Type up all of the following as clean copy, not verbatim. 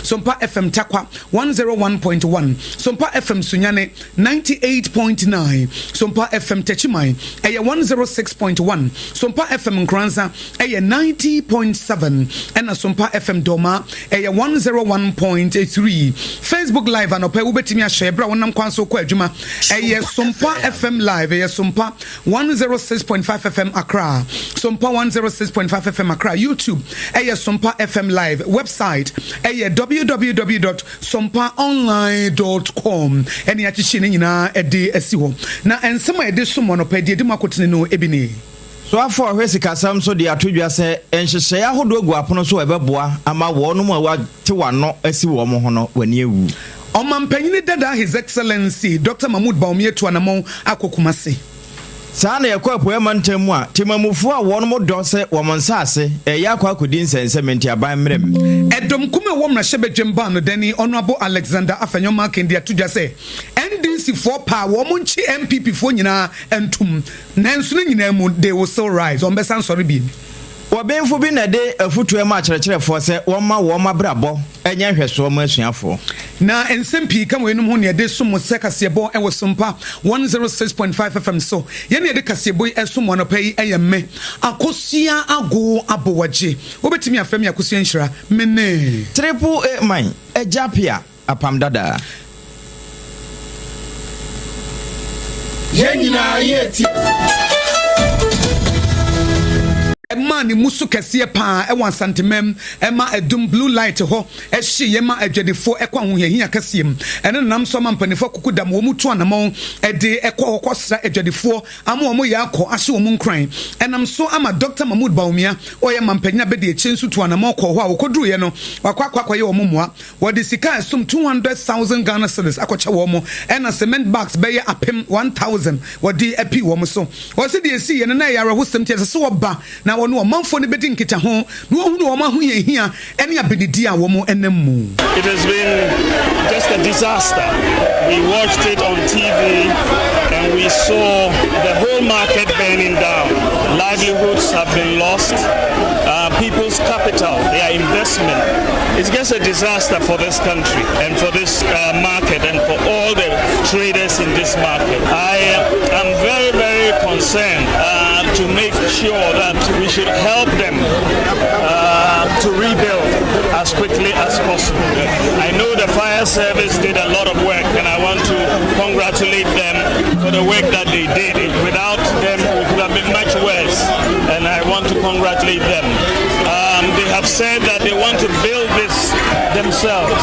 Sompa FM Tarkwa, 101.1, Sompa FM Sunyani, 98.9, Sompa FM Techiman, ɛyɛ 106.1, Sompa FM Nkoranza, ɛyɛ 90.7, ɛna Sompa FM Dormaa, ɛyɛ 101.3. Facebook Live anɔpa wobɛtumi ahyɛ ɛberɛ a wonam kwan so kɔ adwuma, ɛyɛ Sompa FM Live, ɛyɛ Sompa 106.5 FM Accra, Sompa 106.5 FM Accra. YouTube ɛyɛ Sompa FM Live. Website ɛyɛ www.sompaonline.com. Ɛne akyekye ne nyinaa ɛde asi hɔ na nsɛm a yɛde som anɔpa deɛ ɛdi mu akotene no ebi nie. Soafo a ɔhwɛ sikasɛm so de ato dwa sɛ nhyehyɛeɛ ahodoɔ gu apono so a ɛbɛboa ama wɔnom a wɔate w'ano asi wɔn ho no w'ani awu. Ɔmampanyini dada, His Excellency Dr Mahmood Bawumia, atu anammɔn akɔ Kumase. Saa na yɛkɔ Apueɛ mantam mu a, temamufoɔ a wɔnom dɔ sɛ wɔn nsaase ɛyɛ akɔ akɔdi nsɛnsɛm nti aban mmerɛ mu. Ɛdɔm kum a ɛwɔ mmarahyɛbadwam baa no dani, Honourable Alexander Afenyo Markin, de ato dwa sɛ NDC foɔ paa wɔn nkye NPP foɔ nyinaa ntom, nanso ne nyinaa mu they will still rise, wɔn bɛsa nsɔre bi. Wɔbenfo bi na ɛde afotuo ma akyerɛkyerɛfoɔ sɛ wɔmma wɔn abrabɔ nyɛ nhwɛsoɔ ma asuafoɔ. Na nsɛm pii ka wɔn ho ne yɛde som sɛ kaseɛbɔ ɛwɔ Sompa 106.5 FM so. Yɛne yɛde kaseɛbɔ yi ɛsom wɔn anɔpa yi ɛyɛ mme Akosua Ago Abowagye. Wobɛtumi afrɛ me Akosua Nhyira. Mene Triple A man Agya Pia Apam Dadaa. Yɛn nyinaa yɛ tie. Ɛmaa ne mu so kɛseɛ paa ɛwɔ Asantemam, ɛma Adum Blue Light hɔ ɛhye yɛ ma adwadifoɔ ɛkɔ ahohiahia kɛseɛ mu. Ɛno nenam so ama mpanimfoɔ akoko dam wɔn mu tu anamɔn ɛde ɛkɔ hɔ kɔsra adwadifoɔ ama wɔn yɛ akɔ ahyɛ wɔn nkuran. Ɛnam so ama Dr Mahmood Bawumia, ɔyɛ mampanyin abɛdi akyire, nso tu anamɔn kɔɔ hɔ a wɔkɔduruiɛ no wakɔ akɔ akɔyɛ wɔn mmoa. Wɔde sika a ɛsom 200,000 Ghana cedis akɔkyɛ wɔn mo, ɛna cement bags bɛyɛ 1000, 1000, wɔde api wɔn so. Wɔsi deɛ esi yɛ no na ɛyɛ awerɛhosɛm, nti ɛsɛ sɛ wɔba na wɔne ɔmanfoɔ no bɛdi nkitaho na wɔhunu wɔn ahohiahia ne abenedi a wɔn nam mu. It has been just a disaster. We watched it on TV and we saw the whole market burning down. Livelihoods have been lost. People's capital, their investment. It's just a disaster for this country and for this market and for all the traders in this market. I am very, very concerned to make sure that we should help them to rebuild as quickly as possible. I know the fire service did a lot of work and I want to congratulate them for the work that they did. Without them, it would have been much worse, and I want to congratulate them. They have said that they want to build this themselves,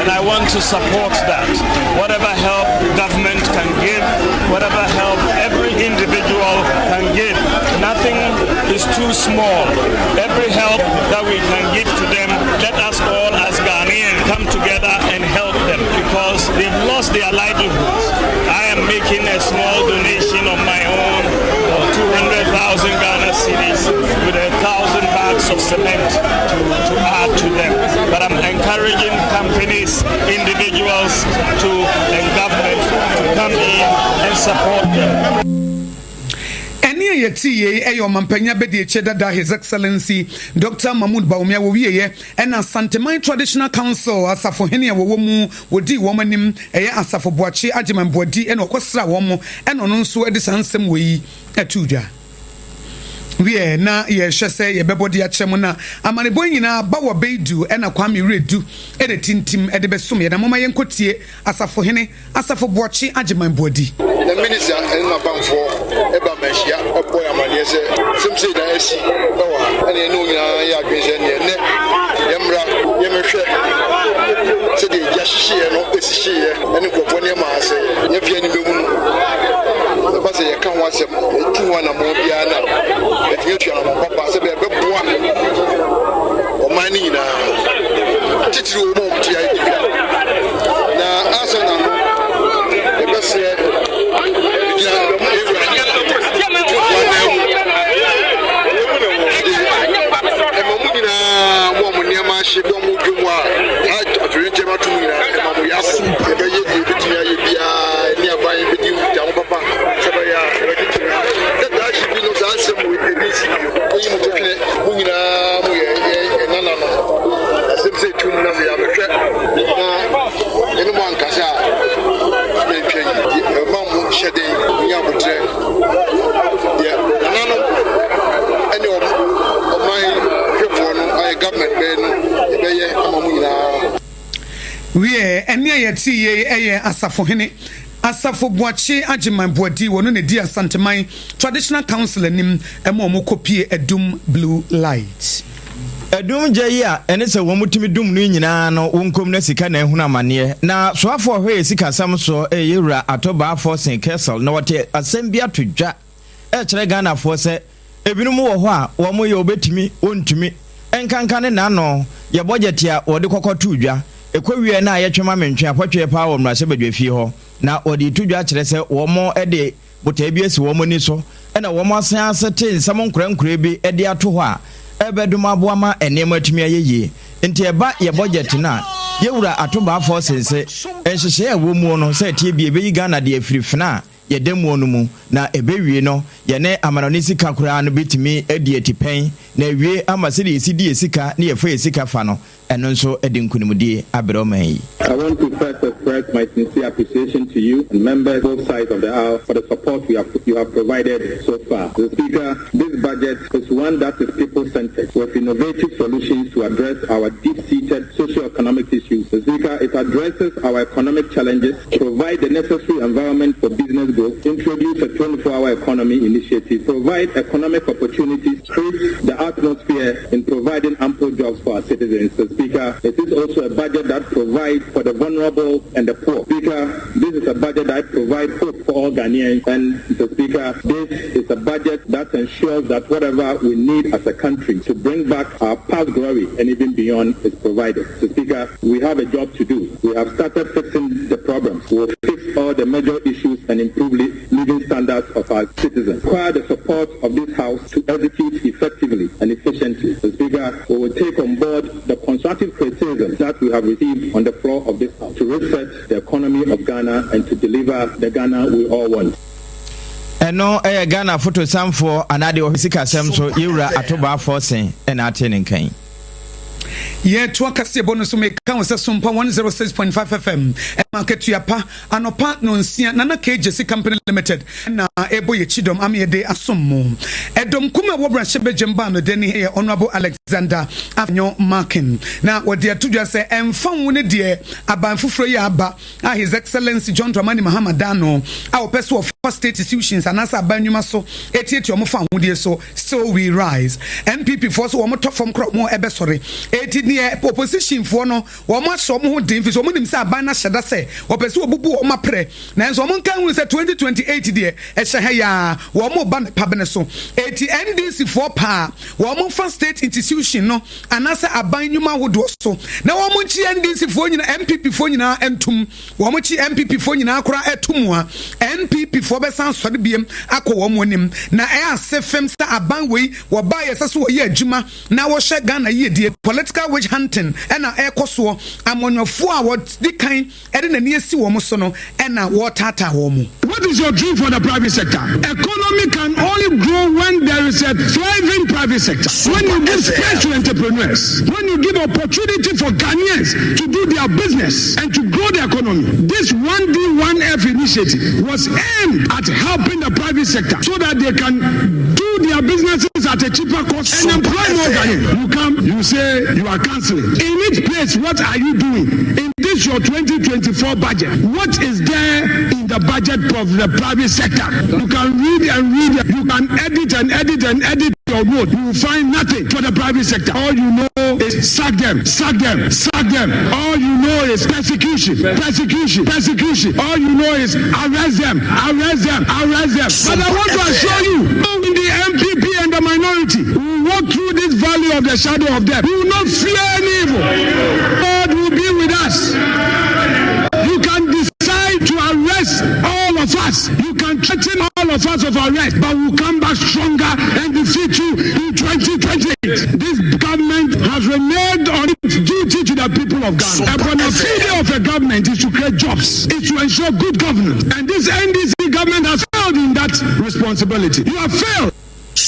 and I want to support that. Whatever help government can give, whatever help every individual can give, nothing is too small. Every help that we can give to them, let us all as Ghanaians come together and help them because they've lost their livelihoods. I am making a small donation of my own of 200,000 Ghana cedis with 1,000 bags of cement to add to them. But I'm encouraging companies, individuals to and government to come in and support them. Ɛne a yɛte yei ɛyɛ ɔmampanya bɛdi akyire dada, His Excellency Dr Mahmood Bawumia. Wɔwieɛ ɛna Asanteman Traditional Council asafohene a wɔwɔ mu wɔdii wɔn anim, ɛyɛ Asafo Boakye Agyeman Boadi, ɛna ɔkɔsra wɔn mo, ɛna ɔno nso de saa nsɛm wɔ yi ɛto dwa wiɛ. Na yɛhwɛ sɛ yɛbɛbɔ de akyerɛ mu na amanebɔ nyinaa ba wɔ bɛyidu ɛna Kwame Werɛdu ɛna tintim ɛde bɛsom yɛ. Na moma yɛnkɔtie asafohene Asafo Boakye Agyeman Boadi. Na minista ne n'apamfoɔ ba manhyia bɔ yɛn amanneɛ sɛ asɛm sei na asi wɔ ha, ɛna yɛne wɔn nyinaa yɛ adwene sɛ neɛ nnɛ yɛmmra yɛmmɛhwɛ sɛdeɛ egya hyehyeeɛ no si hyeeɛ ne nkurɔfoɔ nneɛma a asɛeɛ. Yɛmfa yɛn ani bɛhunu. Ɛba sɛ yɛka ho asɛm, yɛtu ho anammɔn biara no a, yɛatumi atu anammɔn papa sɛdeɛ ɛbɛboa ɔman no nyinaa, titiriw wɔn a wɔte ayɛ dwa. Na ansa na no, yɛbɛsrɛ gyina ewura tumfoɔ anan mu de ɛma mu nyinaa, mo a mo nneɛma ahye bi a mo dwom a atoyerɛnkyɛm ato mu nyinaa, ɛma mo yɛ akɔ. Yɛbɛyɛ deɛ yɛbɛtumi ayɛ biara ne aban bɛdi nkitaho papa sɛ ɛbɛyɛ a yɛbɛkyekyere ha sɛ daakye bi no saa nsɛm wei ebi nsi bio. Oyi mo to twene, mo nyinaa mo yɛ yɛn nananom. Asɛm sɛ etum na sɛ yɛabɛhwɛ. Wiɛ, ɛnne a yɛtee yei yɛ Asafohene Asafo Boakye Agyeman Boadi, wɔno na ɛdi Asanteman Traditional Council anim ma wɔn kɔpie Adum Blue Light. Adum gya yi a ɛne sɛ wɔn tumi dum no nyinaa no, wo nkom na sika na ehunu amaneɛ. Na soafoɔ a ɔhwɛ yɛ sikasɛm soɔ ɛyɛ Wura Ato Baah Forson Cassiel na wɔte asɛm bi ato dwa ɛkyerɛ Ghanafoɔ sɛ ebinom wɔ hɔ a wɔn yɛ wɔbɛtumi wɔntumi nkanka ne n'ano yɛ bɔgyɛte a wɔde kɔkɔ to dwa ɛkɔ wie na yɛtwe ma mentwe apɔtweɛ paa wɔ mmarahyɛbadwafie hɔ na wɔde to dwa kyerɛ sɛ wɔn de botae bi asi wɔn ani so ɛna wɔn asan ase te nsɛm nkorɛnkorɛ bi de ato hɔ a ɛbɛdom aboa ma nneɛma atumi ayɛ yie. Nti ɛba yɛ bɔgyɛte no a, yɛwura Ato Baah Forson sɛ nhyehyɛe a ɛwɔ muo no sɛ ɛteɛ bi ɛbɛyi Ghana de afiri fena a yɛda muo no mu na ɛbɛwie no yɛne amanɔne sika koraa no bɛtumi adi atipɛn na awie ama sɛdeɛ yɛsi di yɛ sika ne yɛfa yɛ sika fa no, ɛno nso de nkonimdie abrɛ ɔman yi. I want to first express my sincere appreciation to you and members both sides of the aisle for the support you have provided so far. Mr. Speaker, this budget is one that is people-centered with innovative solutions to address our deep-seated socio-economic issues. Mr. Speaker, it addresses our economic challenges, provide the necessary environment for business growth, introduce a 24-hour economy initiative, provide economic opportunities, create the atmosphere in providing ample jobs for our citizens. Mr. Speaker, it is also a budget that provides for the vulnerable and the poor. Speaker, this is a budget that provides hope for all Ghanaians. And, Mr. Speaker, this is a budget that ensures that whatever we need as a country to bring back our past glory and even beyond is provided. Mr. Speaker, we have a job to do. We have started fixing the problems. We will fix all the major issues and improve living standards of our citizens. Require the support of this House to execute effectively and efficiently. Mr. Speaker, we will take on board the constructive criticism that we have received on the floor of this House to reset the economy of Ghana and to deliver the Ghana we all want. Ɛno ɛyɛ Ghana fotosanfoɔ anaa deɛ ɔhwɛ sikasɛm so, yɛwura Ato Baah Forson, ɛna ate ne nkan. Yɛtoa kaseɛbɔ no so. Meka wo sɛ Sompa 106.5 FM ɛma akatua pa anɔpa no 6. Nana KJC Company Limited na ɛbɔ yɛ kyidɔm ama yɛde asom mu. Ɛdɔm kum a ɛwɔ brahyɛ badwam baa no dani yɛ Honorable Alexander Afenyo Markin na wɔde ato dwa sɛ ɛmfa wo ne deɛ aban foforɔ yi aba a His Excellency John Dramani Mahama da no a wɔpɛ so wɔfa state institutions anaasɛ aban nnwuma so ɛtiatia wɔn fa ahodie so, still we rise. NPP foɔ so wɔn tɔ fam korɔ wɔn ɛbɛsɔre. Eti neɛ opposition foɔ no wɔn ahyɛ wɔn ho den fi so wɔn nim sɛ aban no ahyɛ da sɛ wɔpɛ sɛ wɔbubu wɔn aprɛ, nanso wɔn nka hu sɛ 2028 deɛ ɛhyɛ ha yaa wɔn ba ne pabene so. Eti NDC foɔ paa wɔn fa state institution no anaasɛ aban nnwuma ahodoɔ so na wɔn nkyi NDC foɔ nyinaa, NPP foɔ nyinaa ntum wɔn kyi NPP foɔ nyinaa koraa ɛto mu a NPP foɔ bɛsan sɔre biem akɔ wɔn anim na ɛyɛ ase fam sɛ aban wei wɔbaa yɛ sɛ so wɔyɛ adwuma na wɔhyɛ Ghana yiedie. Political witch hunting ɛna ɛrekɔ soɔ. Amanyɔfoɔ a wɔdi kan ɛde n'ani asi wɔn so no ɛna wɔretaataa wɔn mu. What is your dream for the private sector? Economy can only grow when there is a thriving private sector. When you give space to entrepreneurs, when you give opportunity for Ghanaians to do their business and to grow the economy. This 1D 1F initiative was aimed at helping the private sector so that they can do their businesses at a cheaper cost and employ more Ghanaians. You come, you say you are canceling. In each place, what are you doing? In this your 2024 budget, what is there in the budget of the private sector? You can read and read, you can edit and edit and edit your note. You will find nothing for the private sector. All you know is sack them, sack them, sack them. All you know is persecution, persecution, persecution. All you know is arrest them, arrest them, arrest them. But I want to assure you, in the NPP and the minority, we will walk through this valley of the shadow of death. We will not fear any evil. God will be with us. You can decide to arrest all of us. You can threaten all of us of arrest, but we'll come back stronger and defeat you in 2028. This government has reneged on its duty to the people of Ghana. A bona fide of a government is to create jobs, is to ensure good governance. And this NDC government has failed in that responsibility. You have failed.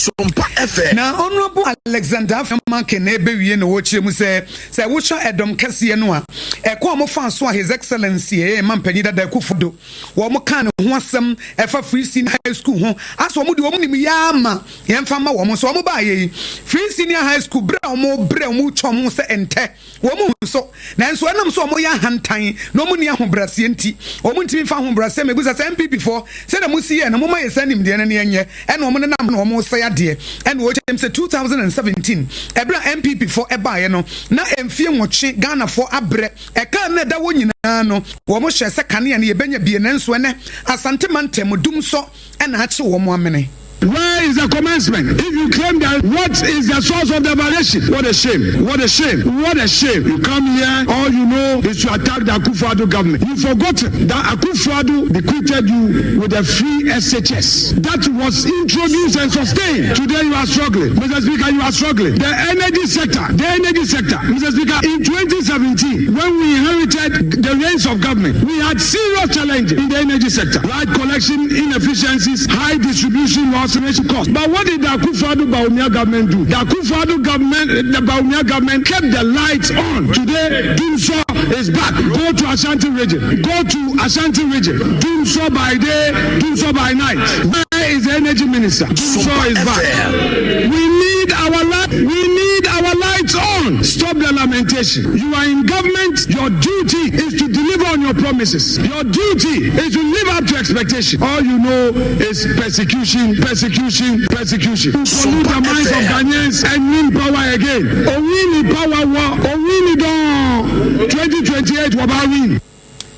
Sompa FM. Na Honourable Alexander Afenyo-Markin na ɛbɛwie na ɔrekyerɛ mu sɛ, sɛ wohwɛ ɛdɔm kɛseɛ no a, ɛkwan a wɔfaa so a His Excellency ɛyɛ yɛn Mampanyin dada Akufo Addo, wɔn kaa ne ho asɛm ɛfa Free Senior High School ho, asɛ wɔn deɛ wɔn nim yɛ ara ma yɛmfa mma wɔn. Nso wɔn baeɛ yi, Free Senior High School, berɛ a wɔrebrɛ, wɔretwa wɔn ho sɛ ntɛ, Wɔn nso, nanso ɛnam sɛ wɔyɛ ahantan na wɔnni ahobrɛaseɛ nti, wɔntumi mfa ahobrɛaseɛ mmɛbisa sɛ, NPP foɔ, sɛdeɛ mosi yɛɛ no, momma yɛ saa nimdeɛ no na yɛnyɛ. Ɛna wɔn nenam na wɔresɛe adeɛ. Ɛna wɔkyerɛm sɛ 2017, ɛberɛ a NPP foɔ baeɛ no, na mfie nwɔtwe Ghanafoɔ abrɛ, ɛka a na ɛda hɔ nyinaa no, wɔhyɛɛ sɛ kanea no yɛbɛnya bie, nanso ɛnnɛ Asante mantam dumsɔ na akye wɔn amene. Where is the commencement? If you claim that, what is the source of the violation? What a shame! What a shame! What a shame! You come here, all you know is to attack the Akufo-Addo government. You've forgotten that Akufo-Addo bequeathed you with a free SHS that was introduced and sustained. Today you are struggling. Mr. Speaker, you are struggling. The energy sector, the energy sector, Mr. Speaker, in 2017, when we inherited the reins of government, we had serious challenges in the energy sector. Right collection inefficiencies, high distribution loss, cost. But what did the Akufo-Addo Bawumia government do? The Akufo-Addo government, the Bawumia government kept the lights on. Today, Dumsor is back. Go to Ashanti region. Go to Ashanti region. Dumsor by day, Dumsor by night. Where is the energy minister? Dumsor is back. We need our light. We need our lights on. Stop the lamentation. You are in government. Your duty is to deliver on your promises. Your duty is to live up to expectation. All you know is persecution, persecution, persecution. Pollute the minds of Ghanaians and win power again. Owini power war. Owini don 2028 waba win.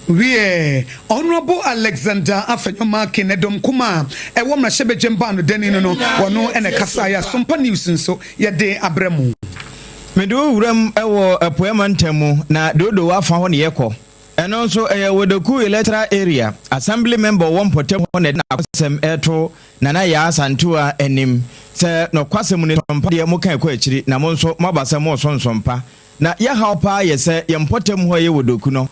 Wiɛ, Honourable Alexander Afenyo-Markin, ɛdɔm kumaa a ɛwɔ mmarahyɛbadwam baanodani no no, wɔno na ɛkasaeɛ. Asompa News nso yɛde abrɛ mo. Mede wo wuram wɔ Apueɛ Mantam mu, na Dodowa afa hɔ na yɛkɔ. Ɛno nso, ɛyɛ Wodoku Electoral Area Assembly Member ɔwɔ mpɔtam hɔ na ɛde n'akosɛm reto Nana Yaa Asantewaa anim sɛ nɔkwasɛm ni, nsɔmpa deɛ moka ɛkɔ akyiri na mo nso moaba sɛ moreso nsɔmpa. Na yɛ haw paa yɛ sɛ yɛn mpɔtam hɔ a ɛyɛ Wodoku no,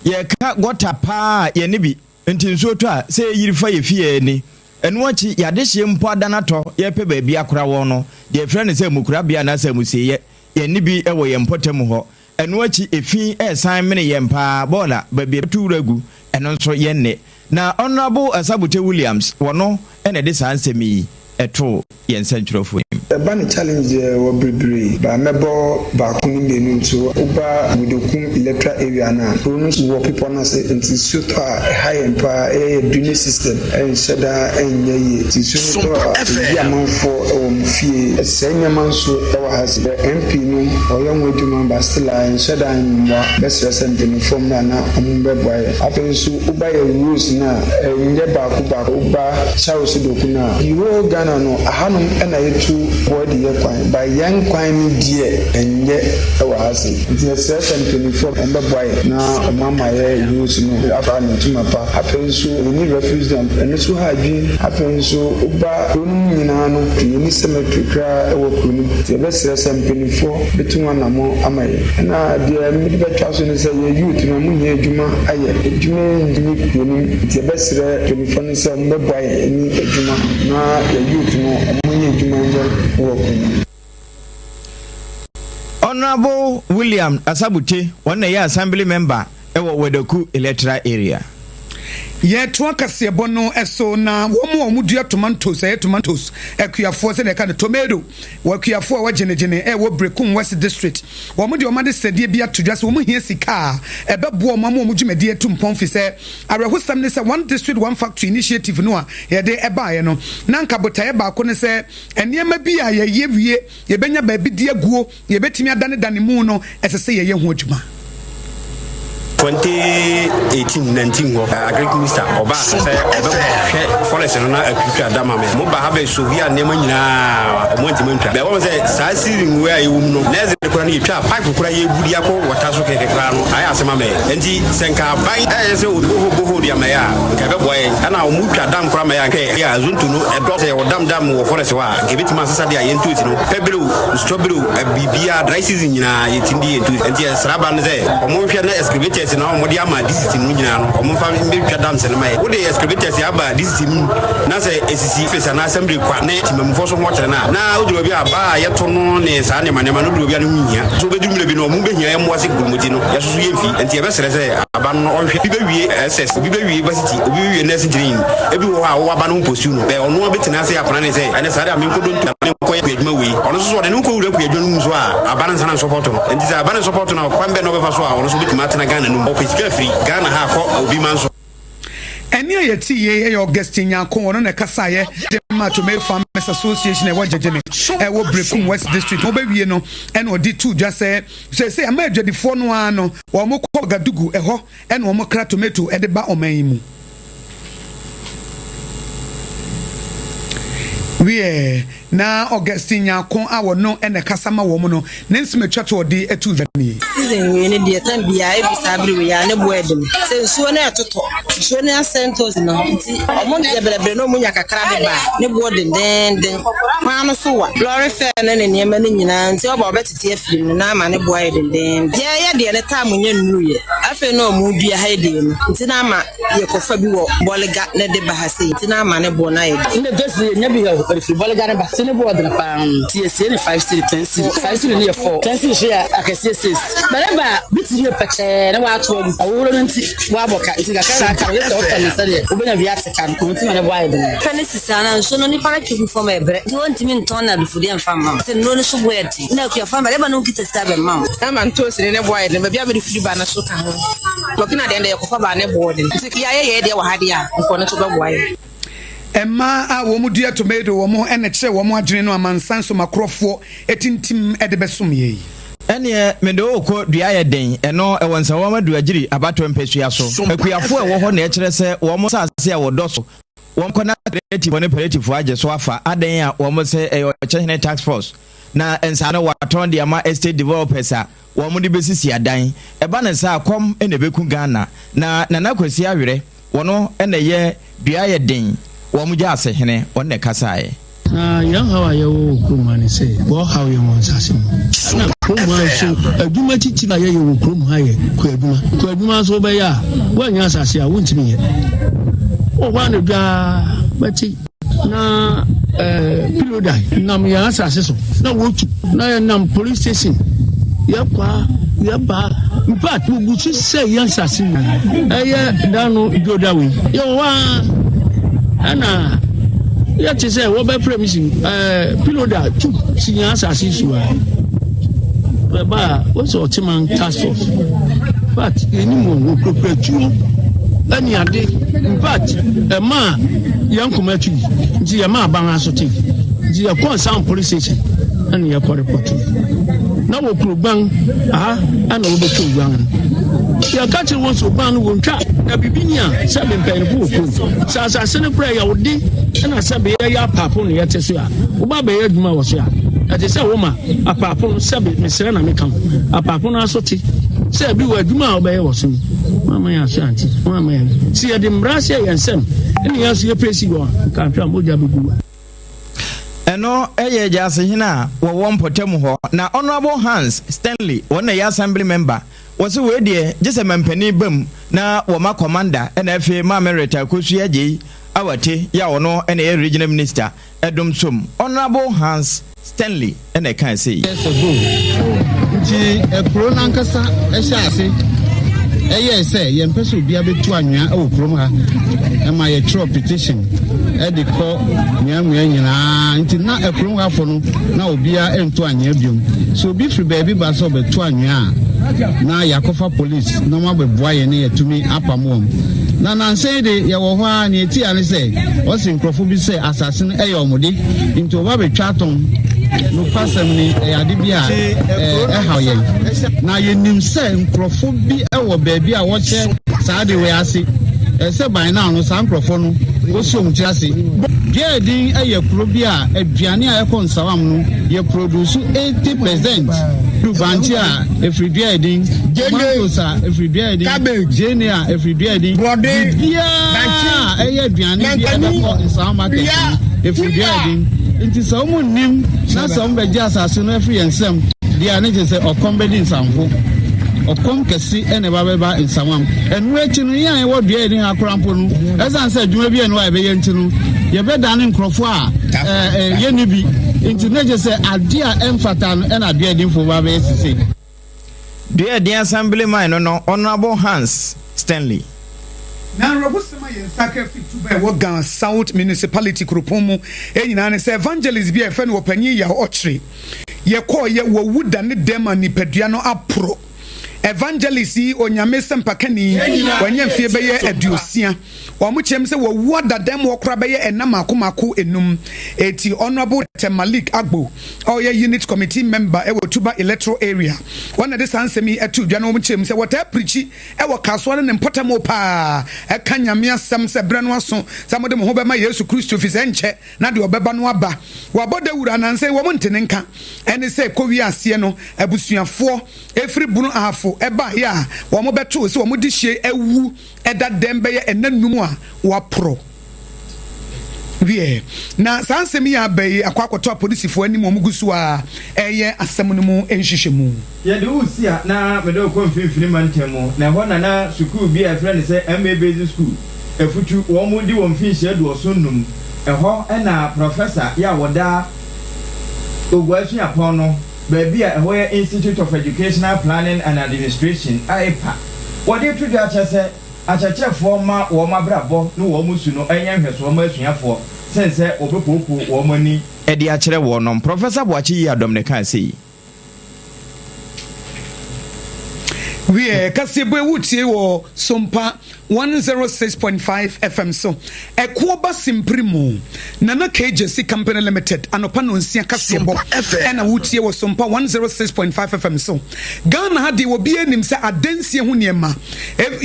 yɛka gɔta paa a yɛnni bi, nti nsuo tɔ a sɛ ɛyiri fa yɛ fie ani. Ɛno akyi, yɛn adehyeɛ mpo adan atɔ, yɛrepɛ baabi akora wɔn no, deɛ yɛfrɛ no sɛ amukorabea anaasɛ amusieeɛ, yɛnni bi wɔ yɛn mpɔtam hɔ. Ɛno akyi, efi resan mene yɛn paa, bɔɔla, baabi a yɛbɛto wura agu, ɛno nso yɛnne. Na Honourable Asabute Williams, wɔno na ɛde saa nsɛm yi too yɛn nsɛntwerɛfoɔ anim. Ɛba ne challenge deɛ ɛwɔ bebree but mɛbɔ baako ne mmienu nso. Woba Widokum electoral area no a, kuro no wɔ bepɔ no ase nti nsuo tɔ a ɛha yɛn paa. Ɛyɛ yɛ drainage system ɛnhyɛ da nyɛ yie nti nsuo no tɔ a ɛyi amanfoɔ wɔ wɔn fie. Ɛsɛe nneɛma nso wɔ ha. Sɛ MP no ɔyɛ ho adwuma but still a ɛnhyɛ da mmoa. Bɛsrɛ sɛ mpaninfoɔ mmra na wɔn bɛboa yɛn. Afei nso woba yɛ roads no a ɛnyɛ baako baako. Woba Charles Doku no a the whole Ghana no ahanom na yɛtu boɔ de yɛ kwan but yɛn kwan no deɛ ɛnyɛ wɔ ha sei. Nti yɛsrɛ sɛ mpaninfoɔ wɔn bɛboa yɛn na wɔn ama yɛ roads no afa ne ntoma pa. Afei nso yɛnni refuse dump ɛno nso ha adwene. Afei nso woba kuro no mu nyinaa no yɛnni cemetery koraa wɔ kuro no mu. Nti yɛbɛsrɛ sɛ mpaninfoɔ bɛtu ho anamɔn ama yɛn. Ɛna deɛ mede bɛtoa so ne sɛ yɛn youth no ɔmo hia adwuma ayɛ. Adwuma nni kuro no mu nti yɛbɛsrɛ mpaninfoɔ no sɛ ɔmo bɛboa yɛn ɛne adwuma na yɛn youth no ɔmo nyɛ adwuma nyɛ wɔ kuro no mu. Honourable William Asabute, ɔno na ɛyɛ Assembly Member wɔ Wadaku Electoral Area. Yɛtoa kaseɛbɔ no so na wɔn a wɔdua tomantos, ɛyɛ tomatoes akuafoɔ sɛdeɛ yɛka no tomato, wɔ akuafoɔ a ɛwɔ Gyenegyene ɛwɔ Berekum West District, wɔn de wɔn adesrɛdeɛ bi ato dwa sɛ wɔn hia sika a ɛbɛboa wɔn ama wɔn dwumadie atu mpɔn firi sɛ awerɛhosɛm ne sɛ One District One Factory Initiative no a yɛde baeɛ no na anka botaeɛ baako ne sɛ nneɛma bi a yɛyɛ wie yɛbɛnya baabi de aguo, yɛbɛtumi adanedane mu no, ɛsɛ sɛ yɛyɛ ho adwuma. 2018 19 hɔ agric minister ɔbaa ha sɛ ɔbɛhwɛ forest no na atwitwa da ma me mo ba ha bɛ sohia nneɛma nyinaa ɔmo ntumi ntwa bɛwɔ sɛ saa season wei a yɛwɔ mu no nɛɛse kora no yɛtwa pipe kora yɛbu de akɔ wɔta so kɛkɛ koraa no ayɛ asɛm ama yɛ nti sɛ nka aban ɛyɛ sɛ boho boho de ama yɛ a nka ɛbɛboa yɛn ɛna ɔmo twa dam koraa ma yɛ a nka yɛ a zonto no ɛdɔ sɛ yɛwɔ dam dam wɔ forest hɔ a nka ɛbɛtumi asesa de a yɛn ntosi no pɛ bere o nsutɔ bere o biribiara dry season nyinaa yɛtumi de yɛn ntosi nti yɛsrɛ aban no sɛ ɔmo nhwɛ na excavators Dams no a wɔde ama district no nyinaa no, wɔmfa mmɛtwa dams no ma yɛ. Wode excavators aba district mu na sɛ ɛsisi office anaa assembly kwa ne temamufoɔ so ho ɔkyerɛ no a, na woduru baabi a aba a yɛto no ne saa nneɛma nneɛma no woduru baabi a ne ho nhia. So wobɛduru mmerɛ bi no, wɔn bɛhia yɛn mmoa sɛ Kuromoti no, yɛso so yɛmfi. Nti yɛbɛsrɛ sɛ aba no ɔnhwɛ. Obi bɛwie SS, obi bɛwie varsity, obi bɛwie nursing training. Ebi wɔ hɔ a wowɔ aba no ho pursue no. Bɛ ɔno ara bɛtena ase apena ne sɛ ɛnɛ saa de a menkɔdɔ ntu na menkɔyɛ kuadwuma wei. Ɔno nso so ɔde ne ho kɔwura kuadwuma no mu nso a, aba no nsa na nsɔpɔto no. Nti sɛ aba no nsɔpɔto no a, kwan bɛn na ɔbɛfa so a ɔno nso bɛtumi atena Ghana no mu? Ɔpɛ sika afiri Ghana ha akɔ obi man so. Ɛnne a yɛtee yei yɛ Augustine Nyarko, ɔno na ɛkasaeɛ de maa Tomato Farmers Association a ɛwɔ Gyegyeme ɛwɔ Berekum West District. Wɔbɛwie no ɛna ɔde too dwa sɛ seesei ama adwadifoɔ no ara no wɔn kɔ Ouagadougou ɛhɔ ɛna wɔn kra tomato de ba ɔman yi mu. Wiɛ, na Augustine Nyarko a ɔno na ɛkasa ma wɔn no, ne nsɛm a etwa to a ɔde too dwa nie. Season wei no deɛ time biara edu saa bere wei a ne bo ɛden sɛ nsuo no ɛtotɔ nsuo no asɛ ntɔsi no nti ɔmo yɛ brɛbrɛ na ɔmo nya kakra de ba a ne boɔ dendeenden kwan no so wa lɔre fɛɛ ne ne nneɛma no nyinaa nti ɔba ɔbɛtete afiri mu na ama ne boɔ ayɛ dendeenden yɛyɛ deɛ ne time nyɛ nnuruyɛ afei na ɔmo dua ha deɛ no nti na ama Yɛkɔfa bi wɔ Bɔlega na ɛde ba ha sei nti na ama ne boɔ no ayɛ den. Ndɛ dwetire no yɛnya bi ha o, ɔde firi Bɔlega no ba nti ne boɔ ɔdene paa nti yɛsie no five cedi, ten cedi, five cedi no yɛ four, ten cedi nso yɛ akɛseɛ six. But ɛba a bi tiri yɛ pɛkyɛɛ na wɔato agu, ahohoro no nti wɔabɔ ka nti kakra na aka no gye sɛ wotɔ no sɛdeɛ wobɛnya bi ate ka no nti ma ne boɔ ayɛ den. Pɛ ne sisi anaa nsuo no nipa no twe gu fam a ɛbrɛ nti wɔntumi ntɔn no adufudeɛ mfa mma wo sɛ nnuro no so bo yɛ den na akuafoɔ no ba ɛba no wokita sika bɛmma wo. Na ama ntoosi no ne boɔ ayɛ den baabi a mede firi ba no so ka ho. Burkina deɛ ndɛ yɛkɔfa baa ne boɔ den nti yɛayɛ yɛɛ deɛ wɔ ha deɛ a nka ɔno nso bɛboa yɛn. Mmaa a wɔn dua tomato wɔn na kyerɛ wɔn adwene no amansan somakorɔfoɔ tintim de bɛsom yɛn. Ɛneɛ mede wo rekɔ dua yɛ den, ɛno ɛwɔ Nsawam Aduagyiri abatoɔ mpasua so. Akuafoɔ a ɛwɔ hɔ na ɛkyerɛ sɛ wɔn nsase a wɔdɔ so wɔn kɔ na Kretifoɔ ne Peletifoɔ agye so afa, adɛn a wɔn sɛ ɛyɛ Ɔkyɛhene Task Force na nsa no wɔatɔn de ama estate developers a wɔn de bɛsisi adan. Ɛba no saa a kɔm na ɛbɛku Ghana. Na Nana Kwasi Awerɛ, wɔno na ɛyɛ dua yɛ den, wɔn gya ase hene, wɔn na ɛkasaeɛ. Na yɛn haw a yɛwɔ wɔ kurom ha ne sɛ wɔhaw yɛn wɔ nsase ho. Ɛna kurom ha nso adwuma titiri a yɛyɛ wɔ kurom ha yɛ kuadwuma. Kuadwuma nso wobɛyɛ a woannya asase a wontumi nyɛ. Wɔ hɔ a na dwaa bɛte na eh, piloda nam yɛn asase so na wɔtu na yɛnam police station yɛkɔ a yɛba. In fact wɔgu so sɛ yɛn nsase nyinaa. Ɛyɛ da no dwoda wei yɛwɔ hɔ a ɛna yɛte sɛ wɔbɛprɛ me si ɛɛ piloda tu si yɛn asase so a bɛba a wɔsɛ ɔteman task force in fact yɛnim wɔn wɔkurakura tuo ɛne ade in fact ɛma yɛn kɔma tu nti yɛma aban aso te nti yɛkɔ nsan police station ɛne yɛkɔ report na wɔkuro gban aha ɛna wɔbɛtwa oguan no yɛka kyerɛ wɔn sɛ oguan no wɔntwa na biribi ni a sɛ mpanyinfo wɔ kurom sɛ asase no koraa yɛ wo de ɛna sɛ bɛyɛ yɛ apaapo no yɛte so a woba bɛyɛ adwuma wɔ so a ɛte sɛ woma apaapo no sɛbe mesrɛ na meka ho apaapo no aso te sɛ bi wɔ adwuma a wobɛyɛ wɔ so no mama yɛ aso ante mama yɛ sɛ yɛde mmara hyɛ yɛn nsam ɛne yɛn nso yɛpɛ si wɔ nka a mogya bɛgu. Ɛno yɛ Gyasehene a wɔwɔ mpɔtam hɔ na Honourable Hans Stanley wɔn na ɛyɛ Assembly member. Wɔse wei deɛ gye sɛ mampanin ba mu na wɔma commander ɛna afei Maame Rita Akosua Agyei Awate yɛ a ɔno na ɛyɛ Regional Minister ɛdom som. Honourable Hans Stanley na ɛkaa sei. Years ago nti kuro no ankasa hyɛ ase ɛyɛɛ sɛ yɛmpɛ sɛ obiara bɛtu anwea wɔ kurom ha ɛma yɛtwerɛ petition ɛde kɔ mmeammea nyinaa nti na kurom hafo no na obiara ntu anwea biom sɛ obi firi baabi ba sɛ ɔbɛtu anwea a na yɛakɔfa police na wɔabɛboa yɛn ne yɛtumi apam wɔn na nansa yi de yɛwɔ hɔ a nea ɛti a ne sɛ ɔse nkurɔfo bi sɛ asase no ɛyɛ wɔn de nti wɔba bɛtwa atɔn. Nokwasɛm ni, ɛyɛ ade bi a ɛhaw yɛn, na yenim sɛ nkurɔfo bi wɔ baabi a wɔhyɛ saa ade wei ase. Ɛsɛ sɛ by now no, saa nkurɔfo no, wosi wɔn tiri ase. Duadin yɛ kuro bi a aduane a ɛkɔ nsawam no, yɛ produce 80 percent. Bankye a ɛfiri Duadin, tomatoes a ɛfiri Duadin, gyeene a ɛfiri Duadin, biribiara a ɛyɛ aduane bi a ɛbɛkɔ nsawam market no, ɛfiri Duadin. Nti sɛ wɔn nnim na sɛ wɔn bɛgye asase no afiri yɛn nsam deɛ a, ne kyerɛ sɛ ɔkɔm bɛdi nsamfo. ɔkɔm kɛse na ɛba bɛba Nsawam. Ɛno akyi no, yɛn a yɛwɔ dua yɛn ha koraa mpo no, ɛsiane sɛ adwuma bi ɛno a yɛbɛyɛ nti no, yɛbɛdane nkurɔfoɔ a yɛnni bi. Nti na kyerɛ sɛ adeɛ a ɛmfata no ɛna aduadenfoɔ ba bɛyɛ sesei. Duaden Assemblyman no no Honourable Hans Stanley. Na awerɛhosɛm a yɛn nsa aka afi Tuba a ɛwɔ Ga South Municipality kuropɔn mu nyinaa ne sɛ evangelist bi a yɛfrɛ no Ɔpanyin Yaw Ɔkyere yɛkɔeɛ wawu da ne dɛm a nipadua no aporo. Evangelist yi Onyame sɛmpakani, wanya mfeɛ bɛyɛ aduosia. Wɔn kyerɛm sɛ wawu ada dɛm hɔ koraa bɛyɛ nna mmaako mmaako enum. Eti Honourable Dr Malik Agbo a ɔyɛ Unit Committee Member wɔ Tuba Electoral Area, wɔn na ɛde saa nsɛm yi too dwa na wɔn kyerɛ mu sɛ wɔtaa pirikyi wɔ Kasoa ne ne mpɔtam paa ɛka Nyame asɛm sɛ berɛ no aso sɛ mode mo ho bɛma Yesu Kristo efisɛ ɛnkyɛ na deɛ ɔbɛba no aba. Wɔabɔ dawuro anansa yi wɔn nte ne nka. Ɛne sɛ ɛkɔwie aseɛ no abusuafoɔ ɛfiri Bunu Ahafo baeɛ a wɔn bɛtoo sɛ wɔn dehyeɛ awu ɛda dɛm bɛyɛ nna num a wɔaporɔ. Wiɛ, na saa nsɛm yi a aba yi akɔ akɔtɔ apolisifoɔ anim wɔn gu so ara reyɛ asɛm no mu nhwehwɛmu. Yɛde wo resi a, na mede wo kɔ Mfimfini Mantam mu, na ɛhɔ na na sukuu bi a yɛfrɛ no sɛ MA Basic School afutu wɔn di wɔn mfinhyia aduɔson num. Ɛhɔ na Prɔfɛsa yɛ a wɔda Oguaa Suapɔn no baabi a ɛhɔ yɛ Institute of Educational Planning and Administration, IEPA, Wɔde to dwa kyerɛ sɛ akyerɛkyerɛfoɔ mma wɔn abrabɔ ne wɔn su no nyɛ nhwɛsoɔ mma asuafoɔ sen sɛ wɔbɛpoopoo wɔn ani de akyerɛ wɔnom. Prɔfɛsa Boakye Yiadom na ɛkaa sei. Wiɛ, kaseɛbue wotie wɔ Sompa 106.5 FM so. Ɛkoɔ ba simpiri mu. Nana K Gyasi Company Limited anɔpa nonsia kaseɛbɔ ɛna wotie wɔ Sompa 106.5 FM so. Ghana ha deɛ obiara nim sɛ adansie ho nneɛma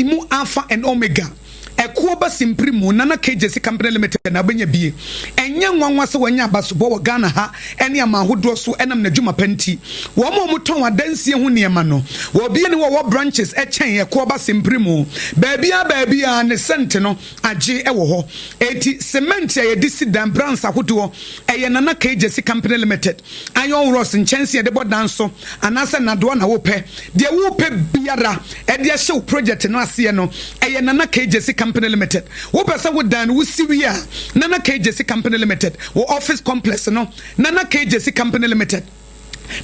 mu Alpha and Omega. Ɛkoɔ ba simpiri mu, Nana K Gyasi Company Limited na wobɛnya bie. Ɛnyɛ nwanwa sɛ wanya abasobɔ wɔ Ghana ha ne aman ahodoɔ so ɛnam n'adwuma pa nti. Wɔn a wɔtɔn adansie ho nneɛma no, obiara nni hɔ a ɔwɔ branches kyɛn Ɛkoɔ ba simpiri mu. Baabiara baabiara ne sɛnte no agye wɔ hɔ. Enti cement a yɛde si dan, brands ahodoɔ, ɛyɛ Nana K Gyasi Company Limited, iron rods, nkyɛnse a yɛde bɔ dan so, anaasɛ nnadewa na wopɛ. Deɛ wopɛ biara de ahyɛ wo project no aseɛ no, ɛyɛ Nana K Gyasi Company Limited. Wopɛ sɛ wo dan no wosi wie a, Nana K Gyasi Company Limited. Wo office complex no, Nana K Gyasi Company Limited.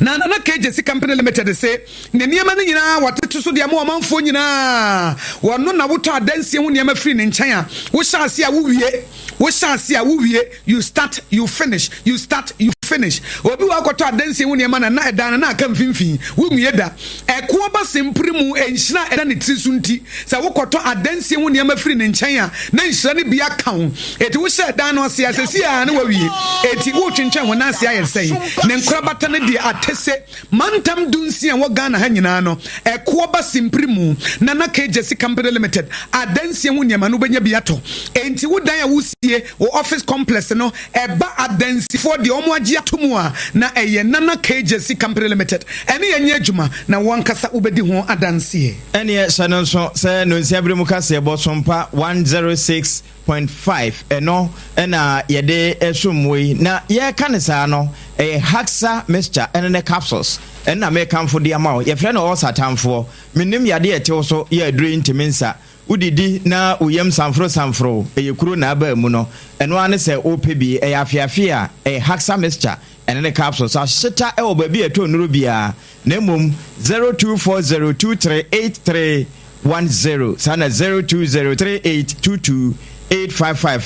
Na Nana K Gyasi Company Limited se ne nneɛma no nyinaa wɔatete so de ama ɔmanfoɔ nyinaa. Ɔno na wotɔ adansie ho nneɛma firi ne nkyɛn a, wohyɛ aseɛ a wowie. Wohyɛ aseɛ a wowie. You start, you finish. You start, you finish. Obi wɔ hɔ akɔtɔ adansie ho nneɛma na na ɛdan no na aka mfimfini. Wonwie da. Ɛkoɔ ba sempere mu, nhyira a ɛda ne tiri so nti, sɛ wokɔtɔ adansie ho nneɛma firi ne nkyɛn a, na nhyira no bi aka wo. Enti wohyɛɛ dan no ase a, seesei ara na woawie. Enti woretwentwɛn wo nan ase ayɛ sɛn? Ne nkorabata no deɛ, atese. Mantam dunsia a ɛwɔ Ghana ha nyinaa no, ɛkoɔ ba simpire mu. Nana K. Gyasi Company Limited, adansie ho nneɛma no wobɛnya bi atɔ. Enti wo dan a woresie, wo office complex no, ɛba adansifoɔ deɛ wɔagye ato mu a, na ɛyɛ Nana K. Gyasi Company Limited. Ɛne yɛn nyɛ adwuma, na wo ankasa wobɛdi ho adanseɛ. Ɛneɛ hyɛ no nso sɛ nonsia bere mu kaseɛbɔ Sompa 106.5 ɛno na yɛde som mo yi na yɛreka no saa no ɛyɛ Haxa mixture ɛne ne capsules ɛno na mekamfo de ama wo yɛfrɛ no ɔɔsa tamfoɔ menim yadeɛ ɛte wo so yɛ aduro yi ntumi nsa wodidi na wo yam sanforo sanforo ɛyɛ kuro na aba mu no ɛno ara ne sɛ wopɛ bi ɛyɛ afeafee a ɛyɛ Haxa mixture ɛne ne capsules ahyeta ɛwɔ baabi a ɛtɔ nnuro biara na mmom 0240238310 saa na 0203822855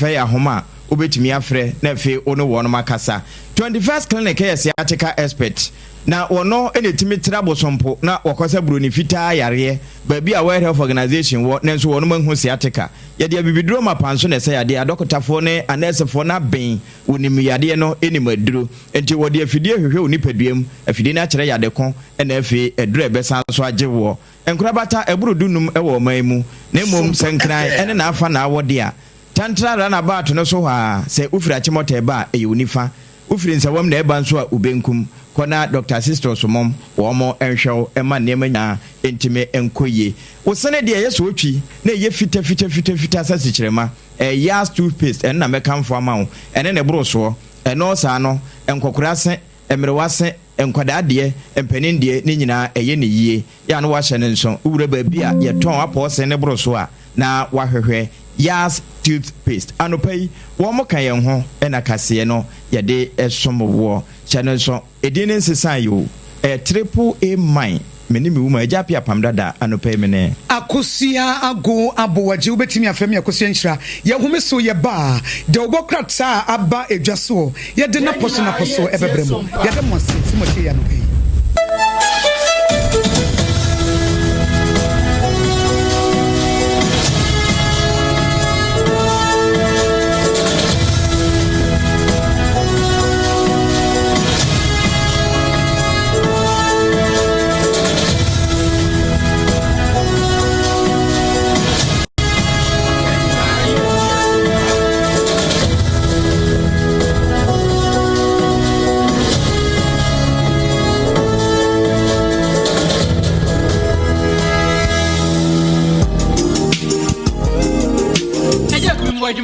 yɛ ahoma a wobɛtumi afrɛ na afei wo ne wɔnom akasa. 21st Clinic yɛ sciatica expert na wɔno na ɛtumi tra bosompo na wɔkɔsa buroni fitaa yareɛ baabi a World Health Organization wɔ nanso wɔnom anhu sciatica. Yɛde abibiduro mapa nso na ɛsɛ yadeɛ. Adɔkotafoɔ ne anɛɛsefoɔ no aben wɔnim yadeɛ no nim aduro. Enti wɔde afidie hwehwɛ wo nipadua mu, afidie no akyerɛ yade ko na afei aduro a ɛbɛsan so agye woɔ. Nkorabata ɛboro dunum wɔ ɔman yi mu, na mmom sɛ Nkran ne n'afa na awɔ de a, Tantra Runabout no so hɔ ara, sɛ wofiri Achimota reba a, ɛyɛ wo nifa, wofiri Nsawam na ɛreba nso a, wo benkum. Kɔ na Dɔkta Sistos mom wɔn nhwɛ wo mma nneɛma nyinaa ntumi nkɔ yie. Wo sene deɛ ɛyɛ sɛ otwi na ɛyɛ fitafitafitafita sɛ sikyerɛma. Ɛyɛ Yas toothpaste, ɛno na mɛkamfo ama wo, ɛne ne borosoɔ. Ɛno saa no, nkɔkora se, mmerewa se, Nkwadaa deɛ, mpanin deɛ, ne nyinaa ɛyɛ ne yie. Yɛ a na woahyɛ no nso, wowura baabi a yɛtɔn apɔɔse ne boro so a, na woahwehwɛ Yas toothpaste. Anɔpa yi, wɔka yɛn ho na kaseɛ no yɛde som woɔ. Hyɛ no nso, edin no nsesaeɛ o, ɛyɛ Triple A Mine. Me ne me wuma, Agya Appiah Apam Dada, anɔpa yi me ne. Akosua Ago Aboagye, wobɛtumi afrɛ me Akosua Nhyira. Yɛhome so yɛba a, dawubɔ krataa a aba edwa soɔ, yɛde no apɔ so no apɔ so ɛbɛbrɛ mo. Yɛda mo ase sɛ moatie yɛn anɔpa yi.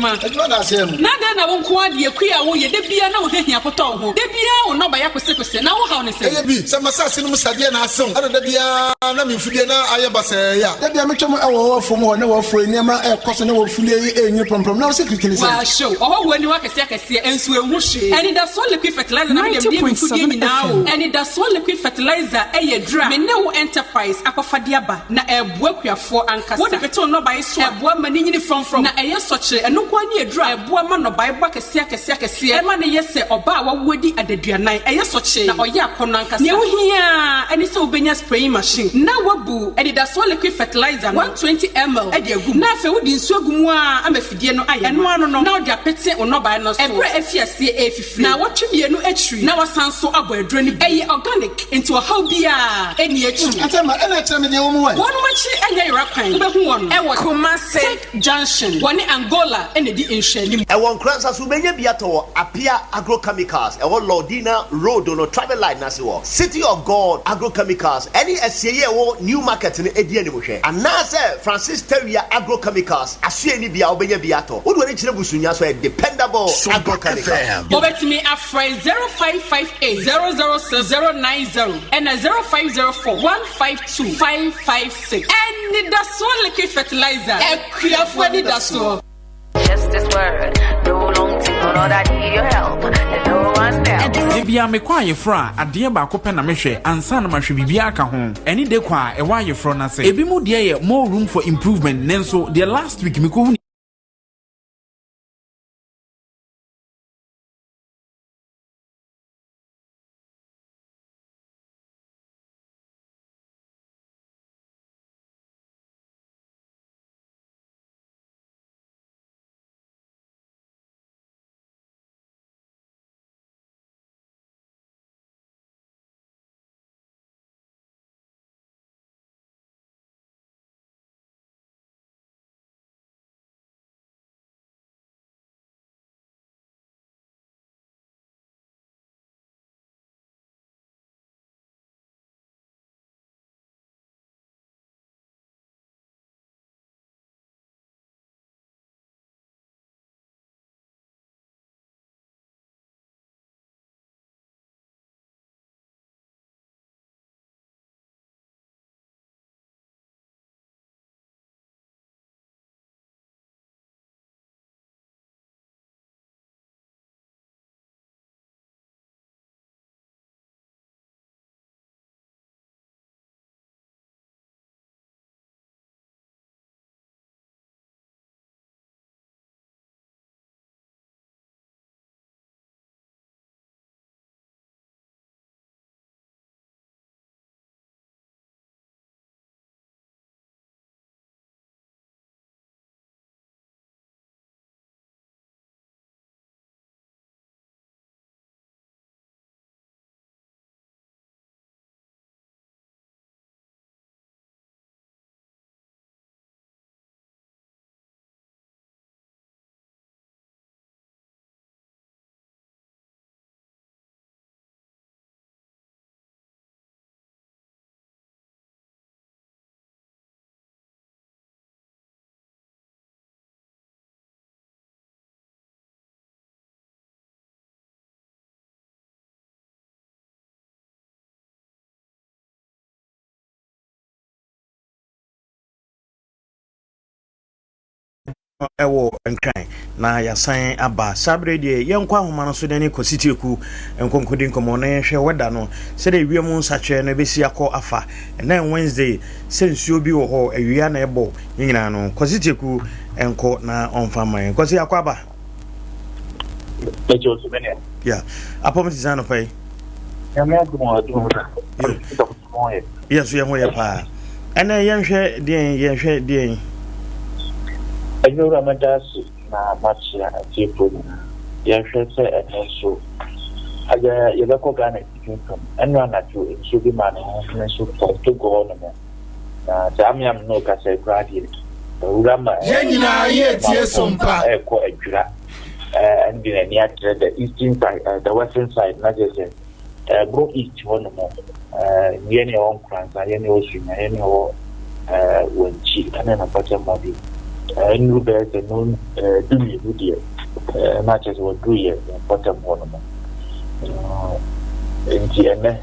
Adwuma da aseɛ no. Na dɛn na wo nko ara deɛ kua a woyɛ da biara na wo ho hia potɔ wo ho da biara wo nnɔbaeɛ akosekose na wo haw ne sɛn? Ɛyɛ bi sɛ m'asase no mu sadeɛ na asew ɛna da biara na me mfudeɛ na ayɛ basɛɛ a. Da biara metwa mu wɔ w'afuom hɔ na w'afuo nneɛma rekɔ so na w'afudeɛ yi renyini prɔmprɔm na wo secret ne sɛn? W'ahyew ɔhɔhoɔ aniwa akɛseɛ akɛseɛ nso ɛnhu hwee. Anidasoɔ liquid fertilizer na mede meyɛ me mfudeɛ nyinaa o. Anidasoɔ liquid fertilizer yɛ aduru a me ne wo enterprise akɔfa de aba na ɛreboa akuafoɔ ankasa. Wode pete wo nnɔbaeɛ so a, ɛboa ma no nyini frɔmfrɔm na ɛyɛ sɔkyerɛ. Ɛno nko ara ne aduru a ɛboa ma nnɔbaeɛ bɔ akɛseɛ akɛseɛ akɛseɛ. Ɛma no yɛ sɛ ɔbaa a wawo adi adaduanan. Ɛyɛ sɔkyee na ɔyɛ akɔnnɔ ankasa. Nea wohia ara ne sɛ wobɛnya spraying machine na woabu anidasoɔ liquid fertilizer no 120 ml de agu mu na afei wode nsuo agu mu ara ama afidie no ayɛ ma. Ɛno ano no na wode apete wo nnɔbaeɛ no so ɛberɛ a afi aseɛ refifire. Naawɔtwe mmienu akyiri na woasan nso abɔ aduro no bio. Ɛyɛ organic enti ɔhaw biara nni akyiri. Atɛmma, ɛna kyerɛ me deɛ ɛwɔ mu ɛ. Wɔnom akyi nyɛ yera kwan. Wobɛhu wɔn wɔ Kumasi. Tech Junction. Wɔne Angola na ɛdi nhwɛanim. Ɛwɔ Nkoransa so wobɛnya bi atɔ wɔ Apia Agrochemicals ɛwɔ Lordina Road no traffic light no ase wɔ City of God Agrochemicals ɛne asieɛ ɛwɔ New Market no ɛdi anim hwɛ anaasɛ Francis Tawia Agrochemicals asoɛe no bi a wobɛnya bi atɔ. Wode w'ani kyerɛ Busunya so ɛyɛ Dependable Agrochemicals. Wobɛtumi afrɛ 0558 006 090 ɛna 0504 152 556. Anidasoɔ Liquid Fertilizer, akuafoɔ anidasoɔ. Da biara mekɔ ayeforɔ a, adeɛ baako pɛ na mehwɛ ansa na mahwɛ biribiara aka ho. Ɛne decor a ɛwɔ ayeforɔ no ase. Ebinom deɛ yɛ more room for improvement nanso deɛ last week mekɔhunuu. Wɔ Nkran na yɛasan aba. Saa berɛ yi deɛ yɛnkɔ ahoma no so na yɛne Kwasi Tieku nkɔnkɔdi nkɔmmɔ na yɛnhwɛ wɛda no sɛdeɛ wiem nsakyerɛ no bɛsi akɔ afa ɛnɛ Wednesday sɛ nsuo bi wɔ hɔ awia na ɛbɔ ne nyinaa no Kwasi Tieku nkɔ na ɔmfa mma yɛn. Kwasi akɔ aba. Yeah. Apɔm te sɛ anɔpa yi. Yɛ so yɛn ho yɛ paa. Ɛnɛ yɛnhwɛ deɛn yɛnhwɛ deɛn. Adwuma mɛda ase na makyea atiefoɔ nyinaa. Yɛhwɛ sɛ ɛnɛ nso ayɛ yɛbɛkɔ Ghana atifi fam. Ɛno anadwo nsuo bi maa ne ho hene so tɔ Togo hɔ nom. Na saa me a me ne wo kasa yi koraa deɛ wura ma Yɛn nyinaa yɛretie so mpa. ɛrekɔ adwira ɛne de n'ani akyerɛ the eastern side, the western side na kyerɛ sɛ Ɛboro East hɔ nom, yɛn a ɛwɔ Nkoranza, yɛn a ɛwɔ Sunya, yɛn a ɛwɔ Wankyi ne ne mpɔtam hɔ deɛ, ɛnnuru bɛyɛ sɛ no dumienu deɛ, na kyerɛ sɛ wɔduru yɛ yɛn mpɔtam hɔ nom. Nti ɛnɛ,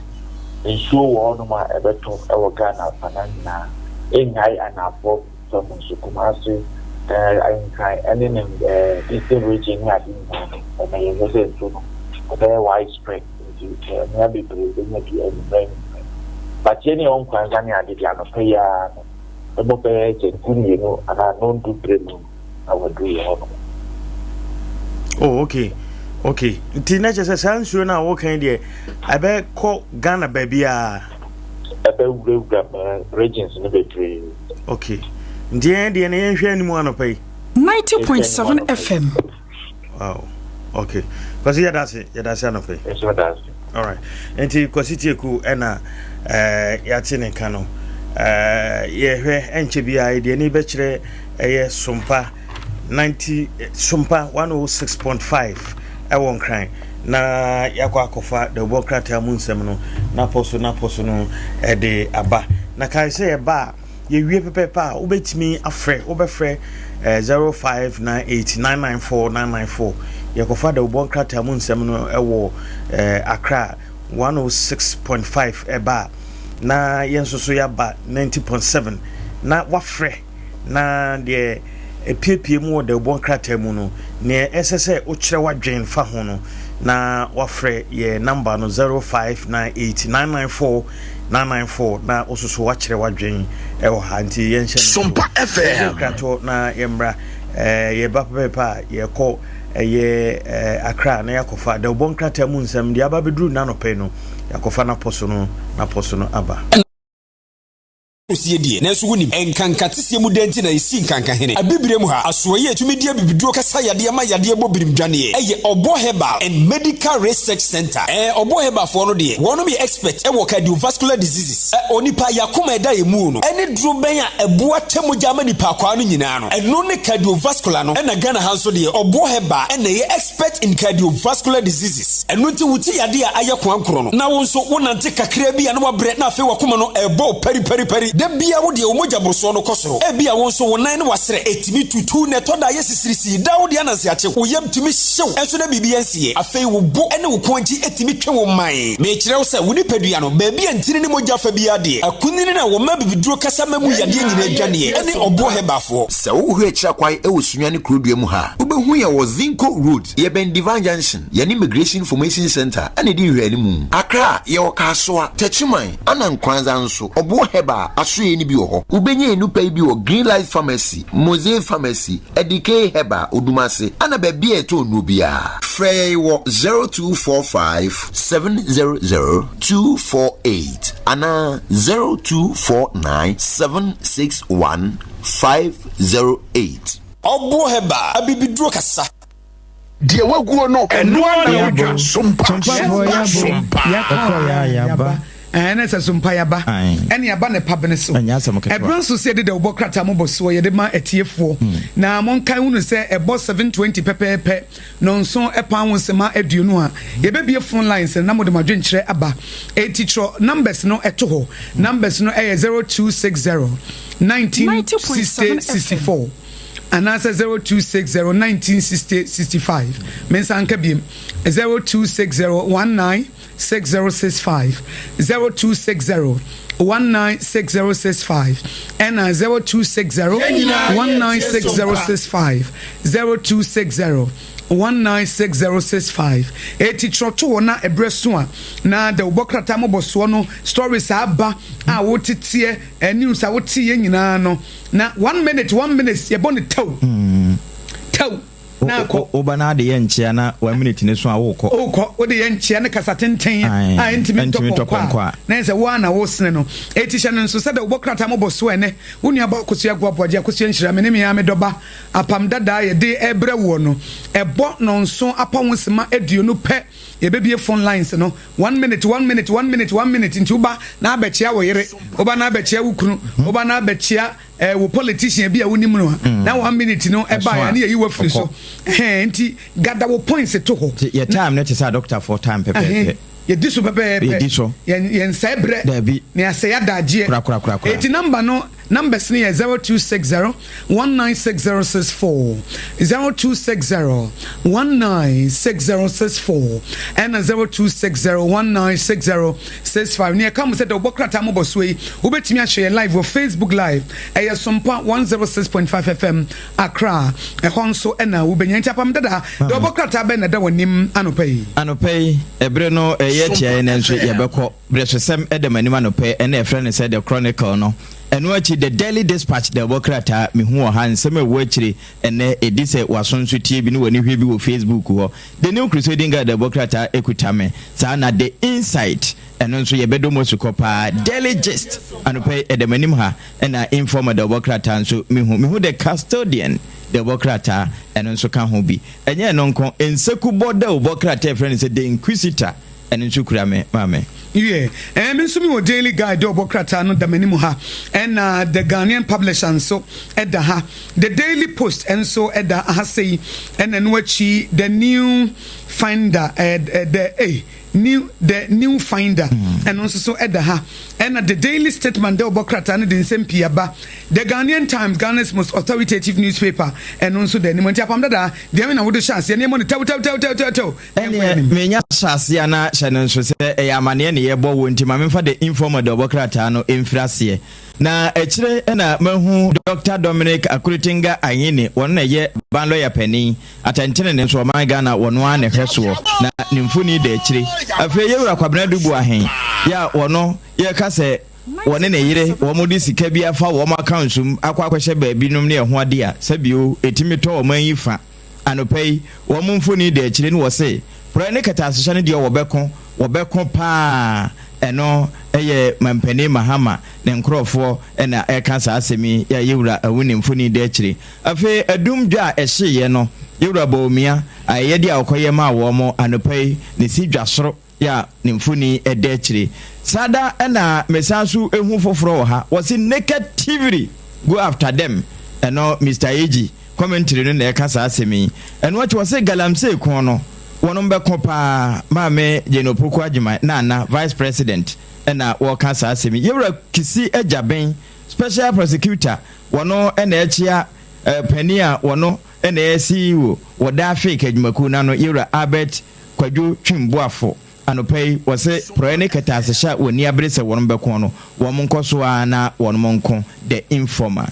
nsuo wɔ hɔ nom a ɛbɛtɔ wɔ Ghana afanan nyinaa, ɛnnyae anaafoɔ fam nso, Kumasi, Nkran ne ne Eastern region ne ade nyinaa no, ɛnɛ yɛhwɛ sɛ nsuo no ɛbɛyɛ wide spread nti mmea bebree bɛnya bi anwummerɛ anwummerɛ. But yɛn a ɛwɔ Nkoranza ne ade deɛ anɔpa yi ara no ɛbɔ bɛyɛ sɛ du mmienu anaa nondu berɛ mu na waduru yɛ hɔ nom. Oh okay okay nti na kyerɛ sɛ saa nsuo no a wɔka yi deɛ ɛbɛkɔ Ghana baabiara. Ɛbɛwurawura regions no bebree. Okay nti yɛn deɛ no yɛnhwɛ anim anɔpa yi. 90.7 FM. Wow. Okay. Kwasi yɛda ase yɛda ase anɔpa yi. Nso da ase. All right. Nti Kwasi Tieku ɛna ɛɛ yɛate ne nka no. Ɛɛ yɛhwɛ ɛnkyɛ biara deɛ ne bɛkyerɛ ɛyɛ Sompa 90 Sompa 106.5 ɛwɔ Nkran na yɛakɔ akɔfa dawubɔ krataa mu nsɛm no n'apɔ so n'apɔ so no ɛde aba. Na kae sɛ yɛba a Yɛwie pɛpɛɛpɛ a, wobɛtumi afrɛ, wobɛfrɛ eh, 0598 994 994. Yɛkɔfa dawubɔ nkrataa mu nsɛm no wɔ eh, Accra 106.5 ɛba a, na yɛn nso so yɛaba 90.7 na wafrɛ na deɛ epiepie mu wɔ dawubɔ nkrataa mu no, neɛ ɛsɛ sɛ wokyerɛ w'adwen fa ho no, na wafrɛ yɛ namba no 0598 994 994 na wososo woakyerɛ w'adwen wɔ ha nti yɛnhyɛ no so. Sompa Yɛgye FM. nkratoɔ na yɛmmra. Eh, yɛba pɛpɛɛpɛ a yɛkɔ ɛyɛ eh, Accra na yɛakɔfa dawubɔ nkrataa mu nsɛm deɛ aba bɛduru n'anɔpa yi no yɛakɔfa n'apɔ so no n'apɔ so no aba. Osie deɛ, nanso wonim, nkanka teseɛ mu dɛn nti na yɛsii nkanka hene? Abibirem ha, asoɛeɛ a ɛtumi de abibiduro kasa yadeɛ ma yadeɛ bɔ birim dwaneɛ, ɛyɛ Ɔbɔ Herbal and Medical Research Centre. Ɛɛ, Ɔbɔ Herbal foɔ no deɛ, wɔnom yɛ expert wɔ cardiovascular diseases. Ɛ, onipa, y'akoma a ɛda yɛn mu no, ɛne duro bɛn a ɛboa kyɛ mogya ma nipa akwaa no nyinaa no, ɛno ne cardiovascular no. Ɛna Ghana ha nso deɛ, Ɔbɔ Herbal ɛna ɛyɛ expert in cardiovascular diseases. Ɛno nti wo ti yadeɛ a ayɛ koankorɔ no, na wo nso wo nante kakraa bi a na wabrɛ na afei w'akoma no ɛrebɔ wo pariparipari. Da biara wo deɛ wo mogya borosoɔ no kɔ soro. Ebia wo nso wo nan ne w'asrɛ ɛtumi tutu na ɛtɔ da a ɛyɛ sisirisii. Daa wo deɛ ananse akye wo, wo yam tumi hye wo nso na biribi ansiiɛ. Afei wo bo ne wo kɔn akyi tumi twe wo man. Merekyerɛ wo sɛ wo nipadua no, baabi a ntini ne mogya fa biara deɛ, akunini no a wɔma abibiduro kasa ma mu Yɛn yadeɛ nyinaa nyinaa yɛretie dwaneɛ ne Sompa. ɔboɔ hɛbaafoɔ. Sɛ wohwɛ akyiri akwan wɔ Sunyani kurodua mu ha a, wobɛhu yɛn wɔ Zinco Road. Yɛbɛn Divine Junction, yɛne Immigration Information Centre na ɛdi nhwɛanimu. Accra, yɛwɔ Kasoa, Techiman, ana Nkoranza nso, Ɔboɔ Herbal asoɛeɛ no bi wɔ hɔ. Wobɛnya yɛn nnupa yi bi wɔ Green Life Pharmacy, Mosaic Pharmacy, Adikei Herbal, Odumase, ana baabi a yɛtɔn nnuro biara. Frɛ yɛn wɔ 0245 700 248 anaa 0249 761 508. Ɔboɔ Herbal, abibiduro kasa. Deɛ waguo no, ɛno ara na wotwa. Sompa, Sompafoɔ sompa, yabo, sompa. yɛkɔɔ yɛ a yaba. Ɛɛ na sɛ sompa yaba, ɛne aba ne pa bene so. Ɛnyɛ asɛm ketewa. Ɛberɛ nso sɛ yɛde dawubɔ krataa mobɔ soɔ yɛde ma atiefoɔ. Na monkae hunu sɛ ɛbɔ 7:20 pɛpɛɛpɛ, nɔnson ɛpan ho nsema 20 a, yɛbɛbue phone lines no na mode mo adwenkyerɛ aba. Enti twerɛ numbers no to hɔ. Numbers no ɛyɛ 0260 19 60 64. Anaasɛ 0260 19 60 65. Mensan nka biem, 0260 19 60 65, 0260 196065 ɛna 0260 196065 0260 196065 Eti twerɛto hɔ na ɛberɛ so a na dawubɔ krataa mmɔbɔsoɔ no stories a aba a woteteɛ eh, news a woteeɛ nyinaa no na one minute one minute yɛbɔ no tɛw tɛw na akɔ. Woba na ade yɛ nkyea na one minute ne so a wokɔ. Wokɔ wode yɛ nkyea ne kasa tenten a ɛntumi ntɔ pɔnkɔ a na ɛsɛ wo a na wosene no. Eti hyɛ no nso sɛ dawubɔ krataa mmɔbɔsoɔ ɛnɛ wo nua ba Akosua Aguaboagye Akosua Nhyira me ne me ara me dɔba Apam dada a yɛde rebrɛ woɔ no, ɛbɔ nnɔnson apɔho sima aduonu pɛ. Yɛbɛbue phone lines no, one minute, one minute, one minute, one minute, nti woba na abɛkyea wo yere, woba na abɛkyea wo kunu, woba na abɛkyea eh, wo politician bi a wonim no a, na one minute no ɛbaeɛ a ne yɛyi wo afiri so. Ɛhɛn, nti gada wo points to hɔ. Nti yɛ time no te sɛ adɔkotafoɔ time pɛpɛɛpɛ. Yɛdi so pɛpɛɛpɛ. Yɛdi so. Yɛn yɛnsɛe berɛ. Dabi. Na yɛasɛe adagyeɛ. Korakorakorakora. Eti number no numbers no yɛ 0260 196064, 0260 196064 ɛna 0260 196065. Nea ɛka mo sɛ dɛ wobɔ krataa mobɔ soɔ yi, wobɛtumi ahwɛ yɛn live wɔ Facebook live. Ɛyɛ Sompa 106.5 FM Accra. Ɛhɔ nso na wobɛnya. Nti apam dada, deɛ ɔbɔ krataa bɛn na ɛda w'anim anɔpa yi? Anɔpa yi, ɛberɛ no ɛyɛ tiaɛ nanso yɛbɛkɔ. Berɛsosɛm da m'anim anɔpa yi, ɛna yɛfrɛ no sɛ The Chronicle no. Ɛno akyi, The Daily Dispatch da ɛbɔ krataa, mehu wɔ ha, nsɛm a ɛwɔ akyire ɛnnɛ, ɛdi sɛ w'aso nso tie bi ne w'ani hwɛ bi wɔ Facebook hɔ. The New Crusading Guide da ɛbɔ krataa ɛkuta me. Saa na The Insight, ɛno nso yɛbɛdɔ mu asukɔ paa. Daily Gist, anɔpa yi, ɛda m'anim ha. Ɛna Informer dawubɔ krataa nso mehu. Mehu The Custodian dawubɔ krataa, ɛno nso ka ho bi. Ɛnyɛ ɛno nko, nsekubɔ dawubɔ krataa a yɛfrɛ no sɛ The Inquisitor, ɛno nso kura me maame. Wiɛ, ɛɛ me nso mewɔ Daily Guide dawubɔ krataa no da m'anim ha, ɛna The Ghanaian Publisher nso da ha, The Daily Post nso da ha sei, ɛna ɛno akyi The New Finder, ɛɛ The, ei, New, The New Finder, ɛno nso so ɛda ha. Ɛna The Daily Statesman dɛ ɔbɔ krataa no de nsɛm pii aba. The Ghanaian Times, Ghana's most authoritative newspaper, ɛno nso da anim. Nti Apam Dada, deɛ me na wode hyɛ aseɛ, nneɛma no tɛw tɛw tɛw tɛw tɛw tɛw. Ɛneɛ menya hyɛ aseɛ a na hyɛ no nso sɛ ɛyɛ amaneɛ ne yɛbɔ wɔ nti ma memfa The Informer de ɔbɔ krataa no mfiri aseɛ. Na akyire na mahu Dɔkta Dominic Akuritinga Ayine, wɔno na ɛyɛ ban lɔya panin. Atɛntenenee nso ɔman Ghana wɔno ara na ɛhwɛ soɔ na ne mfoni da akyire. Afei Yɛwura Kwabena Adu Boahen yɛ a wɔno yɛka sɛ wɔne ne yere wɔn de sika bi afa wɔn accounts mu akɔ akɔhyɛ baabi nom ne ɛho adeɛ a sɛbio ɛtumi tɔ ɔman yi fa. Anɔpa yi wɔn mfoni da akyire ne wɔse porɔɛ ne kɛtɛasehyɛ no deɛ wɔbɛko wɔbɛko paa ɛno yɛ Mampanin Mahama ne nkorɔfoɔ na ɛka saa asɛm yi yɛ a Yɛwura Awuni mfoni da akyire. Afei adum dwa a ɛhyeeɛ no, Yewura Bawumia, ayɛyɛdeɛ a ɔkɔyɛ maa wɔn anɔpa yi, ne si dwa soro yɛ a ne mfoni da akyire. Saa da na mesan nso hu foforɔ wɔ ha, wɔse naked thievery, go after them, ɛno Mister Agee commentary no na ɛka saa asɛm yi. Ɛno akyi wɔse galamsey ko no, wɔnom bɛko paa, Maame Jane Opoku Agyemang, Nana, Vice President, na wɔka saa asɛm yi. Yewura Kissi Agyabeng, Special Prosecutor, Wɔno na ɛkyea panin a wɔno na ɛyɛ CEO wɔ Daafik adwumakuo no ano, Yewura Albert Kwadwo Twim Boafo. Anɔpa yi, wɔse porɔeɛ ne kɛtɛasehyɛ a wɔnni abere sɛ wɔnom bɛko no, wɔn nkɔ so ara na wɔnom nko. The Informer.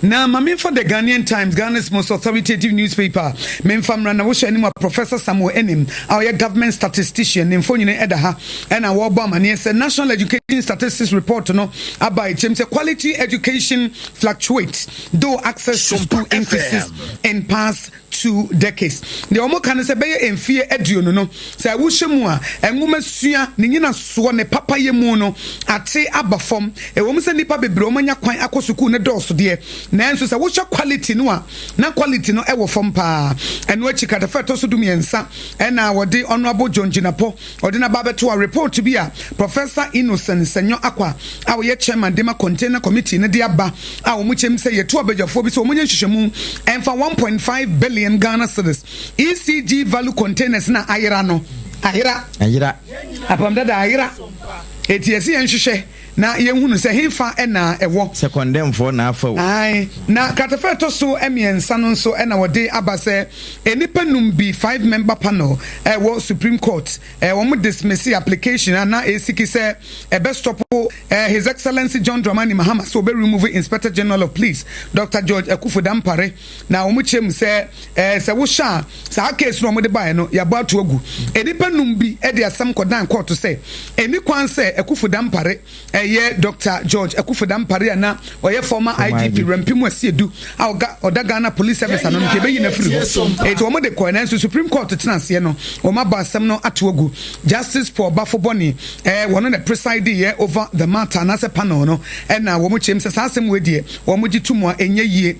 Na ma memfa The Ghanaian Times, Ghana's most authoritative newspaper, memfa mmra na wohyɛ anim a Professor Samuel Anim a ɔyɛ Government Statistician ne mfonini da ha na wɔrebɔ amaneɛ sɛ National Education Statistics Report no aba a ɛkyerɛm sɛ quality education fluctuates though access to school increases in past two decades. Deɛ wɔka ne sɛ bɛyɛ mfeɛ aduonu no, sɛ wohyɛ mu a, nwomasua, ne nyinasoɔ, ne papayɛ mu no ate aba fam. Ɛwɔ mu sɛ nnipa bebree a wɔanya kwan akɔ sukuu no dɔɔso deɛ, nanso sɛ wohwɛ quality no a, na quality no wɔ fam paa. Ɛno akyi, kratafa a ɛtɔ so dumiɛnsa na wɔde Honourable John Jinapor Ɔde no aba abɛto a report bi a Professor Innocent Senyo Akwa a ɔyɛ chairman de ma Container Committee no de aba a wɔn kyɛm sɛ yɛtu abadwafoɔ bi sɛ wɔnyɛ nhwehwɛmu ɛmfa 1.5 billion Ghana cedis ECG value containers na ayera no ayera ayera apam dada ayera eti yɛsi yɛn hwehwɛ. na yɛnhunu sɛ hefa na ɛwɔ. Sɛ kɔndɛmfoɔ na afa o. Ae, na kratafa a ɛtɔ so mmiɛnsa no nso na wɔde aba sɛ nnipa num bi, five member panel, ɛwɔ Supreme Court, wɔn dismissee application a na ɛresiki sɛ ɛbɛ stop His Excellency John Dramani Mahama sɛ ɔbɛ remove Inspector General of Police, Doctor George Akuffo Dampare. Na wɔn kyerɛ mu sɛ sɛ wohwɛ a saa case no a wɔde baeɛ no yɛabɔ ato agu. Nnipa num bi de asɛm kɔdan kɔɔto sɛ ɛnni kwan sɛ Akuffo Dampare ɛyɛ Doctor George Akuffo Dampare a na ɔyɛ former IGP Rampim Asiedu a ɔda Ghana Police Service ano no nka ɛbɛyi no afiri hɔ. Enti wɔn de kɔɛ nanso Supreme Court tena aseɛ no wɔn abɔ asɛm no ato agu. Justice Paul Baffoe-Bonnie wɔno na preside yɛ over the matter anaasɛ panel no ɛna wɔn kyerɛ mu sɛ saa asɛm wei deɛ wɔn gye to mu a ɛnyɛ yie.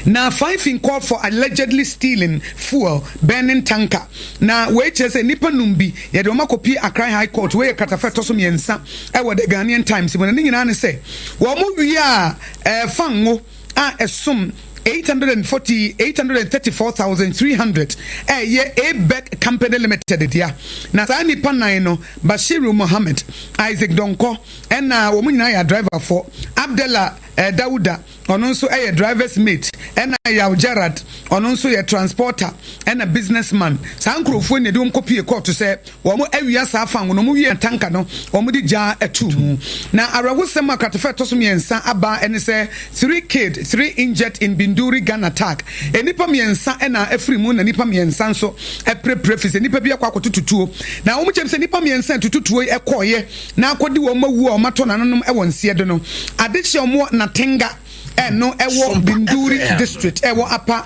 Na Fife called for allegedly stealing fuel burning tanker. Na wei kyerɛ sɛ nnipa num bi yɛde wɔn akɔpie Accra High Court. Wei yɛ kratafa ɛtɔ so mmiɛnsa ɛwɔ The Ghanaian Times mu. Na ne nyinaa ne sɛ wɔn wiaa ɛɛ fango a ɛsom 840 834,300 ɛyɛ ABEC Company Limited dea. Na saa nnipa nan no Bashiru Mohammed, Isaac Donkor ɛna wɔn nyinaa yɛ adriverfoɔ, Abdallah Dauda, ɔno nso yɛ driver's mate, ɛna Yaw Gerard, ɔno nso yɛ transporter ɛna business man. Saa nkurɔfoɔ yi na yɛde wɔn kɔpie kɔɔto sɛ wɔn awia saa fango no, wɔn wie tanka no, wɔn de gya too mu. Na awerɛhosɛm a kratafa ɛtɔ so mmiɛnsa aba ne sɛ, three killed, three injured in Binduri gun attack. Nnipa mmiɛnsa na afiri mu na nnipa mmiɛnsa nso apirapira firi sɛ nnipa bi akɔ akɔtoto tuo. Na wɔn kyɛm sɛ nnipa mmiɛnsa a ɛtoto tuo yi kɔeɛ na akɔdi wɔn awu a wɔatɔ nananom wɔ nseɛ do no. Adehye a wɔwɔ Natenga ɛno ɛwɔ Binduri district ɛwɔ Upper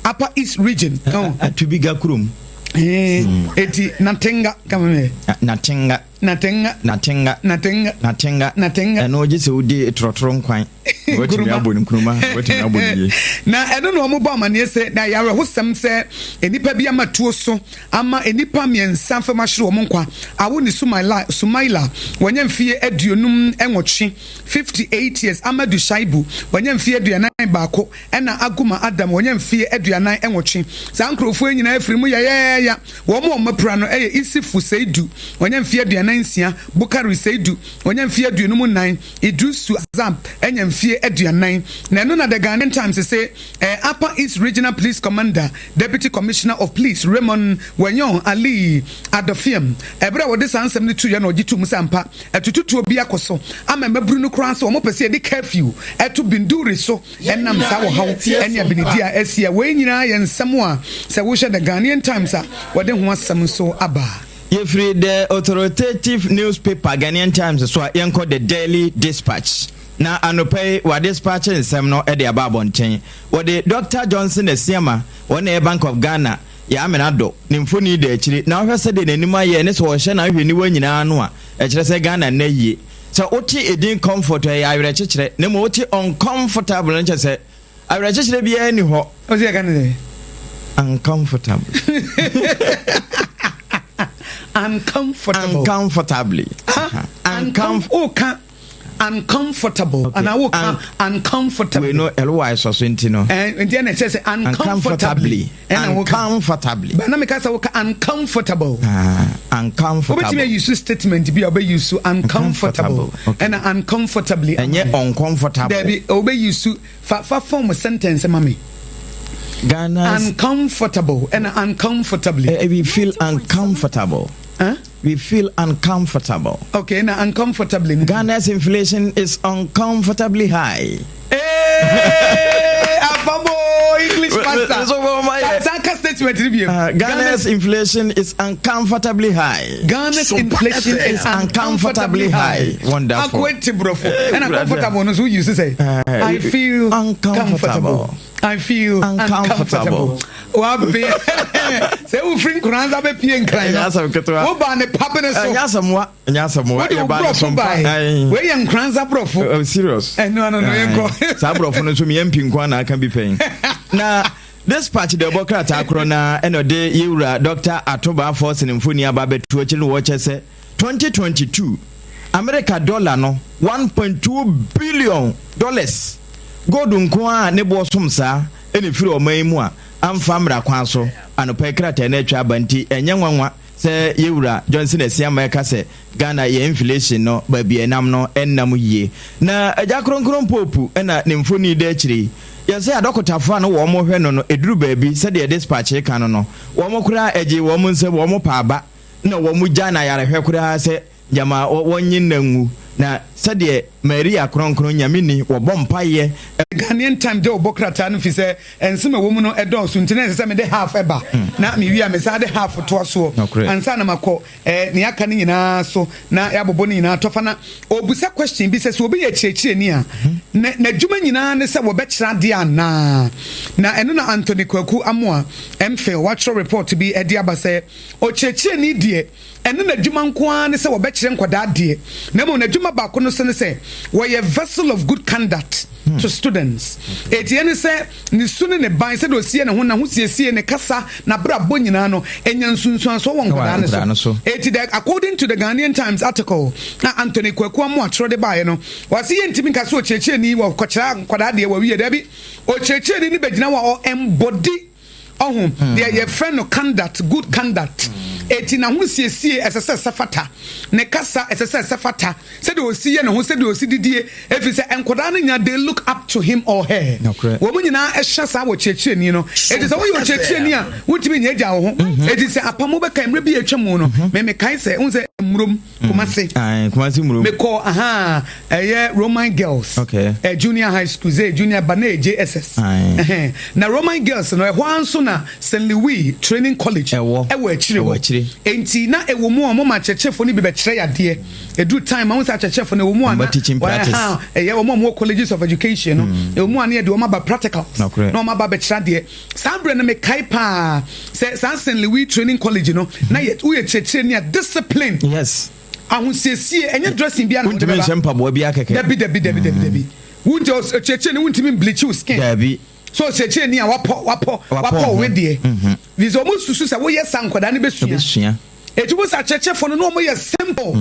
Upper East region. Atubiga kurom. Eti Natenga kama mɛ. Natenga. Natenga. Natenga. Natenga. Natenga. Natenga. Ɛno gye sɛ wodi torɔtoro nkwan. Watumi abɔ ne nkuruma, watumi abɔ ne yie. Na ɛno na wɔbɔ amanneɛ sɛ na ɛyɛ awerɛhosɛm sɛ nnipa bi ama tuo so ama nnipa mmiɛnsa fam ahyere wɔn nkwa. Awo ne Sumaila, Sumaila, wanya mfeɛ 58, 58 years, Amadu Shaibu, wanya mfeɛ 41, ɛna Aguma Adam, wanya mfeɛ 48. Saa nkurɔfoɔ yi nyinaa firi mu yayayaya. Wɔn a wɔapira no yɛ Isifu Seidu, wanya mfeɛ 46, Bukari Seidu, wanya mfeɛ 54, Idrisu Azab anya mfie 40, na ɛno na The Ghanaian Times se ɛyɛ Upper East Regional Police Commander, Deputy Commissioner of Police Raymond Wanyon Ali Adofiem. Ɛberɛ a wɔde saa nsɛm no tuiɛ na ɔgye too mu sɛ ampa atututuo bi akɔ so ama mmabunu no koraa sɛ wɔpɛ sɛ yɛde curfew to Binduri so ɛnam saa ɔhaw ne abenedie a asi a wei nyinaa yɛ nsɛm a sɛ wohwɛ The Ghanaian Times a wɔde ho asɛm nso aba. Yɛfiri The Authoritative Newspaper, Ghanaian Times so a, yɛnkɔ The Daily Dispatch. Na anɔpa yi, wɔadispatche nsɛm no de aba abɔnten. Wɔde Dɔkta Johnson Asiamah, wɔn na ɛyɛ Bank of Ghana, Yaamin Addo, ne mfoni da akyiri. Na wohwɛ sɛdeɛ n'anim ayɛ ne sɛ ɔhyɛ n'ahwehwɛniwa nyinaa ano a, ɛkyerɛ sɛ Ghana nna yie. Sɛ wote edin comfort a, ɛyɛ awerɛkyekyerɛ, na mmom wote uncomfortable no kyerɛ sɛ Awerɛkyekyerɛ biara nni hɔ. Ɔsɛ yɛka ne dɛ. Uncomfortable. Uncomfortable. Uncomfortably. Uncomf. Oka uncomfortable. Okay. Ana woka uncomfortably. Wei no LY sɔ so nti no. Eh, nti ɛna ɛkyerɛ sɛ uncomfortably. Uncomfortably. Ba na meka sɛ woka uncomfortable. Ah, uncomfortable. Wobɛtumi ayi so statement bi a wobɛyi so uncomfortable. Ɛna uncomfortably. Ɛnyɛ uncomfortable. Dabi, wobɛyi so fa fa form sentence ma me. Ghana's uncomfortable ɛna uncomfortably. Uh, we feel uncomfortable. Huh? We feel uncomfortable. Okay, now uncomfortably. Ghana's inflation is uncomfortably high. Hey, Afamo English master. Sanka statement. Ghana's inflation is uncomfortably high. Ghana's inflation is uncomfortably high. Wonderful. Akweti brofo. And uncomfortable no so you say. I feel uncomfortable. I feel uncomfortable. Wabe. Sɛ wofiri nkoranza bɛpie nkran no. Woba ne pabene so. Ɛnyɛ asɛm wa. Ɛnyɛ asɛm wa. Wode wo borɔfo bae. Wei yɛ nkoranza borɔfo. Oh, serious. Ɛno ano no yɛnkɔ. Saa borɔfo no nso meyɛ mpi nko na aka bi pɛn. Na dispatch de ɔbɔ krataa korɔ na ɛna ɔde yɛwura Dr. Atoba Forson mfoni aba abɛto akyiri no wɔkyɛ sɛ 2022 America dollar no 1.2 billion dollars Gold nko ara a ne boɔ som saa na ɛfiri ɔman yi mu a amfa mmara kwan so. Anɔpa yi krataa no atwa aba nti ɛnyɛ nwanwa. Sɛ yɛwura Johnson Asiamah ɛka sɛ Ghana yɛ inflation no baabi a ɛnam no ɛnnam yie. Na Agya Kronkron Pope na ne mfoni da akyire yi. Yɛsɛ adɔkotafoɔ a na wɔn hwɛ no no ɛduru baabi sɛdeɛ dispatch reka no no wɔn koraa ɛgyee wɔn nsam wɔn paa ba na wɔn gya no ayarehwɛ koraa sɛ gyama wɔnnye nna nwu. Na sɛdeɛ Maria Kronkron Nyame ni wɔbɔ mpaeɛ. Ghanaian Times de ɔbɔ krataa no fisɛ nsɛm a ɛwɔ mu no dɔɔso nti na ɛsɛ sɛ mede half ba na mewie a mesan de half toa soɔ ansa na makɔ nea aka no nyinaa so na yɛabobɔ no nyinaa tɔfa. Na ɔrebisa question bi sɛ, sɛ obi yɛ kyerɛkyerɛni a, n'adwuma nyinaa ne sɛ wɔbɛkyerɛ adeɛ anaa? Na ɛno na Anthony Kwaku Amoah, MPhil, watwerɛ report bi de aba sɛ ɔkyerɛkyerɛni deɛ, Ɛno n'adwuma nko ara ne sɛ wɔbɛkyerɛ nkwadaa adeɛ, na mmom n'adwuma baako no nso ne sɛ wɔyɛ vessel of good conduct to students. Eti ɛne sɛ ne su ne ne ban, sɛdeɛ ɔsi yɛ ne ho, n'ahosiesie, ne kasa, n'abrabɔ nyinaa no, ɛnya nsunsuansoɔ wɔ nkwadaa no so. Eti the according to the Ghanaian Times article a Anthony Kwaku Amoah twerɛ de baeɛ no, ɔse yɛntumi nka sɛ ɔkyerɛkyerɛni wɔkɔkyerɛ nkwadaa adeɛ wɔawie, dabi, ɔkyerɛkyerɛni no bɛgyina hɔ a ɔ embody Ɔho, deɛ yɛfrɛ no conduct, good conduct. Eti n'ahosiesie ɛsɛ sɛ ɛsɛ fata, ne kasa ɛsɛ sɛ ɛsɛ fata, sɛdeɛ ɔsi yɛ ne ho, sɛdeɛ ɔsi didie, ɛfiri sɛ nkwadaa no nyinaa they look up to him or her. Wɔn nyinaa ɛhyɛ saa wɔ kyerɛkyerɛni no. Eti sɛ woyɛ ɔkyerɛkyerɛni a, wontumi nyɛ agya wo ho. Eti sɛ apam wobɛka mmerɛ bi a atwa mu no, me mekae sɛ, wohu sɛ mmurom, Kumasi. Ayi Kumasi murom. Mekɔ aha ɛyɛ Roman girls. Okay. Eh, junior high school sɛ junior ba na ɛyɛ JSS. Ayi. Na Roman girls no ɛhɔ ara nso na St. Louis Training College. Ɛwɔ. Ɛwɔ akyire hɔ. Ɛwɔ akyire. Enti na ɛwɔ mu a wɔn ma akyerɛkyerɛfoɔ no bi bɛkyerɛ yadeɛ. Ɛduru time a wɔn sɛ akyerɛkyerɛfoɔ no ɛwɔ mu a na. Teaching practice. Ɛha ɛyɛ wɔn a wɔwɔ colleges of education no. Ɛwɔ mu a na yɛde wɔn aba practicals. Nokorɛ. Na wɔn aba abɛkyerɛ adeɛ. Saa berɛ no mekae paa sɛ saa St. Louis Training College no na yɛ woyɛ kyerɛkyerɛni a discipline, Yes. ahosiesie, ɛnyɛ dressing biara na wode Wontumi bɛba. nhyɛ mpaboa biara kɛkɛ. Dabi dabi dabi dabi dabi. Wonti ɔkyerɛkyerɛni wontumi mbleach wo skin. Dabi. So ɔkyerɛkyerɛni a wapɔ wapɔ Wapɔ wapɔ ho. wo wedeɛ. Fi sɛ wɔn susu sɛ woyɛ saa nkwadaa no bɛsua. Bɛsua. Eti wo sɛ akyerɛkyerɛfoɔ no na wɔn yɛ simple.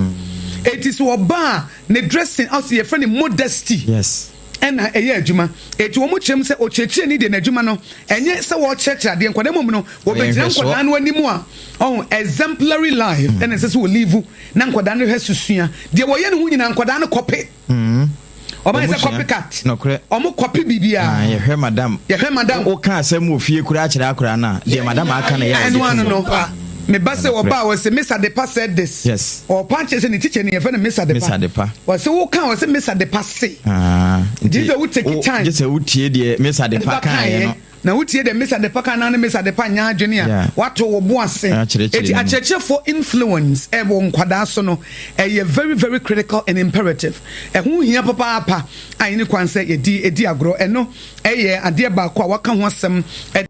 Eti sɛ ɔba a ne dressing ɔsɛ yɛfrɛ no modesty. Yes. Ɛna ɛyɛ adwuma. Eti wɔn kyerɛ mu sɛ ɔkyerɛkyerɛni deɛ n'adwuma no ɛnyɛ sɛ wɔrekyerɛkyerɛ adeɛ nkwadaa mmom no wɔbɛgyina nkwadaa no anim a ɔho exemplary life ɛna ɛsɛ sɛ wɔlive na nkwadaa no hwɛ so sua deɛ wɔyɛ ne ho nyinaa nkwadaa no kɔpe. Ɔba yɛ sɛ copy cat. Nokorɛ. Ɔmo kɔpe biribiara. Ah, yɛhwɛ madam. Yɛhwɛ madam. Wo ka asɛm wɔ fie koraa kyerɛ akora no a, deɛ madam aka no yɛ a Ɛno ano no. Me ba sɛ ɔba a ɔse Miss Adepa said this. Yes. Ɔpa kyerɛ sɛ ne teacher ni yɛfrɛ no Miss Adepa. Miss Adepa. Ɔse wo ka ɔse Miss Adepa se. Ah. Nti sɛ wo take time. Gye sɛ wo tie deɛ Miss Adepa kaeɛ no. Na wotie deɛ Miss Adepa ka na ne Miss Adepa nyɛ adwene a, woato wo bo ase. Eti akyerɛkyerɛfoɔ influence wɔ nkwadaa so no, ɛyɛ very very critical and imperative. Ɛho hia papaapa a ɛnni kwan sɛ yɛde di agorɔ. Ɛno yɛ adeɛ baako a wɔaka ho asɛm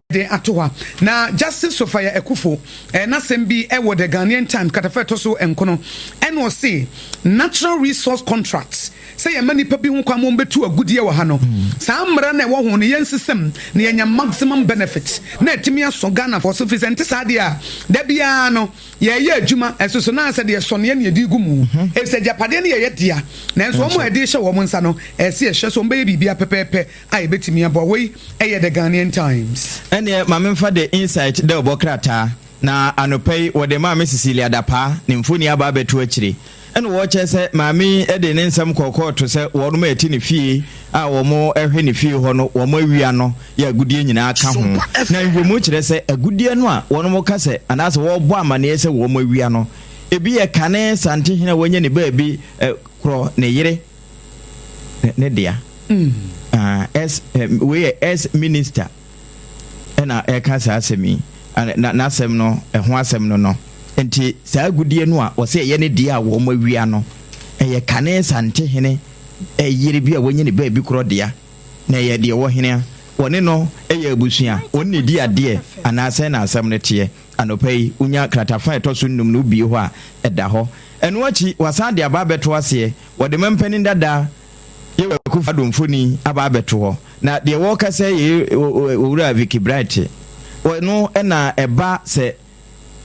de ato hɔ. Na Justice Sophia Akuffo n'asɛm bi wɔ The Ghanaian Times kratafa a ɛtɔ so nkono, ɛna ɔse natural resource contracts, Sɛ yɛma nnipa bi ho kwan ma wɔbɛtu agudeɛ wɔ ha no, saa mmara no a ɛwɔ ho no yɛnsesa mu na yɛanya maximum benefit na atumi asɔ Ghanafoɔ so firi sɛ ɛnte saa deɛ a, da biara no yɛreyɛ adwuma nso so na sɛ deɛ sɔneɛ na yɛde regu mu ɛfiri sɛ agyapadeɛ no yɛ yɛ dea nanso wɔn a yɛde rehyɛ wɔn nsa no ɛsɛ sɛ yɛhwɛ sɛ wɔbɛyɛ biribiara pɛpɛɛpɛ a yɛbɛtumi aboa. Wei yɛ The Ghanaian Times. Ɛnneɛ ma memfa The Insight dawubɔ krataa na anɔpa yi wɔde Maame Cecilia Dapaah ne mfoni aba abɛto akyire. Ɛna wɔkyerɛ sɛ maame yi de ne nsɛm kɔɔ kɔɔto sɛ wɔnom a ɛte ne fie a wɔhwɛ ne fie hɔ no wɔn awia no yɛ agudeɛ nyinaa ka ho. Na nhwɛmu kyerɛ sɛ agudeɛ no a wɔnom ka sɛ anaasɛ wɔbɔ amaneɛ sɛ wɔn awia no ebi yɛ kane Santehene a wanya ne baabi korɔ ne yere ne dea. Ah, S, wei yɛ S minister. na ɛreka saa asɛm yi, na n'asɛm no, ɛho asɛm no no. Nti saa agudeɛ no a wɔsɛ ɛyɛ ne deɛ a wɔn awia no, ɛyɛ kane Santehene yere bi a wanya ne baabi korɔ dea, na ɛyɛ deɛ ɛwɔ hene a wɔne no yɛ abusua, wɔn na ɛdi adeɛ, anaa sɛn na asɛm no teɛ? Anɔpa yi, wonya kratafa a ɛtɔ so nnum no wobue hɔ a, ɛda hɔ. Ɛno akyi, wɔasan de aba abɛto aseɛ, wɔde mampanin dada Yehu Akufo Addo mfoni aba abɛto hɔ. Na deɛ wɔrekasa yi yɛ Owura Vicky Bright. Ɔno na ɛba sɛ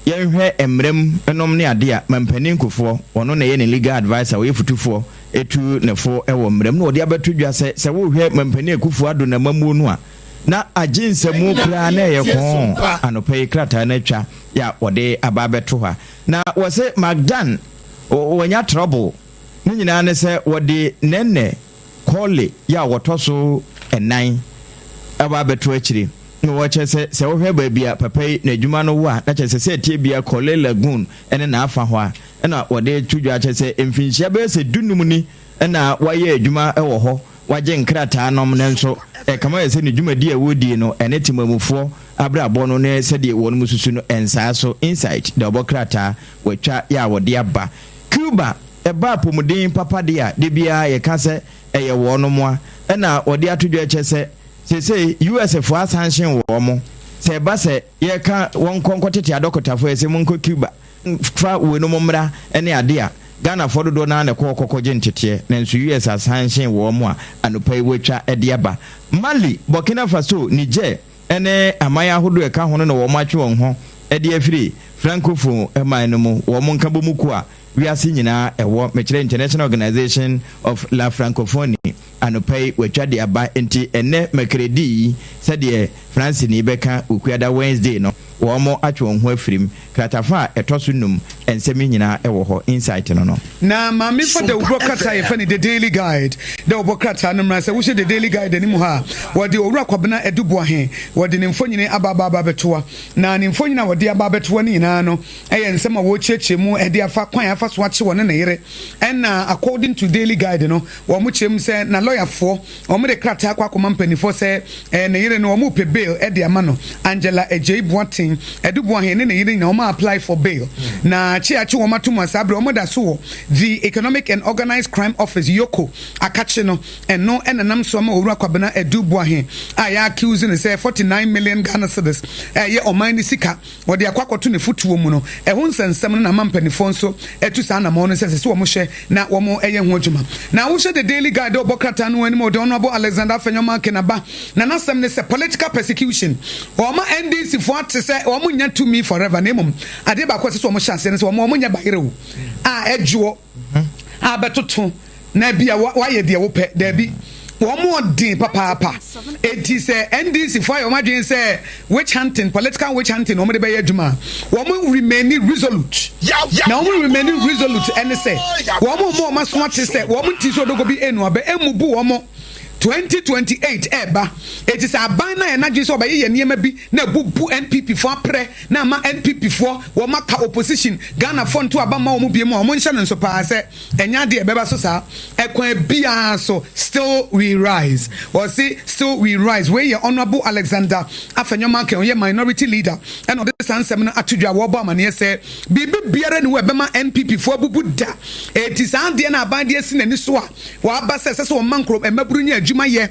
yɛnhwɛ mmara mu nom ne adeɛ a, Mampanin Kufuor, ɔno na ɛyɛ ne legal adviser, ɔyɛ futufoɔ, ɛtu ne fo wɔ mmara mu na ɔde abɛto dwa sɛ, sɛ wohwɛ Mampanin Akufo Addo n'amammuo no a, na agye nsamu koraa na ɛyɛ kɔn. Anɔpa yi krataa no atwa yɛ a wɔde aba abɛto hɔ a. Na wɔse McDan wanya trouble. Ne nyinaa ne sɛ wɔde Nene Korley yɛ a wɔtɔ so nnan aba abɛto akyire. Na wɔkyerɛ sɛ sɛ wohwɛ baabi a papa yi n'adwuma no wɔ a, na kyerɛ sɛ sɛ ɛteɛ biara Korle Lagoon ne n'afa hɔ a na wɔde to dwa kyerɛ sɛ mfinhyia bɛyɛ sɛ dunum ni na wayɛ adwuma wɔ hɔ, wagye nkrataa nom nanso ɛkame ayɛ sɛ ne dwumadi a wɔredie no ɛne temamufoɔ abrabɔ no ne sɛdeɛ wɔnom susu no ɛnsaa so. Insight de ɔbɔ krataa watwa yɛ a wɔde aba Cuba ɛba apomuden papa deɛ a da biara yɛka sɛ ɛyɛ wɔnom a ɛna wɔde ato dwa kyerɛ sɛ seesei US foɔ asanhyen wɔn sɛ ɛba sɛ yɛka wɔn nkɔ nkɔtete adɔkotafoɔ yɛsɛ monkɔ Cuba fa weinom mmra ne ade a, Ghanafoɔ dodoɔ no ara na ɛkɔ hɔ kɔkɔgye nteteɛ, nanso US asanhyen wɔn a anɔpa yi wɔatwa de aba. Mali, Burkina Faso, Niger ne aman ahodoɔ a ɛka ho no na wɔatwe wɔn ho de afiri Francophone man no mu, wɔn nkabɔmu kuo a wiase nyinaa ɛwɔ, mekyerɛ International Organization of La Francophonie, anɔpa yi wɔatwa de aba. Enti ɛnnɛ Mercredi yi, sɛdeɛ Franceni bɛka Wukuada Wednesday no, wɔatwe wɔn ho afiri mu. Kratafa a ɛtɔ so num, nsɛm yi nyinaa wɔ hɔ. Insight no no. Na Maame fa dawubɔ krataa a yɛfrɛ no The Daily Guide, dawubɔ krataa no mmra. Sɛ wohwɛ The Daily Guide anim ha a, wɔde Owura Kwabena Adu Boahe, wɔde ne mfonini aba aba aba abɛtoa. Na ne mfonini a wɔde aba abɛtoa no nyinaa no yɛ nsɛm a wɔrekyerɛkyerɛ mu de afa kwan a afa so akye wɔne ne yere. Ɛna according to Daily Guide no, wɔkyerɛ mu sɛ na lɔyafoɔ Wɔde krataa akɔ akɔma mpanimfoɔ sɛ ɛɛ ne yere no wɔrepɛ bail de ama no. Angela Adjei Boateng, Adu Boahen ne ne yere nyinaa wɔn apply for bail. Na kye akye wɔn ato mu a saa berɛ wɔda so wɔ The Economic and Organised Crime Office, EOCO, akakye no. Ɛno na ɛnam so ama Owura Kwabena Adu Boahen a yɛ accuse no sɛ 49 million Ghana cedis a ɛyɛ ɔman no sika wɔde akɔ akɔto ne fotoɔ mu no, ɛho nsɛnsɛm no na ama mpanimfoɔ nso atu saa anammɔn no sɛ ɛsɛ sɛ wɔhwɛ na wɔyɛ ho adwuma. Na wohwɛ The Daily Guide a ɔbɔ krataa no anim a ɔde Honourable Alexander Afenyo-Markin aba, na n'asɛm ne sɛ Political Persecution. Wɔma NDC foɔ ate sɛ wɔnnya tumi forever na mmom adeɛ baako a ɛsɛ sɛ wɔhyɛ aseɛ ne sɛ wɔn wɔnyɛ bayerɛ o a ɛdwoɔ a bɛtoto na ebia woayɛ deɛ wopɛ. Daabi, wɔn ɔden papaapa. Enti sɛ NDC foɔ ayɛ wɔn adwene sɛ witch hunting, political witch hunting na wɔn de bɛyɛ adwuma a, wɔn remain resolute. Na wɔn remain resolute ɛne sɛ wɔn mma wɔn aso ate sɛ wɔn nti sɛ odogo bi enu abɛ emubu wɔn. 2028 ɛɛba. Eti sɛ aban no ayɛ n'adwene sɛ ɔbɛyeyɛ nneɛma bi na abubu NPP foɔ aprɛ na ama NPP foɔ wɔn aka opposition, Ghana foɔ nto aba mma wɔn biom a, wɔn nhyɛ no nso paa sɛ Ɛnyɛ adeɛ a ɛbɛba so saa ɛkwan biara so still we rise wɔse still we rise wei yɛ Honourable Alexander Afenyo Markin ɔyɛ minority leader ɛna ɔde saa nsɛm no ato dwa wɔrebɔ amaneɛ sɛ biribi biara ni hɔ a ɛbɛma NPP foɔ abubu da eti saa adeɛ no aban de asi n'ani so a waba sɛ ɛsɛ sɛ wɔma nkuro mmabunu nya adwuma yɛ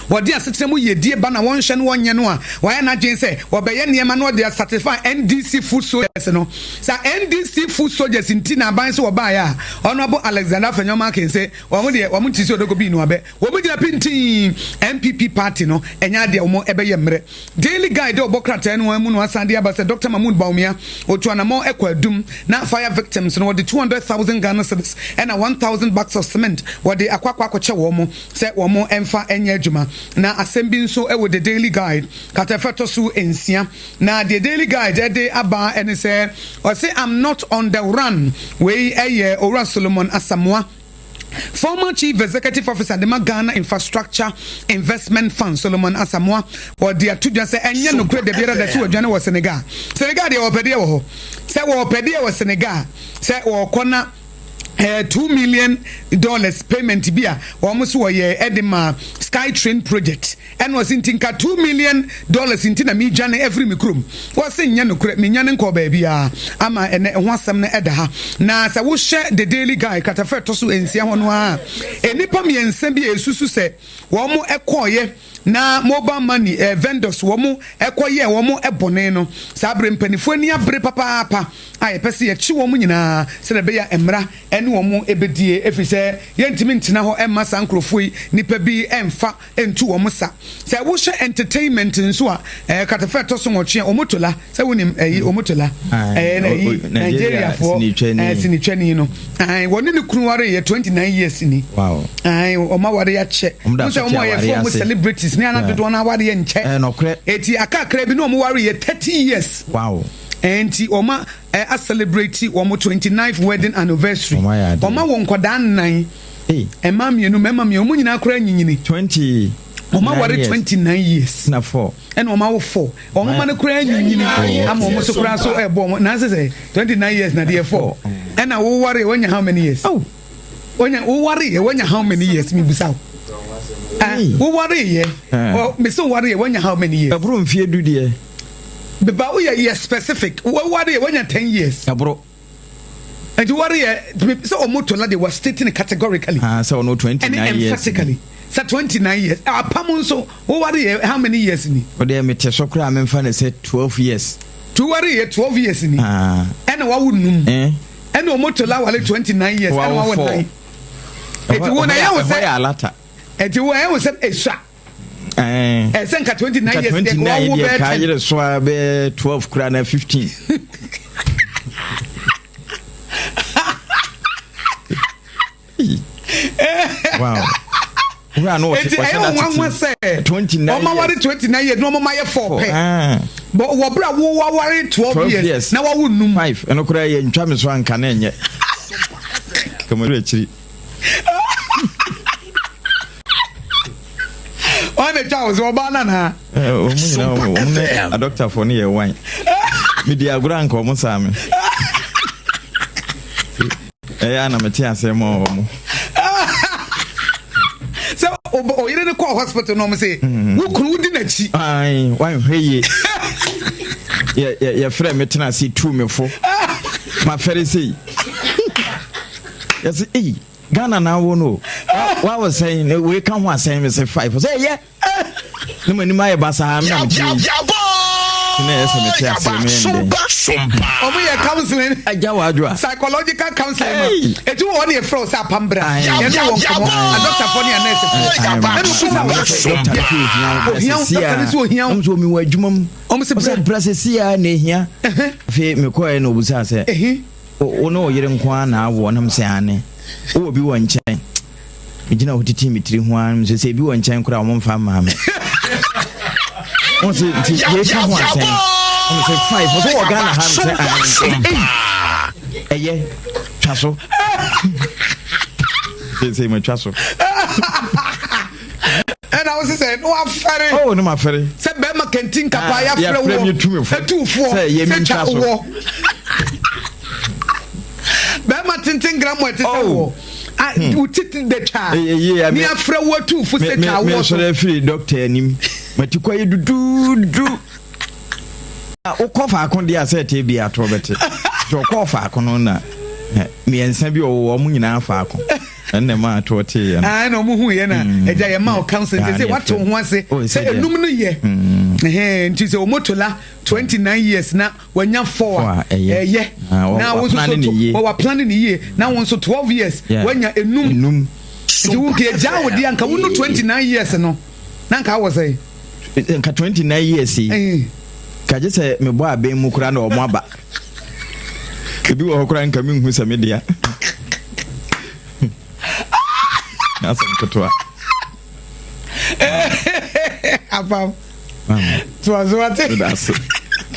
wɔde asetena mu yiedie ba na wɔnhwɛ no wɔnyɛ no a, wayɛ n'adwene sɛ wɔbɛyɛ nneɛma na ɔde asatisfy NDC foot soldiers no. Sa NDC foot soldiers nti na aban so wɔbaeɛ a, Honourable Alexander Afenyo Markin se wɔn deɛ wɔn nte sɛ Odoko Bii Nuabɛ. Wɔn gyina pintinn. NPP party no ɛnyɛ adeɛ a wɔn ɛbɛyɛ mmerɛ. Daily Guide a ɔbɔ krataa no mu no asan de aba sɛ Dɔkta Mahmood Bawumia otu anamɔn kɔ Adum na fire victims no wɔde 200,000 Ghana cedis ɛna 1,000 bags of cement wɔde akɔ akɔ akɔkyɛ wɔn. sɛ wɔn mfa nyɛ adwuma. Na asɛm bi nso wɔ The Daily Guide kratafa ɛtɔ so nsia. Na deɛ Daily Guide de aba ne sɛ, ɔse I'm not on the run. Wei yɛ Owura Solomon Asamoah, former Chief Executive Officer de ma Ghana Infrastructure Investment Fund, Solomon Asamoah. Ɔde ato dwa sɛ ɛnyɛ nokorɛ da biara da sɛ wɔadwane wɔ Senegal. Senegal deɛ wɔpɛ deɛ wɔ hɔ. Sɛ wɔpɛ deɛ wɔ Senegal sɛ wɔkɔ na eh, $2 million payment bi a wɔn so wɔyɛ ɛde ma sky train project. Ɛna ɔsi nti nka $2 million nti na medwane afiri me kurom. Wɔsi nyɛ nokorɛ, menyane nkɔɔ baabiara ama ɛnɛ ɛho asɛm no ɛda ha. Na sɛ wohyɛ The Daily Guide kratafa ɛtɔ so nsia hɔ no a, nnipa mmiɛnsa bi a esusu sɛ wɔn ɛkɔɔyɛ na mobile money eh, vendors wɔn ɛkɔyɛɛ wɔn bɔne no, saa bere mpanimfoɔ ani abere papaapa a yɛpɛ sɛ yɛkye wɔn nyinaa sɛdeɛ ɛbɛyɛ a mmara ne wɔn bɛdie, ɛfiri sɛ yɛntumi ntena hɔ mma saa nkurɔfoɔ yi nnipa bi mfa ntu wɔn sa. Sɛ wohwɛ entertainment nso a, ɛɛ kratafa ɛtɔ so nwɔtwe a, Omotola, sɛ wonim ɛyi Omotola, ɛyɛ na ɛyi Nigeriafoɔ ɛɛ sinitwani no, ɛɛ wɔne ne kunu ware yɛ 29 years ni. Ɛɛ wɔn aware akyɛ. Wɔn sɛ wɔn a yɛfrɛ wɔn celebrities ne ana dodoɔ no aware yɛ nkyɛ. Eti akakra bi na wɔn ware yɛ 30 years. Wow. Nti wɔn a celebrate wɔn 29th wedding anniversary. Wɔn awo nkwadaa nnan. Mmaa mmienu, mmarima mmienu, wɔn nyinaa koraa nyinyini. 20. Wɔn aware 29 years. Na four. Ɛna wɔn awo four. Wɔn mma no koraa nyinyini ama wɔn so koraa so ɛbɔ wɔn. Nansi sɛ 29 years na deɛ four. Ɛna woware wɔnya how many years? Oh. Wɔnya woware yɛ wɔnya how many years? Mi bisa wo. Woware yɛ. Mesi woware yɛ wɔnya how many years? Ɛboro mfie du deɛ. Beba woyɛ yɛ specific. Woware yɛ wɔnya 10 years. Ɛboro. Nti woware yɛ sɛ ɔmo to la de wɔ stating categorically. Ah, sɛ ɔno 29 years. Emphatically. Sɛ 29 years. Apam nso woware yɛ how many years ni? Ɔdeɛ mete so koraa memfa ne sɛ 12 years. Ti woware yɛ 12 years ni. Ah. Ɛna wawo num. Eh. Ɛna ɔmo to la wale 29 years. Ɛna wawo nine. Eti wo na ɛyɛ wo sɛ. Eti wo ɛyɛ wo sɛ esua. Ɛsɛ nka 29 years deɛ wawo bɛɛ 10. Yere so a bɛɛ 12 koraa na 15. Wow. Wura no wɔte wɔhyɛ na tete. 29 Ɔma ware 29 years na ɔma yɛ 4 pɛ. But wɔ bere a wo waware 12 years na wawo num. 5 ɛno koraa yɛ ntwa me so anka na ɛnyɛ. Kamaru akyiri. Ɔn na twa wo so ɔbaa na na. Wɔn nyinaa wɔn ne adɔktafoɔ no yɛ wan. Medi agorɔ anka wɔn saa me. Ɛyɛ a na mete aseɛ ma wɔn. Sɛ ɔyere no kɔɔ hospital na wɔn se mm. wo kunu wodi n'akyi. Ayi wanhwɛ yie. Yɛ yɛ yɛfrɛ me tena ase tu me fo. Mafɛre sei. Yɛsɛ eyi Ghana na awo no wawo sɛn na wei ka ho asɛn me sɛ five sɛ ɛyɛ ne mo anim ayɛ basaa me na me gyina na ɛyɛ sɛ mete aseɛ me ndɛn ɔmo yɛ counseling agya wɔ adwoa psychological counseling ma eti wɔ hɔ ne yɛfrɛ wo sɛ apambra yɛne wɔ nkɔmmɔ adɔktafoɔ ne anɛɛsefoɔ ɛna ɔkusa wɔ dɔkta no sɛ ohia wo ohia wo dɔkta no sɛ ohia wo ɔmo sɛ omi wɔ adwuma mu ɔmo sɛ bra sɛ sia na ehia afei mekɔɛ na obusaa sɛ Wo ne wo yere nko ara na awoɔ? Na mesɛ aane. Wowɔ bi wɔ nkyɛn? Megyina hɔ titi me tiri ho ara mesɛ sɛ ebi wɔ nkyɛn koraa wɔn mfa mmaa me. Wɔn sɛ nti wei ka ho asɛn. Wɔn sɛ five. Wɔn sɛ wɔ Ghana ha mesɛ aane. Ei ɛyɛ twa so. Sɛ matwa so. Ɛna wo sɛ no afɛre. Oh no mafɛre. Sɛ bɛrima kɛnti nkapa ah, yɛafrɛ wɔ etufoɔ sɛ twa wɔ. Bɛrima tenten gramu ɛte sɛ oh. wɔ. Ah, hmm. Wo titi de twa. Ni afrɛ wɔ etufo sɛ twa wɔ so. Me sɔrɔ afiri dɔkta anim. Mati kɔ yi duduudu. Ah, wokɔ faako deɛ a sɛ ɛte bi atoɔ bɛte. Nti ɔkɔɔ faako no na eh, mmiɛnsa bi ɔwɔ wɔn nyinaa faako. Ɛnna ɛma atoɔ teeɛ no. Ɛna ɔmo hu yɛ na mm. ɛgya yɛ ma ɔka sɛ sɛ wate wo ho ase oh, sɛ enum no yɛ. Mm. Nti sɛ Omotola 29 years na wanya four a ɛyɛ ah, na wo nso so wɔwɔ plan ne yie na wo nso 12 years wanya enum. Nti wo nka egya wo deɛ nka wo nu 29 years no na nka awɔ sɛ. Nka 29 years yi. Eh. Ka gye sɛ mebɔ abɛn mu koraa na ɔmo aba. Ebi wɔ hɔ koraa nka menhu sɛ me dea. Asɛm ketewa. Apam. Toaso ate. Medase.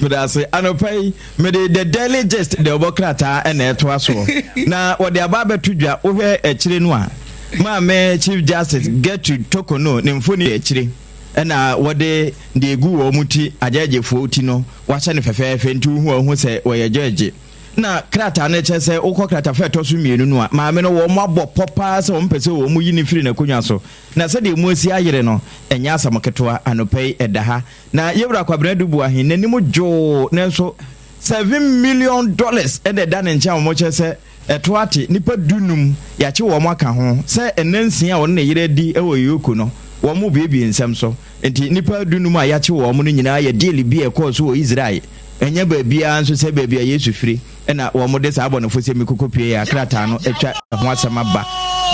Medase. Anɔpa yi, mede The Daily Gist de ɔbɔ krataa ɛna ɛtoa soɔ. Na wɔde aba abɛto dwa, wohwɛ akyire no a, maame Chief Justice Gertrude Torkornoo ne mfoni akyire ɛna wɔde deɛ egu wɔn ti, agyɛgyefoɔ ti no, wɔahyɛ no fɛfɛɛfɛ nti wohu a wohu sɛ wɔyɛ gyɛɛgye. Na krataa no kyerɛ sɛ wokɔ kratafa a ɛtɔ so mmienu no a, maame no wɔn abɔ pɔ paa sɛ wɔn pɛ sɛ wɔn yi no firi n'akonnwa so. Na sɛdeɛ emu asi ayere no, ɛnyɛ asɛm ketewa. Anɔpa yi ɛda ha. Na Yewura Kwabena Adu Boahen n'anim dwoo nanso $7 million na ɛda ne nkyɛn a wɔkyerɛ sɛ ɛto ate nnipa dunum yɛakye wɔn aka ho sɛ nna nsia a ɔne ne yere adi wɔ Eoco no wɔn rebuebue nsɛm so. Enti nnipa dunum a yɛakye wɔn no nyinaa yɛ deal bi a ɛkɔɔ so wɔ Israel, ɛnyɛ baabiara nso sɛ baabi a Yesu firi na wɔde saa abɔnefosɛm yi kɔkɔpueeɛ a krataa no atwa ho asɛm aba.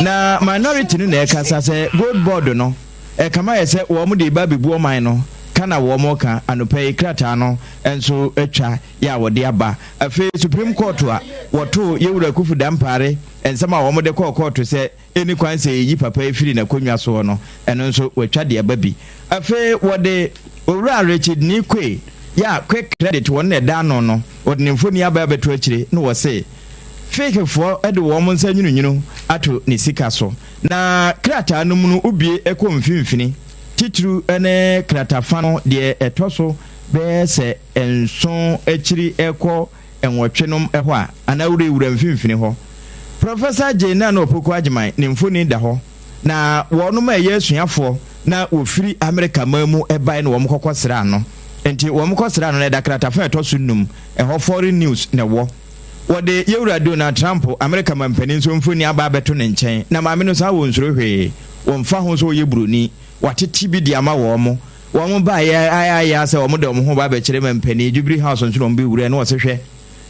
Na minority no na ɛkasa sɛ Gold Board no ɛkama ayɛ sɛ wɔn de reba abɛbu ɔman no ka na wɔn reka. Anɔpa yi krataa no nso atwa yɛ a wɔde aba. Afei Supreme Court a wɔtoo Yɛwura Akuffo Dampare nsɛm a wɔde kɔɔ kɔɔto sɛ Ɛnni kwan sɛ yɛyi papa yi firi n'akonnwa soɔ no, ɛno nso wɔatwa de aba bi. Afei wɔde Owura Richard Nii Quay yɛ a Quick Credit wɔn na ɛda ano no Wɔde ne mfoni aba abɛto akyire na wɔse Feekefoɔ de wɔn nsa nwununwunu ato ne sika so. Na krataa no mu no wobue kɔ mfimfini, titiriw ne kratafa no deɛ ɛtɔ so bɛyɛ sɛ nson akyiri rekɔ nwɔtwe nom hɔ a, anaa worewura mfimfini hɔ. Professor Jane Nana Opoku Agyemang ne mfoni da hɔ, na wɔnom a ɛyɛ asuafoɔ na wɔfiri Amerika man mu bae na wɔn kɔkɔ sraa no. Nti wɔn kɔ sraa no no ɛda kratafa a ɛtɔ so num, ɛhɔ Foreign News na ɛwɔ. Wɔde Yɛwura Donald Trump, Amerika mampanin nso mfoni aba abɛto ne nkyɛn, na maame no saa wɔnsuro hwee, wɔmfa ho sɛ ɔyɛ buroni, watete bi de ama wɔn. Wɔn baeɛ ayɛ ayɛ sɛ wɔn de wɔn ho ba abɛkyerɛ mampanin, Jubilee House nso na wɔn bɛwura, na wɔse hwɛ,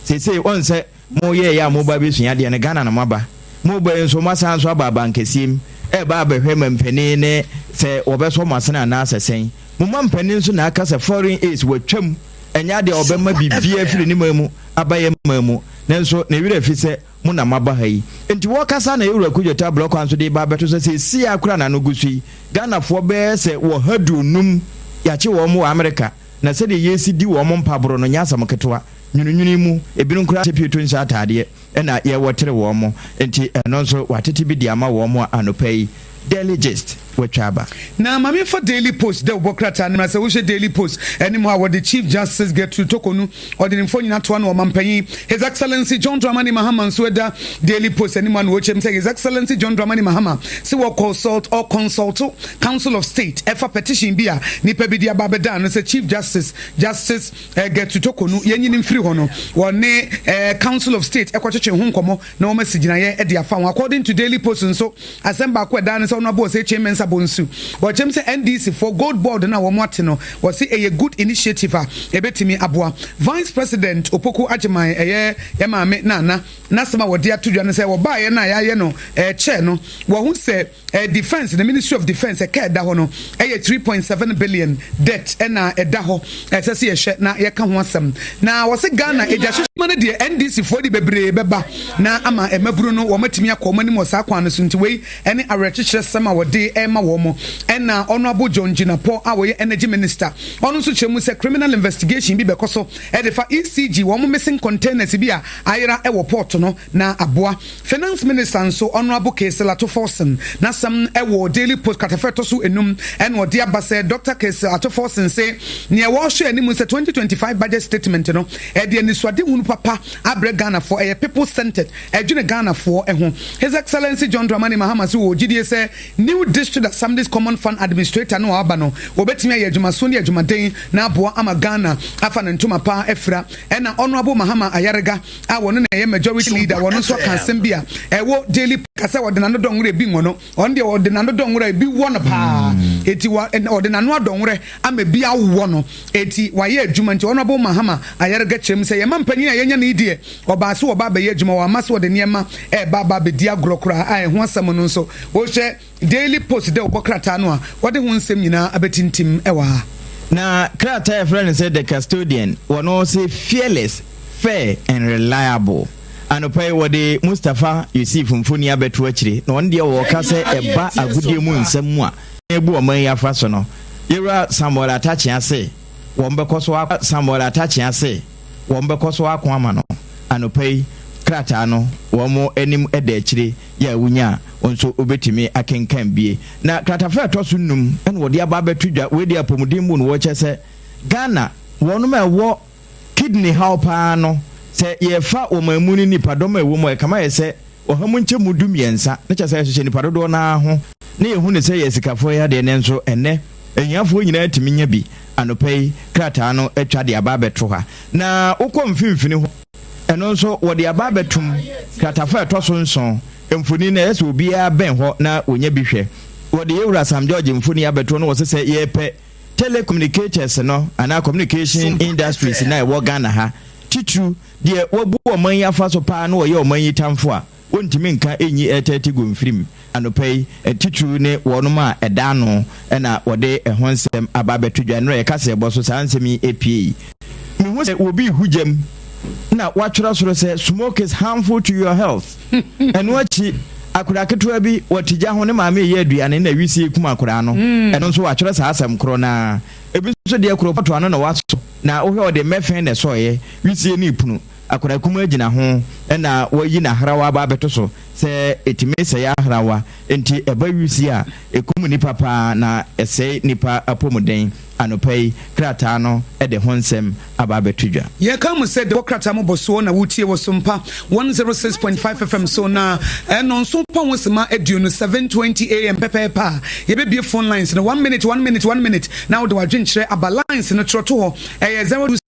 seesei wɔn sɛ mo yɛɛyɛ a moba abɛsua adeɛ no, Ghana na moaba. Moba yi nso moasan nso aba abankɛseɛ mu, ɛreba abɛhwɛ mampanin ne sɛ wɔbɛsɔ mo asene anaa sɛ sɛn. Mo mampanin nso na aka sɛ foreign aids watwam, ɛnyɛ adeɛ a ɔbɛma biribiara afiri ne man mu aba yɛn man mu, nanso ne werɛ afi sɛ mo na moaba ha yi. Enti wɔkasa na Yɛwura Kudjo Tablɔ kwan so de reba abɛto sɛ seesei ara koraa na ano gu so yi, Ghanafoɔ bɛyɛ sɛ 150 yɛakye wɔn wɔ Amerika, na sɛdeɛ yɛresi di wɔn mpaboro no nyɛ asɛm ketewa. Nwununwunu mu, ebinom koraa hyɛ pieto nhyɛ ataadeɛ na yɛwɔtere wɔn, enti ɛno nso wɔatete bi de ama wɔn anɔpa yi. Daily Gist, Wɔatwa aba. Na ma memfa Daily Post dawubɔ krataa no mmra. Sɛ wohwɛ Daily Post anim hɔ a, wɔde Chief Justice Gertrude Torkornoo, ɔde ne mfonyin atoa no Ɔmampanyin His Excellency John Dramani Mahama nso da Daily Post anim a na wɔkyerɛ mu sɛ His Excellency John Dramani Mahama se wɔ consult ɔconsult Council of State ɛfa petition bi a nipa bi de aba abɛda ano sɛ Chief Justice Justice Gertrude Torkornoo yɛnyi no mfiri hɔ no wɔne Council of State ɛkɔtwetwe ho nkɔmmɔ na wɔasi gyinaeɛ de afa ho. According to Daily Post nso, asɛm baako a ɛdaa ne sɛ Honourable Osei Kyei Mensah Bonsu, wɔkyerɛm sɛ NDC foɔ Gold Board no a wɔn ate no, wɔse ɛyɛ good initiative a ɛbɛtumi aboa. Vice President Opoku Agyemang, ɛyɛ yɛn maame Nana, n'asɛm a wɔde ato dwa ne sɛ wɔbaeɛ no a yɛayɛ no chair no, wɔahu sɛ Defence, the Ministry of Defence ɛka ɛda hɔ no ɛyɛ 3.7 billion debt ɛna ɛda hɔ ɛsɛ sɛ yɛhwɛ na yɛka ho asɛm na wɔse Ghana egya hyehyɛ ma no deɛ NDC foɔ de bebree bɛba na ama mmabunu no wɔn atumi akɔ wɔn anim wɔ saa kwan no so nti wei ɛne awerɛkyekyerɛ sɛm a wɔde ɛma wɔn ɛna Honourable John Jinapor a wɔyɛ Energy Minister ɔno nso kyerɛ mu sɛ criminal investigation bi bɛkɔ so ɛde fa ECG wɔn missing containers bi a ayera ɛwɔ port no na aboa Finance Minister nso, Honourable Cassiel Ato Forson, n'asɛm wɔ Daily Post kratafa a ɛtɔ so enum na ɔde aba sɛ Dɔkta Cassiel Ato Forson se nea wɔrehwɛ anim sɛ 2025 budget statement no ɛde anisoadehunu papa abrɛ Ghanafoɔ, ɛyɛ people centered, ɛdwene Ghanafoɔ ho. His Excellency John Dramani Mahama se ɔwɔ gyidie sɛ New District Assemblies Common Fund Administrator no a waba no, wɔbɛtumi ayɛ adwumaso ne adwumaden na aboa ama Ghana afa ne ntoma pa afira. Ɛna Honourable Mahama Ayariga a wɔno na ɛyɛ majority leader wɔno nso aka asɛm bi a ɛwɔ daily ka sɛ ɔde n'ano dɔ nwera ebi nwɔ no ɔno deɛ ɔde n'ano dɔ nwera ebi wɔ no paa hmm. eti wa ɔde n'ano adɔ nwera ama ebi awɔ no eti wayɛ adwuma nti ɔno abo mahama ayarega kyerɛ mu sɛ yɛma mpanyin a yɛnya ne deɛ ɔbaa so ɔba abɛyɛ adwuma wɔama so ɔde nneɛma ɛɛba aba abɛdi agorɔ koraa a ɛho asɛm no nso wɔhyɛ Daily Post dɛ wɔbɔ krataa no a, wɔde ho nsɛm nyinaa abɛtintim wɔ ha. Na krataa a yɛfrɛ no sɛ The Custodian wɔ no se Fearless, Fair and Reliable. Anɔpa yi wɔde Mustapha Ussif mfoni abɛto akyire na ɔno deɛ ɔreka sɛ ɛba agodie mu nsɛm mu a abu ɔman yi afa so no, Yɛwura Samuel Atta-Akyea se wɔn bɛkɔ so Samuel Atta-Akyea se wɔn bɛkɔ so ako ama no. Anɔpa yi krataa no wɔn anim da akyire. yɛ a wunya a, wo nso wubetumi akenkan bi. Na kratafa a ɛtɔ so nnum na wɔde aba abɛto dwa. Wei deɛ apɔmuden mu no wɔkyɛ sɛ Ghana wɔnom a ɛwɔ kidney haw paa no, sɛ yɛfa wɔn amu ne nnipadɔm a ɛwɔ mu a, ɛkama yɛ sɛ ɔha mu nkyɛmu du mmiɛnsa. Ne kyɛ sɛ ɛhyehyɛ nnipa dodoɔ no ara ho na yɛhu no sɛ yɛ asikafoɔ yi adeɛ, nanso ɛnnɛ ahiafoɔ nyinaa tumi nya bi. Anɔpa yi krataa no atwa de aba abɛto ha. Na wokɔ mfimfini hɔ. Ɛno nso, wɔde aba abɛtom kratafa a ɛtɔ so nson mfoni no. Ɛyɛ sɛ obiara bɛn hɔ na wɔnya bi hwɛ. Wɔde yɛn Wura Sam George mfoni abɛto hɔ na wɔse sɛ yɛrepɛ telecommunicators no anaa communication industries no a ɛwɔ Ghana ha, titiriw deɛ wɔabu ɔman yi afa so paa na wɔyɛ ɔman yi tamfo a, Wontumi nka nyi Airtel Tigo mfiri mu anɔpa yi, titiriw ne wɔnom a ɛda ano na wɔde ɛho nsɛm aba abɛto dwa. Nnora yɛka sɛ ɛbɔ so saa nsɛm yi epiei. Mehu sɛ obi rehu gyam na watwerɛ soro sɛ smoke is harmful to your health. Ɛno akyi akwadaa ketewa bi wɔte gya ho ne maame reyɛ aduane na wisie kum akwadaa no. Ɛno nso watwerɛ saa asɛm korɔ no ara. Ebi nso deɛ koropɔto ano na wasɔ. Na wohwɛ ɔde mmɛfɛn na ɛsɔeɛ, wisie ne punu. Akwadaa kumaa gyina ho na wayi n'ahrawa aba abɛto so sɛ ɛtumi sɛe ahrawa. Enti ɛba wisie a, ɛkum nnipa pa ara na ɛsɛe nnipa apɔmuden. Anɔpa yi, krataa no de ho nsɛm aba abɛto dwa. Yɛka mo sɛ dewɔ krataa mobɔsoɔ na wotie wɔ Sompa 106.5 FM so na nnɔnson pɔn ho sima aduonu, 7:20 AM, pɛpɛɛpɛ a yɛbɛbue phone lines no one minute, one minute, one minute na wode w'adwenkyerɛ aba lines no twerɛ to hɔ ɛyɛ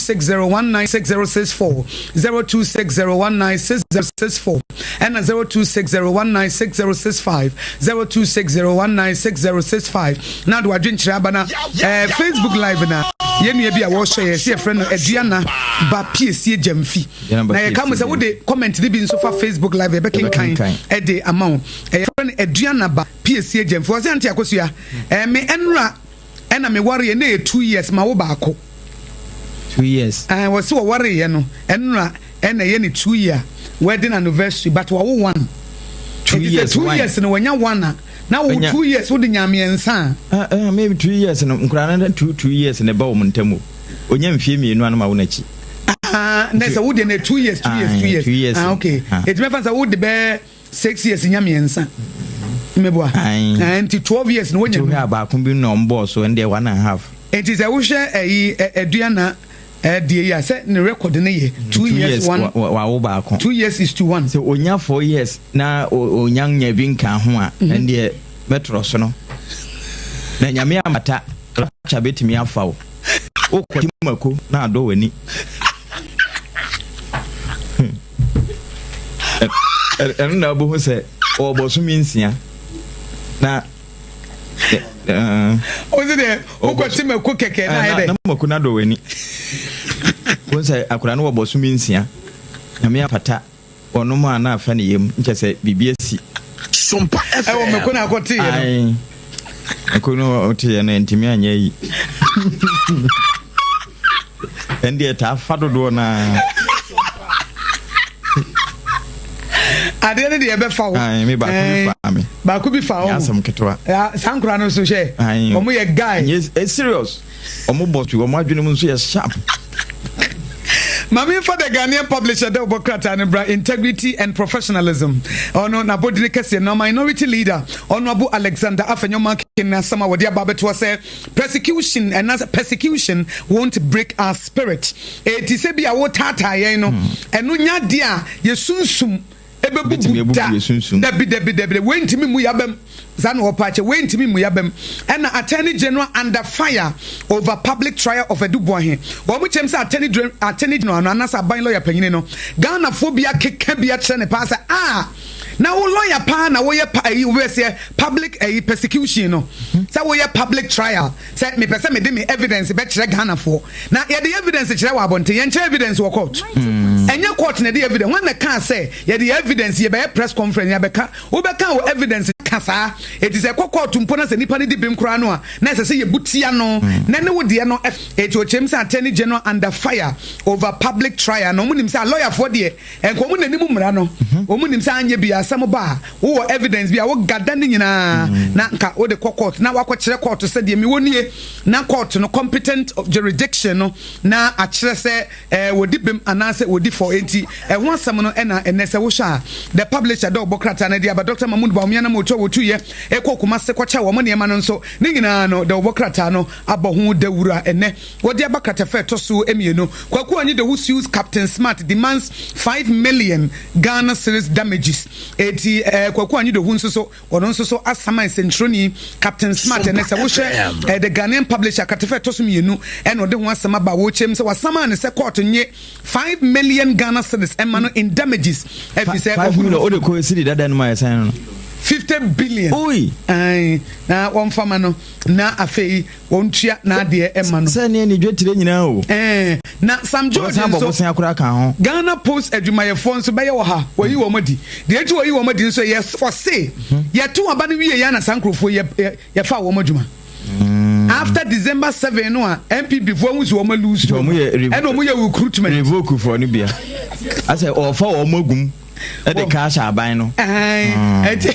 0260196064, 0260196064 ɛna 0260196065, 0260196065 na wode w'adwenkyerɛ aba na eh, Facebook live na yɛn nua bi a wɔhyɛ yɛ sɛ yɛfrɛ no Aduana ba Piesie Gyamfi na yɛka mu sɛ wode comment no bi nso fa Facebook live yɛbɛkenkan ɛde ama wo. Ɛyɛ frɛ no Aduana ba Piesie Gyamfi. Wɔsɛ ante akosua eh, me ɛnora ɛna me wareɛ na ɛyɛ 2 years ma wo baako. 2 years. Eh, wɔsɛ wɔwareɛ no ɛnora ɛna ɛyɛ ne 2 year wedding anniversary, but wɔwo one. 2 Nti sɛ years 2 one. years no wɔnya one a, na wo 2 years wode nya mmiɛnsa a. Ah, ah, maybe 2 years no nkura no 2 2 years ne ba wɔn ntam o. Onya mfie 2 anam awo n'akyi. Ah, na sɛ wode no 2 years, 2 years, 2 Aye, years. 2 years. Ah, okay. Ah. Ɛti mɛfa sɛ wode bɛɛ 6 years nya mmiɛnsa meboa. Aye. Ah, nti 12 years no wonya Nti wohwɛ a baako bi na ɔmo bɔɔ so ɛno deɛ one and a half. Nti sɛ wohwɛ ɛyi Aduana deɛ yi a, sɛ ne record no yɛ 2 years one. Wawo baako. 2 years is to one. Sɛ onya 4 years na onya nya bi nka ho a, ɛno deɛ mɛtorɔ so no. Na Nyame amata rapture bɛtumi afa wo. Wokɔ ti mako na adɔ w'ani. Ɛno na wobɛhu sɛ ɔwɔ bɔsome 6 na Wo sɛ deɛ wokɔte mako kɛkɛ na ayɛ dɛ na mako no adɔ w'ani. Wohu sɛ akwadaa no wɔ bɔsome 6, Nyame apata ɔnom a na afa ne yam nkyɛ sɛ biribi asi. Sompa FM. Ɛwɔ mako na akɔteeɛ no. Ae, mako no ɔteeɛ no ntumi anyɛ yi. Ɛn deɛ taa fa dodoɔ no a. Adeɛ no deɛ ɛbɛfa wo. Ae, me baako bi fa me. Baako bi fa wo. Nyɛ asɛm ketewa. Saa nkora no nso hwɛ. Ae. Ɔmo yɛ guy. Nyɛ eh, serious. Ɔmo bɔ tu, ɔmo adwene mu nso yɛ sharp. Maame nfa The Ghanaian Publisher dɛ ɔbɔ krataa no bra. Integrity and professionalism ɔno n'abɔdini kɛseɛ no. Minority leader Honourable Alexander Afenyo-Markin n'asɛm a wɔde aba abɛtoa sɛ persecution ɛna persecution won't break our spirit. Eti sɛ bi a wotaataa yɛn no, ɛno nya adeɛ a yɛsunsum ɛbɛbubu da. Dabi, dabi, dabi, wei ntumi mu yabam saa na wɔpa akyɛ, wei ntumi mu yabam. Ɛna Attorney General under fire over public trial of Adu Boahen. Wɔn mo kyɛm sɛ attorney general no anaasɛ aban lawyer panyini no, Ghanafoɔ bi akeka bi akyerɛ ne paa sɛ ah, na wo lawyer paa na woyɛ pa ayi wobɛsɛ public ayi persecution no sɛ woyɛ public trial sɛ mepɛ sɛ mede me evidence bɛkyerɛ Ghanafoɔ. Na yɛde evidence kyerɛ wɔ abɔnten, yɛnkyerɛ evidence wɔ court. Ɛnyɛ court na ɛde evidence. Wɔn na kaa sɛ yɛde evidence yɛbɛyɛ press conference yɛbɛka wobɛka wɔ evidence ka saa. Eti sɛ ɛkɔ court mpo na sɛ nipa no di bem koraa no a, na ɛsɛ sɛ yɛbu tia no na ne wo deɛ no. Eti okyerɛm sɛ Attorney General under fire over public trial na wɔn nim sɛ alɔyafoɔ deɛ nka wɔn n'anim mmara no, wɔn nim sɛ anyɛ bi asɛm ba a, wowɔ evidence bi a wogada ne nyinaa na nka wode kɔ court na wakɔkyerɛ court sɛ deɛ mewɔ nie, na court no competent jurisdiction no na akyerɛ sɛ wɔdi bem anaasɛ wɔdi fɔ. Enti ɛho asɛm no ɛna ɛnɛ sɛ wohwɛ a The Publisher dɛ ɔbɔ krataa no de aba. Dr Mahmood Bawumia na motu a wɔtuyɛ ɛkɔ Kumase kɔkyɛ wɔn nneɛma no nso ne nyinaa no dɛ ɔbɔ krataa no abɔ ho dawura ɛnɛ wɔde aba kratafa ɛtɔ so mmienu. Kwaku Anyidoho sues Captain Smart, demands 5 million Ghana cedis damages. Eti Kwaku Anyidoho nso so ɔno nso so asama nsɛntwerɛni Captain Smart. Ɛnɛ sɛ wohwɛ The Ghanaian Publisher kratafa ɛtɔ so mmienu ɛna ɔde ho asɛm aba a wɔkyerɛ mu sɛ wasama ne sɛ court nye 5 million Ghana cedis ɛma no in damages ɛfiri sɛ 5 million o de kɔ esiri dada no mu a yɛsɛn no. 50 billion. Oi. Ayi na wɔmfa ma no na afei wɔntua n'adeɛ ɛma no. Sɛ ne ani dwetire nyinaa o. Na Sam George Wɔsan bɔ nso bosea koraa ka ho. Ghana Post adwumayɛfoɔ nso bɛyɛ wɔ ha wɔyi wɔn adi. Deɛ eti wɔyi wɔn adi nso yɛ ɔse yɛto aba no wie yɛ na saa nkurɔfoɔ yɛ yɛ yɛfa wɔn adwuma. After December 7 no a NPP foɔ ahu sɛ wɔn alose Nti wɔn yɛ ɛna wɔn yɛ recruitment. Revoke foɔ no bia. Asɛ ɔfa wɔn agum ɛde kaa hyɛ aban no. Ɛn ɛti.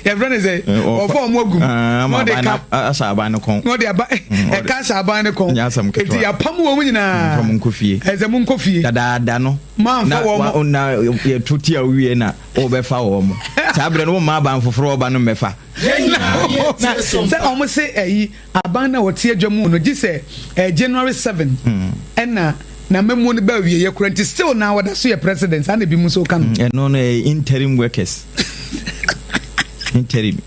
Yɛfrɛ no sɛ ɔfa ɔmo agum na ɔde ka ahyɛ aban no kɔn na ɔde aba ɛka ahyɛ aban no kɔn. Eti yɛapam wɔn nyinaa. Mo nkɔ fie. Ɛsɛ mo nkɔ fie. Dadaada no. Manfa wɔn. Na yɛto tia wie na wɔbɛfa wɔn. Saa berɛ no wɔmma aban foforɔ ɔba no mmɛfa. Na sɛ wɔn se ɛyi aban na wɔte adwa mu no gye sɛ ɛɛ January 7 ɛna na mmamuo no ba awieɛ kora nti still na wɔda so yɛ president saa na ebi mu nso ka no. Ɛno no ɛyɛ interim workers interim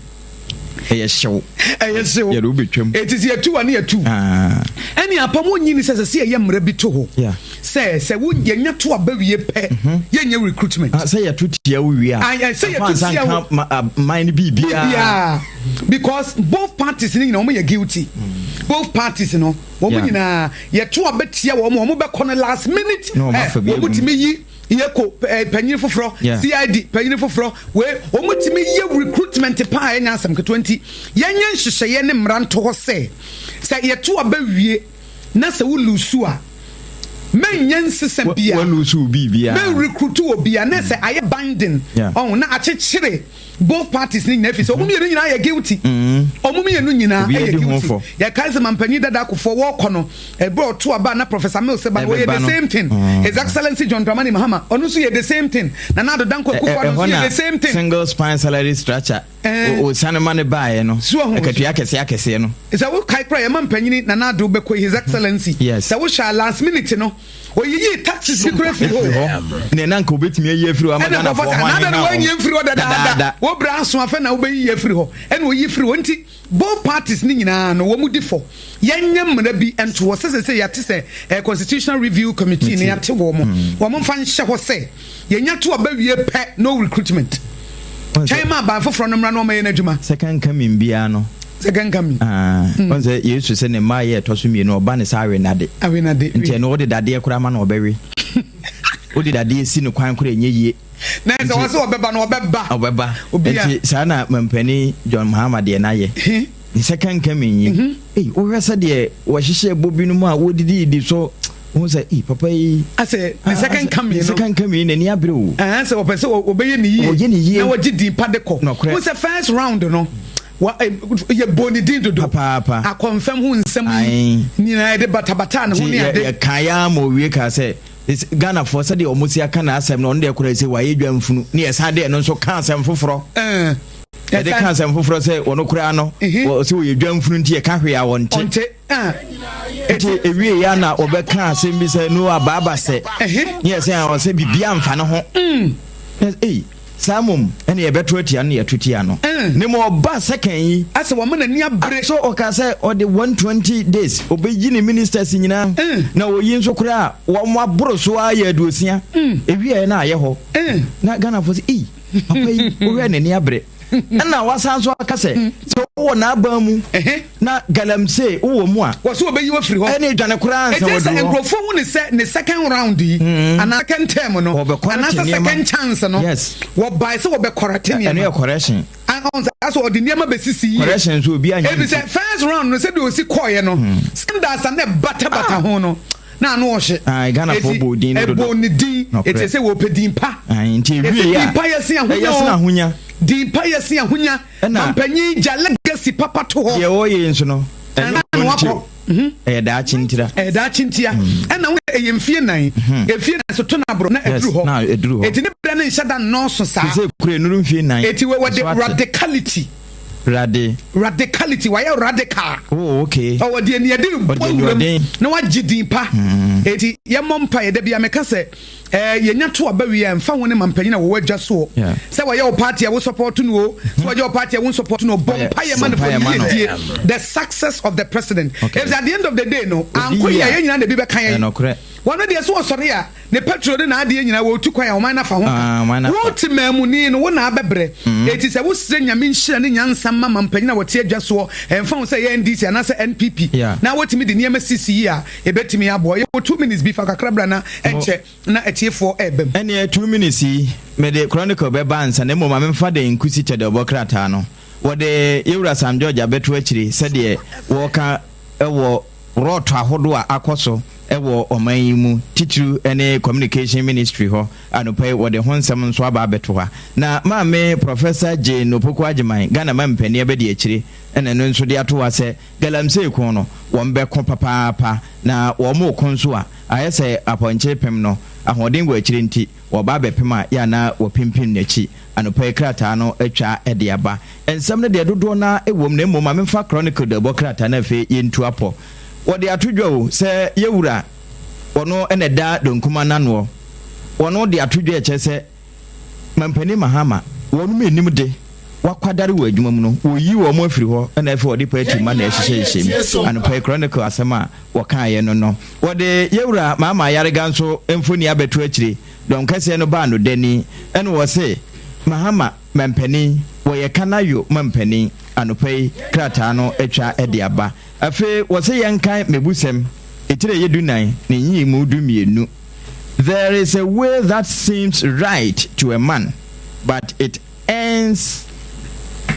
ɛyɛ hyew. Ɛyɛ hyew. Yɛde wobɛtwam. Eti sɛ yɛtu a ne yɛtu. Ɛne apam wonyi ni sɛ sɛ sɛ yɛyɛ mmara bi to hɔ. Sɛ sɛ wo yɛnya to aba wie pɛ mhm. yɛnyɛ recruitment. Ah, sɛ yɛto tia wo wie a. Sɛ yɛto tia wo. Man no biribiara. Because both parties ni nyinaa wɔn yɛ guilty. Mm. Both parties no wɔn nyinaa yɛto aba tia wɔn wɔn bɛkɔ no last minute. Eh, wɔn tumi yi yɛkɔ eh, panyin foforɔ CID panyin foforɔ wei wɔn tumi yɛ recruitment paa ɛnyɛ asɛm ketewa nti yɛnyɛ nhyehyɛeɛ ne mmara nto hɔ sɛ sɛ yɛto aba wie. na sɛ wo lusu a mɛnyɛ nsesa bia mɛ recruit wɔ bia na sɛ ayɛ binding ɔho na akyekyere both parties ne nyinaa fi sɛ ɔmo mmienu nyinaa yɛ guilty ɔmo mmienu nyinaa yɛ guilty yɛkae sɛ mampanyin dada akofoɔ wɔkɔ no ɛberɛ ɔto aba na Professor Mills ba no wɔyɛ the same thing mm. His Excellency John Dramani Mahama ɔno nso yɛ the same thing Nana Addo Dankwa Akufo-Addo nso yɛ the same thing single spine salary structure Osiane ma no baeɛ no, akatua akɛseɛ akɛseɛ no. Sɛ wo kae koraa yɛma mpanyini Nana Addo bɛkɔ His Excellency. Yes. Sɛ wo hwɛ a last minute no ɔyiyii taxes bi koraa firi hɔ. Nea na anka ɔbɛtumi ayi afiri hɔ ama Ghanafoɔ ho aheha wɔn. Ɛna wɔanyi amfiri hɔ dadaada. Wo berɛ aso afei na wobɛyiyi afiri hɔ. Ɛna ɔyi firi hɔ nti both parties no nyinaa no wɔn di fɔ. Yɛnyɛ mmara bi nto hɔ sɛ sɛsɛ yɛate sɛ eh, Constitutional Review Committee no yɛate wɔn. Wɔn mfa nhyɛ hɔ sɛ Yɛnya to aba wie pɛ, no recruitment. Twɛn ma aban foforɔ no mmra na wɔmmɛyɛ n'adwuma. Second coming biara no. Second coming. Ah, mm. Wɔn sɛ Yesu sɛ ne mmaa yɛ ɛtɔ so mmienu ɔba ne sɛ awe nade. Awe nade. Nti ɛno wode dadeɛ koraa ma na ɔbɛwe. Wode dadeɛ si no kwan koraa ɛnyɛ yie. Na ɛsɛ wɔn sɛ ɔbɛba no ɔbɛba. Ɔbɛba. Nti saa na mampanin John Mahama deɛ n'ayɛ. Ne second coming yi. Mhm. Ei, wohwɛ sɛdeɛ wɔhyehyɛ bɔ binom a wɔdididi so wohu sɛ ei papa yi. Asɛ ne second coming no. Ne second coming n'ani abere o. Ɛhɛn sɛ wɔpɛ sɛ wɔbɛyɛ ne yie. Wɔyɛ ne yie. Na wɔgye din pa de kɔ. Nɔkorɛ. Wohu sɛ first round no wa eh, yɛ bɔ ne din dodo. Papaapa. Akɔnfɛm ho nsɛm yi nyinaa yɛde batabata ne ho ne ade. Yɛ kan ya ma owie kaa sɛ Ghanafoɔ sɛdeɛ wɔn si aka n'asɛm no ɔno deɛ koraa sɛ wayɛ dwa mfunu ne yɛsan de ɛno nso ka asɛm foforɔ. Ɛɛ. Yɛde ka asɛm foforɔ sɛ wɔn koraa no wɔsɛ wɔyɛ dwamfunu nti yɛka hwee a wɔnte. Nti ewie ya na wɔbɛka asɛm bi sɛ no abaaba sɛ ne yɛ sɛ ɔsɛ biribiara mfa ne ho. Mm. Ei saa mmom ɛne yɛbɛto atia no yɛto tia no. Mm. Ne mu ɔba second yi. Asɛ wɔn n'ani abere. So ɔka sɛ ɔde 120 days ɔbɛyi ne ministers nyinaa. Mm. Na wɔyi nso koraa wɔn aboro so ara yɛ aduosia. Ewie na ayɛ hɔ. Na Ghanafoɔ sɛ ei. Papa yi, wohwɛ n'ani abere. Ɛna wasan so aka sɛ, sɛ wowɔ n'aban mu na galamsey wowɔ mu a. Wɔsɛ wɔbɛyi wo afiri hɔ. Ɛne dwane koraa ansa Ɛkyerɛ sɛ waduru hɔ. nkurɔfoɔ hu ne sɛ ne second round yi anaa second term no Wɔbɛkɔrɛte anaasɛ nneɛma. second chance no Yes. wɔbae sɛ wɔbɛkɔrɛte Ɛno nneɛma. yɛ correction. Ah, ɔn sɛ asɛ ɔde nneɛma bɛsisi yie. Correction nso obi anyɛ Ɛfiri nti. sɛ first round no sɛdeɛ ɔsi kɔeɛ no scandals a na ɛbatabata ho no na ano ɔhye. Ayi Ghanafoɔ bɔ odin no dodo. Ɛbɔ ne din. Eti sɛ wɔpɛ din pa. Ayi nti ewie yɛ a. Din pa yɛ sen ahonya. Ɛyɛ sen ahonya. Din pa yɛ sen ahonya. Ɛna. Mampanyin gya legacy papa to hɔ. Deɛ ɔyɛ nso no. Ɛnyɛ ɔno nti o. Mhm. Ɛyɛ daakye ntira. Ɛyɛ daakye ntia. Mm. Ɛna wo ɛyɛ mfie nan. Mhm. Mfie nan so to na aboro na ɛduru hɔ. Na ɛduru hɔ. Eti ne brɛ ne nhyɛ da nnɔɔso saa. Sɛ kure nuru mfie nan. Eti wɔ wɔde radicality. Rade. Radicality wayɛ radical. Oh okay. Ɔwɔ deɛ ni ɛde bɔ wuram na wagye din pa. Mm. Eti yɛmmɔ mpa yɛ dabi ameka sɛ ɛɛ yɛnya to aba wie a mfa ho ne mampanyin a wɔwɔ adwa soɔ. Sɛ wɔyɛ wo party a wo support no o, sɛ wɔyɛ wo party a wo support no bɔ mpa yɛ ma no for yie die. The success of the president. Okay. If at the end of the day no, anko yɛ yɛn nyinaa na ebi bɛka yɛn. Wɔn deɛ so wɔsɔre a Ne petrol ne n'adeɛ nyinaa wɔretu kwan a ɔman no afa ho ka. Wo temaamuni no, wo na abɛbrɛ. Enti sɛ wosrɛ Nyame nhyira ne nyansa ma mampanyin a wɔte adwa soɔ, ɛmfa ho sɛ ɛyɛ NDC anaasɛ NPP, na wotumi de nneɛma sisi yie a, ɛbɛtumi aboa. Yɛwɔ 2 minutes bi, fa kakra bra na ɛnkyɛ na atiefoɔ reba mu. Ɛnneɛ 2 minutes yi, mede Chronicle bɛba ansa, na mmom ma memfa de nkusi kyɛdɛwbɔ krataa no. Wɔde Yɛwura Sam George abɛto akyire sɛdeɛ wɔka wɔ rɔɔto ahodoɔ a akɔ so. wɔ ɔman yi mu, titiriw ne Communication Ministry hɔ. Anɔpa yi wɔde ho nsɛm nso aba abɛto ha. Na Maame Professor Jane Opoku Agyemang, Ghana mampanin abadiakyire na ɛno nso de ato hɔ sɛ Galamsey ko no wɔn bɛko papaapa na wɔn reko nso a ayɛ sɛ apɔnkye pem no ahoɔden wɔ akyire nti wɔba abɛpem a yɛ a na wɔpimpim n'akyi. Anɔpa yi krataa no atwa de aba. Nsɛm no deɛ dodoɔ no ara wɔ mu na mmom ma memfa Chronicle dawubɔ krataa no afei yɛntu apɔ. Wɔde ato dwa o sɛ yɛwura ɔno na ɛda Donkuma no anoɔ. Wɔno de ato dwa ɛkyerɛ sɛ Mampanin Mahama wɔnom nnim de wakwadare wɔ adwuma mu no wɔyi wɔn afiri hɔ na afei wɔde party mma na ɛhyehyɛ hyehyɛ mu. Anɔpa yi Chronicle asɛm a wɔkaeɛ no no wɔde yɛwura Mahama Ayariga nso mfoni abɛto akyire. Dɔm kɛseɛ no baa no dani ɛna wɔse Mahama mampanin wɔyɛ Kanayo mampanin. Anɔpa yi krataa no atwa de aba. Afei wɔse yɛnkan Mmebusɛm etire a ɛyɛ dunan ne nyiyimu dumienu. There is a way that seems right to a man, but it ends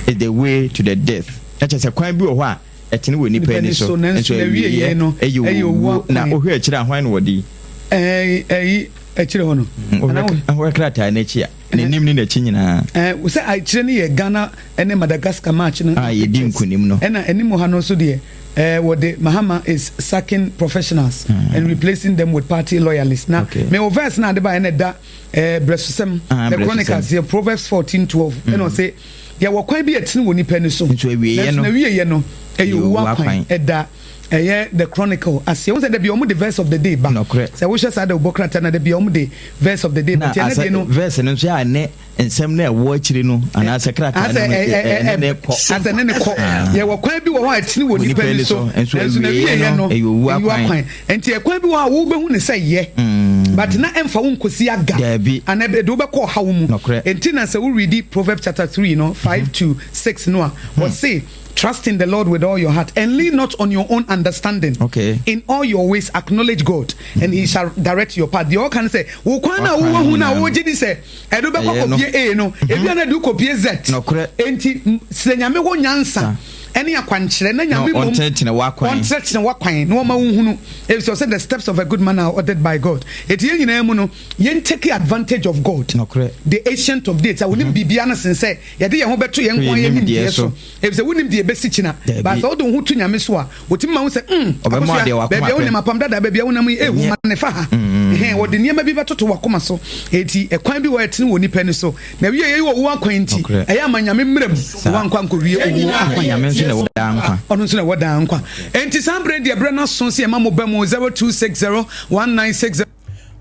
is the way to the death. Na kyerɛ sɛ kwan bi wɔ hɔ a ɛtene wɔ nipa ani so, nso awieɛ ɛyɛ owuo. Na wohwɛ akyire a hwan na wɔde yi? Ɛyi akyire hɔ no. Wohwɛ krataa no akyi a, n'anim ne n'akyi nyinaa. Sɛ akyire no yɛ Ghana ne Madagascar match no. A yɛdi nkunim no. Ɛna anim ha no nso deɛ. Eh, wɔde Mahama is sacking professionals mm. and replacing them with party loyalists. Na okay. me verse na ade ba ɛna ɛda eh, brɛsosɛm ah, the Chronicles yɛ Proverbs 14 12 ɛna mm. ɔsɛ yɛwɔ kwan bi ɛtene wɔ nipa ni so nso awieɛ no awieɛ no ɛyɛ owu akwan ɛda ɛyɛ the chronicle aseɛ wɔn sɛ dabi wɔn de verse of the day ba sɛ wohyɛ saa de bɔ krataa na dabi wɔn de verse of the day ba tiɛ ne de no verse no nso yɛ a Nsɛm no a ɛwɔ akyiri no anaasɛ krataa no no ɛne ne kɔ. Asɛ ne ne kɔ. Ah. Yɛwɔ kwan bi wɔ hɔ a ɛtene wɔ nipa ani so. Nso awieeɛ no ɛyɛ owu akwan. Nti ɛkwan bi wɔ hɔ a wobɛhu ne sɛ yɛ. Mm. But na ɛmfa wo nkɔsi aga. Daabi. Ana ɛde wobɛkɔ ɔhaw mu. Nokorɛ. Nti na sɛ woredi Proverbs chapter 3 no 5 mhm. to 6 no a hmm. wɔse Trust in the Lord with all your heart and lean not on your own understanding. Okay. In all your ways acknowledge God and he shall direct your path. Deɛ ɔka no sɛ wo kwan na wowɔ hu na wogye di sɛ ɛde wobɛkɔ kɔpie A no, mhm. ebi ana de wokɔpie Z. Enti sɛ Nyame hɔ nyansa ɛne akwankyerɛ na Nyame mmom ɔnkyerɛkyerɛ w'akwan ɔnkyerɛkyerɛ w'akwan na ɔma wohunu efisɛ ɔsɛ the steps of a good man are ordered by God. Eti yɛn nyinaa mu no yɛn take advantage of God the ancient of days a onim mhm. biribiara no sen sɛ yɛde yɛn ho bɛto yɛn nko ara yɛn nimdeɛ so. Efisɛ wonnim deɛ ɛbɛsi kyena. But sɛ wode wo ho to Nyame so a, ɔtumi ma wo sɛ, mm, Akosua, baabi a wonam apam dada, baabi a wonam yi, ehu, ma ne fa ha. Ɛhɛn, wɔde nneɛma bi bɛtoto w'akoma so. Enti, ɛkwan bi wɔ hɔ a ɛtene wɔ onipa ani so. Na wie yei wɔ owuo akwan nti, ɛyɛ a ma Nyame mmra mu, na woankɔ ankɔwie owuo akwan. Nyame nso na ɛwɔ daa nkwa. Ɔno nso na ɛwɔ daa nkwa. Enti saa berɛ yi deɛ berɛ no aso sɛ yɛma mo ba mu 0260 1960.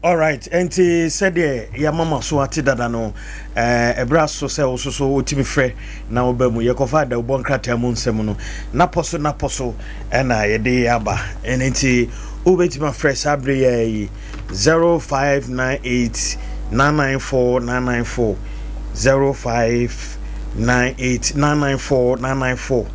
Alright, ɛnti sɛdeɛ yɛama mo aso ate dada no, ɛberɛ aso sɛ wo soso wotumi frɛ na woba mu. Yɛkɔfa adawubɔ nkrataa mu nsɛm no, napɔ so napɔ so ɛna yɛde aba. Ɛno nti wobɛtumi afrɛ saa berɛ yi yi 0598 994 994 0598 994 994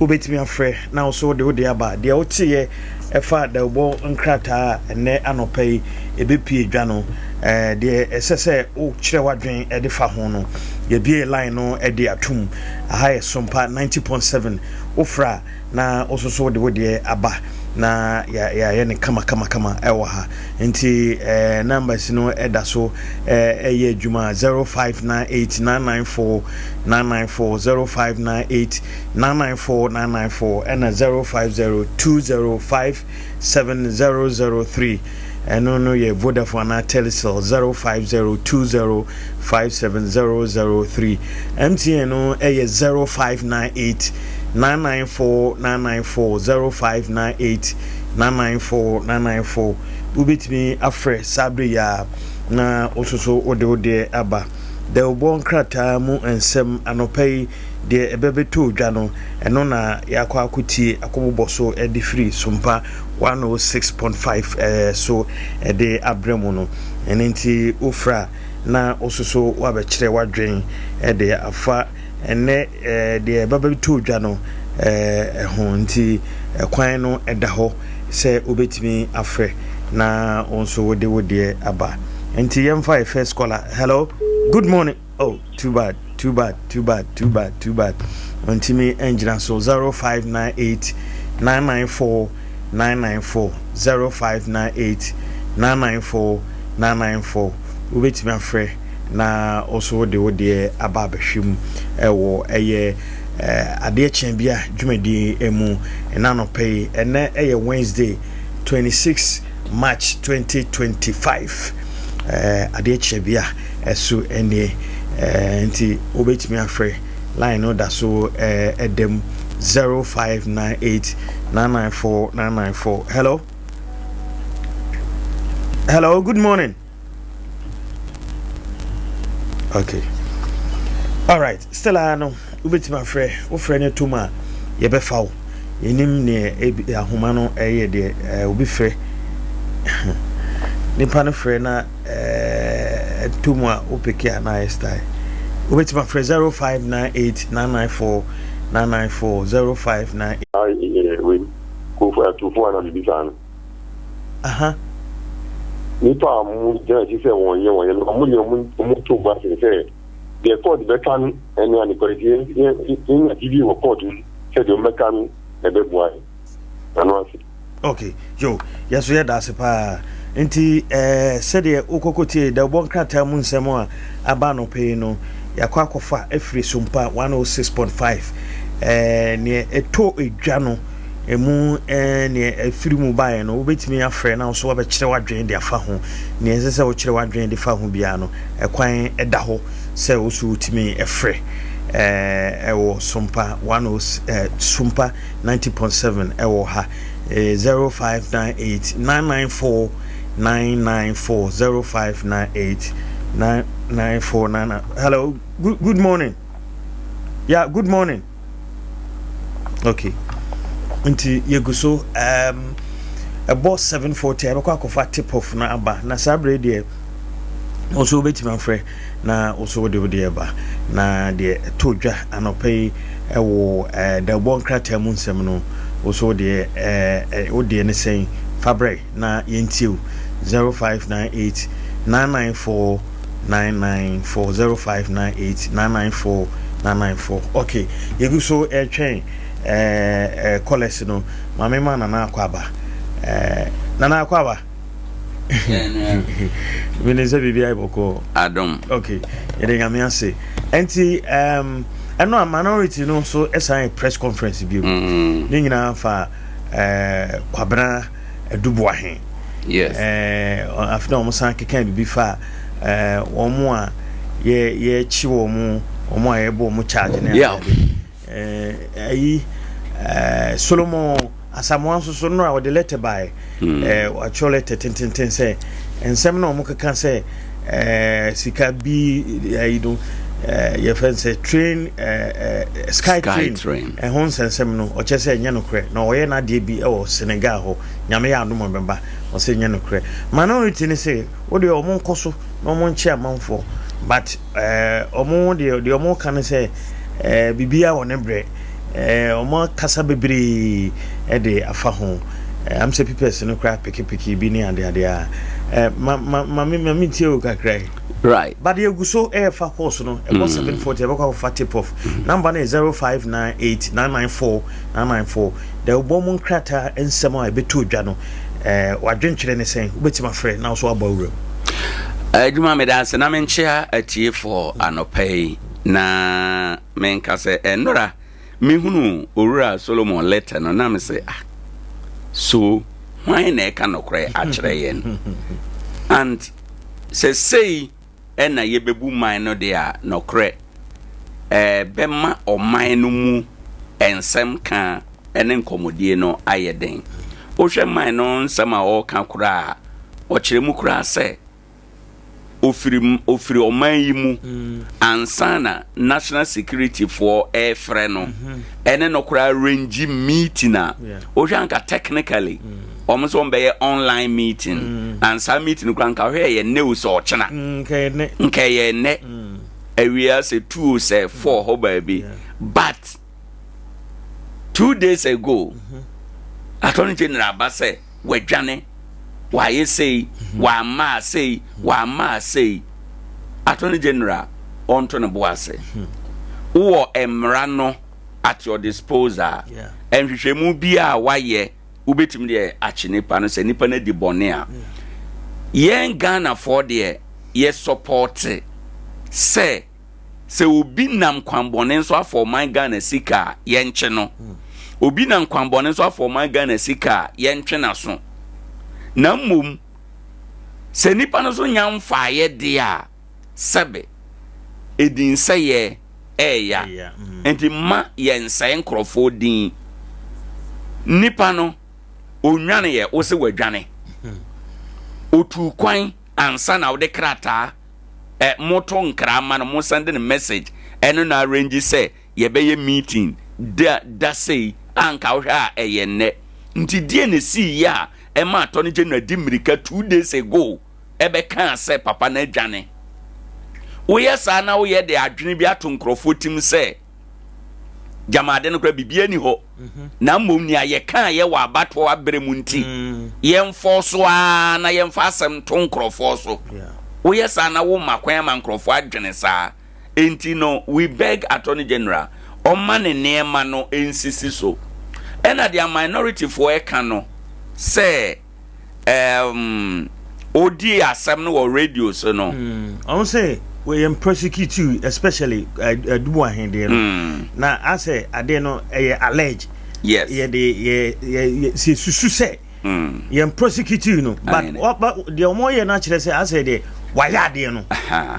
wobɛtumi afrɛ na wo so wode wode aba deɛ woteeɛ ɛfa dawubɔ nkrataa a ɛnnɛ anɔpa yi ɛbɛpue dwa no, deɛ ɛsɛ sɛ wokyerɛ w'adwene de fa ho no, yɛbue line no de atom. Aha yɛ Sompa 90.7. Wofrɛ a na wo nso so wode wo deɛ aba na yɛayɛ no kama kama kama ɛwɔ ha. Nti eh, numbers no ɛda so ɛyɛ adwuma 0598 994 994 0598 994 994 ɛna 050 205 7003 ɛno no yɛ Vodafone anaa Telecel 050 205 7003 MTN no ɛyɛ 0598 994 994 0598 994 994 wobɛtumi afrɛ saa bere yi a na wososo wode wodeɛ aba dawubɔ nkrataa mu nsɛm anɔpa yi Deɛ ɛbɛbɛtɔ dwa no, ɛno na yɛakɔ akɔtie akɔbobɔ so de firi Sompa 106.5 so de abrɛ mu no. Ɛno nti wofrɛ a na wo nso so woabɛkyerɛ w'adwene de afa ɛnnɛ deɛ ɛbɛbɛtɔ dwa no ho. Nti kwan no da hɔ sɛ wobɛtumi afrɛ na wo nso wode wo deɛ aba. Nti yɛmfa yɛ first caller. Hello, good morning. Oh too bad too bad too bad too bad too bad ɔntumi ngyina so 0598 994 994 0598 994 994 Wobɛtumi afrɛ na wo nso wode wo deɛ aba abɛhwɛ mu wɔ ɛyɛ adeɛ kyɛn bia dwumadie mu ɛna anɔpa yi. Ɛnɛ ɛyɛ Wednesday 26 March 2025 adeɛ kyɛn bia ɛso ɛnie nti wobɛtumi afrɛ line no da so ɛda mu 0598 994 994. Hello, hello, good morning. Okay, alright, still a no wobɛtumi afrɛ, wofrɛ no tom a yɛbɛfa wo. Yɛnim neɛ ahoma no ɛyɛ deɛ obi frɛ nipa no frɛ na ɛto mu a wopeke a na ayɛ style. Wobɛtumi afrɛ 0598 994 994 059. Atufo ana biribi saa no. Aha. Nipa a wɔn gyina akyi sɛ wɔn yɛ wɔn yɛ no, wɔn deɛ wɔn to bo ase sɛ deɛ court bɛka no ɛne adekorɛ nti yɛn yɛn yɛnya gyidie wɔ court mu sɛ deɛ wɔn bɛka no na ɛbɛboa yɛn. Ano ase. Ok, yo, yɛ so yɛda ase paa. Nti eh, sɛdeɛ wokɔkɔtie dawubɔ nkrataa mu nsɛm a aba anɔpa yi no, yɛakɔ akɔfa afiri Sompa 106.5. Eh, neɛ ɛtɔ dwa no, ɛmu eh, neɛ ɛfiri mu baeɛ no, wobɛtumi afrɛ na wo so wabɛkyerɛ w'adwene de afa ho. Neɛ ɛsɛ sɛ wokyerɛ w'adwene de fa ho biara no, ɛkwan ɛda hɔ sɛ wo so wotumi frɛ eh, ɛwɔ Sompa 10, eh, Sompa 90.7 ɛwɔ ha 0598 994 994 0598 994 99. Hello, good, good morning. Yeah, good morning. Okay, nti yɛgu so ɛbɔ 7:40 ɛbɛkɔ akɔfa tip off no aba na saa berɛ deɛ nso wobɛtumi afrɛ na wo nso wode wo deɛ ba. Na deɛ ɛtɔ dwa anɔpa yi wɔ dawubɔ nkrataa mu nsɛm no, wo nso wo deɛ wo deɛ ne sɛn? Fa brɛ na yɛntie wo. 0598 994 994 0598 994 994. Okay, yɛgu so ɛretwɛn ɛɛ kɔlɛs no. Maame ma Nana akɔ aba. Ɛɛ Nana akɔ aba. Mene sɛ biribi ayɛ bɔkɔɔ. Adom. Ok, yɛde Nyame ase. Ɛnti um, ɛno a minority no nso ɛsan yɛ press conference bio. Mm. Ne nyinaa fa uh, Kwabena Aduboahe. Yes. Uh, afei na wɔn san keka biribi fa uh, wɔn a yɛ yɛkyi wɔn wɔn a yɛbɔ wɔn charge ne yeah. Ayi uh, Solomon Asamoah nso so no a ɔde lɛtɛ baeɛ, watwerɛ lɛtɛ tententen sɛ nsɛm na wɔn keka sɛ sika bi ayi no yɛfɛ no sɛ train sky train ɛho nsɛnsɛm no ɔkyɛ sɛ ɛnyɛ nokorɛ na ɔyɛ n'adeɛ bi wɔ Senegal hɔ. Nyame yɛ adom ɔbɛba ɔsɛ ɛnyɛ nokorɛ. Minority ne sɛ wodeɛ wɔn nkɔ so na wɔn nkye amanfoɔ, but wɔn deɛ deɛ wɔn ka ne sɛ biribiara wɔ ne brɛ. Wɔn akasa bebree de afa ho. Am sɛ papers no koraa pekepeke bi ne adeade a. Ma ma ma me ma me tie o kakra yi. Right. But yɛgu so ɛrefa course no ɛbɔ 7:40 ɛbɛkɔ akɔfa tip off. Number no yɛ 0598 994 994. Dɛ wobɔ mu nkrataa nsɛm a ɛbɛtu dwa no, wadwentwerɛ ne sɛn? Wobɛtumi afrɛ na wo so abɔ awura mu. Adwuma meda ase na menkyea atiefoɔ anɔpa yi na Menka sɛ ɛnora mehunuu Owura Solomon letter no na mese ah so hwan na ɛka nokorɛ akyerɛ yɛn? And sɛ sei ɛna yɛbɛbu man no deɛ a nɔkorɛ ɛbɛma ɔman no mu nsɛm ka ne nkɔmmɔdie no ayɛ den. Wohwɛ man no nsɛm a ɔreka koraa a ɔkyerɛ mu koraa sɛ ofiri ofiri ɔman yi mu mm. ansa na national security foɔ ɛrefrɛ no mm-hmm. ɛne no koraa arrange meeting a wohwɛ anka technically mm. wɔn nso wɔn bɛyɛ online meeting mm. ansa meeting koraa nka wohwɛ yɛ nne o sɛ ɔkyena nka ɛyɛ nnɛ awia sɛ tuo sɛ four hɔ baabi but 2 days ago attorney general aba sɛ wadwane, wayɛ sei, wamma asei, wamma asei. Attorney general ɔnto ne bo ase. Wowɔ mmara no at your disposal. Nhwehwɛmu bi a wayɛ. wobɛtumi deɛ akye nipa no sɛ nipa no adi bɔne a. Yɛn Ghanafoɔ deɛ yɛ sɔpɔte sɛ sɛ obi nam kwanbɔne nso afa ɔman Ghana sika a yɛnkye no. Obi nam kwanbɔne nso afa ɔman Ghana sika a yɛntwe n'aso. Na mmom sɛ nipa no nso nya mfaeɛ deɛ a sɛbe edinsɛeɛ ɛɛya. Nti mma yɛnsɛe nkorɔfoɔ din. Nipa no ɔnwaneɛ wo se wadwane. Ɔtuu kwan ansa na wode krataa ɛ moto nkra ma no mo send no message ɛno na arrange sɛ yɛbɛyɛ meeting da da sei a nka wohwɛ a ɛyɛ nnɛ. Nti deɛ na ɛsii yɛ a ɛma Attorney General di mmirika 2 days ago ɛbɛkaa sɛ papa no adwane. Woyɛ saa na woyɛ de adwene bi ato nkurɔfoɔ tim sɛ gyamaade no koraa biribiara ni hɔ na mmom nea yɛkaa yɛ wɔ abatoɔ aberɛ mu nti yɛmfɔ so ara na yɛmfa asɛm to nkurɔfoɔ so. Woyɛ saa na woma kwan ama nkurɔfoɔ adwene saa. Enti no we beg Attorney General ɔmma ne nneɛma no nsisi so. Ɛna deɛ minority foɔ ɛka no sɛ um, ɔdii asɛm no wɔ radio so no. Ɔmo sɛ wɔyɛ prosecute especially adubu ahendeɛ no. Na asɛ adeɛ no ɛyɛ allege. Yes. Yɛde yɛ yɛ sɛ susu sɛ. Yɛn prosecute no but deɛ ɔmo yɛ no akyerɛ sɛ asɛ deɛ wayɛ adeɛ no.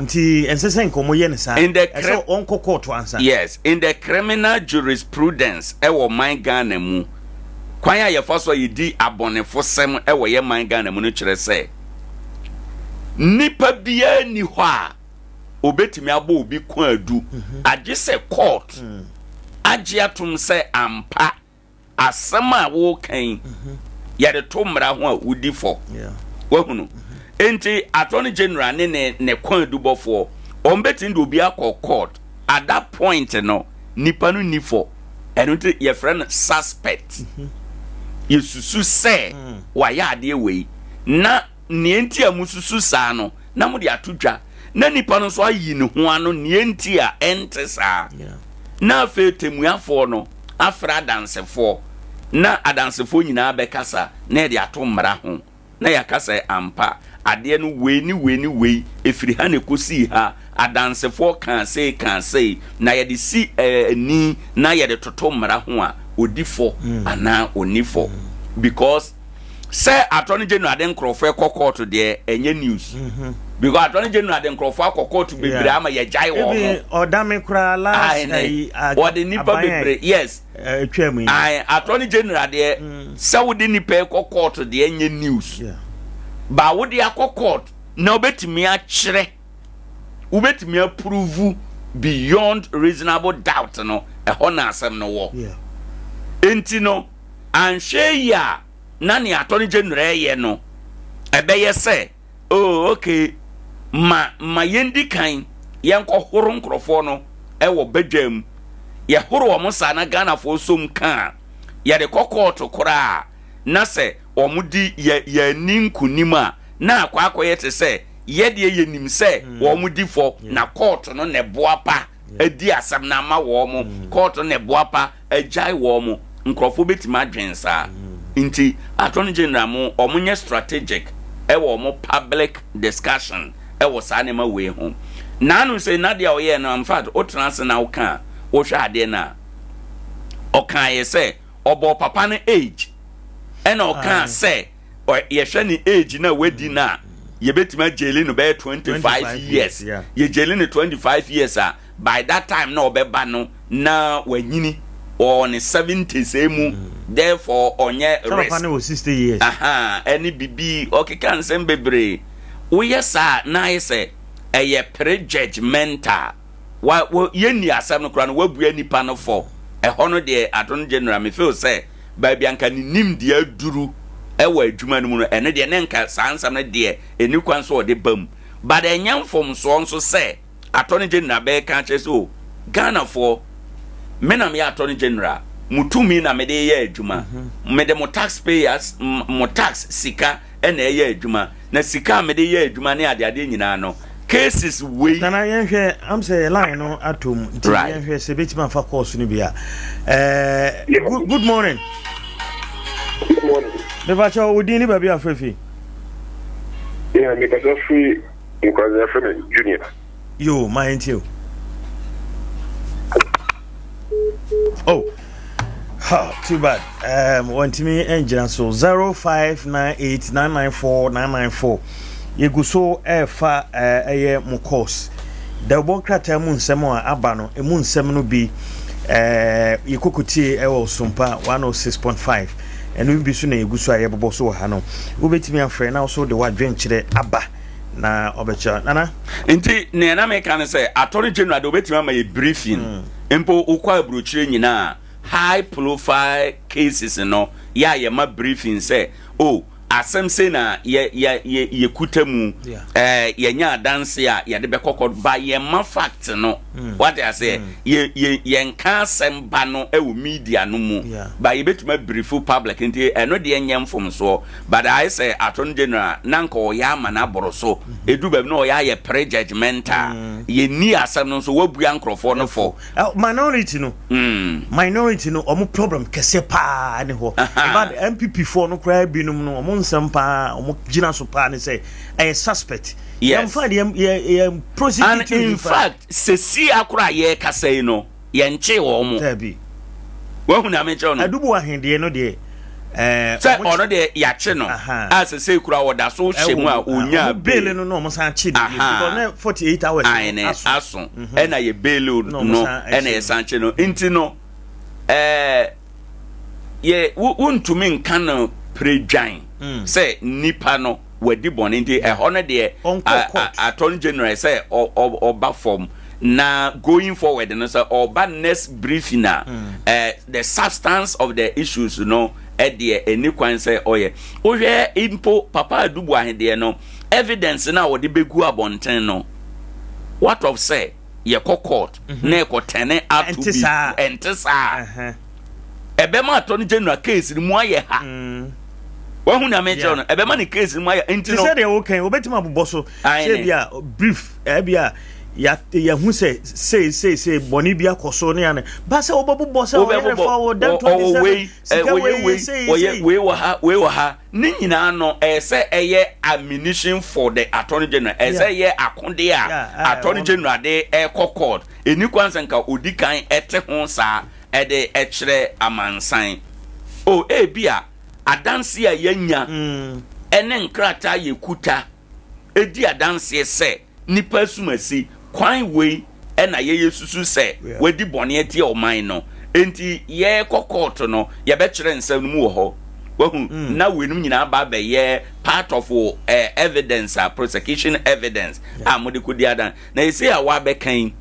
Nti ɛnsɛ sɛ nka ɔmo yɛ no saa. In the ɛsɛ ɔnkɔ court ansa. Yes, in the criminal jurisprudence ɛwɔ man Ghana mu. Kwan a yɛfa so a yɛdi abɔnefosɛm wɔ yɛn man Ghana mu no kyerɛ sɛ nipa biara nni hɔ a obetumi abɔ obi kwaadu agye sɛ court agye atom sɛ ampa asɛm a woreka yi yɛde to mmara ho a wodi fɔ. Wahunu? Enti Attorney General ne ne ne kwaadubɔfoɔ wɔn bɛtumi de obi akɔ court. At that point no nipa no nni fɔ. Ɛno nti yɛfrɛ no suspect. Yɛsusu sɛ wayɛ adeɛ wei na nea nti a mususu saa no na mode ato dwa na nipa no nso ayi ne ho ano nea nti a ɛnte saa. Na afei temuafoɔ no afrɛ adansefoɔ na adansefoɔ nyinaa bɛkasa na yɛde ato mmara ho. Na yɛaka sɛ, Ampa, adeɛ no wei ne wei ne wei, ɛfiri ha na ɛkɔsii ha, adansefoɔ kaa sei kaa sei, na yɛde si ani na yɛde toto mmara ho a, ɔdi fɔ anaa ɔnni fɔ. Because sɛ Attorney General de nkurɔfoɔ kɔ court deɛ, ɛnyɛ news. Because Attorney General de nkurɔfoɔ akɔ court bebree ama yɛgyae wɔn. Ɔdame koraa last ayi, wɔde nnipa bebree, yes. Atwa mu yi. Ae, attorney general deɛ mm. sɛ wode nipa kɔ court deɛ nyɛ news. Yeah. Ba wode akɔ court na wobɛtumi akyerɛ wobɛtumi approve beyond reasonable doubt no ɛhɔ na asɛm no wɔ. Yeah. Enti no anhwɛ yi a na ne attorney general yɛ no ɛbɛyɛ sɛ Oh okay, ma ma yɛndi kan yɛnkɔhoro nkurɔfoɔ no wɔ badwa mu. Yɛhoro wɔn saa na Ghanafoɔ som ka a, yɛde kɔ kɔɔto koraa na sɛ wɔn di yɛ yɛanni nkunim a, na akɔ akɔyɛ te sɛ yɛdeɛ yɛnim sɛ wɔn di fɔ na kɔɔto no na ɛboa pa adi asɛm no ama wɔn, kɔɔto no na ɛboa pa agyae wɔn, nkurɔfoɔ bɛtumi adwen saa. Nti Attorney General mo wɔn nyɛ strategic ɛwɔ wɔn public discussion ɛwɔ saa nneɛma wei ho. Naanu sɛ nadeɛ a ɔyɛɛ no in fact wotena ase na woka a wohwɛ adeɛ no a ɔkaeɛ sɛ ɔbɔɔ papa no age ɛna ɔkaa sɛ yɛhwɛ ne age no a wadi no a yɛbɛtumi agyeli no bɛyɛ 25 years. Yɛgyeli no 25 years a by that time na ɔbɛba no na wanyini ɔwɔ ne 70s mu therefore ɔnyɛ risk. Papa no wɔ 60 years. Aha, ɛne bibi ɔkeka nsɛm bebree. Woyɛ saa na ayɛ sɛ ɛyɛ prejudgmental. Wa wa yɛnni asɛm no koraa no wabua nipa no fɔ. Ɛhɔ no deɛ Attorney General me feel sɛ baabi anka ne nimdeɛ aduru ɛwɔ adwuma no mu no ɛno deɛ ne nka saa nsɛm no deɛ ɛni kwan sɛ ɔde ba mu. But ɛnyɛ mfomsoɔ nso sɛ Attorney General bɛka akyerɛ sɛ o Ghanafoɔ me na meyɛ Attorney General mo tumi na mede yɛ adwuma mede mo taxpayers mo tax sika na ɛyɛ adwuma na sika a mede yɛ adwuma ne adeadeɛ nyinaa no cases wei. Nana yɛnhwɛ am sɛ line no atom nti yɛnhwɛ sɛ bɛtumi afa course no bi a. Good, good morning. Good morning. Mepakyɛ wo din ne baabi a frɛ fi. Yeah, mekasa firi Nkoranza yɛfrɛ me Junior. Yo, ma yɛntie o. Oh, ha, too bad. Um, wɔntumi ngyina so 0598994994 yɛgu so ɛrefa ɛyɛ mo course dawubɔ nkrataa mu nsɛm a aba no emu nsɛm no bi ɛɛ yɛkɔkɔtie ɛwɔ Sompa 106.5 ɛno bi so na yɛgu so a yɛbobɔ so wɔ ha no wobɛtumi afrɛ na wo so de w'adwenkyerɛ aba na ɔbɛkyerɛ nana. Nti nea na meka ne sɛ attorney general de obetumi ama yɛ briefing mm. mpo wokɔ aburokyire nyinaa high profile cases no yɛ a yɛma briefing sɛ oh asɛm sei na yɛ yɛ yɛ yɛkuta mu ɛɛ yɛnya adanse a yɛde bɛkɔ kɔ ba yɛma fact no mm. wate aseɛ mm. yɛ yɛ yɛnka asɛm ba no ɛwɔ media no mu ba yɛbɛtumi abrifo public nti ɛno deɛ nyɛ mfomsoɔ But ayɛ sɛ attorney general na nka ɔyɛ ama no aboro so. Ɛduru baabi na ɔyɛ ayɛ pre-judgmental. Yɛnni asɛm no nso wabua nkurɔfoɔ no fɔ. Minority no, minority no ɔmo problem kɛseɛ paa ne hɔ. In fact, NPP foɔ no koraa binom no ɔmo nsɛm paa ɔmo gyina so paa ne sɛ ɛyɛ suspect. Yes. Yɛmfa deɛ yɛ yɛ prosecute And in fact, sɛsi akora a yɛrekasa yi no, yɛnkyee wɔn mo. Dabi. Wahu nea mekyerɛ no? Adubu ahendeɛ no deɛ. Ɛɛ. Sɛ ɔno deɛ yɛakye no. A sese kura ɔda so hyɛ mu a onya bail. Bail no na wɔn san kye no. Because na 48 hours. Ayi aso. Mhm. Ɛna yɛ bail no ɛna yɛ san kye no. Nti no ɛɛ yɛ wontumi nka no predwan mm. sɛ nipa no. wadi bɔne nti ɛhɔ no deɛ attorney general sɛ ɔba fam na going forward no sɛ ɔba next briefing a mm. eh, the substance of the issues no ɛdeɛ ɛni kwan sɛ ɔyɛ wohwɛ mpo papa adubu ahedeɛ no evidence no a wɔde bɛgu abɔnten no what of sɛ yɛkɔ court mhm. na ɛkɔ tɛne ato bi ɛnte saa ɛbɛma attorney general case no mu ayɛ ha mm. wahu na mekyerɛ no ɛbɛma ne case no mu ayɛ nti no sɛ deɛ wokan wobɛtumi abobɔ so sɛ bi a brief ɛbi a yɛhu sɛ sei sei sei bɔne bi akɔ so ne ane ba sɛ wobɛbobɔ sɛ ɔyɛrefa wɔ dan 27 sika wei sei sei wei wɔ ha wei wɔ ha Ne nyinaa no, ɛyɛ sɛ ɛyɛ ammunition for the attorney general. Ɛyɛ sɛ ɛyɛ akodeɛ a attorney general de ɛkɔ court. Ɛni kwan sɛ nka ɔdi kan ɛte ho saa ɛde ɛkyerɛ amansan. O, ebi a adanseɛ a yɛanya ɛne nkrataa yɛkuta ɛdi adanseɛ sɛ Nnipa asumasi, kwan wei na yɛyɛ susu sɛ wadi bɔne atia ɔman no, enti yɛrekɔ kɔɔto no, yɛbɛkyerɛ nsɛm no mu wɔ hɔ. Wahu? Mm. Na weinom nyinaa ba bɛyɛ part of uh, evidence a prosecution evidence a mode kɔdi adan. Na ɛsei a woabɛka yi,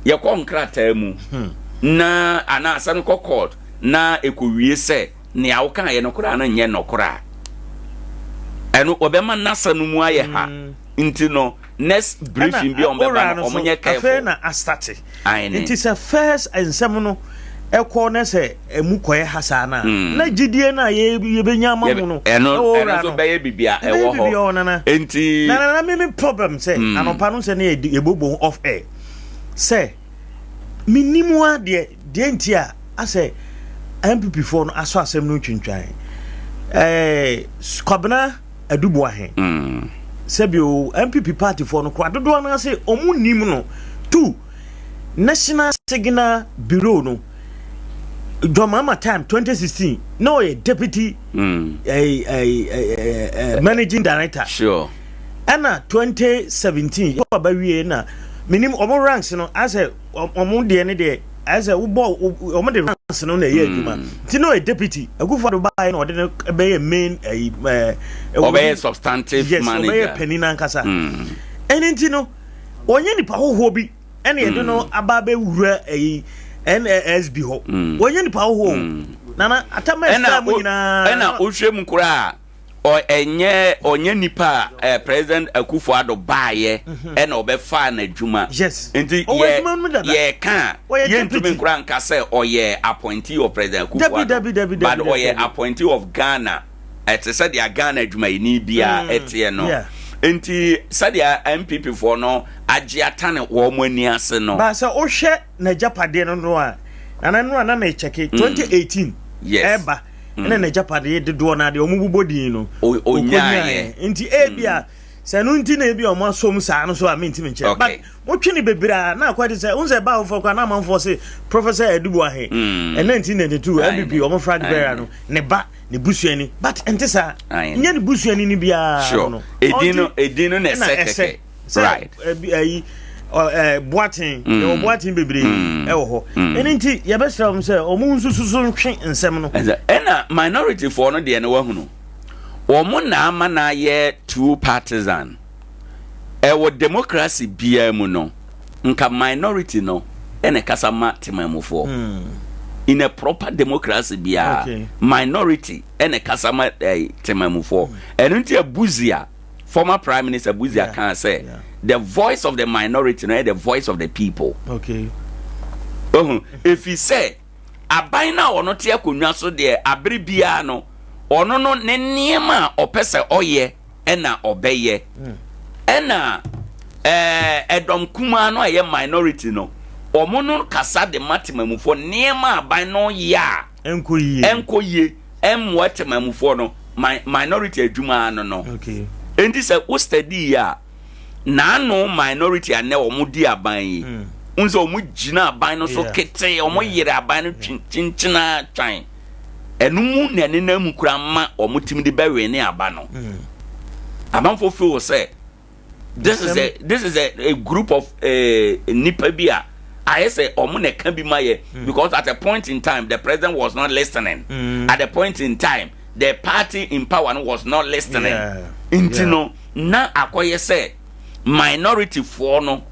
yɛkɔ nkrataa mu hmm. na anaa asɛm kɔ court na ɛkɔwie sɛ nea wokaeɛ no koraa no nyɛ nɔkorɛ a, ɛno wɔbɛma n'asɛm no mu ayɛ ha. Mm. Nti no next briefing bi a wɔn bɛba no wɔn nyɛ careful. Afei na asate. Nti sɛ first nsɛm no ɛkɔ na sɛ ɛmu kɔyɛ ha saa na mm. na gyidie no a yɛbɛnya ama mu no ɛno ɛno nso bɛyɛ biribi a ɛwɔ hɔ nana nti na nana me me problem sɛ mm. anɔpa no sɛ ne yɛbɔbɔ off air sɛ menim a deɛ deɛ nti a asɛ NPP foɔ no asɔ asɛm no twintwan ɛɛ Kwabena Adu Boahen. Sɛbi o, NPP party foɔ no koraa dodoɔ no ara se wɔn nnim no. Two, National Signal Bureau no, John Mahama time 2016 na ɔyɛ deputy mm. eh, eh, eh, eh, managing director. Sure. Ɛna 2017 yɛ aba wie na menim wɔn ranks no asɛ wɔn deɛ ne deɛ ayɛ sɛ wobɔ wɔn de ranks no na ɛyɛ adwuma mm. nti na ɔyɛ deputy akufo ado baayɛ na ɔde no bɛyɛ main ɛyi ɛɛ ɔbɛyɛ substantive yes, manager ɔbɛyɛ panin ankasa mm. ɛne nti no ɔnyɛ nipa hohoɔ bi ɛna yɛde no mm. aba abɛwura ɛyi NASB hɔ wɔnyɛ nipa hohoɔ nana atama ɛsɛ mu nyinaa ɛna wohwɛ mu koraa Ɔ ɛnyɛ ɔnyɛ nipa a eh, President Akufo Addo baayɛ mhm. ɛna ɔbɛfaa n'adwuma. Yes. Nti yɛ yɛka a yɛntumi nkora nka sɛ ɔyɛ appointee of President Akufo Addo. But ɔyɛ appointee of Ghana. Ɛte sɛ deɛ Ghana adwumayɛni biara mm. ɛteɛ no. Nti sɛdeɛ NPP foɔ no agye atane wɔn ani ase no. Ba sɛ wohwɛ n'agyapadeɛ no no a, nana no a na mekyɛke 2018 mm. yes. ɛba. Ɛna n'agyapadeɛ dodoɔ no adeɛ wɔn bobɔ din no. Ɔnyaeɛ. Nti ebi a sɛ ɛno nti na ebi a wɔn asom saa no so a mentimi nkyerɛ. But motwe ne bebree a na akɔ de sɛ n sɛ ɛbaa foforɔ koraa na amanfoɔ se Professor Adu Boahe. Mm. 1992 MPP wɔn flag bearer no ne ba ne busuani but ɛnte saa. Nyɛ ne busuani no biara no. Edin no edin no na ɛsɛ kɛkɛ. Sɛ ɛyi boaten mm. yɛwɔ boaten bebree mm. ɛwɔ hɔ mm. ɛno nti yɛbɛsrɛ wɔn sɛ wɔn nso so ntwe nsɛm no. Ɛna minority foɔ no deɛ no wahunu wɔn na ama na ayɛ too partisan ɛwɔ democracy biara mu no nka minority no ɛna ɛkasa ma temamufoɔ in a proper democracy biara okay. Minority ɛna ɛkasa ma eh, temamufoɔ ɛno nti abuzia former prime minister Busia yeah. kaa sɛ yeah. the voice of the minority no yɛ the voice of the people. Okay. Ohun efi sɛ aban no a ɔno te akonnwa so deɛ abere biara no ɔno no ne nneɛma a ɔpɛ sɛ ɔyɛ ɛna ɔbɛyɛ hmm. ɛna ɛɛ ɛdɔm kumaa no a ɛyɛ minority no wɔn no kasa de ma temamufoɔ nneɛma aban no yɛ a ɛnkɔ yie ɛnkɔ yie ɛmmoa temamufoɔ no minority adwuma ano no okay. Enti sɛ wo study yi a naano minority a nɛ wɔn di aban yi mm. n sɛ wɔn gyina aban no so yeah. ketee wɔn yeah. yere aban no yeah. kyenkyena twan ɛno mu na ɛnenam mu kura ma wɔn tim de bɛwee ne aba no mm. amanfo feel sɛ this is a this is a, a group of uh, nipa bi a ayɛ sɛ ɔmo na ɛka bi ma yɛ hmm. because at a point in time the president was not listening mm. at a point in time the party in power was not listening nti yeah. no na akɔyɛ sɛ minority foɔ no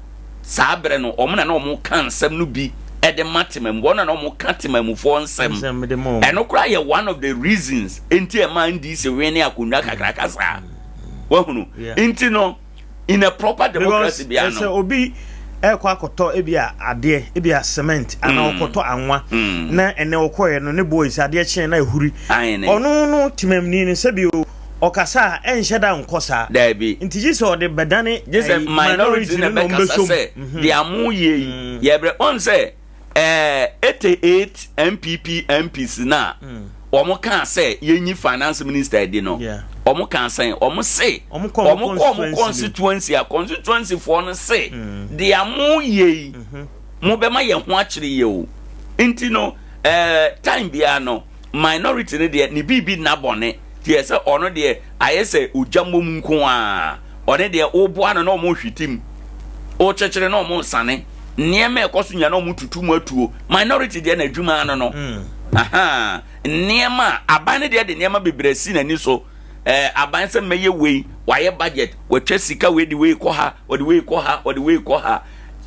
saa berɛ no ɔmo na na ɔmo ka nsɛm no bi ɛde ma temamu wɔn na na ɔmo ka temamufoɔ nsɛm ɛno koraa yɛ one of the reasons nti ɛma ndc win ne akonnwa kakraka saa. Mm. wahunu nti no in a proper democracy bia no sɛ obi ɛkɔ akɔtɔ ebi a adeɛ ebi a cement anaa mm. ɔkɔtɔ anwa mm. na ɛnɛ ɔkɔɛ no ne boys adeɛ kyɛn na ehuri ɔno no temamni no sɛbi o ɔkasa a ɛnhyɛ da nkɔ saa daabi nti gye sɛ ɔde bɛdane gye sɛ minority na bɛkasa sɛ mhm. deɛ amo yie yi mm. yɛbrɛ ɔn sɛ Ɛɛ 88 NPP MPs no a wɔn kaa sɛ yɛnyi finance minister adi no, wɔn kaa sɛn? Wɔn se wɔn kɔ wɔn constituency a constituency foɔ no se mm. deɛ mo yɛ yi mhm. mo bɛma yɛn ho akyere yɛ o. Nti no ɛɛ time biara no minority no deɛ ne biribi nna bɔne nti yɛ sɛ ɔno deɛ ayɛ sɛ ogya mmom nko ara ɔne deɛ woboa no na ɔmo hwete mu wokyekyere na ɔmo sane nneɛma ɛkɔ so nya na ɔmo tutu mu atuo minority deɛ na adwuma ano no mm. aha nneɛma aban no deɛ de nneɛma bebree si n'ani so ɛɛ eh, aban sɛ mɛyɛ wei wayɛ budget watwa sika wei de wei kɔ ha ɔde wei kɔ ha ɔde wei kɔ ha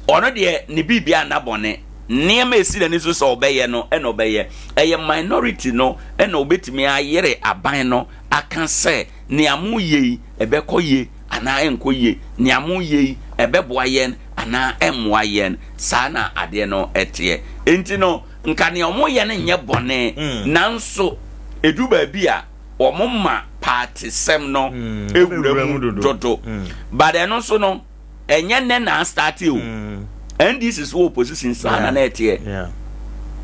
Ɔno deɛ ne biribiara nna bɔne. Nneɛma a ɛsi n'ani so sɛ ɔbɛyɛ no na ɔbɛyɛ. Ɛyɛ minority no na ɔbɛtumi ayere aban no aka sɛ nea moreyɛ yi ɛbɛkɔ yie anaa ɛnkɔ yie, nea moreyɛ yi ɛbɛboa yɛn anaa ɛmmoa yɛn. Saa na adeɛ no teɛ. Enti no, nka nea wɔyɛ no nyɛ bɔne, nanso ɛduru baabi a wɔma paatesɛm no wura mu dodo. But ɛno nso no, ɛnyɛ nnɛ na astarte o ndc so wɔ opposition saa na na ɛteɛ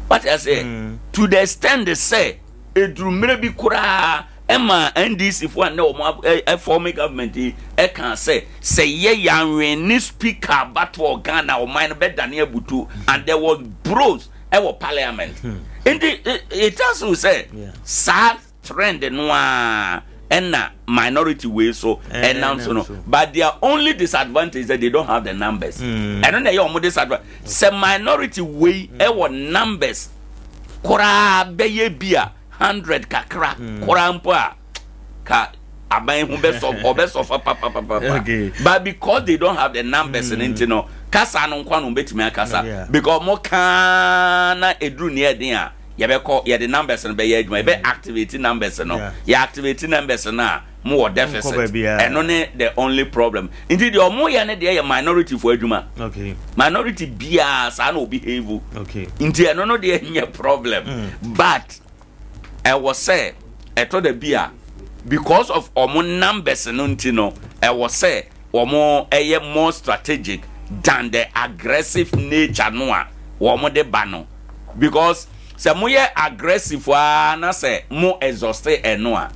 wate aseɛ mm. to the extent sɛ ɛduru mmerɛ bi koraa ɛma ndc foɔ a nnɛ wɔn ɛfɔme government yi ɛka sɛ sɛ yɛ yɛanwen ne speaker abatoɔ ghana ɔman no bɛdane abutu and there was bros ɛwɔ parliament hmm. nti it tells you sɛ saa Trend no ara ɛna minority wei so ɛnam so no but their only disadvantage is that they don't have the numbers mm. ɛno na ɛyɛ wɔn disadvantage sɛ minority wei mm. ɛwɔ numbers koraa bɛyɛ bi a hundred kakra mm. koraa mpo a ka aban ho bɛsɔ ɔbɛsɔ fa papapapa but because they don't have the numbers mm. ne nti no kasa no nkwa no betumi akasa because mo kaa na eduru ne ɛden a. yɛbɛkɔ yɛde numbers no bɛyɛ adwuma yɛbɛ activate numbers no yɛ activate numbers no a mo wɔ deficit ɛno ne the only problem nti deɛ ɔmo yɛ ne deɛ yɛ minority fo adwuma minority biara saa na obi behave nti ɛno no deɛ nyɛ problem mm. but ɛwɔ sɛ ɛtɔ da bi a because of ɔmo numbers no nti no ɛwɔ sɛ wɔn ɛyɛ more strategic than the aggressive nature no a wɔn de ba no. Because Sɛ moyɛ aggressive aa na sɛ mo exhauste ɛno a,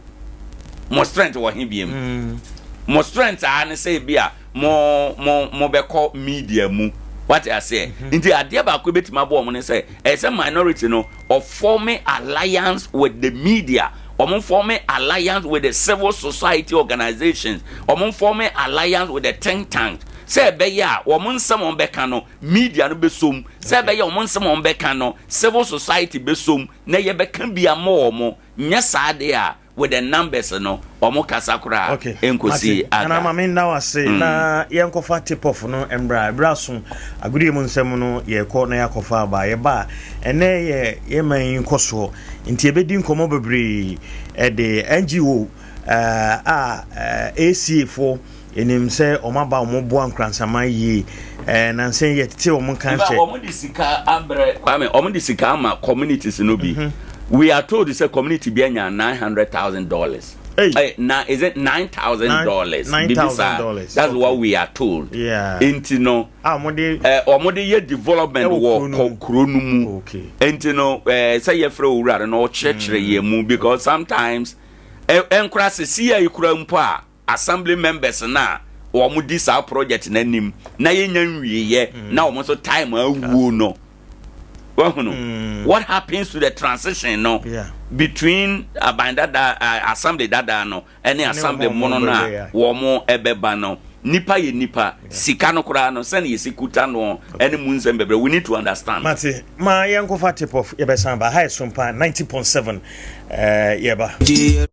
mo strength wɔ he biom? Mo strength aa ne sɛ ebi a mo mo mobɛkɔ media mu. Wate aseɛ? Nti adeɛ baako ebetumi aboa wɔn ne sɛ, ɛyɛ sɛ minority no ɔforme alliance with the media, wɔn forme alliance with the civil society organizations, wɔn forme alliance with the think tank, sɛ ɛbɛyɛ a wɔn nsɛm a wɔbɛka no media no bɛsom, sɛ ɛbɛyɛ wɔn nsɛm a wɔbɛka no civil society bɛsom na yɛbɛka bi ama wɔn. Nyɛ saa deɛ a, with the numbers no, wɔn kasa koraa Okay. nkosi Mate. Nana aga. ma me nda wo ase na yɛnkɔfa tip off no mbra. Ɛberɛ aso agodie mu nsɛm no yɛkɔ na yɛakɔfa aba. Yɛba a ɛnɛ yɛ yɛn man yi nkɔsoɔ nti yɛbɛdi nkɔmmɔ bebree ɛde NGO eh, a eh, ACA foɔ Yɛnim sɛ wɔn aba a wɔboa nkoransaman yie. Ɛɛ nansa yi yɛtete wɔn nka In fact, kyɛ. wɔn de sika abrɛ Kwame, wɔn de sika ama communities no bi. We are told sɛ community bi anya $900,000. Hey. Eh, na is it $9,000? $9,000. That's what we are told. Yeah. Nti no, A wɔn de. eh, wɔn de yɛ development Ɛwɔ wɔ kuro no kɔ mu. kuro no mu. Okay. Nti no, eh, sɛ yɛfrɛ owura no na ɔkyerɛkyerɛ yɛn mu because sometimes eh, nkora sɛ siya ekura mpo a assembly members no a wɔn di saa project no anim na yɛnya nwieɛ mm. na wɔn nso time awuo no wahunu mm. what happens to the transition no yeah. between aban dada uh, assembly dada no ɛne assembly mono no a wɔn ɛbɛba no nipa yɛ nipa sika no koraa no sɛne yɛsi kuta no ɛne mu nsɛm bebree we need to understand. Mate ma yɛnkɔfa tip off yɛbɛsan ba ha yɛ sompa 90.7 uh, yɛba.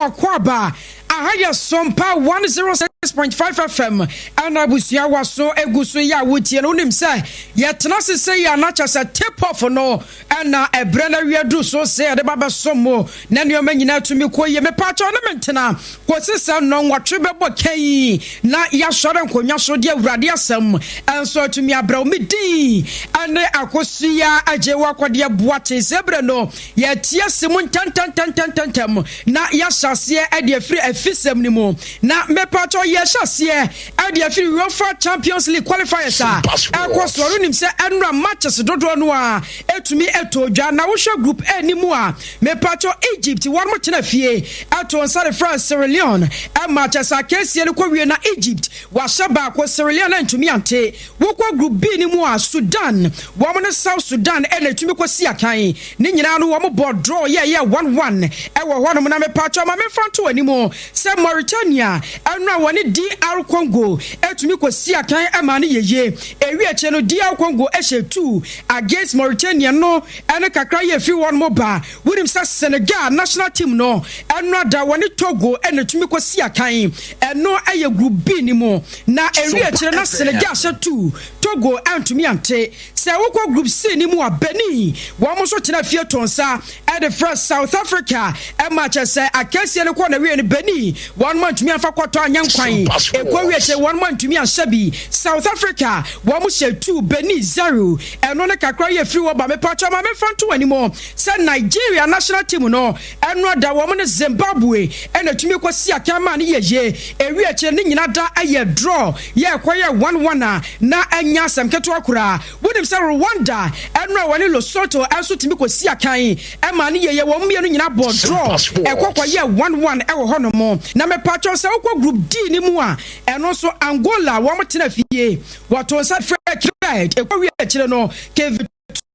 Akwaaba, aha yɛ Sompa 106.5 FM ɛna abusua waso egu so yɛ a wotie no. Wonim sɛ yɛtena ase sɛ yi a na kyɛ sɛ tip off no ɛna ɛbrɛ no awie duru so sɛ yɛde ba bɛsom mo na nneɛma nyinaa tumi kɔ yie. Mepaakyɛw ne me ntena kɔsi sɛ nnɔnwɔtwe bɛbɔ kɛn na yɛasɔre nkonnwa so de Awurade asɛm nso atumi abrɛ wo. Me din ɛne Akosua Agye Wakɔdeɛ Boakye. Sɛ berɛ no Yɛte ase mu ntɛntɛntɛntɛntɛm na yɛahyɛ aseɛ de afiri afisɛm no mu. Na mepatɔ yɛhyɛ aseɛ de afiri UEFA Champions League qualifiers a ɛkɔ soɔ no nim sɛ ɛnora matches dodoɔ no a ɛtumi ɛtɔ dwa. Na wohwɛ group A no mu a mepatɔ Egypt wɔn mo tena fie ɛto nsa de frɛ Sierra Leone ɛma kyɛ sɛ akansie no kɔ wie na Egypt wahyɛ baako Sierra Leone antumi ante. Wokɔ Group B no mu a, Sudan, wɔn ne South Sudan na ɛtumi kɔsi akan. Ne nyinaa no wɔn bɔɔ draw yɛɛyɛɛ 1-1 wɔ hɔnom. Na mepaakyɛw ma memfa nto w'anim sɛ Mauritania ɛno a wɔne DR Congo tumi kɔsi akan maa no yɛ yie. Ɛwie akyire no DR Congo hyɛɛ 2 against Mauritania no ne kakra yɛ firi hɔnom ba. Wonim sɛ Senegal national team no ɛno ada wɔne Togo na ɛtumi kɔsi akan. Ɛno yɛ Group B no mu. Na ɛwie akyire na Senegal hyɛ 2, Togo antumi ante. Sɛ wokɔ Group C no mu a, Benin wɔn nso tena fie to nsa de frɛ South Africa ma kyerɛ sɛ akansie no kɔɔ n'awie no Benin wɔn antumi amfa kɔtɔ anyɛ nkwan. Ɛkɔ wie akyire wɔn antumi anhyɛ bi. South Africa wɔn hyɛ 2, Benin 0. Ɛno ne kakra yi ɛfiri hɔ ba. Mepakyɛw ma memfa nto w'anim sɛ Nigeria national team no ɛno ada wɔn ne Zimbabwe na ɛtumi kɔsi akan maa no yɛ yie. Ɛwie akyire ne nyina da yɛ draw yɛ ɛkɔyɛɛ 1-1 a na ɛnyɛ asɛm ketewa koraa. Wonim sɛ Rwanda ɛno a wɔne Lesotho nso tumi kɔsi akan maa no yɛ yie. Wɔn mmienu nyina bɔɔ draw ɛkɔ kɔyɛɛ 1-1 ɛwɔ hɔ nom. Na mepakyɛw sɛ wokɔ group D no mu a ɛno nso Angola wɔn tena fie wɔto nsa frɛ Cape Verde ɛkɔwie akyire no Cape.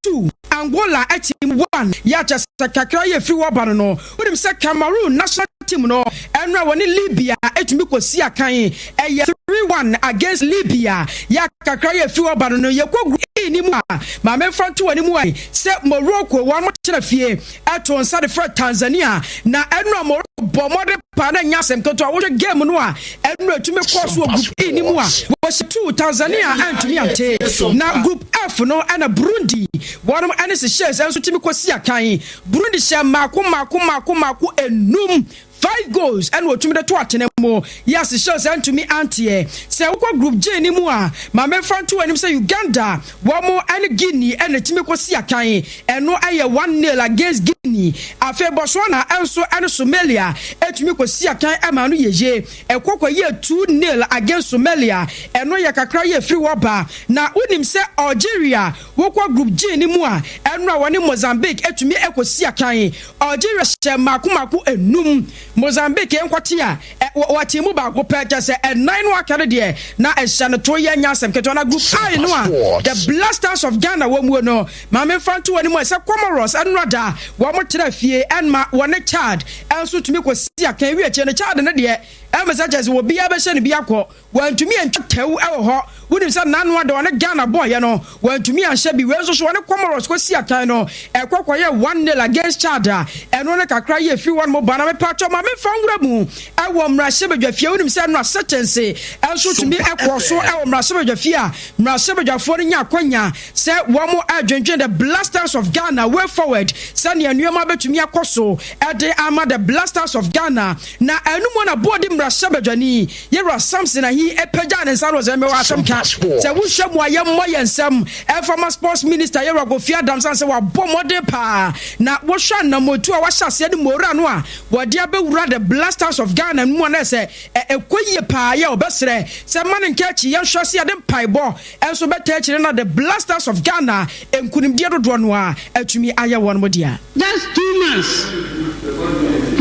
2, Angola team 1. Yɛ a kyerɛ sɛ kakra yi a ɛfiri hɔ ba no no, wonim sɛ Cameroon national team no, ɛno a wɔne Libya tumi kɔsi akan, ɛyɛ 3-1 against Libya. Yɛ a kakra yi a ɛfiri hɔ ba no no, yɛkɔ Group E no mu a, ma memfa nto w'anim ɛ sɛ Morocco wɔn tena fie to nsa de frɛ Tanzania, na ɛno a Morocco bɔ mmɔden paa na ɛnyɛ asɛm ketewa. Wohwɛ game no a, ɛno a ɛtumi kɔɔ so wɔ Group E no mu a, wɔhyɛ 2 Tanzania antumi ante. Na Group F no ɛna Burundi wɔnom ɛne Seychelles nso tumi kɔsi akan. Burundi hyɛ mmaako mmaako mmaako mmaako enum, 5 goals, ɛna wɔtumi de to atena mu. Yɛ Seychelles antumi anteɛ. Sɛ wokɔ Group G no mu a, ma memfa nto w'anim sɛ Uganda wɔn ɛne Guinea ɛna ɛtumi kɔsi akan. Ɛno ɛyɛ 1-0 against Guinea. Afei Botswana nso ɛne Somalia ɛtumi kɔsi akan ɛma no yeye. Ɛkɔ kɔyɛɛ 2-0 against Somalia. Ɛno yɛ kakra yɛ firi hɔ ba. Na wonim sɛ Algeria wokɔ Group G no mu a, ɛno a wɔne Mozambique ɛtumi ɛkɔsi akan. Algeria hyɛ mmaako mmaako enum. Mozambique nkɔte a, wɔte mu baako pɛ, kyerɛ sɛ ɛnan no aka no deɛ na ɛhyɛ no to yɛ nyɛ asɛm ketewa. Na Group I no a the Black Stars of Ghana wɔ muo no, ma memfa nto wɔn mu sɛ Comoros nnora da wɔn tena fie ɛnma wɔne Chad nso tumi kɔsi akan wie akyire no. Chad no deɛ ɛmɛ sɛ kyerɛ sɛ obiara bɛhyɛ no bi akɔ. Wantumi antwa tɛw wɔ hɔ. Wonim sɛ n'ano ada ɔne Ghana bɔeɛ no, wantumi anhyɛ bi. Wei nso so ɔne Comoros kɔsi akan no, ɛkɔ kɔyɛɛ one nil against Chad a ɛno ne kakra yi a ɛfiri hɔnom ba. Na mepakyɛw ma memfa nwura mu wɔ mmarahyɛbadwafie. Wonim sɛ ɛno a Setense nso tumi kɔɔ so wɔ mmarahyɛbadwafie a mmarahyɛbadwafoɔ no nya akwanya sɛ wɔredwendwen the Blasters of Ghana way forward, sɛnea nneɛma bɛtumi akɔ so de ama the Blasters of Ghana. Na ɛno mu na Boadi mmarahyɛbadwani Yewura Samson Ahi pagyaa ne nsa na ɔsɛ, Mewɔ asɛm ka. Sɛ wohwɛ mu a yɛmmɔ yɛn nsam ɛmfa ma Sports Minister Yewura Kofi Adams sane sɛ wabɔ mmɔden paa na wohwɛ anammɔntuo a wahyɛ aseɛ ne mowura no a wɔde abɛwura the Blasters of Ghana no mu a na ɛsɛ ɛkɔ yie paa yɛ ɔbɛsrɛ sɛ ma no nka akyi yɛnhwɛ sɛ yɛde mpaebɔ nso bɛtaa akyire na the Blasters of Ghana nkunimdie dodoɔ no ara atumi ayɛ wɔn mo dea. Just 2 months,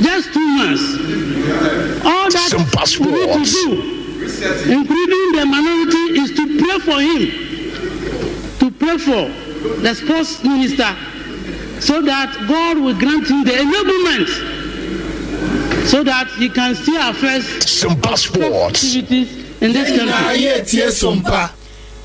just 2 months, all that we need to do, including the minority, is to pray for him, to pray for the sports minister, so that God will grant him the enablement so that he can see our first Simpa Sports. Activities in this country.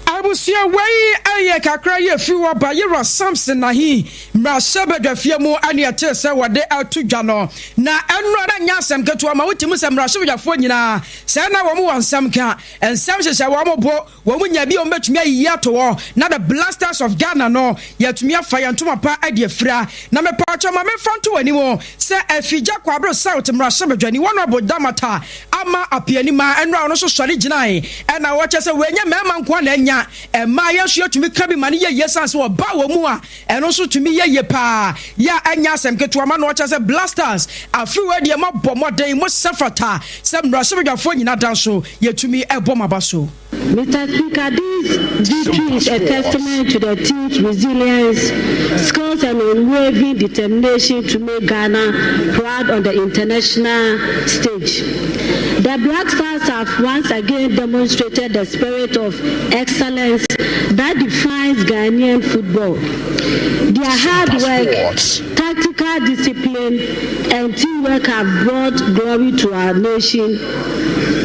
Abusua wei yɛ kakra yi efiri hɔ ba Yewura Samson Nahi mmarahyɛbadwafie mu ɛne ɛtee sɛ wɔde ato dwa no. Na ɛno na nyɛ asɛm ketewa ma wotumi sɛ mmarahyɛbadwafoɔ nyinaa sɛ na wɔn wɔ nsɛm ka, nsɛm hyehyɛ wɔn bo, wɔn nya bi a wɔn bɛtumi ayiyi ato hɔ na the Blasters of Ghana no yɛatumi afa yɛn ntoma pa de afira. Na mepaakyɛw ma memfa nto w'anim sɛ Afigya Kwabere South mmarahyɛbadwani Honourable Damata Ama Apianima ɛno a ɔno nso sɔre gyinae ɛna ɔkyɛ sɛ wei nyɛ mmarima nko ara na anya, mmaa yɛn nso yɛtumi ka bi ma no yɛ yie sane sɛ ɔbaa wɔ mu a ɛno nso tumi yɛ yie paa yɛ a ɛnyɛ asɛm ketewa ma na ɔkyɛ sɛ Blasters afe wei deɛ moabɔ mmɔden mo sɛ fata sɛ mmarahyɛbadwafoɔ nyina da nso yɛtumi bɔ mo aba so. Mr. Speaker, this victory is a testament to the team's resilience, skills, and unwavering determination to make Ghana proud on the international stage. The Black Stars have once again demonstrated the spirit of excellence that defines Ghanaian football. Their hard work, tactical discipline, and teamwork have brought glory to our nation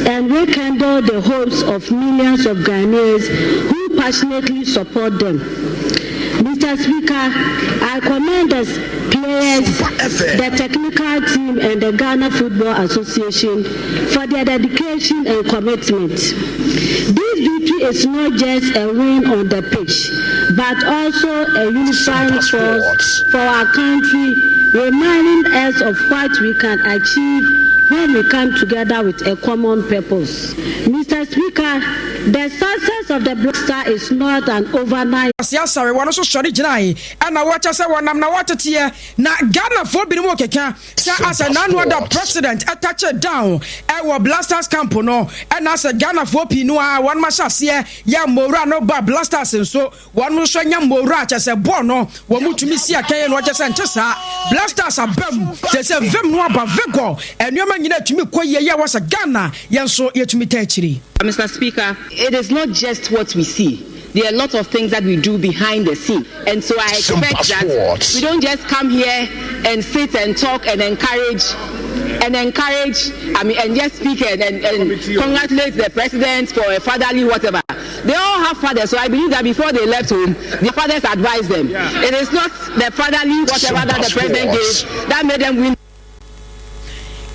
and rekindled the hopes of millions of Ghanaians who passionately support them. Mr. Speaker, I commend the players, the technical team, and the Ghana Football Association for their dedication and commitment. This victory is not just a win on the pitch, but also a unifying force for our country, reminding us of what we can achieve when we come together with a common purpose. Mr. Speaker, the success of the Black Star is not an overnight. Ase asare wɔn nso sɔre gyinae ɛna wɔkyɛ sɛ wɔnam na wɔteteɛ na Ghanafoɔ binom keka sɛ asɛ n'ano ada president ɛtouch down ɛwɔ Blasters camp no ɛna asɛ Ghanafoɔ pii no a wɔn ahyɛ aseɛ yɛ mmowura no ba Blasters nso wɔn nso anya mmowura kyɛ sɛ bɔɔl no wɔn mu tumi si akɛyɛ no ɔkyɛ sɛ nkyɛ saa Blasters abam kyɛ sɛ vim no aba vigor nneɛma nyinaa tumi kɔ yie yɛ wɔ sɛ Ghana yɛn nso yɛtumi ta akyiri. Mr. Speaker, it is not just what we see. There are a lot of things that we do behind the scene. And so I expect that we don't just come here and sit and talk and encourage and encourage, I mean, and just speak and, and, and congratulate the president for a fatherly whatever. They all have fathers, so I believe that before they left home, their fathers advised them. Yeah. It is not the fatherly whatever that the president gave that made them win.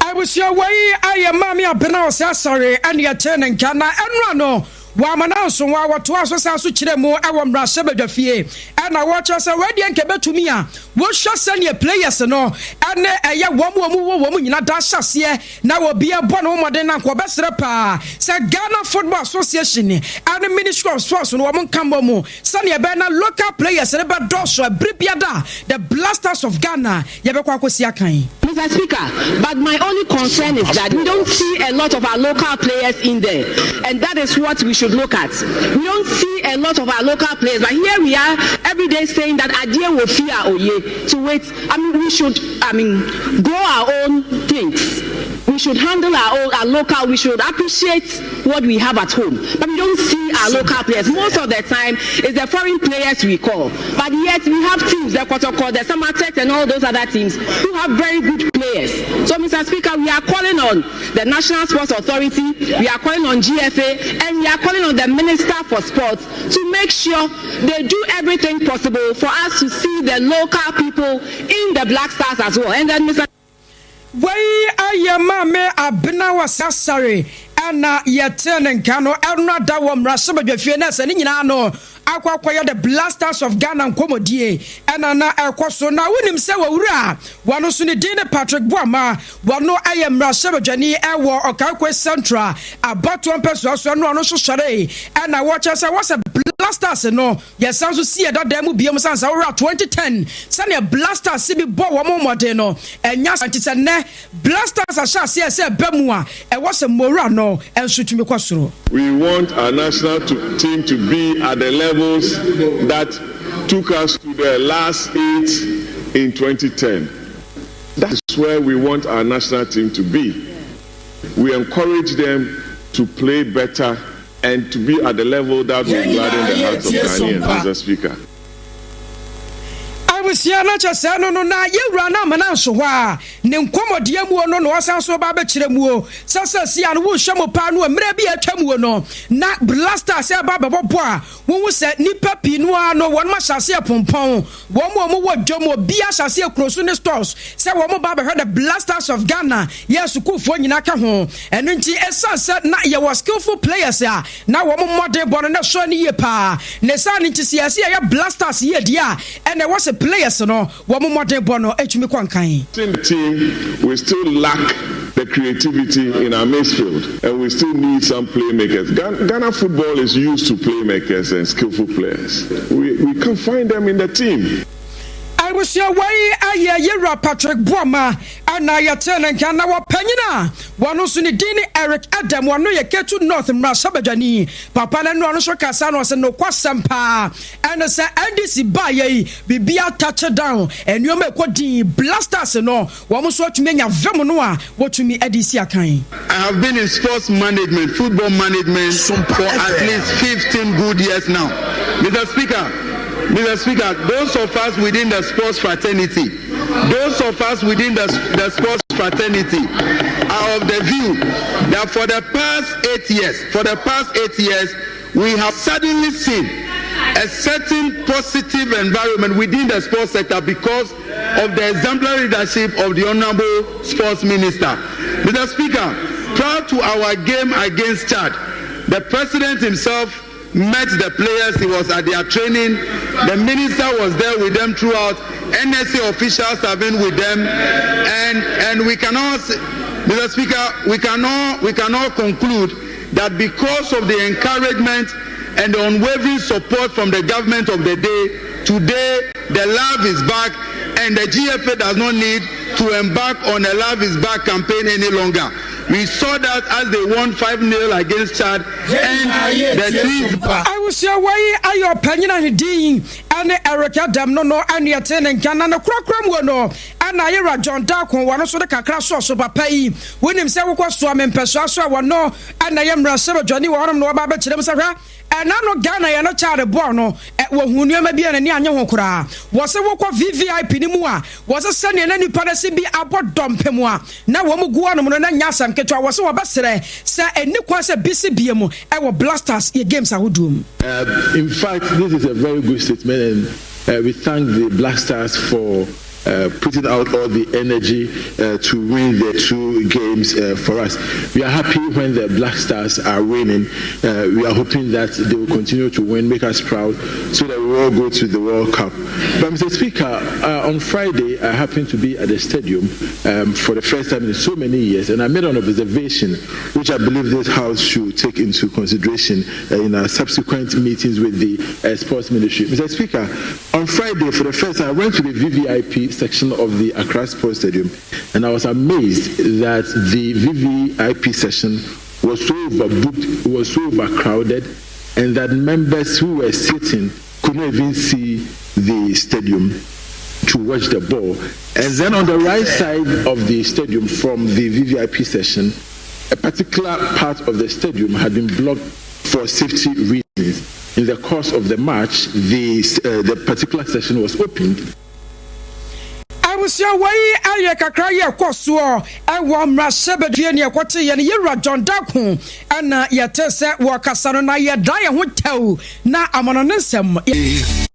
Abusua wei ayɛ Maame Abena Osei Asare ɛne ɛtee ne nka na ɛnora no wɔama no anso a wɔtoa so san so kyerɛ mu ɛwɔ mmarahyɛbadwafie ɛna wɔkyerɛ sɛ wei deɛ nka ɛbɛtumi a wɔhwɛ sɛdeɛ players no ɛne ɛyɛ wɔn a wɔn wɔ wɔn nyina da ahyɛ aseɛ na obi abɔ ne ho mmɔden na nka wɔbɛsrɛ paa sɛ Ghana Football Association ɛne Ministry of Sports no wɔn nka mmɔ mu sɛdeɛ ɛbɛyɛ na local players no bɛdɔɔso ɛbere biada the Black Stars of Ghana yɛbɛkɔ akɔsi akan. Mr. Speaker, but my only concern is that we don't see a lot of our local players in there, and that is what we should look at. We don't see a lot of our local players, but here we are every day saying that adeɛ wɔ fie a oye to wait. I mean, we should, I mean, grow our own things. We should handle our own, our local. We should appreciate what we have at home. But we don't see our local players. Most of the time, it's the foreign players we call. But yet we have teams, the Kotoko, the Samatex, and all those other teams who have very good players. So, Mr. Speaker, we are calling on the National Sports Authority, we are calling on GFA, and we are calling on the Minister for Sports to make sure they do everything possible for us to see the local people in the Black Stars as well. And then, Mr. Wei ayɛ Maame Abena Wasasare ɛna yɛtee ne nka no ɛno ada wɔ mmarahyɛbadwafie na sɛ ne nyinaa no akɔ akɔyɛ the Black Stars of Ghana nkɔmmɔdie ɛna na ɛkɔ so. Na wonim sɛ wɔwura a wɔno nso ne din ne Patrick Boama, wɔno ɛyɛ mmarahyɛbadwani ɛwɔ Okaikwei Central abatoɔ mpɛsoa so, ɛno ɔno nso sɔre ɛna wɔkyerɛ sɛ wɔsɛ Black Stars no yɛsan so si yɛ mu biom san sɛ wɔwura 2010 sɛnea Black Stars bi bɔ wɔn mmɔden no ɛnya nti sɛ nnɛ Black Stars ahyɛ aseɛ sɛ ɛbɛ mu a ɛwɔ sɛ mmowura no ɛnso tumi kɔ soro. We want our national team to be at the levels that took us to the last eight in 2010. That's where we want our national team to be. We encourage them to play better and to be at the level that will gladden the hearts of Ghanaians, Mr. Speaker. Abusua no kyɛ sɛ no na yɛwura no amana nso hɔ a ne nkɔmmɔdeɛ muo no na ɔsan so ba bɛkyerɛ muo sɛ sɛ sia no wohwɛ mu paa no mmerɛ bi atwa muo no na Black Stars ɛba bɛbɔ bɔ a wohu sɛ nnipa pii no ara no wɔn ahyɛ aseɛ pompɔn wɔn mu a wɔwɔ dwam, obi ahyɛ aseɛ kuro so ne stores sɛ wɔn ba bɛhwɛ the Black Stars of Ghana. Yɛ sukuufoɔ nyinaa ka ho. Ɛno nti ɛsiane sɛ na yɛwɔ skillful players a na wɔn mmɔden bɔ no na ɛsɔ no yie paa ne saa no nti sɛ yɛsɛ yɛyɛ Black Stars yie deɛ a ɛna ɛwɔ sɛ players no wɔn mmɔden bɔ no atumi kɔ nkan. In the team, we still lack the creativity in our midfield, and we still need some playmakers. Ghana football is used to playmakers and skillful players. We can't find them in the team. Abusua, wei ayɛ yɛwura Patrick Boama ɛna yɛte ne nka. Na wɔpanyin a wɔno nso ne din ne Eric Adam, wɔno yɛ Ketu North mmarahyɛbadwani papa no no ɔno nso kasa no ɔsɛ nokwasɛm paa ɛne sɛ NDC baayɛ yi biribia touch down, nneɛma ɛkɔ din, Black Stars no wɔn nso atumi anya vɛm no a wɔtumi de si akan. I have been in sports management, football management for at least 15 good years now. Mr. Speaker, Mr. Speaker, those of us within the sports fraternity, those of us within the sports fraternity are of the view that for the past 8 years, for the past 8 years, we have suddenly seen a certain positive environment within the sports sector because of the exemplary leadership of the Honorable Sports Minister. Mr. Speaker, prior to our game against Chad, the President himself met the players. He was at their training. The minister was there with them throughout. NSA officials have been with them. And we cannot, Mr. Speaker, we cannot conclude that because of the encouragement and the unwavering support from the government of the day, today the love is back and the GFA does not need to embark on a Love is Back campaign any longer. We saw that as they won 5-0 against Chad and the three. Awusua, wei ayɛ ɔpanyin a ne din ɛne Eric Adam no ɛne ɛte ne nka. Na ne korakora mu no ɛna ayɛwura John Darko wɔno nso de kakra sɔɔso papa yi. Wonim sɛ wokɔ soa me mpɛsoa so a wɔno ɛna ɛyɛ mmarahyɛbadwani wɔ hɔnom na wɔba abɛkyerɛ mu sɛ hwɛ. Ɛna no Ghana yɛ no Chad bɔɔl no wɔhuu nneɛma bi a n'ani annye ho koraa. Wɔse wokɔ VVIP no mu a, wɔse sɛdeɛ na nnipa no asi bi abɔ dɔmpem a na wɔn gu hɔnom no na nyɛ asɛm ketewa. Wɔse wɔbɛsrɛ sɛ ɛnni kwan sɛ bi si biom wɔ Blasters yɛ games ahodoɔ mu. In fact, this is a very good statement and we thank the Black Stars for putting out all the energy to win the 2 games for us. We are happy when the Black Stars are winning. We are hoping that they will continue to win, make us proud, so that we all go to the World Cup. But Mr. Speaker, on Friday, I happened to be at the stadium for the first time in so many years, and I made an observation, which I believe this House should take into consideration in our subsequent meetings with the Sports Ministry. Mr. Speaker, on Friday, for the first time, I went to the VVIP section of the Accra Sports Stadium, and I was amazed that the VVIP section was so overbooked, was so overcrowded, and that members who were sitting could not even see the stadium to watch the ball. And then on the right side of the stadium from the VVIP session, a particular part of the stadium had been blocked for safety reasons. In the course of the match, the, the particular session was opened. Abusua wei ayɛ kakra yɛ kɔ soɔ ɛwɔ mmarahyɛbadwie ne ɛkɔte yɛ no yɛwura John Darko ɛna yɛte sɛ wɔkasa no na yɛda yɛn ho tɛw na amanɔne nsɛm.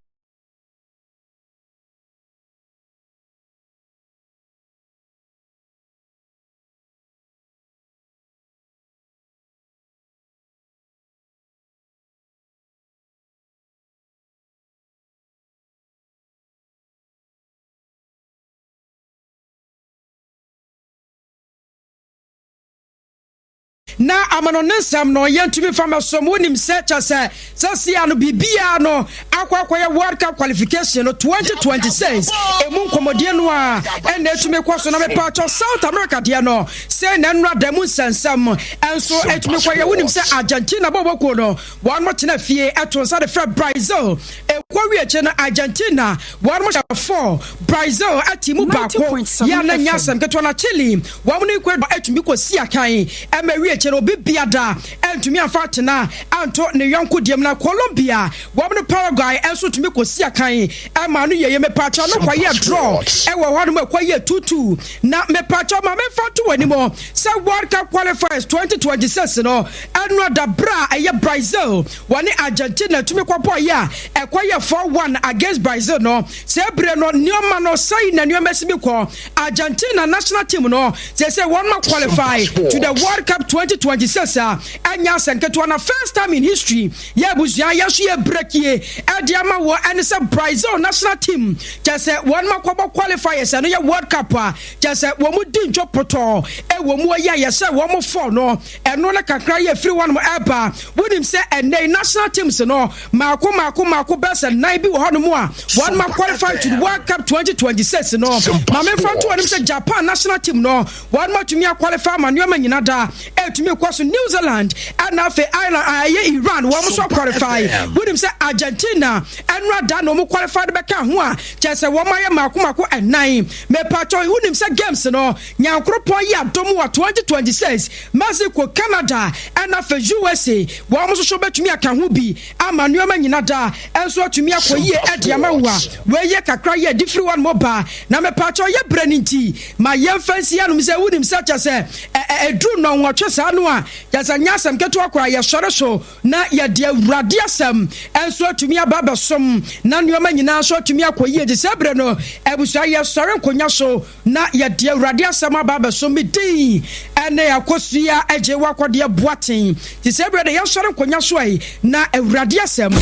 Na amanɔne nsɛm no yɛntumi mfa mmɛsom. Wonim sɛ kyɛ sɛ sɛsia no biribiara no akɔ akɔyɛ World Cup qualification no 2026 emu nkɔmmɔdie no a ɛna ɛtumi kɔ so na mepaakyɛw South America deɛ no sɛ na nnora da mu nsɛnsɛm nso ɛtumi kɔyɛ. Wonim sɛ Argentina bɔbɔkuo no wɔn tena fie ɛto nsa de frɛ Brazil ɛkɔ wie akyi no Argentina wɔn hyɛ 4 Brazil ati mu baako yɛ na nya asɛm ketewa na Chile wɔn ne Ecuador atumi kɔsi akan ɛma wie akyi no obi biada antumi amfa atena anto ne yɔnko deɛ mu na Colombia wɔn ne Paraguay nso tumi kɔsi akan ɛma no yɛyɛ mepaakyɛw no kɔyɛ draw ɛwɔ hɔ nom ɛkɔyɛ 2-2 na mepaakyɛw ma memfa nto wɔ anim sɛ World Cup qualifiers 2026 no ɛno adabra a ɛyɛ Brazil wɔne Argentina tumi kɔbɔ yɛ a ɛkɔyɛ 4-1 against Brazil no sɛ ebire no nneɛma no sɛyi na nneɛma si bi kɔ Argentina national team no sɛ sɛ wɔn ma qualify to the World Cup 2026 a ɛnya asɛnketewa na first time in history yɛ abusua yɛ so yɛ breakie ɛde ama wɔ ɛne sɛ Brazil national team kyɛ sɛ wɔn ma kɔbɔ qualifiers ɛno yɛ World Cup a kyɛ sɛ wɔn mu di ntwo potɔɔ ɛwɔ mu yɛ yɛ sɛ wɔn fɔ no ɛno ne kakra yɛ firi wɔn ɛba wonim sɛ ɛnɛ national teams no maako maako maako bɛsɛ nan bi wɔ hɔnom a wɔn ma qualify to the World Cup 2026 no maame fa to wɔn sɛ Japan national team no wɔn ma tumi aqualify ma nneɛma nyina da ɛtumi kɔ so New Zealand ɛna afei Ireland a ɛyɛ Iran wɔn nso qualify wonim sɛ Argentina ɛnura da na wɔn qualify de bɛka ho a kyerɛ sɛ wɔn ayɛ maako maako ɛnan mepatɔ wonim sɛ games no nyankoropɔn yi adom wɔ 2026 Mexico, Canada ɛna afei USA wɔn nso so bɛtumi aka ho bi ama nneɛma nyina da ɛnso atumi akɔ yie ɛde ama wo a wɔyɛ kakra yɛ de firi wɔn mo ba na mepatɔ yɛ brɛ ne nti ma yɛmfa nsi anom sɛ wonim sɛ kyɛ sɛ ɛduru nnɔnwɔtwe saa no a kyɛ sɛ nyɛ asɛm ketewa koraa yɛsɔre so na yɛde awurade asɛm ɛnso atumi aba abɛsom na nneɛma nyinaa nso atumi akɔ yie de sɛ berɛ no abusua yɛsɔre nkonnwa so na yɛde awurade asɛm aba abɛsom me din ɛne akosua agye wakɔdeɛ boaten te sɛ berɛ de yɛsɔre nkonnwa so ai na awurade asɛm.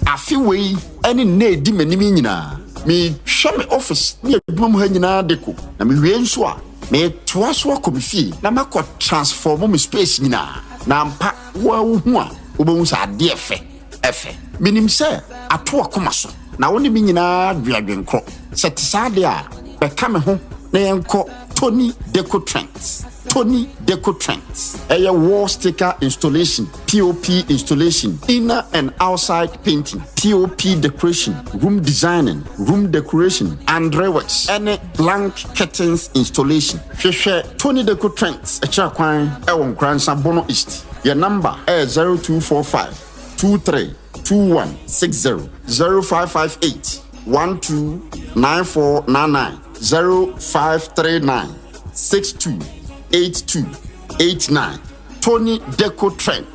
Afe wei ne nna edi m'anim yi nyinaa, metwa me office ne adwuma mu ha nyinaa deko, na mewie nso a, metoa so akɔ me fie na makɔ transform me space nyinaa. Na ampa, wo ara wuhu a, wobɛhu sɛ adeɛ fɛ, ɛfɛ. Menim sɛ ato w'akoma so, na wo ne me nyinaa dwe adwenkorɔ. Sɛ ɛte saa deɛ a, bɛka me ho na yɛnkɔ. Tony Deco Trends. Tony Deco Trends. Ɛyɛ wall sticker installation, POP installation, inner and outside painting, POP decoration, room designing, room decoration, andre works, ɛne blank curtains installation. Hwehwɛ Tony Deco Trends akyira kwan ɛwɔ Nkoransa Bono East. Yɛ number ɛyɛ 0245 23 2160 0558 129499 0539 628289 Tony Deco Trend.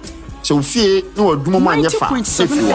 Sɛ ofie ne w'adwuma mu anyɛ fa efi hɔ a.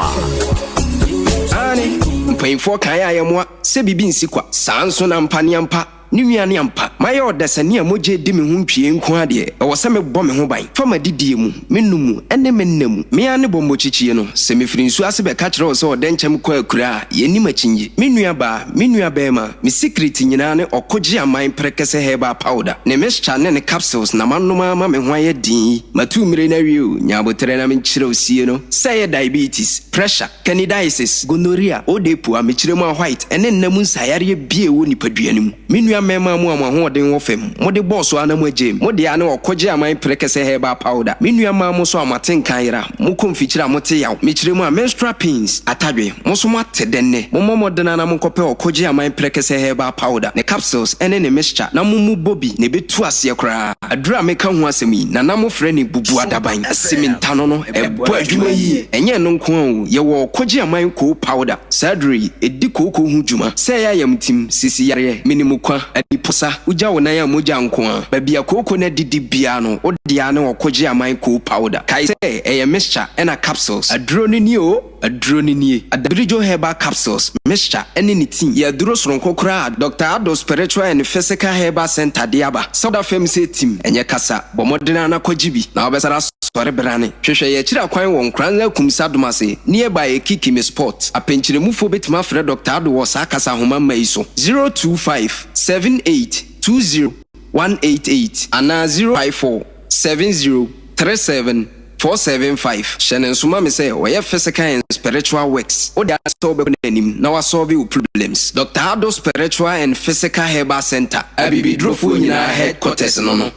Aane, mpanyimfoɔ kae a yɛmmoa sɛ biribi nsi kwa. Saa nso na ampa ne ampa, ne nua ne ampa. Mayɛ ɔdasani a mogya redi me ho ntwie nko ara deɛ, ɛwɔ sɛ mebɔ me ho ban fa m'adidie mu, me nom mu, ne me nna mu. Me ara ne bɔmmɔkyikyie no, sɛ mefiri nsuo ase bɛka kyerɛ wo sɛ ɔdɛnkyɛm kɔ akuraa a, yɛnnim akyinnye. Me nua baa, me nua barima, me sikiriti nyinaa ne ɔkogye aman prɛkɛsɛ herbal powder, ne mixture ne ne capsules na manom ara ma me ho ayɛ den yi. Matu mmire no awie o, nya aboterɛ na menkyerɛ wo sie no. Sɛ ɛyɛ diabetes, pressure, Candidiasis, gonorrhea, odepu, amekyerɛ mu a white, ne nna mu nsaeyareɛ bi a ɛwɔ nipadua no mu. Me nua mmarima mo a mo ahoɔden wɔ fam, mode bɔɔ so ara na mo agyaam. Mo dea ne ɔkogye aman prɛkɛsɛ herbal powder. Me nua mmaa mo nso a mo atenka ayera, mo kɔ mfikyire a mote yaw, mekyerɛ mu a menstrual pains, atadwe, mo nso mo ate dɛ nnɛ. Mommɔ mmɔden ara na monkɔpɛ ɔkogye aman prɛkɛsɛ herbal powder, ne capsules ne ne mixture na mo mu bɔ bi na ɛbɛtu aseɛ koraa. Aduru a meka ho asɛm yi, Nana mofrɛ no bubu adaban, asimintano no, ɛbɔ adwuma yie. Ɛnyɛ ɛno nko ara o, yɛwɔ ɔkogye aman koo powder. Saa aduro yi, ɛdi kooko ho dwuma. Sɛ ɛyɛ ayamtim, sisi yareɛ, menimukwa, aniposa, wogya wo nan a mogya nko ara. Baabi a kooko no adidi biara no, wo dea ne ɔkogye aman koo powder. Kae sɛ, ɛyɛ mixture ɛna capsules. Aduro no nie o! Aduro no nie, Adabirijo Herbal Capsules, Mixture ne ne tea yɛ aduro soronko koraa a Doctor Addo Spiritual and Physical Herbal Centre de aba. Sɛ woda fam sɛ tim, ɛnyɛ kasa, bɔ mmɔden ara na kɔgye bi na wobɛsane asɔre brane. Hwehwɛ yɛn akyiri akwan wɔ Nkoranza Kumsi Adomase, nearby Ekikimi Spot. Apɛnkyerɛmufoɔ bɛtumi afrɛ Doctor Addo wɔ saa kasa ahoma mma yi so, 025 78 20 188 anaa 054 70 37 475. Hyɛ no nso ma me sɛ ɔyɛ physical and spiritual works. Wo de ara sɛ wobɛkɔ n'anim na wasɔlve wo problems. Doctor Addo Spiritual and Physical Herbal Centre, Abibidurofoɔ nyinaa headquarters no no.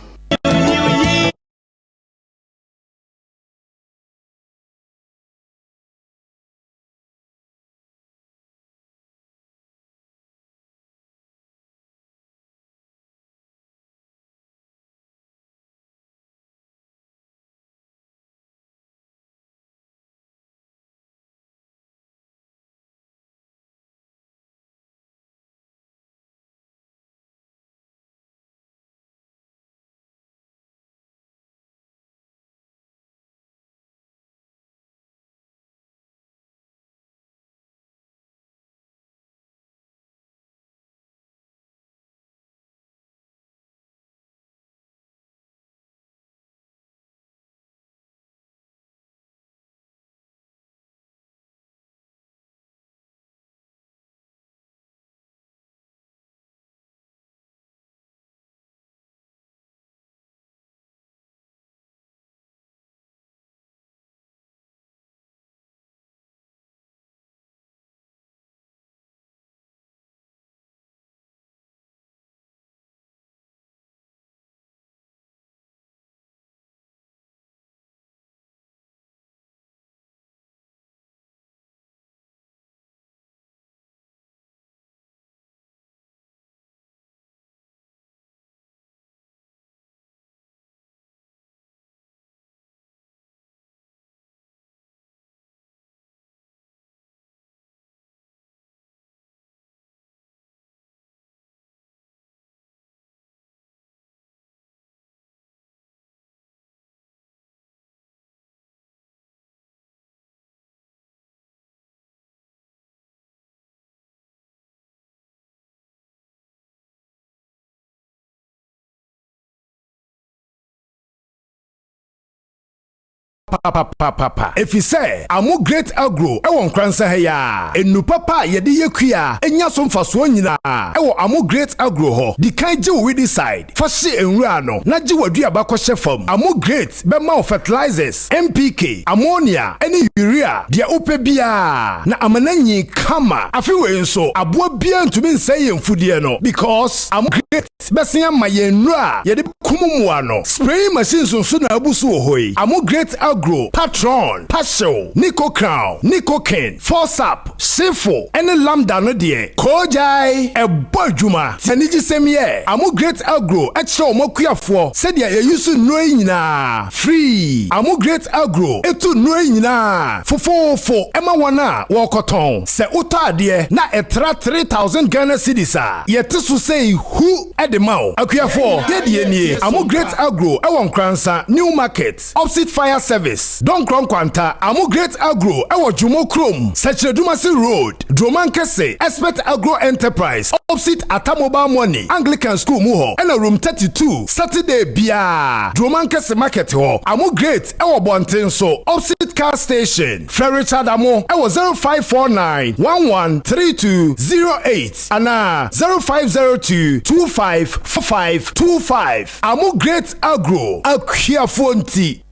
Papapapapa efisɛ Amo Great Agro wɔ Nkoransa ha yi ara. Nnuru papa a yɛde yɛ kua nya so mfasoɔ nyinaa wɔ Amo Great Agro hɔ. Di kan gye wo weedicide fa hye nwura ano na gye w'aduaba kɔhyɛ fam. Amo Great bɛma wo fertilizers, NPK, ammonia ne urea, deɛ wopɛ biara na ama no anyin kama. Afe wei nso aboa biara ntumi nsɛe yɛn mfudeɛ no because Amo Great bɛsen ama yɛn nnuro a yɛde kum mmoa no. Spraying machines nso na abu so wɔ hɔ yi. Amo Great Agro, Patron, Pahyew, Nico Crown, Nico King, Forsap, Sefo ne Lambda no deɛ, koogyae, ɛbɔ adwuma. Te anigyesɛm yi ɛ! Amo Great Agro kyerɛ wɔn akuafoɔ sɛdeɛ yɛyi so nnuro yi nyinaa free. Amo Great Agro tu nnuro yi nyinaa fofoofo ma wɔn a wɔrekɔtɔn. Sɛ wotɔ adeɛ na ɛtra 3000 Ghana cedis a, yɛte so sei hu de ma wo. Akuafoɔ, yɛ deɛ nie, Amo Great Agro wɔ Nkoransa, New Market, opsit Fire Service, Dɔnkorɔ Nkwanta, Amo Great Agro wɔ Dwomo Kurom, Sɛkyerɛdumase Road, Dromankese, Expert Agro Enterprise, opsit Atta Mobile Money, Anglican School mu hɔ, ɛna Room 32, Saturday biara, Dromankese Market hɔ, Amo Great wɔ Bɔnten so, opsit Car Station. Frɛ Richard Amo wɔ 0549 11 32 08 anaa 0502 25 45 25. Amo Great Agro, akuafoɔ nti.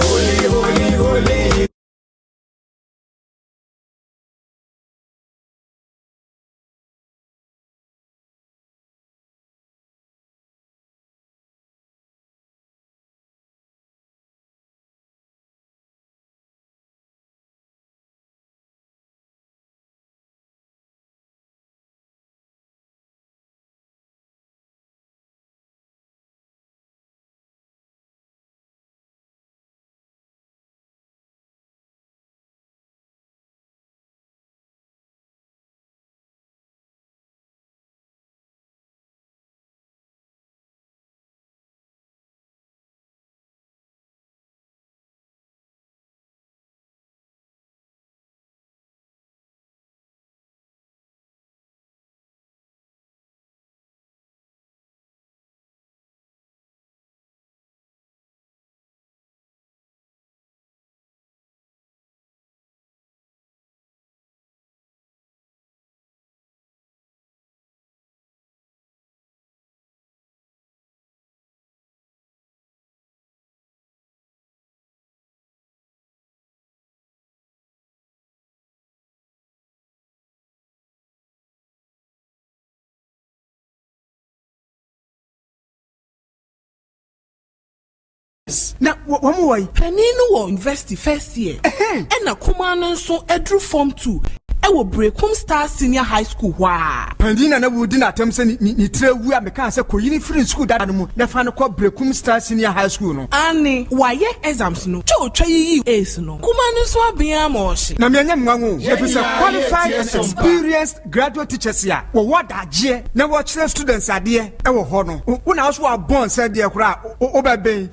Holy, holy, holy. Na wɔn wɔ yi. Panin no wɔ university first year ɛna kumaa no nso aduru form 2 ɛwɔ Berekum Star Senior High School hɔ ara. Panin na na wɔredi no atɛm sɛ ne tiri awu a mekaa sɛ kɔyi no firi sukuu dada no mu na fa no kɔ Berekum Star Senior High School no. Aane, wayɛ exams no, twa otwa yiyii A's no, kumaa no nso aben ara ma ɔhye. Na me ɛnyɛ me nwanwa o, efisɛ qualified and experienced graduate teachers a wɔwɔ adagyeɛ na wɔkyerɛ students adeɛ wɔ hɔ no, wo na wo so wabɔ nsa deɛ koraa a, wobɛben.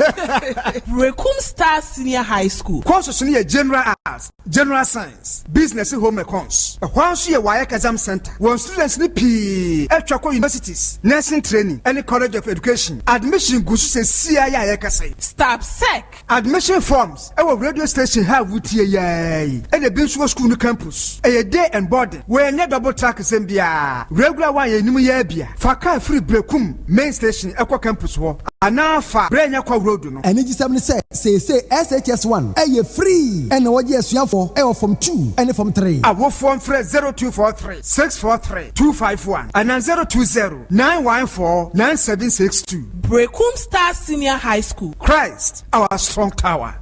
Berekum Star Senior High School. Courses no yɛ General Arts, General Science, Business ne Home Econs. Ɛhɔ ara nso yɛ WAEC Exam Centre. Wɔn students no pii atwa kɔ universities, nursing training ne College of Education. Admission gu so seesei ara yi a yɛrekasa yi. STABSEC. Admission forms wɔ radio station ha a wotie yi ara yi, ɛna ebi nso wɔ sukuu no campus. Ɛyɛ day and boarding. Wei ɛnyɛ double track sɛm biara. Regular one a yɛnim yi ara bi a. Fa car firi Berekum main station kɔ campus hɔ anaa fa Brɛnya kɔ road no. Anigyesɛm ne sɛ seesei SHS one yɛ free na wɔgye asuafoɔ wɔ form 2 ne form 3. Awofoɔ mfrɛ 0243 643 251 anaa 020 914 9762. Berekum Star Senior High School. Christ our strong tower.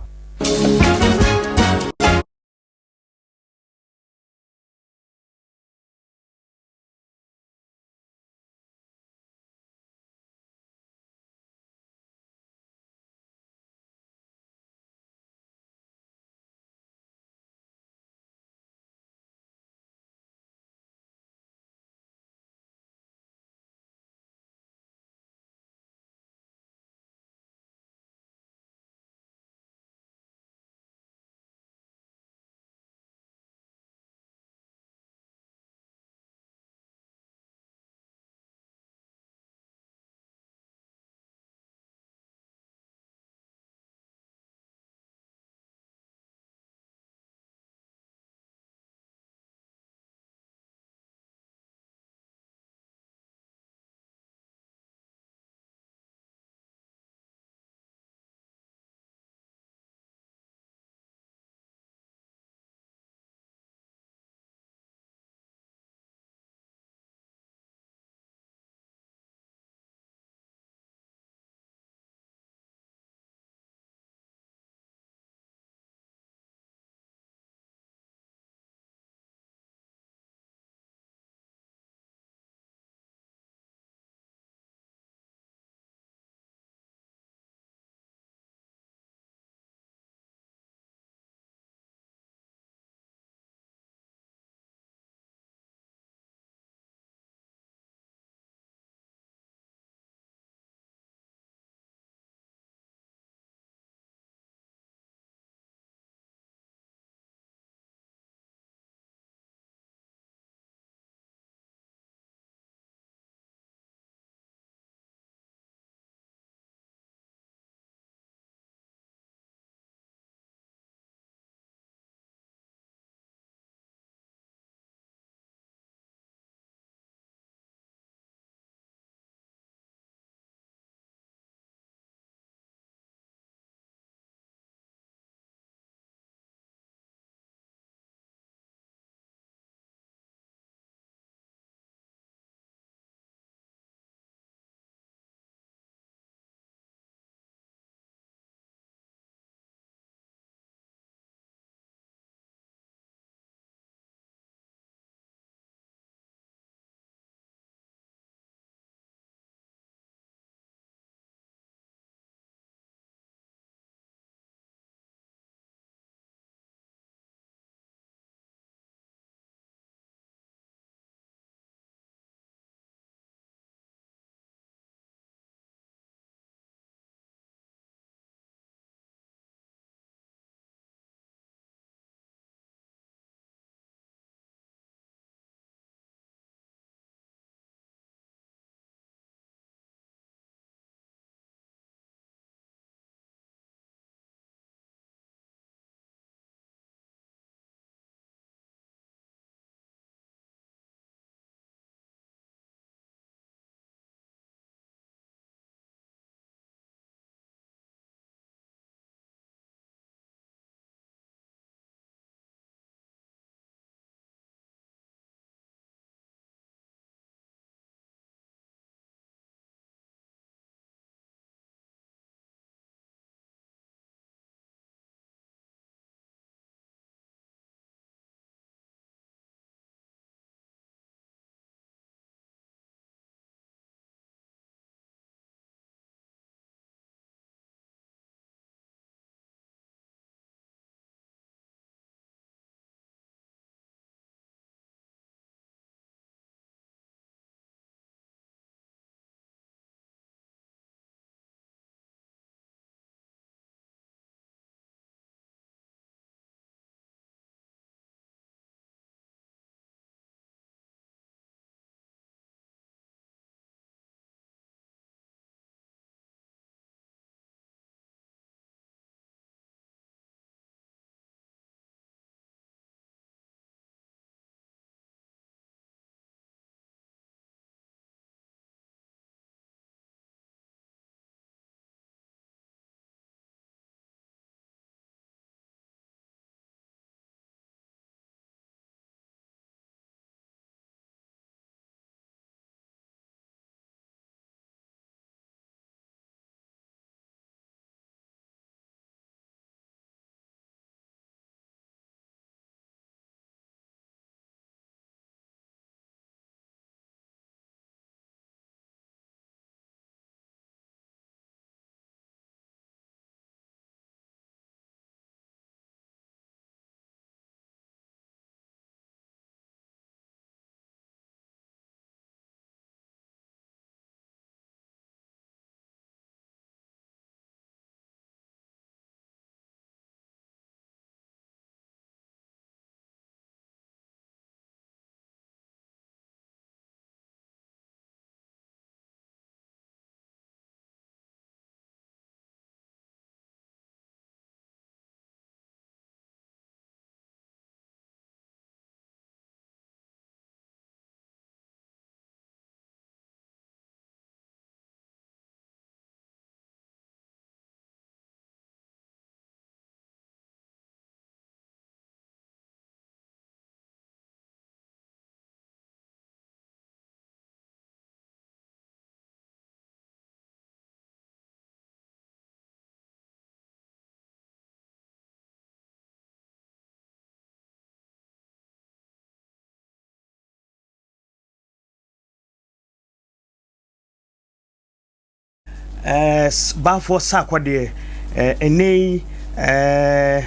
Eh, Bafoɔ Sarkodie, eh, ɛnnɛ yi, eh,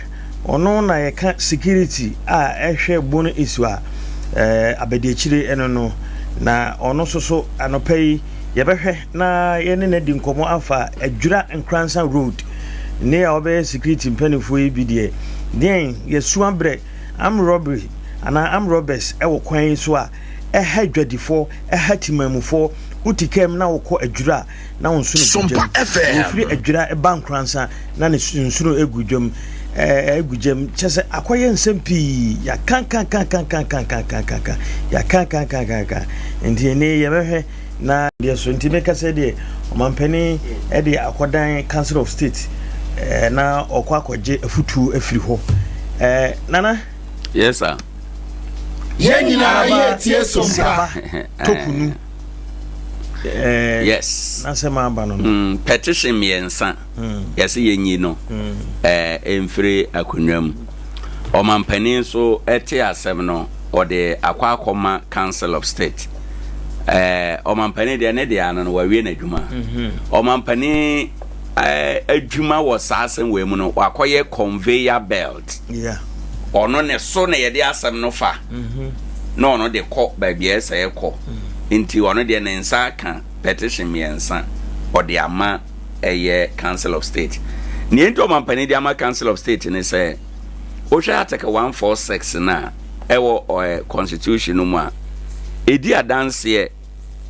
ɔno na yɛka security a ɛhwɛ Bono East a, eh, abadiakyire ɛno no, na ɔno nso so anɔpa yi yɛbɛhwɛ na yɛne no adi nkɔmmɔ afa Adwira Nkoransa Road ne a ɔbɛyɛ security mpanimfoɔ yi bi deɛ, deɛn yɛsu abrɛ armed robbery anaa armed robbers ɛwɔ kwan yi so a ɛha adwadifoɔ, ɛha timamufoɔ, wote kaa mu na wokɔ Adwira a, na wo nsono gu gyam. Wɔfiri Adwira ba Nkoransa na ne nsono gu dwam, ɛɛ gu gyam. Kyɛ sɛ akɔyɛ nsɛm pii, yɛakankankankankankankankankan, yɛakankankankankan. Nti ɛnɛ yɛbɛhwɛ na deɛ so nti meka sɛ deɛ ɔmampanin de akɔdan Council of State ɛɛ na ɔkɔ akɔgye afutuo afiri hɔ. Ɛɛ Nana. Yes sir. Yɛn nyinaa yɛ tie sompa. Tokunu. Eh, yes. N'asɛm aba no no. Mm, petition mmiɛnsa. Mm. Yɛsɛ yɛnyi no. Mm. Eh, mfiri akonnwa mu. Ɔmampanin nso te asɛm no, ɔde akɔ akɔma Council of State. Eh, ɔmampanin deɛ ne deɛ ano no wawie n'adwuma. Mm-hmm. Ɔmampanin eh, adwuma wɔ saa asɛm wei mu no, wakɔyɛ conveyor belt. Yeah. Ɔno ne so na yɛde asɛm no fa. Mm-hmm. Na ɔno de kɔ baabi a ɛsɛ ɛkɔ. Mm. Nti ɔno deɛ ne nsa aka petition mmiɛnsa ɔde ama ɛyɛ Council of State. Nea nti ɔmampanin de ama Council of State ne sɛ wohwɛ Article 146 no a ɛwɔ ɔɛ constitution no mu a ɛdi adanseɛ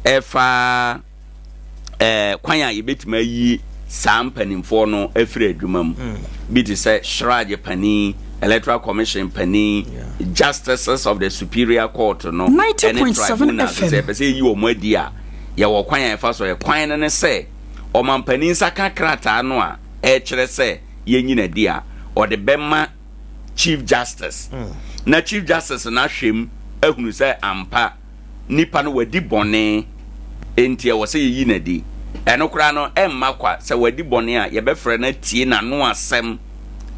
ɛfa eh, kwan a yɛbɛtumi ayi saa mpanimfoɔ no afiri adwuma mu mm. bi te sɛ shraj panin electoral commission panin yeah. justices of the superior court no ɛne tribunal sɛ yɛpɛ sɛ yɛyi wɔn adi a yɛwɔ kwan a yɛfa so yɛ kwan no ne sɛ ɔmampanin nsa ka krataa no a ɛkyerɛ sɛ yɛnyi no adi a ɔde bɛma chief justice mm. na chief justice no ahwɛ mu ahunu sɛ ampa nipa no wadi bɔne enti ɛwɔ sɛ yɛyi no adi. Ɛno koraa no, ɛmma kwa. Sɛ wadi bɔne a, yɛbɛfrɛ no atie n'ano asɛm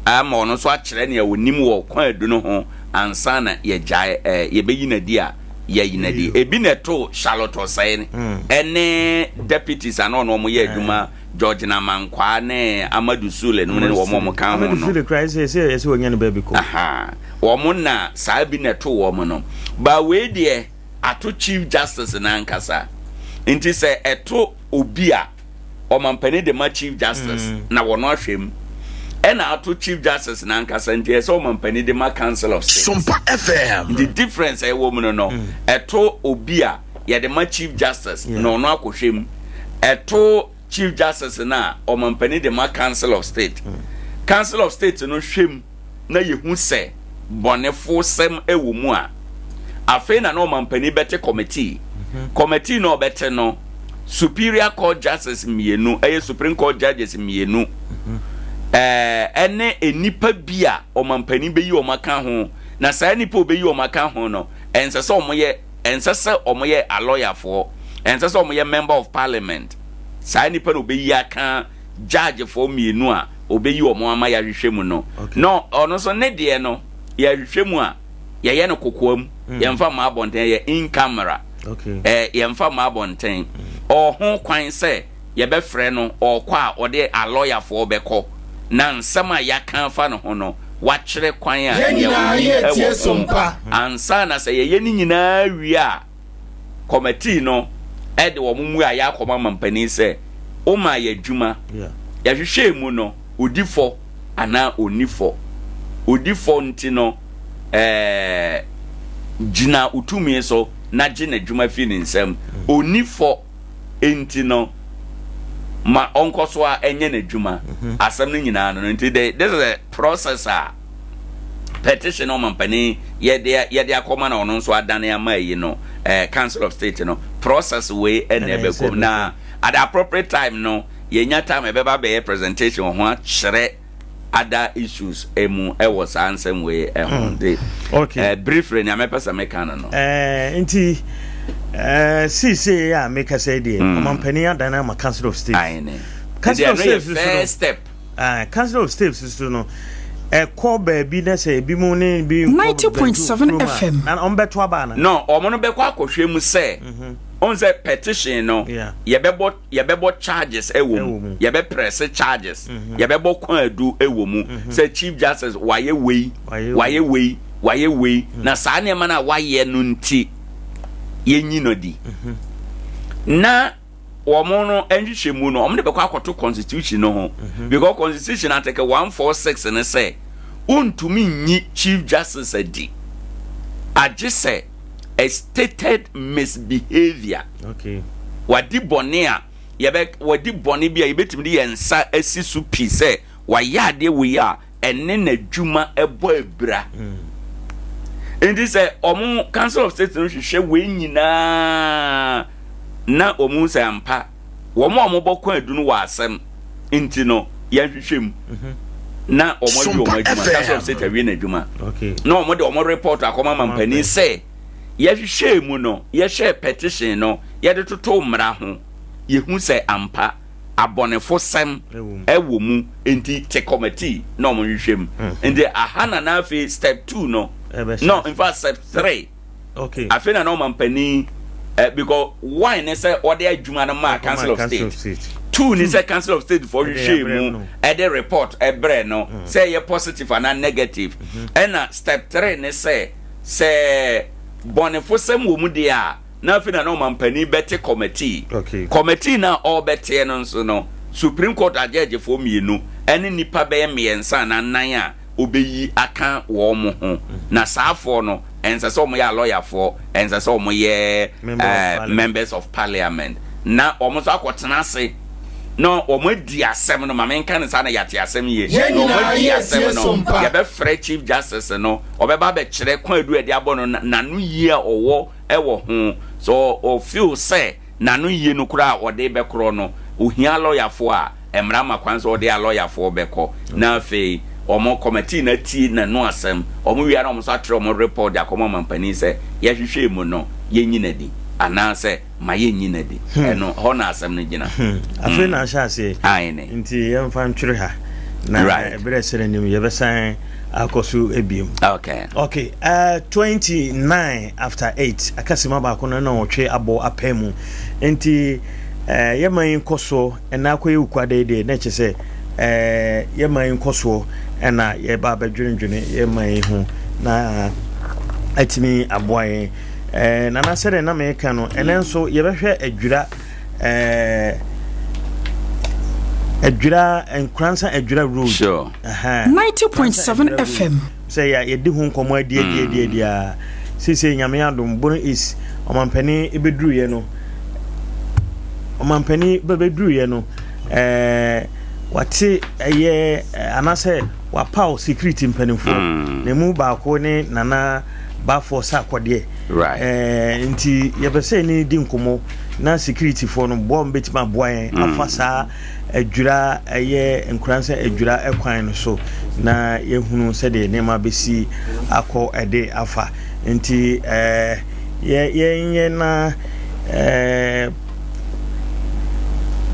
ama ɔno nso akyerɛ nea ɔnim wɔ kwaadu no ho ansa na yɛagyae, ɛɛ, yɛbɛyi no adi a, yɛayi no adi. Ebi na ɛtoo Charlotte Osei ne deputies a na ɔne wɔn yɛ adwuma, George Namankwaa ne Amadu Sule nom ne wɔn a wɔka ho no. Amadu Sule koraa, ɛsɛ sɛ ɛsɛ wɔnya no baabi kɔ. Aha. Wɔn na saa bi na ɛto wɔn no. But wei deɛ ato Chief Justice no ankasa. Nti sɛ ɛto obi a, ɔmampanin de ma Chief Justice mm. na wɔn ahwɛ mu. Ɛna ato Chief Justice no ankasa nti ɛsɛ ɔmampanin de ma Council of State. Sompa FM. Nti difference a ɛwɔ mu no no, mm. ɛto obi a yɛde ma Chief Justice yeah. na ɔno akɔhwɛ mu. Ɛto Chief Justice no a, ɔmampanin de ma Council of State. Mm. Council of State no hwɛ mu na yehu sɛ bɔnefosɛm wɔ mu a, afei na na ɔmampanin bɛte kɔmitii. Kɔmitii no a ɔbɛte no, Superior Court Justice mmienu, ɛyɛ Supreme Court Judges mmienu, ɛɛ ɛne nnipa bi a ɔmampanin bɛyi wɔn aka ho. Na saa nnipa a ɔbɛyi wɔn aka ho no, ɛnsɛ sɛ wɔyɛ ɛnsɛ sɛ wɔyɛ alɔyafoɔ, ɛnsɛ sɛ wɔyɛ member of parliament. Saa nnipa na ɔbɛyi aka judgefoɔ mmienu a ɔbɛyi wɔn ama yɛahwehwɛ mu no na ɔno nso ne deɛ no yɛhwehwɛ mu a yɛyɛ no kokoa mu mm. yɛmfa mma abɔnten yɛ in camera eh, yɛmfa mma abɔnten mm. ɔho kwan sɛ yɛbɛfrɛ no ɔkɔ a ɔde alɔyafoɔ bɛkɔ na nsɛm a yɛaka afa no ho no wakyerɛ kwan a nea ɔni ɛwɔ ho ansa na sɛ yɛyɛ ne nyinaa wie a kɔmatii no de wɔn mmuaeɛ akɔma mampanin sɛ, Womaa yɛn adwuma, yɛhwehwɛɛ mu no, ɔdi fɔ anaa ɔnni fɔ. Ɔdi fɔ nti no, ɛɛ, gyina wo tumi so na gye n'adwuma firi ne nsam. Ɔnni fɔ nti no, ma ɔnkɔ so a ɛnyɛ n'adwuma. Mhm. Asɛm no nyinaa no no nti, this is a process a petition ɔmampanin yɛde yɛde akɔma na ɔno nso adane ama ayi no eh, council of state no process wei ɛna ɛbɛkɔm na at the appropriate time no yɛnya time ɛbɛba bɛyɛ presentation wɔ ho akyerɛ other issues emu ɛwɔ saa nsɛm wei ɛho hmm. nti okay. eh, briefly nea mɛpɛ sɛ meka no no eh, nti eh, seesei a meka sɛ deɛ hmm. ɔmampanin adane ama council of state council of state first step Ah, Council of States so no, ɛkɔ baabi na sɛ ebi mu ne bi nkɔ 90.7 FM. Na wɔn bɛto aba ana? No, wɔn no bɛkɔ akɔhwɛ mu sɛ mhm. Ɔn sɛ petition no yɛbɛbɔ yɛbɛbɔ charges ɛwɔ mu, yɛbɛ press charges, mhm. yɛbɛbɔ kwaadu ɛwɔ mu mhm. sɛ chief justice wayɛ wei, wayɛ wei, wayɛ wei mhm. na saa nneɛma no a wayɛ no nti yɛnyi no di. Na wɔn no nhwehwɛmu no wɔn de bɛkɔ akɔto constitution no ho because constitution article 146 no sɛ wontumi nyi chief justice adi agye sɛ a stated misbehavior. Okay. Wadi bɔne a yɛbɛ wadi bɔne bi a yɛbɛtumi de yɛn nsa asi so pi sɛ wayɛ adeɛ wei a ɛne n'adwuma ɛbɔ abira. Mm. Nti sɛ wɔn Council of State no hwehwɛ wei nyinaa na wɔn sɛ ampa wɔn a wɔbɔ kwan adu no wɔ asɛm nti no yɛnhwehwɛ mu mhm. na wɔn awie wɔn adwuma Council of State awie n'adwuma na wɔn de wɔn report akɔma mampanin sɛ yɛhwehwɛ mu no yɛhwɛ petition no yɛde toto mmara ho yɛhu sɛ ampa abɔnefo sɛm ɛwɔ mu nti te committee na wɔn hwehwɛ mu mhm. nti aha na n'afei step 2 no no in fact step 3 Okay. Afei na na ɔmampanin eh, because one ne sɛ ɔde adwuma no maa council of state. Two ne sɛ council of state fo hwehwɛ mu ɛde report ɛbrɛ no mm. sɛ ɛyɛ positive anaa negative. Mm-hmm. Ɛna step three ne sɛ sɛ bɔnefosɛm wɔ mu deɛ a na afei na na ɔmampanin bɛte committee. Okay. Committee na ɔrebɛteɛ no nso no supreme court agyɛgyefoɔ mmienu ɛne nipa bɛyɛ mmiɛnsa anaa nnan a obeyi aka wɔn ho. Na saa foɔ no, ɛnsɛ sɛ wɔyɛ alɔyafoɔ, ɛnsɛ sɛ wɔyɛ eh, members of parliament. Na wɔn nso akɔtena ase na wɔn adi asɛm no, ma menka no saa na yɛate asɛm yie. Yɛn Na wɔn nyinaa adi yɛ asɛm tie no, sompa. yɛbɛfrɛ chief justice no, ɔbɛba abɛkyerɛ kwan adu a yɛde abɔ no, n'ano yie a ɔwɔ wɔ ho. So ɔfeel sɛ N'ano yie no koraa a ɔde bɛkorɔ no, ɔhia lɔyafoɔ a, mmara ma kwan sɛ ɔde alɔyafoɔ bɛkɔ. Na afei wɔn kɔmɛtii no atie n'ano asɛm. Wɔn wie a na wɔn nso atwerɛ wɔn report de akɔma ɔmampanin sɛ yɛhwehwɛɛ mu no, yɛnyi no adi anaasɛ ma yɛnnyi no adi. Ɛno, hɔ na asɛm no gyina. Afei na ahyɛ aseɛ. Aane. Nti yɛmfa ntwere ha. Na ɛberɛ ɛsɛ n'anim yɛbɛsan akɔ so ebiem. Okay. Okay. 29 after 8 aka sima baako no na ɔtwe abɔ apɛ mu. Nti uh, yɛ man yi nkɔsoɔ ɛna akɔyɛ wukuada yi deɛ na ɛkyɛ sɛ uh, yɛ man yi nkɔsoɔ ɛna yɛba abɛdwendwene yɛ man yi ho na atumi aboa yɛn. Uh, nana sɛdeɛ na meka no ɛnɛ nso yɛbɛhwɛ adwira eh, Adwira Nkoransa Adwira Road. Sure. Uh-huh. 90.7 FM. Sɛ yɛ yɛdi ho nkɔmɔ adi adi adi adi a sese nyame adom Bono East ɔmampanin ebeduruyɛ no ɔmampanin bɛbɛduruyɛ no ɛɛ wate ɛyɛ anaasɛ wapaw security mpanimfoɔ mm. na emu baako ne nana bafoɔ sɛ akɔdeɛ right. ɛɛ nti yɛpɛ sɛ ne di nkɔmɔ na security foɔ no boa wɔn bɛtumi aboa yɛn mm. afa saa adwira ɛyɛ nkoransa adwira ɛkwan no so na yɛhunu sɛdeɛ nneɛma bɛsi akɔ ɛde afa nti ɛɛ yɛ yɛnyɛ na ɛɛ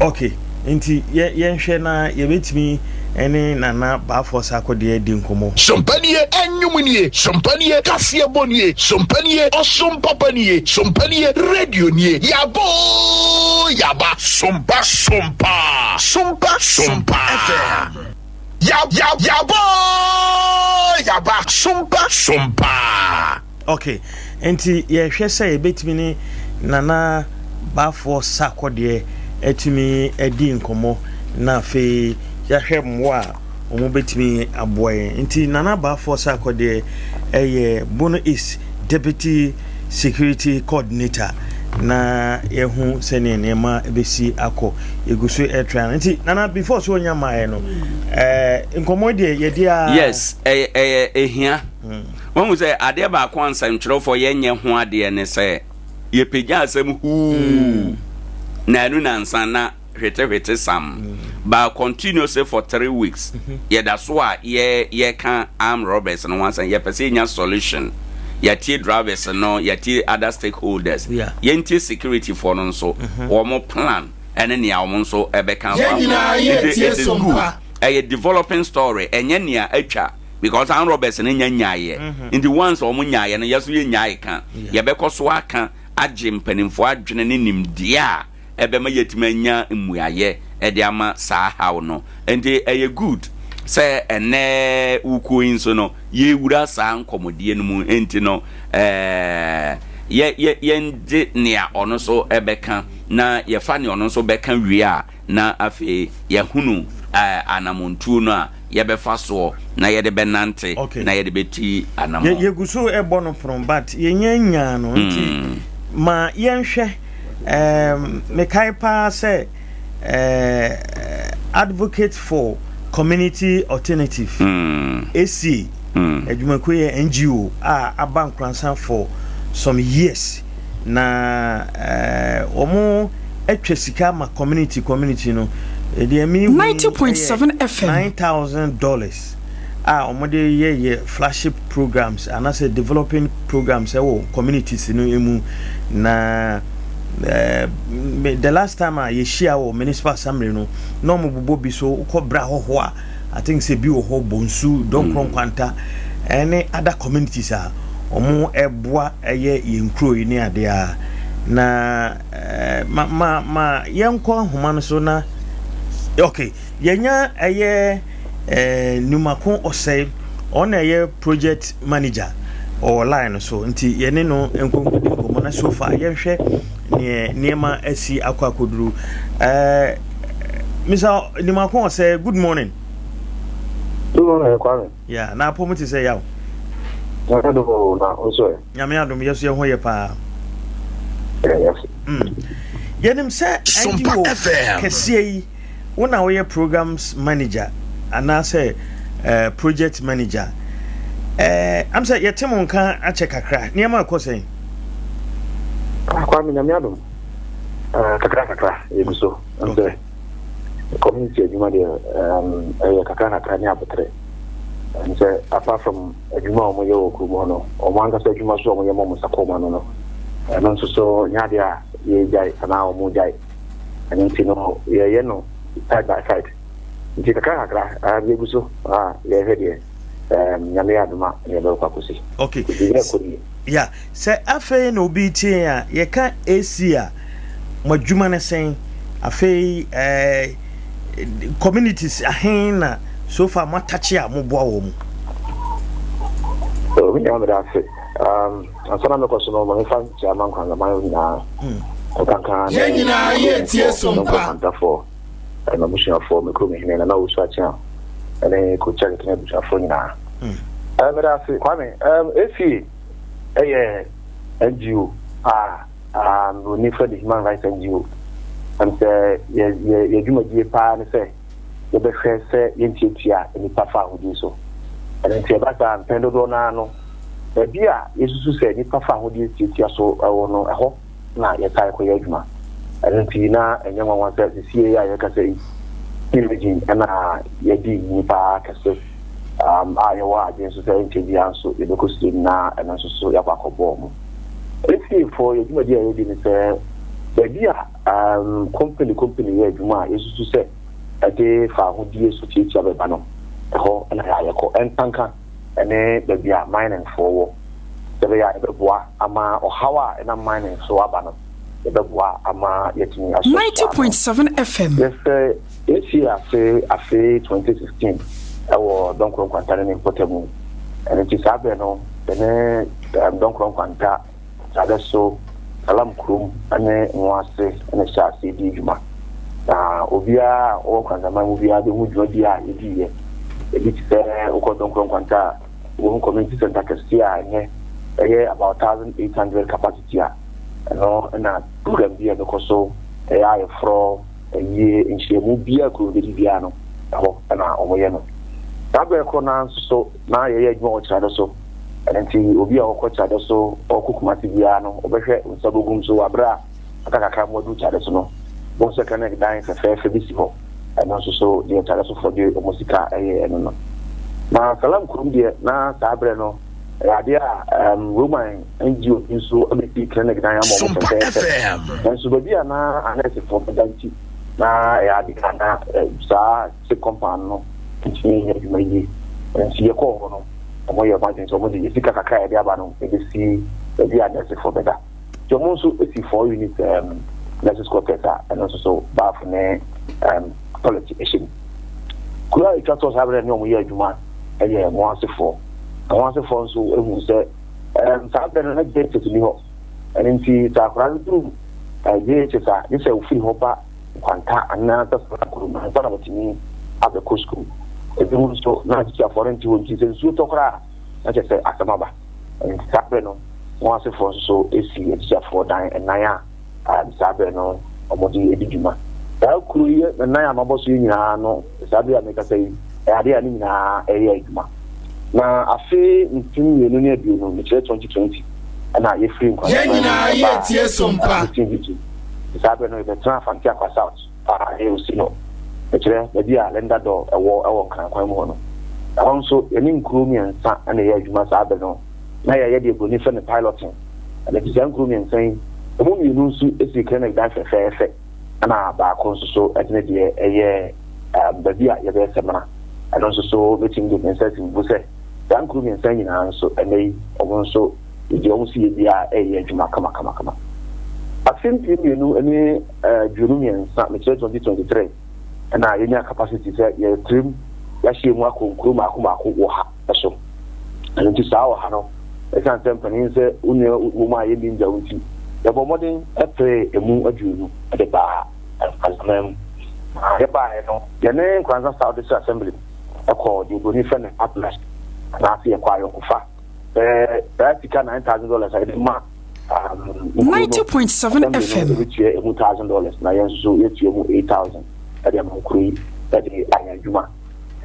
okay nti yɛ yɛnhwɛ na yɛbɛtumi ɛne Nana Baafoɔ Sarkodie adi nkɔmmɔ. Sompa nie, ɛnwom nie, sompa nie, kaseɛbɔ nie, sompa nie, ɔsom papa nie, sompa nie, radio nie, yaba oo yaba. Sompa sompa sompa sompa FM. Ya ya yaba oo yaba sompa sompa. Ok, nti yɛhwɛ sɛ yɛbɛtumi ne Nana Baafoɔ Sarkodie atumi adi nkɔmmɔ na afei yɛahwɛ mmoa a wɔn bɛtumi aboa yɛn. Nti Nana Baafoɔ Sarkodie yɛ Bono East Deputy Security Coordinator na yɛhu sɛdeɛ nneɛma bɛsi akɔ. Yɛgu so ɛtra no. Nti Nana before so ɔnya mmaeɛ no, eh, nkɔmmɔ deɛ yɛdi a. Yes, ɛyɛ ɛyɛ ehia. Wahu sɛ adeɛ baako a nsɛntwerɛfoɔ yɛnyɛ ho adeɛ ne sɛ yɛpagya asɛm huu mm. na ɛnu nansa na hwetehwete sam mm. but continuously for three weeks mm-hmm. yɛda so a yɛ yɛka arm robbers no ho asɛm yɛpɛ sɛ yɛnya solution yɛtie drivers no yɛtie other stakeholders yɛntie security foɔ no nso mm-hmm. wɔn plan ɛne nea wɔn nso ɛbɛka Yɛn nyinaa yɛ tie sompa. Ɛyɛ developing story ɛnyɛ nea atwa because armed robbers no nya nyaeɛ mhm. nti once wɔn nyaeɛ no yɛso yɛ nyae ka yɛbɛkɔ so aka. agye mpanimfoɔ adwene ne nimdeɛ a ɛbɛma yɛatumi anya mmuaeɛ de ama saa haw no. Nti ɛyɛ good sɛ ɛnnɛ wo kuo yi nso no yɛrewura saa nkɔmmɔdie no mu nti no ɛɛ yɛ yɛ yɛngye nea ɔno nso bɛka na yɛfa nea ɔno nso bɛka wie a na afei yɛahunu ɛɛ anamontuo no a yɛbɛfa soɔ na yɛde bɛnante okay. na yɛde bɛti anamɔ. Yɛgu so ɛbɔ no pono but yɛnya nyaa no nti mm. ma yɛnhwɛ um, mekae paa sɛ uh, advocate for community alternative mm. ACA mm. adwumakuo yɛ NGO a aba Nkoransa for some years na eh, wɔn atwa sika ama community community no deɛ mi hu 90.7 FM $9,000 a wɔn de yɛ yɛ flagship programs anaasɛ developing programs ɛwɔ communities no mu na eh, the last time a yɛhyia wɔ municipal assembly no na wɔn bobɔ bi so wokɔ bra hɔhoɔ a I think sɛ bi wɔ hɔ Bonsu, Dɔnkorɔ mm. Nkwanta ɛne other communities a wɔn ɛboa ɛyɛ yɛn kuro yi ne adeɛ a na ɛɛ ma ma ma yɛnkɔ ahoma no so na okay yɛnya ɛyɛ ɛɛ Numako Ɔsɛe ɔno na ɛyɛ project manager ɔwɔ line no so nti yɛne no nkonkodi nkɔmmɔ na so far yɛnhwɛ neɛ nneɛma asi akɔ akɔduru ɛɛ Mr. Nimako ɔsɛ good morning. Good morning Kwame. Yeah, na apɔ mu te sɛ yaw. Nyame adom o na nso ɛ. Nyame adom yɛ so yɛ ho yɛ paa. Mm. Yɛnim sɛ NGO kɛseɛ yi wo na woyɛ programs manager anaasɛ uh, project manager. Uh, am sɛ yɛte mo nka akyɛ kakra nneɛma ɛkɔ sɛn? Ah, Kwame Nyame adom. Uh, kakra kakra yɛgu so. Okay. Community adwuma deɛ ɛyɛ kakra kakra ne abotrɛ. Ɛne sɛ apart from adwuma a wɔyɛ wɔ kurom hɔ no, wɔn ankasa adwuma so a wɔyɛ ma wɔn nsa kɔ wɔn ano no, ɛno nso so nyɛ adeɛ a yɛgyae anaa wɔn gyae. Ɛno nti no yɛyɛ no side by side. Nti kakra kakra yɛgu so a yɛhwɛ deɛ Nyame yɛ adom a ɛne ɛbɛkɔ akɔsi. Okay. Nti yɛkɔ yie. Yeah. Sɛ afei na obi retie yɛn a, yɛka AC a, mo adwuma ne sɛn? Afei eh, communities ahen na so far mo atakye a moboa wɔn mu? Oh, me nua meda ase. Um, ansa na mekɔ so no, ma mefa nkyia ma nkwanzaman nyinaa. Hmm. Nkanka ne Yɛn nyinaa yɛretie som pa. Nkwantafoɔ, m'abusuafoɔ, me kurom hene, Nana Owusu Akyea, ne Kokyia Kekene abusuafoɔ nyinaa. Hmm. Uh, meda ase, Kwame. Um, AC yɛ NGO a Buroni frɛ no Human Rights NGO. Ɛm sɛ yɛ yɛ yɛ dwumadie paa ne sɛ yɛbɛhwɛ sɛ yɛntiatia nnipa fa ahodie so. Ɛno nti ɛba saa mpɛn dodoɔ no ara no, baabi a yɛsusu sɛ nnipa fa ahodie tiatia so wɔ no, ɛhɔ na yɛtaa kɔyɛ adwuma. Ɛno nti na ɛnyɛ nwanwa sɛ sesie a yɛkasa yi, Region na yɛdi nnipa kɛse. um, a yɛwɔ adwene nso sɛ ɛnkyɛ biara nso yɛbɛkɔ sukuu na ɛno nso so yɛakɔ akɔbɔ wɔn. Efiefoɔ yɛ dwumadi a yɛdi ne sɛ baabi a um, company company yɛ adwuma a yɛsusu sɛ ɛde fa ahodie so tiatia bɛba no, ɛhɔ na yɛ a yɛkɔ. Ɛnkanka ɛne baabi a miningfoɔ wɔ sɛ ɛbɛyɛ a yɛbɛboa ama ɔhaw a ɛnam mining so aba no yɛbɛboa ama yɛatumi asɔ 90.7 FM. Yɛsɛ Yɛfii ase afe 2016 wɔ Dɔnkorɔ Nkwanta ne ne mpɔtam. Ɛno nti saa berɛ no, yɛne Dɔnkorɔ Nkwanta, Sadɛso, Salam kurom ne Nwoase na ɛhyɛɛ aseɛ dii dwuma. Na obiara a ɔwɔ Nkwantaman mu biara bɛhu dwumadie a yɛdiiɛ. Ebi te sɛ wokɔ Dɔnkorɔ Nkwanta a, wobɛhu community centre kɛseɛ a ɛnnɛ ɛyɛ about 1,800 capacity a ɛno na program bi a ɛbɛkɔ so, ɛyɛ ayeforɔ, Ayie nhyiamu biara a kuro no bɛdi biara no, ɛhɔ na wɔyɛ no. Saa berɛ korɔ no ara nso so, na yɛyɛ adwuma wɔ Kyerɛdɔ so. Ɛno nti, obi a ɔkɔ Kyerɛdɔ so, ɔrekɔ Kumasi biara no, ɔbɛhwɛ nsa bogum so wɔ berɛ a aka kakra ma waduru Kyerɛdɔ so no, wobɛhu sɛ clinic dan fɛfɛɛfɛ bi si hɔ. Ɛno nso so, deɛ Kyerɛdɔ sofoɔ de wɔn sika yɛeɛ no no. Na Salam kurom deɛ, na saa berɛ no, ɛyɛ adeɛ a um, Roman NGO bi nso abɛsi clinic dan ama wɔn fɛfɛɛfɛ. Nanso baabi a na anɛɛsefoɔ bɛda nti, na ɛyɛ adeɛ a na eh, saa se compound no ntumi nyɛ adwuma yie. Nti yɛkɔɔ hɔ no, wɔyɛ wɔn adwene sɛ wɔde yɛ sika kakra a yɛde aba no ɛbɛsi baabi a anɛɛsefoɔ bɛda. Nti wɔn nso si four unit um, nurses quarters a ɛno nso so baafo ne um, toilet hyɛ mu. Kuro a ɛtwa toɔ saa berɛ ne wɔn yɛ adwuma yɛ Nwoasefoɔ. Na Nwoasefoɔ nso ehu sɛ um, saa berɛ no na JHS ni hɔ. Ɛno nti sɛ akwadaa no duru uh, JHS a, gye sɛ ofiri hɔ ba Nkwanta anaa sɛ Sra kurom ansa na watumi abɛkɔ sukuu. Ebinom nso na atikyafoɔ no nte hɔ nti sɛ nsuo tɔ koraa a na kyerɛ sɛ asɛm aba. Enti saa berɛ no, wɔn asefoɔ nso so sii atikyafoɔ dan nnan a saa berɛ no wɔde di dwuma. Saa kuro yi nnan a mabɔ so yi nyinaa no, saa berɛ a mekasa yi, ɛyɛ adeɛ a ne nyinaa ɛreyɛ adwuma. Na afe 2020, mekyerɛ 2020, ɛna yɛfiri Yɛn Nkwantaman mu nyinaa ɛbaa yɛretie Sompa. Eastern Region. Saa berɛ no yɛbɛtenaa Afante Akwa South a ɛyɛ Osino, mekyerɛ baabi a Linda Dor wɔ wɔ Nkran kwan mu hɔ no. Ɛhɔ nso, yɛne nkuro mmiɛnsa na ɛyɛ adwuma saa berɛ no. Na yɛyɛ deɛ buroni frɛ no piloting. Ɛno nti saa nkuro mmiɛnsa yi, ɛmu mmienu nso sii clinic dan fɛfɛɛfɛ, ɛna baako nso so de ne deɛ yɛɛ baabi a yɛbɛyɛ samina. Ɛno nso so mɛtumi de me nsa asi me bo sɛ saa nkuro mmiɛnsa yi nyinaa nso, ɛnnɛ yi wɔn nso deɛ wɔn si yɛ biara ɛreyɛ adwuma kamakamakama. Afe 2023, mekyerɛ 2023, ɛna yɛnya capacity sɛ yɛtirim yɛahyɛ mu akɔ nkuro mmaako mmaako wɔ ha so. Ɛno nti saa ɔha no, ɛsiane sɛ mpanin sɛ wo nua wɔ mu a yɛnni ngya wo nti, yɛbɔ mmɔden peree ɛmu 20 de baa Nkoranzaman mu. Na yɛbaeɛ no, yɛne Nkoranza South District Assembly kɔɔ deɛ oburoni frɛ no partnership anaasɛ yɛkɔ ayɔnkofa. Sɛ saa sika $9,000 a yɛde ma um, nkuro no, 90.7 assembly no FM. ɛbɛtua ɛmu $1,000 na yɛn nso so yɛtua mu 8,000 ɛde ama nkuro yi ɛde ayɛ adwuma.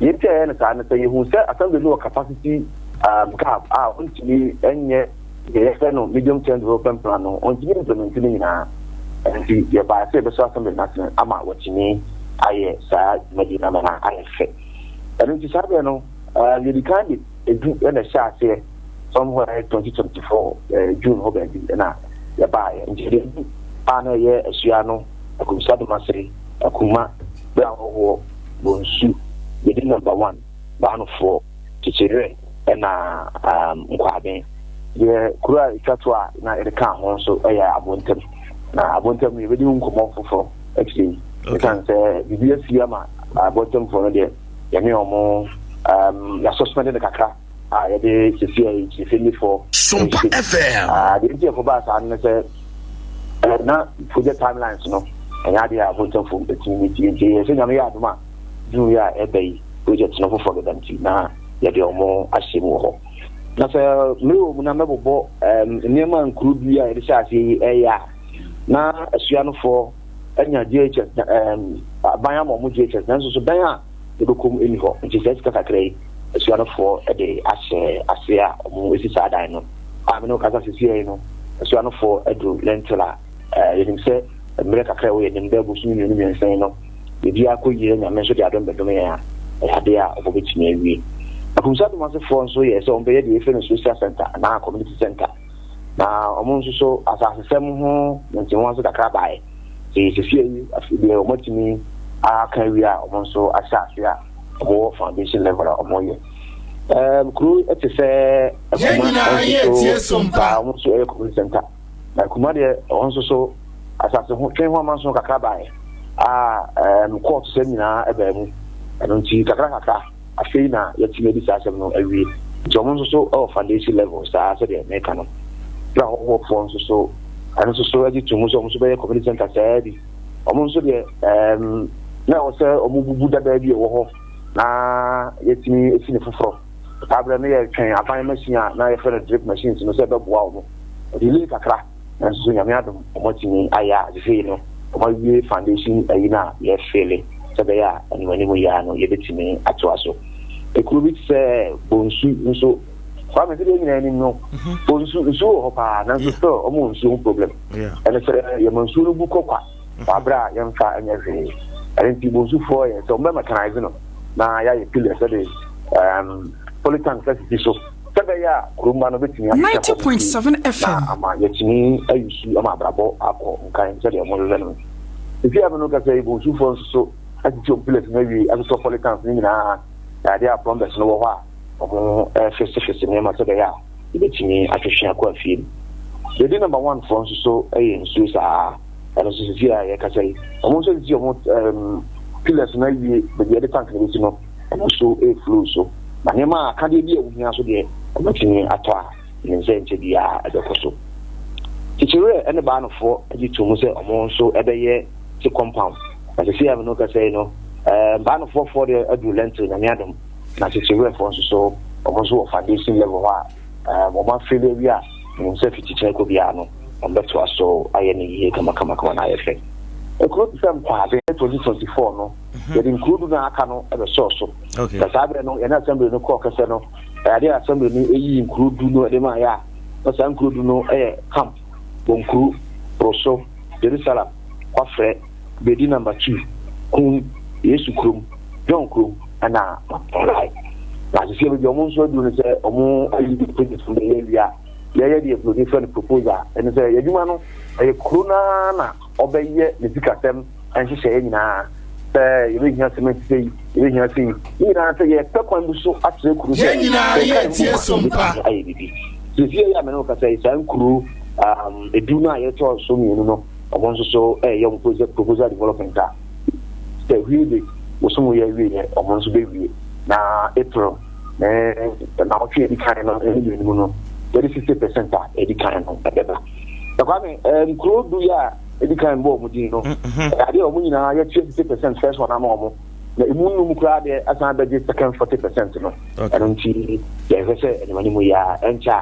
Deɛ nti a yɛyɛ no saa ne sɛ yɛhu sɛ assembly no wɔ capacity um, gap a ɔntumi nyɛ deɛ yɛfrɛ no medium term development plan no, ɔntumi implement ne nyinaa. Nti yɛbaa sɛ yɛbɛsɔ assembly no asene ama watumi ayɛ saa dwumadie no ama no ayɛ fɛ. Ɛno nti saa berɛ no uh, yɛdi kan de edu na ɛhyɛ aseɛ somewhere 2024 uh, June hɔ baabi na yɛbaeɛ. Nti yɛde edu a na ɛyɛ asua no Akumsa Domase, Akuma, Berɛ a Ɔhoɔ, Bonsu, Yɛdi Number One, Baanofoɔ, Kyekyerɛ ɛna um, Nkwaaben. Deɛ kuro a ɛtwa to a na yɛde kaa ho nso yɛ Abontam. Na Abontam no yɛbɛdi ho nkɔmmɔ foforɔ akyire yi. Ɛsiane sɛ biribi asi ama Abontamfoɔ no deɛ yɛne wɔn um, yɛasɔspɛnde no kakra a yɛde sisi a kyerɛfɛnifoɔ Sompa FM. Ah, deɛ nti ɛkɔbaa saa no ne sɛ eh, na project timelines no ɛnyɛ adeɛ a Abontamfoɔ bɛtumi ne tie nti yɛ sɛ Nyame yɛ adom a June yi a ɛba yi project no foforɔ bɛba nti na yɛde wɔn ahyɛ mu wɔ hɔ. Na sɛ mmerɛ wɔ mu na mɛbobɔ um, nneɛma nkuro du yi a yɛde hyɛ aseɛ yi ɛyɛ a na asuanofoɔ anya JHS um, aban ama wɔn JHS nanso so dan a yɛbɛkɔ mu ɛni hɔ nti saa sika kakra yi asuanofoɔ de ahyɛ aseɛ a wɔn esi saa dan no a mene kasa sisi yi no asuanofoɔ aduru lentil a yɛnim sɛ mmerɛ kakra ɛwɔ yɛnim bɛɛ bosome mmienu mmiɛnsa yi no biribiara kɔ yie na Nyame nso de adom bɛdom yɛn a, ɛyɛ adeɛ a wɔbɛtumi awie. Akumsa Adomasefoɔ nso yɛɛ sɛ wɔbɛyɛ deɛ yɛfrɛ no social center anaa community center. Na wɔn nso so asasesɛm ho nteho ase kakra baeɛ. Nti sesie yi afei deɛ wɔatumi aka awie a wɔn nso ahyɛ ase a wɔwɔ foundation level a wɔyɛ. Um, kuro te sɛ Yɛn Akuma nyinaa nso so yɛretie Sompa. wɔn nso ɛyɛ community center. Na Kuma deɛ wɔn nso so asase ho twe ho amanso kakra baeɛ a um, kɔɔto sɛm nyinaa ɛbaa mu. Ɛno nti kakra kakra afei na yɛatumi adi saa asɛm no awie. Nti wɔn nso so ɛwɔ foundation level saa sɛdeɛ meka no. Na ahɔhoɔfoɔ nso so ɛno nso so agye to mu sɛ wɔn nso bɛyɛ community center saa bi. Wɔn nso deɛ um, na ɛwɔ sɛ wɔn bubu dadaa bi a ɛwɔ hɔ na yɛatumi asi ne foforɔ. Saa berɛ no yɛtwɛn aban machine a na yɛfrɛ no drip machines no sɛ ɛbɛboa wɔn. Delay kakra nanso so Nyame adom wɔn atumi ayɛ a sesei no wɔn awie foundation ayi no a yɛfeele sɛ ɛbɛyɛ a anim anim yi ara no yɛbɛtumi atoa so. Ekuro bi te sɛ Bonsu nso Kwame sɛdeɛ yɛn nyinaa nim no Bonsu nsuo wɔ hɔ paa nanso still wɔn wɔ nsuo ho problem. Ɛne sɛ yɛma nsuo no bu kɔ kwa wɔ abere a yɛmfa nyɛ hwee. Ɛno nti Bonsufoɔ yɛ sɛ wɔn bɛ mechanise no na yɛayɛ pillars de um, polytanks asisi so sɛ ɛbɛyɛ a kuromma no bɛtumi ahwehwɛ kɔ mu 90.7 na FM. ama yɛatumi ayi su ama abrabɔ akɔ nkan sɛdeɛ wɔhwehwɛ no. Ɛfiri a me no kasa yi, Bonsufoɔ nso so asisi wɔn pillars no awie, asosɔ polytanks no nyinaa, na adeɛ a plumbers no wɔ hɔ a wɔfesefese nneɛma sɛ ɛbɛyɛ a yɛbɛtumi atwetwe akɔ afie mu. Bedi number one foɔ nso so yɛ nsuo saa. Ɛno nso sisi a yɛkasa yi, wɔn nso asisi wɔn um, pillars no awie, baabi a yɛde tank no bɛsi no, ɛno nso ɛreflow so. Na nneɛma a akadeɛ bi a ɛho hia nso deɛ, wɔatumi atɔ a ne nsa nkyɛ biara ɛbɛkɔ so. Kyekyewerɛ ne Baanofoɔ gye to mu sɛ wɔn nso ɛbɛyɛ te compound. Na sisi a me ne wo kasa yi no, um, Baanofoɔ foɔ deɛ aduru lentil, Nyame adom. Na Kyekyewerɛfoɔ nso so, wɔn nso wɔ foundation level hɔ a Wɔn afei awie a, menim sɛ fiti kyena kɔ biara no, wɔbɛtoa so ayɛ no yie kamakamakama na ayɛ fɛ. Nkuro te sɛ Nkwaade 2024 no, mhm. yɛde nkuro du no a aka no bɛsɔɔ so. Na saa berɛ no, yɛne assembly no kɔɔ kɛsɛ no, ɛyɛ adeɛ a assembly no yii nkuro du no de maa yɛ a, na saa nkuro du no yɛ camp, Bonkuru, Roso, Jerusalem, Kwafrɛ, Bedi number 2, Kum, Yesu kurom, John kurom, ɛna Mapɔlae. Na sisi baabi a wɔn nso aduru no sɛ wɔn ayi project no bɛyɛ awie a, yɛyɛ deɛ buroni frɛ no proposal. Ɛne sɛ yɛn adwuma no ɛyɛ kuro no ara na ɔbɛyɛ ne sikasɛm nhyehyɛeɛ nyinaa sɛ yɛbɛhia cement sei, yɛbɛhia sei. Ne nyinaa sɛ yɛpɛ kwan bi so akyerɛ kuro sɛ Yɛn nyinaa sɛ yɛka yɛretie yɛn ho so bom a mpa. yɛbɛtumi ayɛ biribi. Sisi yɛ a me ne wo kasa yi saa nkuro um, edu no a yɛtɔɔ so mmienu no wɔn nso so ɛyɛ wɔn proposal development a sɛ hwie de bosom yi awieɛ wɔn nso bɛwie na April ne nnawɔtwe a ɛdi kan no ne mmienu mu no yɛde 60 percent a ɛdi kan no ɛbɛba. Na Kwame nkuro du yi a ɛdi kan bɔ wɔn din no mhm. ɛyɛ adeɛ a wɔn nyinaa yɛtua 60 percent first one ama wɔn na emu nnum koraa deɛ asan bɛgye second 40 percent no ɛno nti yɛhwɛ sɛ ɛnima no mu yɛ a ɛnkyɛ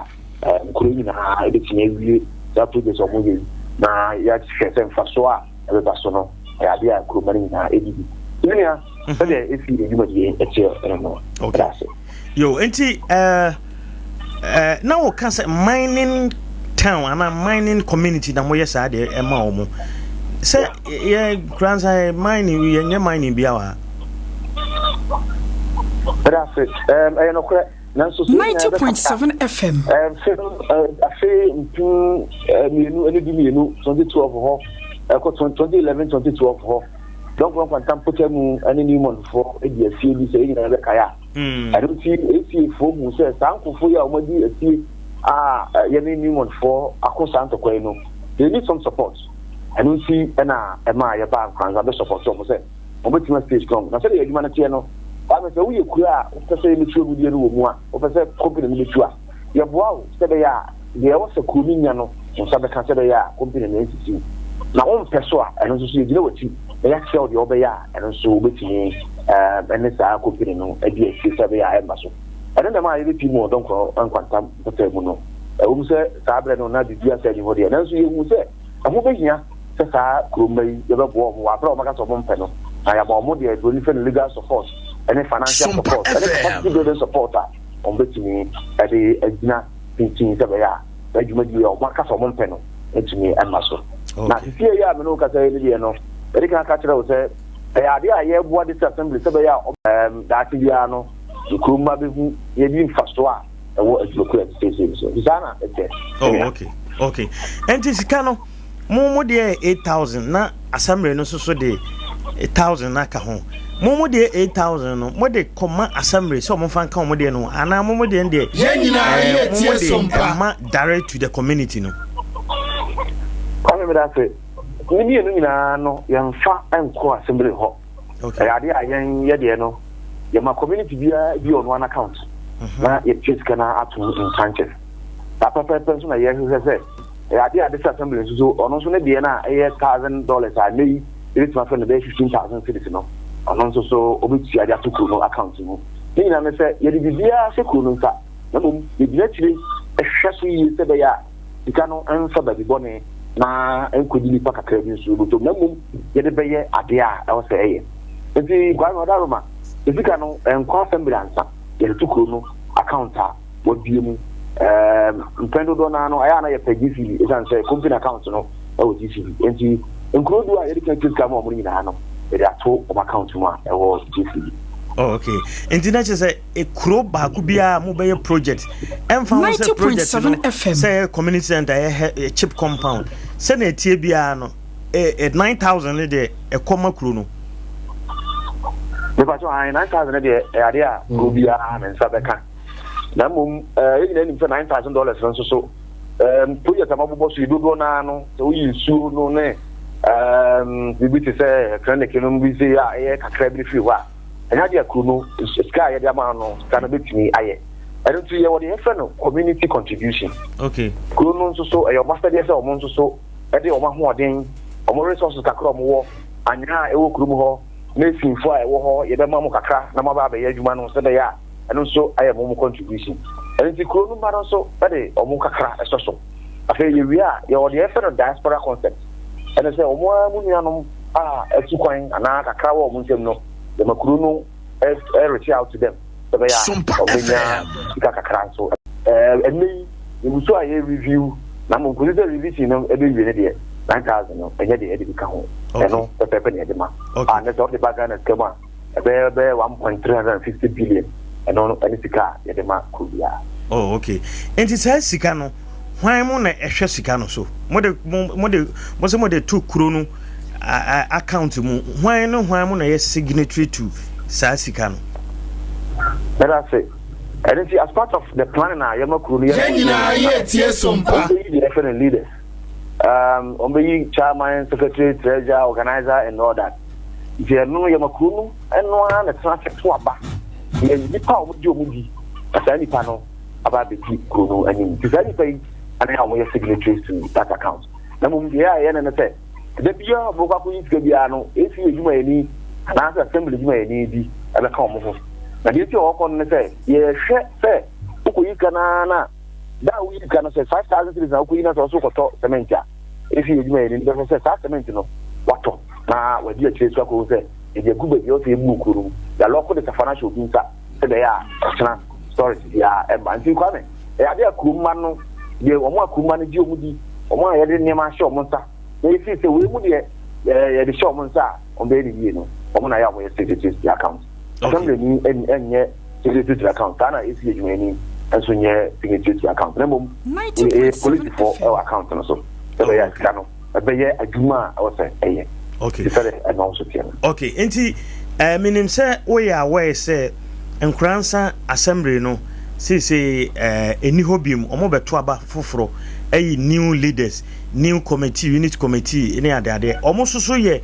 a nkuro nyinaa ɛbɛtumi awie saa project a wɔyɛ yi na yɛahwɛ sɛ mfasoɔ a ɛbɛba so no, ɛyɛ adeɛ a kuroma no nyinaa ɛdi bi. Me nua, mhm. sɛdeɛ ɛsi yɛ dwumadie ɛteɛ ɛno no, ɛda ase. Yo, nti uh, uh, na woka sɛ mining town anaa mining community na moyɛ saa deɛ ɛma wɔ mo sɛ yɛ kura nsa yɛ mining yɛnyɛ mining bia wɔ ha. Ɛda ase, ɛyɛ nokorɛ. Nanso sɛ yɛn nyinaa bɛkasa 90.7 FM. Mfe no afe 2012, 2012 hɔ ɛkɔ 2011, 2012 hɔ, Dɔnkorɔ Nkwanta mpɔtam ne Newmontfoɔ di asie bi sɛ yɛn nyinaa bɛkae a. Ɛno nti ACA foɔ huu sɛ saa nkurɔfoɔ yi a wɔadi asie a yɛne Newmontfoɔ ako saa ntɔkwa yi no, they need some support. Ɛno nti na ɛmaa yɛbaa Nkoranza bɛ support wɔn sɛ wɔbɛtumi a stay strong. Na sɛdeɛ adwuma no teɛ no, Kwame, sɛ woyɛ kuro a wopɛ sɛ yɛbɛtu agudeɛ no wɔ mu a, wopɛ sɛ company no bɛtu a, yɛboa wo sɛ ɛbɛyɛ a deɛ ɛwɔ sɛ kuro no nya no, wo nsa bɛka sɛ ɛbɛyɛ a company no ansisi wo. Na wompɛ so a, ɛno nso so yɛgyina w'akyi na yɛakyerɛ wo deɛ wobɛyɛ a ɛno nso wobɛtumi ne saa company no adi asie sɛ ɛbɛyɛ a ɛmma so. Ɛno na ɛma yɛbɛpii mu wɔ Dɔnkorɔ Nkwanta mpɔtam mu no. Ɛwom sɛ saa berɛ no na biribiara saa nni hɔ deɛ, nanso yɛhuu sɛ ɛho bɛhia sɛ saa kuro mma yi yɛbɛboa wɔn wɔ aberɛ a wɔaka sɛ wɔmpɛ no, na yɛama wɔn deɛ buroni frɛ no legal support ne financial Sompa support ne FM. capacity building support a wɔbɛtumi de agyina pintinn sɛ ɛbɛyɛ a saa dwumadie a wɔaka sɛ wɔmpɛ no ntumi mma so. Na Okay. sesie yi a me ne wo kasa yi no deɛ no, yɛde kan aka kyerɛ wo sɛ ɛyɛ adeɛ a yɛreboa district assembly sɛ ɛbɛyɛ a wɔn daakye biara no kuro mma bɛhu yɛdi mfasoɔ a ɛwɔ adwumakuo a ɛte seesei no so. Nti saa na ɛteɛ. Oh, okay. Okay. Ɛnti sika no, mo mo deɛ 8000 na asamire no nso so de 1000 na aka ho. Mo mo deɛ 8000 no, mo de kɔma asamire sɛ ɔmo fa nka ɔmo deɛ no anaa mo mo deɛ no deɛ Yɛn nyinaa eh, yɛ mo tie mo de sompa. ɛma direct to the community no. Kwame meda ase. Ne mmienu nyinaa no yɛmfa nkɔ assembly hɔ. Okay. Ɛyɛ adeɛ a yɛn yɛ deɛ no yɛma community biara bi ɔno an account mhm. na yɛtua sika no ato mu in tranches. Saa pɛpɛɛpɛ nso na yɛhwehwɛ sɛ ɛyɛ adeɛ a district assembly nso so ɔno nso ne deɛ no a ɛyɛ $1,000 a nnɛ yi yɛbɛtumi afrɛ no bɛyɛ 15,000 cedis no ɔno nso so ɔbɛtua de ato kuro no account mu. Ne nyinaa ne sɛ yɛde biribiara hyɛ kuro no nsa na mmom yɛgyina akyire hwɛ so yie sɛ ɛbɛyɛ a sika no mfa baabi bɔne na ɛnkɔdi nnipa kakra bi nso bɔtɔm na mmom yɛde bɛyɛ adeɛ a ɛwɔ sɛ ɛyɛ. Nti Kwame Ɔdaroma, ne sika no ɛnkɔ assembly ansa, yɛde to kuro no account a wɔabue mu. Ɛɛm, mpɛn dodoɔ no ara no ɛyɛ a na yɛpɛ GCB ɛsiane sɛ company account no ɛwɔ GCB. Nti nkuro du a yɛde kan tua sika ma wɔn no nyinaa no yɛde ato wɔn account mu a ɛwɔ GCB. Oh, okay. Nti na kyerɛ sɛ kuro baako biara mo bɛyɛ project ɛmfa ho sɛ project no sɛ ɛyɛ community center ɛyɛ chip compound sɛnea ɛtie biara no 9000 no deɛ ɛkɔ ma kuro no. Mepa kyɛw ayi 9000 no deɛ ɛyɛ adeɛ a kuro biara ne nsa bɛka na mmom yɛn nyinaa nim sɛ $9000 no nso so. Um, project a mabobɔ so yi dodoɔ no ara no, sɛ woyi nsuo no ne um, biribi te sɛ clinic no bi se a ɛyɛ kakra bi firi hɔ a, ɛnyɛ adeɛ a kuro no sika a yɛde ama no sika no bɛtumi ayɛ. Ɛno nti yɛwɔ deɛ yɛfrɛ no community contribution. Okay. Kuro no nso so ɛyɛ wɔn asɛdeɛ sɛ wɔn nso so de wɔn ahoɔden, wɔn resources kakra a wɔwɔ, anwea a ɛwɔ kurom hɔ, masonfoɔ a ɛwɔ hɔ, yɛbɛma mo kakra na moaba abɛyɛ adwuma no sɛ ɛbɛyɛ a ɛno nso ayɛ mo contribution. Ɛno nti kuro no mma no nso de wɔn kakra sɔ so. Afei yɛwie a, yɛwɔ deɛ yɛfrɛ no diaspora concept. Ɛne sɛ wɔn ara mu nuanom a atu kwan anaa kakra wɔ wɔn nsam no, yɛma kuro no reach out to them sɛ ɛbɛyɛ a wɔbɛnya sika kakra nso. Ɛnnɛ yi, yɛgu so a yɛ review na mmom kɔsi sɛ revision no bɛwie no deɛ, 9000 no ɛnyɛ deɛ yɛde bi ka ho. Ɛno pɛpɛɛpɛ na yɛde ma. A nnɛ sɛ wode ba Ghana sika mu a, ɛbɛyɛ bɛyɛ 1.350 billion ɛno no ɛne sika a yɛde ma kuro biara. Oh okay nti saa sika no hwan mo na ɛhwɛ sika no so mo de mo de mo sɛ mo de to kuro no account mu hwan ne hwan mo na ɛyɛ signatory to saa sika no. Mɛda ase ɛno nti as part of the planning a yɛma kuro no yɛ. Yɛn nyinaa yɛ tie so mpa. Wɔn bɛyi deɛ yɛfrɛ no leaders um, wɔn bɛyi chairman, secretary, treasurer, organizer and all that. Nti ɛno no yɛma kuro no ɛno ara na ɛtena ase to aba. Yɛ nnipa a wɔgye wɔn di na saa nnipa no aba abɛdi kuro no anim. Nti saa nnipa yi ana a wɔyɛ signatories to that account. Na mmom deɛ a ɛyɛ no ne sɛ da biara a wɔbɛkɔ akɔyi sika biara no AC adwumayɛni anaasɛ assembly adwumayɛni bi ɛbɛka wɔn ho. Na deɛ nti a wɔkɔ no ne sɛ yɛhwɛ sɛ wokɔyi sika no ara na da a woyi sika no sɛ 5000 cedis na wokɔyi na sɛ wɔso kɔtɔ cement a efi adwumayɛni no bɛhwɛ sɛ saa cement no watɔ na wadi akyire nso akɔhu sɛ yɛde agu baabi a ɔsɛ yɛbu wɔ kuro no mu. Yɛalɔko de safa no ahyɛ obi nsa sɛ ɛbɛyɛ a ɔkyena stories biara ɛmma. Nti Kwame, ɛyɛ adeɛ a kuro mma no deɛ wɔn a kuro mma no gye wɔn di, wɔn a yɛde nneɛma ahyɛ wɔn nsa na yɛfii sɛ wei mu deɛ yɛde hyɛ wɔn nsa a wɔn bɛyɛ no yie no, wɔn na yɛ a wɔyɛ signatories to account. Assembly ni ɛnyɛ signatory to account, saa na esi adwumayɛni nso nyɛ signatory to account. Na mmom ɛyɛ polisifoɔ ɛwɔ account no so sɛ ɛbɛyɛ a sika no ɛbɛyɛ adwuma a ɛwɔ sɛ ɛyɛ. Okay. Te sɛ deɛ ɛno nso teɛ no. Okay, nti eh, menim sɛ woyɛ aware sɛ Nkoransa assembly no seesei eh, ɛni hɔ biom, wɔn bɛto aba foforɔ, ayi new leaders, new committee, unit committee ne adeadeɛ. Wɔn nso so yɛ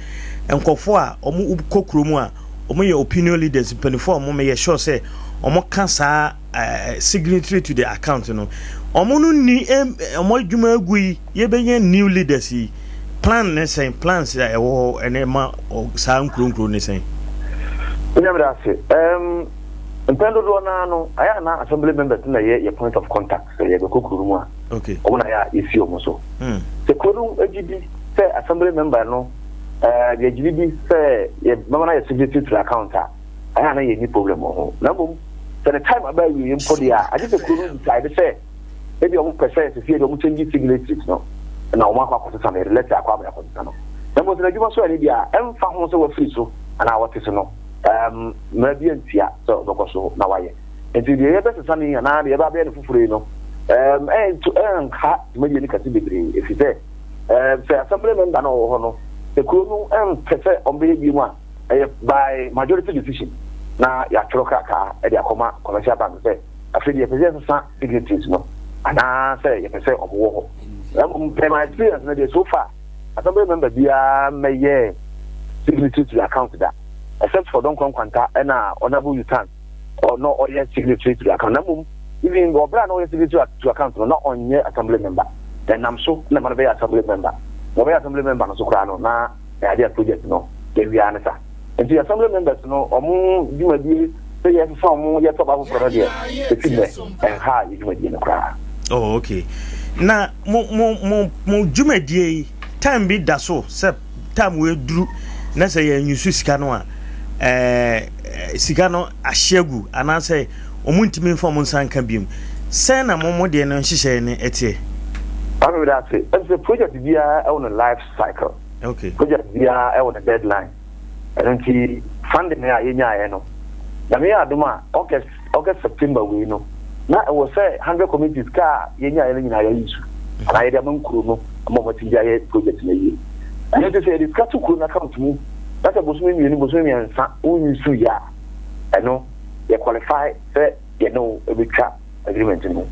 nkurɔfoɔ a wɔn kɔ kurom a wɔn yɛ opinion leaders, mpanimfoɔ a wɔn meyɛ sure sɛ wɔn ka saa eh, signatory to the account no. Wɔn no ni wɔn adwuma agu yi, yɛbɛnya new leaders yi. Plan ne sɛn? Plans a ɛwɔ hɔ ɛne ma saa nkuro nkuro ne sɛn? Nyame da ase. Um, mpɛn dodoɔ naa no, ayɛ a na assembly members na yɛ yɛ point of contact sɛ yɛbɛkɔ kuro no mu a. Okay. Wɔn na yɛ a yɛsi wɔn so. Hmm. Sɛ kuro no gye di sɛ assembly member no, uh, yɛgye di sɛ yɛbɛma no ayɛ signatory to the account a, ayɛ a na yɛnni problem wɔ ho. Na mmom, sɛ ne time aba awie mpo deɛ a, agye sɛ kuro no decide sɛ Ebia wɔn pɛ sɛ sisi deɛ wɔn change signatories no na wɔn akɔ akɔsesa no, yɛde letter akɔ ama akɔsesa no. Na mmom sɛ n'adwuma so ɛne deɛ a, ɛmfa ho sɛ wafiri so anaa wɔte so no, um, mmara bi antia sɛ ɔbɛkɔ so na wayɛ. Nti deɛ yɛbɛsesa no yi anaa deɛ yɛbɛ abɛyɛ no foforɔ yi no, um, ɛnto ɛnha dwumadie no kɛse bebree, ɛfiri sɛ um, sɛ assembly member no ɔwɔ hɔ no, sɛ kuro no ɛmpɛ sɛ ɔmbɛyɛ bio mu a, ɛyɛ by majority decision na yɛatwerɛ krataa de akɔma commercial bank sɛ Afei deɛ yɛpɛ sɛ yɛsesa signatories no anaasɛ yɛpɛ sɛ wɔn wɔ hɔ. Na mmom per my experience no deɛ so far assembly member biara mmɛyɛɛ signatory to the account da except for Donkor Nkwanta ɛna Honourable Yutan ɔno ɔyɛ signatory to the account. Na mmom even wɔ berɛ a na ɔyɛ signatory to account no na ɔnyɛ assembly member. Na ɛnam so na ɛma no bɛyɛ assembly member. Na ɔbɛyɛ assembly member no so koraa no na ɛyɛ adeɛ a project no yɛwie ara ne sa. Nti assembly members no wɔn dwumadie sɛ yɛsesa wɔn yɛtɔ ba foforɔ no deɛ ɛsi nnɛ ɛnha yɛ dwumadie no koraa. Oh okay. Na mo mo mo mo dwumadie yi time bi da so sɛ time wei duru na sɛ yɛn nyusu sika no a ɛɛ sika no ahye agu anaasɛ wɔn ntumi nfa wɔn nsa nka biom. Sɛn na mo mo deɛ no nhyehyɛe no ɛteɛ? Kwame meda ase. Ɛm sɛ project biara ɛwɔ no life cycle. Okay. Project biara ɛwɔ ne deadline. Ɛno nti funding a yɛnyaeɛ no, Nyame yɛ adom a August, August September wei no, na ɛwɔ sɛ 100 communities ka a yɛnyaeɛ no nyinaa yɛayi su anaa yɛde ama nkuro no ama wɔn atumi de ayɛ project no awie. Ɛno nti sɛ yɛde sika to kuro no account mu na sɛ bosome mmienu, bosome mmiɛnsa wonyi su yɛ a, ɛno yɛ qualify sɛ yɛne wo bɛtwa agreement no.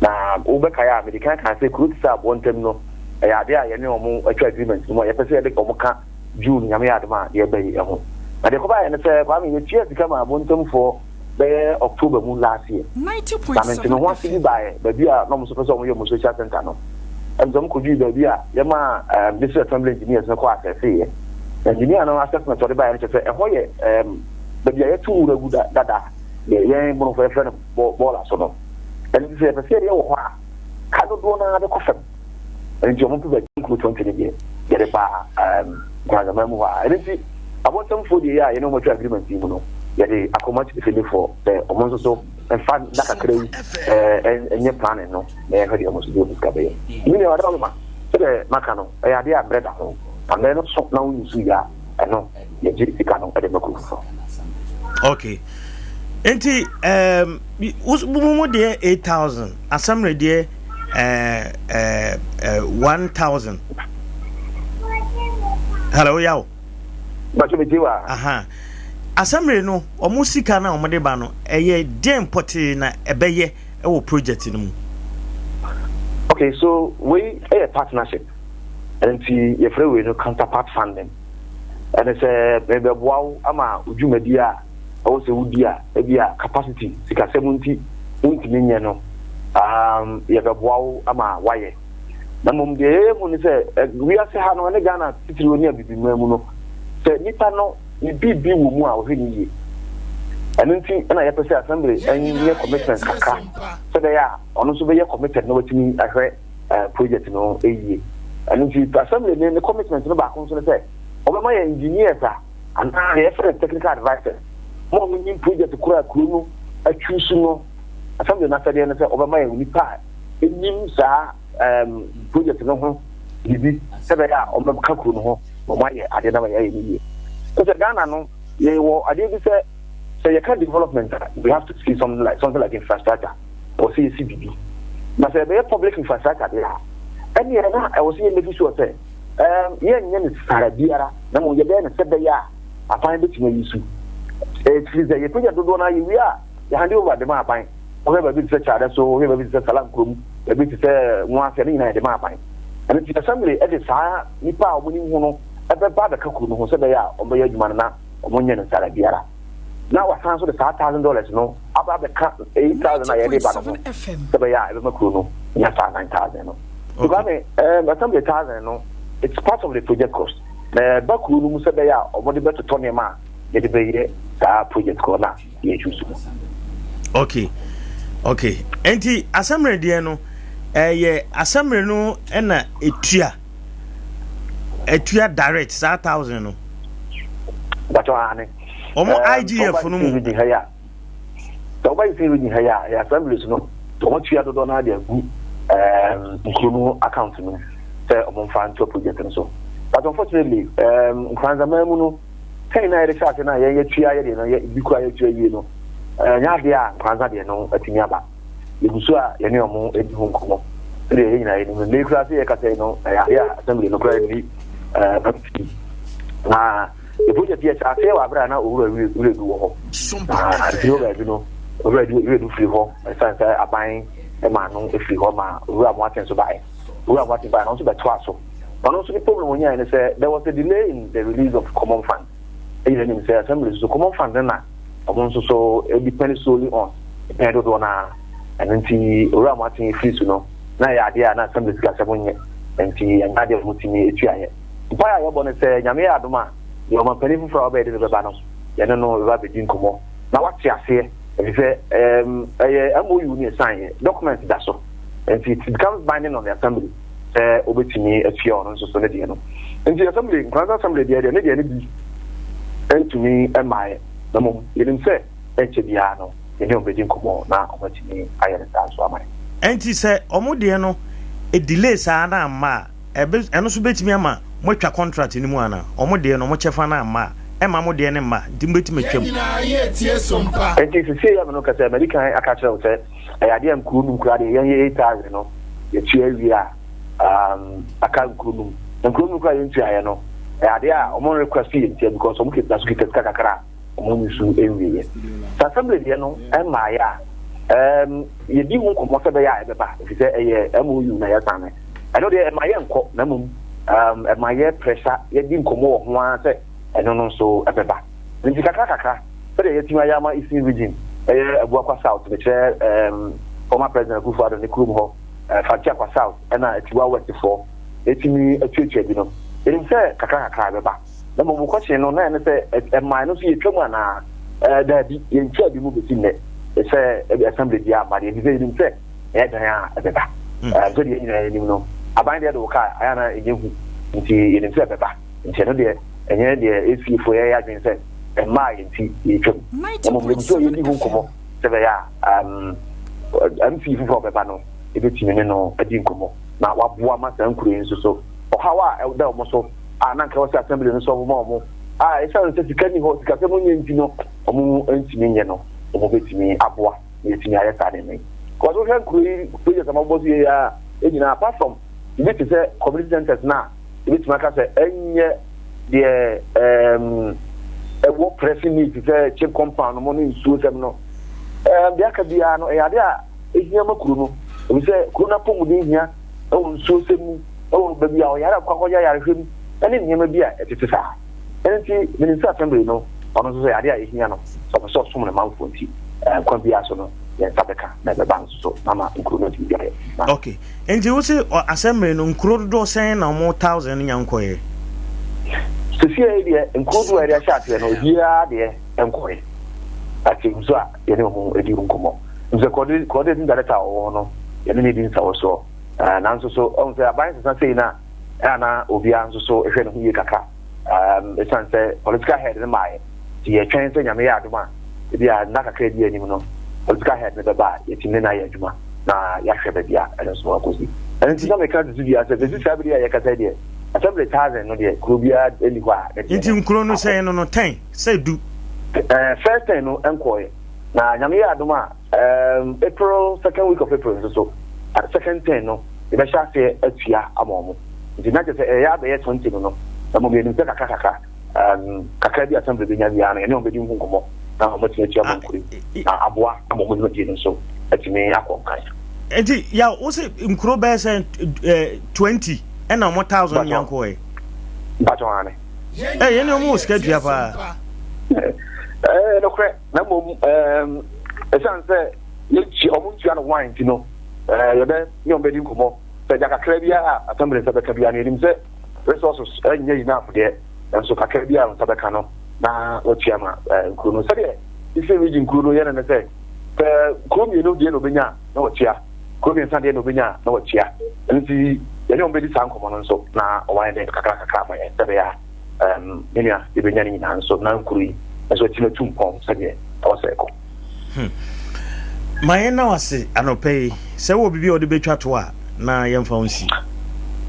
Na Wobɛkae a, mede kan kaa sɛ kuro te sɛ Aboɔ ntam no, ɛyɛ adeɛ a yɛne wɔn atwa agreement no mu a yɛpɛ sɛ yɛde wɔn ka June, Nyame yɛ adom a, deɛ ɛba yi ho. Na deɛ ɛkɔbaeɛ ne sɛ, Kwame, yɛtuaa sika maa Aboɔ ntamfoɔ bɛyɛ October mu last year. Na mente me ho ase bi baeɛ baabi a na wɔn nso pɛ sɛ wɔyɛ wɔn social center no. Ɛm sɛ wɔkɔdui baabi a yɛmaa um, district assembly engineers no kɔ assɛseeɛ. Na engineer no assessment ɔde baeɛ no kyerɛ sɛ ɛhɔ yɛ um, baabi a yɛto nwura gu dada, deɛ yɛn Bonofoɔ yɛfrɛ no bɔɔla so no. Ɛno nti sɛ yɛpɛ sɛ yɛyɛ wɔ hɔ a, ka dodoɔ no ara bɛkɔ fam. Ɛno nti wɔn pɛ nkuro 20 no deɛ yɛde ba um, Nkoranzaman mu hɔ a. Ɛno nti abɔnsamfoɔ deɛ yɛ a yɛne wɔn atwa agreement yi mu no, yɛde akɔma kyerɛkyerɛfoɔ sɛ wɔn nso so mfa nna kakra yi ɛnyɛ planning no na yɛhwɛ deɛ wɔn nso de wɔn sika bɛyɛ. Me nua ɔdɔ ma sɛdeɛ maka no ɛyɛ adeɛ a mmerɛ da ho na mmerɛ no so na wonyi so yie a ɛno yɛgye sika no de ma kuro foforɔ. Okay. Nti um, mo mu deɛ 8000 asammerɛ deɛ uh, uh, uh, 1000. Hello, yaw. Bàtò mi ti wa. Aha. Asammerɛ no, wɔn sika no a wɔde ba no, ɛyɛ deɛn pɔtee na ɛbɛyɛ wɔ project no mu? Okay, so wei ɛyɛ partnership. Nti yɛfrɛ wei no counterpart funding. Ɛne sɛ mebɛboa wo ama wo dwumadi a ɛwɔ sɛ wodi a ebi a capacity sikasɛm nti wontumi nyɛ no, um, yɛbɛboa wo ama woayɛ. Na mmom deɛ yɛyɛ hu ne sɛ wiase ha no ne Ghana titiriw ne Abibiman mu no, sɛ nipa no ne biribi wɔ mu a ɔhwɛ no yie. Ɛno nti na yɛpɛ sɛ assembly nyɛ commitment kakra sɛ bɛyɛ a ɔno nso bɛyɛ committed na watumi ahwɛ project no yie. Ɛno nti assembly ne ne commitment no baako nso ne sɛ ɔbɛma yɛ engineers a anaa deɛ yɛfrɛ no technical advisors ma wɔn nim project koro a kuro no atwi so no. Assembly no asɛdeɛ ne sɛ ɔbɛma yɛ nipa a ɛnim saa um, project no ho biribi sɛ bɛyɛ a ɔbɛka kuro no ho na wɔayɛ adeɛ no ama yɛayɛ no yie. Sɛ Ghana no yɛwɔ adeɛ bi sɛ sɛ yɛka development a we have to see something like infrastructure. Ɛwɔ sɛ yɛsi biribi. Na sɛ ɛbɛyɛ public infrastructure deɛ a, ɛneɛ na ɛwɔ sɛ yɛ make sure sɛ um, yɛnyɛ no sara biara na mmom yɛbɛyɛ no sɛ bɛyɛ a aban bɛtumi ayi so. Ɛfiri sɛ yɛ project dodoɔ no a yɛwie a yɛ hand over de ma aban. Wohwɛ baabi te sɛ Kyadɛ so, wohwɛ baabi te sɛ Salam kurom, baabi te sɛ Nwoase, ne nyinaa yɛde ma aban. Ɛno nti assembly de saa nnipa a wɔnim ho no bɛba abɛka kuro no ho sɛ ɛbɛyɛ a wɔbɛyɛ adwuma no na wɔnyɛ no sara biara. Na wasan nso de saa $1,000 no aba abɛka $8,000 a yɛde ba no ho sɛ ɛbɛyɛ a ɛbɛma kuro no nya saa $9,000 no. Okay. Kwame, assembly 1,000 no, it's part of the project cost. Na ɛba kuro no mu sɛ ɛbɛyɛ a wɔde bɛtotɔ nneɛma a yɛde bɛyɛ saa project korɔ no a yɛtwi so no. Okay. Okay. Enti assembly deɛ no, ɛyɛ assembly no ɛna etua. Etua direct saa 1,000 no. Bàtɔ ane. Wɔn IGF no mu. Sɛ wɔba Eastern Region ha yi a, yɛ assemblies no, wɔn atua dodoɔ no ara de agu nkuro no account no mu sɛ wɔn mfa ntoa project no so. But unfortunately, Nkoranzaman mu no, sɛn na yɛde hyɛ ase no a yɛn yɛtua yɛ deɛ no, yɛ bi kura yɛtua wie no, ɛnyɛ adeɛ a Nkoranza deɛ no atumi aba. Yɛgu so a yɛne wɔn di ho nkɔmmɔ. Sɛdeɛ yɛn nyinaa yɛnim no, nnɛ yi koraa sɛ yɛkasa yi no, ɛyɛ adeɛ a assembly no koraa nni pii. Na The project yɛ hyɛ aseɛ wɔ abere a na Owura Wiredu wɔ hɔ. Na ɛfiri hɔ baabi no, Owura Wiredu firi hɔ ɛsiane sɛ aban maa no firi hɔ ma Owura Amoaten nso baeɛ. Owura Amoaten baeɛ no, ɔno nso bɛtoa so. Ɔno nso ne problem ɔnyaeɛ ne sɛ there was a delay in the release of common fund. Ɛyɛ nim sɛ assembly nso common fund no na wɔn nso so depend solely on mpɛn dodoɔ no ara. Ɛno nti Owura Amoaten firi so no, na ɛyɛ adeɛ a na assembly sikasɛm nyɛ. Nti ɛnyɛ adeɛ a wɔtumi tuaeɛ. Mpae a yɛbɔ ne sɛ, Nyame yɛ adom a, deɛ ɔmampanin foforɔ a ɔbɛyɛ de no bɛba no, yɛne no bɛba abɛdi nkɔmmɔ na wate aseɛ, efisɛ ɛɛm, ɛyɛ MOU ne yɛsaeɛ, document da so, nti it becomes binding on the assembly sɛ wobɛtumi atua ɔno nso so ne deɛ no. Nti assembly, Nkoranza assembly deɛ deɛ ne deɛ no bi ntumi mmaeɛ, na mmom yɛnim sɛ ɛnkyɛ biara no yɛne wɔn bɛdi nkɔmmɔ na wɔatumi ayɛ no saa nso ama yɛn. Ɛnti sɛ wɔn deɛ no delay saa na amma a, Ɛbɛ, ɛno nso bɛtumi ama moatwa contract no mu anaa? Wɔn deɛ no, wɔn kyɛfa no amma a, ɛmma mo deɛ no mma, nti mobɛtumi Yɛn atwam. nyinaa yɛretie som pa. Enti seesei a me ne wo kasa yi, madi kan aka akyerɛ wo sɛ ɛyɛ adeɛ a nkuro num koraa deɛ yɛn yɛ 8,000 no yɛtua awie a, um, aka nkuro num. Na nkuro num koraa a yɛntuaeɛ no, ɛyɛ adeɛ a wɔn request yɛntua because wɔn da so kita sika kakra a wɔn nso nwieɛ. Sɛ assembly deɛ no mmaeɛ a, Um, yɛdi ho nkɔmmɔ sɛ ɛbɛyɛ a ɛbɛba, efisɛ ɛyɛ MOU na yɛsan. Ɛno deɛ ɛma yɛnkɔ, na mmom um, ɛma yɛ pressure, yɛdi nkɔmmɔ wɔ ho ara sɛ ɛno no nso ɛbɛba. Nti kakra kakra, sɛdeɛ yɛatumi ayɛ ama Eastern Region, ɛyɛ Abuakwa South, mekyerɛ um, former President Akufo-Addo ne kurom hɔ, uh, Fantiakwa South, ɛna Atiwa West foɔ, ɛtumi atuatua bi no, yɛnim sɛ kakra kakra ɛbɛba. Na mmom question no na ɛne sɛ ɛmaa no nso yɛtwa mu anaa? Ɛɛ daabi, yɛntwaa bi mu bɛsi nnɛ sɛ assembly biara amma deɛ, efisɛ yɛnim sɛ ɛyɛ dan a ɛbɛba. Hmm. Ɛɛ sɛdeɛ yɛn nyinaa yɛnim no, aban deɛ de wo kaa ayɛ na ɛnyɛ hu, nti yɛnim sɛ ɛbɛba. Nti ɛno deɛ ɛnyɛ deɛ efiefoɔ yɛyɛ adwene sɛ ɛmmaa yɛn nti yɛtwa mu. Na mmom yɛnim sɛ yɛdi ho nkɔmmɔ sɛ ɛbɛyɛ a MC foforɔ a ɔbɛba no yɛbɛtumi ne no adi nkɔmmɔ na waboa ma saa nkuro yi nso so ɔhaw a ɛda wɔn so a na anka ɛwɔ sɛ assembly no sɔfo ma wɔn a esiane sɛ sika nni hɔ, sikasɛm nyɛ nti no, wɔn ntumi nyɛ no, wɔn bɛtumi aboa na yɛtumi ayɛ saa nneɛma yi. Because wohwɛ nkuro yi project a mabobɔ so yie a nyinaa apart from ebi te sɛ community centers no a ebɛtumi aka sɛ ɛnyɛ deɛ ɛɛm ɛwɔ pressing need te sɛ chip compound mo ne nsuo sɛm no ɛɛm deɛ aka biara no ɛyɛ adeɛ a ehia ma kuro no efisɛ kuro no apɔmuden hia ɛwɔ nsuo sɛm mu wɔ baabi a ɔyare a ɔkɔ akɔgye ayarehwɛ mu ne nneɛma bi a ɛtete saa. Ɛno nti, menim sɛ assembly no, ɔno nso sɛ ade a ehia no, sɛ ɔpɛ sɛ ɔsom ne manfoɔ nti, kwan biara so no, yɛn nsa bɛka na ɛbɛba nso so na ama nkuro no atumi ayɛ adwuma. Okay. Nti wo se assembly no, nkuro dodoɔ sɛn na wɔn thousand nya nkɔeɛ? Seesei deɛ, nkuro dodoɔ a yɛde ahyɛ aseɛ no, obiara deɛ nkɔeɛ. Ati nso a yɛne wɔn di ho nkɔmmɔ. Nso coordinating director a ɔwɔ hɔ no, yɛne no di nsawɔsoɔ. Eh, nanso so ɔhu sɛ aban sesa sei no a, ɛna na obiara nso so hwɛ ne ho yie kakra. Um, ɛsiane sɛ political head no maaeɛ, nti yɛtwɛn sɛ Nyame yɛ adom a, ebi a nna kakra bi anim no, political head no bɛba a, yɛtumi ne no ayɛ adwuma na yɛahwɛ baabi a ɛno nso akɔsi. Ɛno nti na meka susu biara sɛ, bɛsi saa bere a yɛkasa yi deɛ, assembly thousand no deɛ, kuro biara nni hɔ a ne deɛ Nti no nkuro no akɔ. sɛn no no, ten sɛ du? Eh, first ten no nkɔɔeɛ. Na Nyame yɛ adom a, Um, April, second week of April nso so, second ten no, yɛbɛhyɛ aseɛ atua ama wɔn. Nti na kyerɛ sɛ ɛyɛ abɛyɛ 20 no no, na mmom yɛnim sɛ kakra kakra, um, kakra bi assembly bɛnya biara no, yɛne wɔn bɛdi ho nkɔmmɔ na wɔn atumi atua ma nkuro yi, na aboa ama wɔn dwumadie no nso atumi akɔ nkan. Nti, yaw, wo se nkuro bɛyɛ sɛ eh, 20 ɛna wɔn thousand nya nkɔɛ? Mpakyɛ ane. Eh, yɛne wɔn wɔ sika tua paa. Eh, nokorɛ. Na mmom ɛsiane sɛ yɛntua wɔn ntua no wan nti no, yɛbɛ ne wɔn bɛdi nkɔmmɔ sɛ gya kakra biara a assembly nsa bɛka biara no, yɛnim sɛ resources nyɛ enough deɛ, nanso kakra biara a nsa bɛka no na watua ma nkuro no. Sɛdeɛ Eastern Region kuro no yɛ no ne sɛ, sɛ kuro mmienu deɛ na ɔbɛnya a na watua, kuro mmiɛnsa deɛ na ɔbɛnya a na watua. Ɛno nti yɛne wɔn bɛdi saa nkɔmmɔ no nso na wɔn ayɛ dɛ kakra kakra ama yɛn sɛ ɛbɛyɛ a um, me nua, yɛbɛnya ne nyinaa nso na nkuro yi nso atumi atu mpɔn sɛdeɛ ɛwɔ sɛ ɛkɔ. Hmm. Ma yɛn na wase anɔpa yi sɛ wɔ biribi a wɔde bɛtwa to a na yɛmfa wo nsi.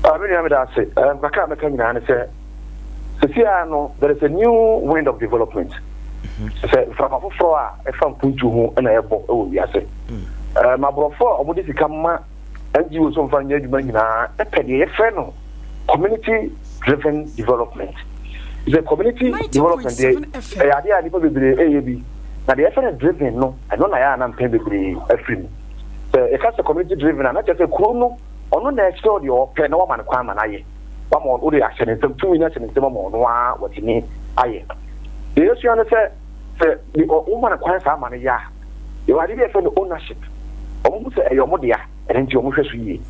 Ah, me nua meda ase. Um, kakra a mɛka nyinaa ne sɛ sɛsi no there is a new wind of development. Mhm. Sɛ mframa foforɔ a ɛfa mpuntu ho na ɛbɔ wɔ wiase. Mm. Um, aborɔfo a wɔde sika ma NGOs mfa nyɛ adwuma nyinaa pɛ deɛ yɛfrɛ no community driven development. Sɛ community development deɛ ɛyɛ adeɛ a nnipa bebree ɛyɛ bi na deɛ yɛfrɛ no driven no ɛno na yɛ a na mpɛn bebree afiri mu. Sɛ yɛka sɛ community driven a na kyerɛ sɛ kuro no ɔno na ɛkyerɛw deɛ ɔpɛ na wama no kwan ma no ayɛ. Wama wode ahyɛ ne nsam tumi no ahyɛ ne nsam ama ɔno ara watumi ayɛ. Deɛ yɛsua no sɛ sɛ woma no kwan saa ma no yɛ a Yɛwɔ ade bi a yɛfrɛ no ownership. Wɔhu sɛ ɛyɛ wɔn dea, ɛno nti wɔhwɛ so yie.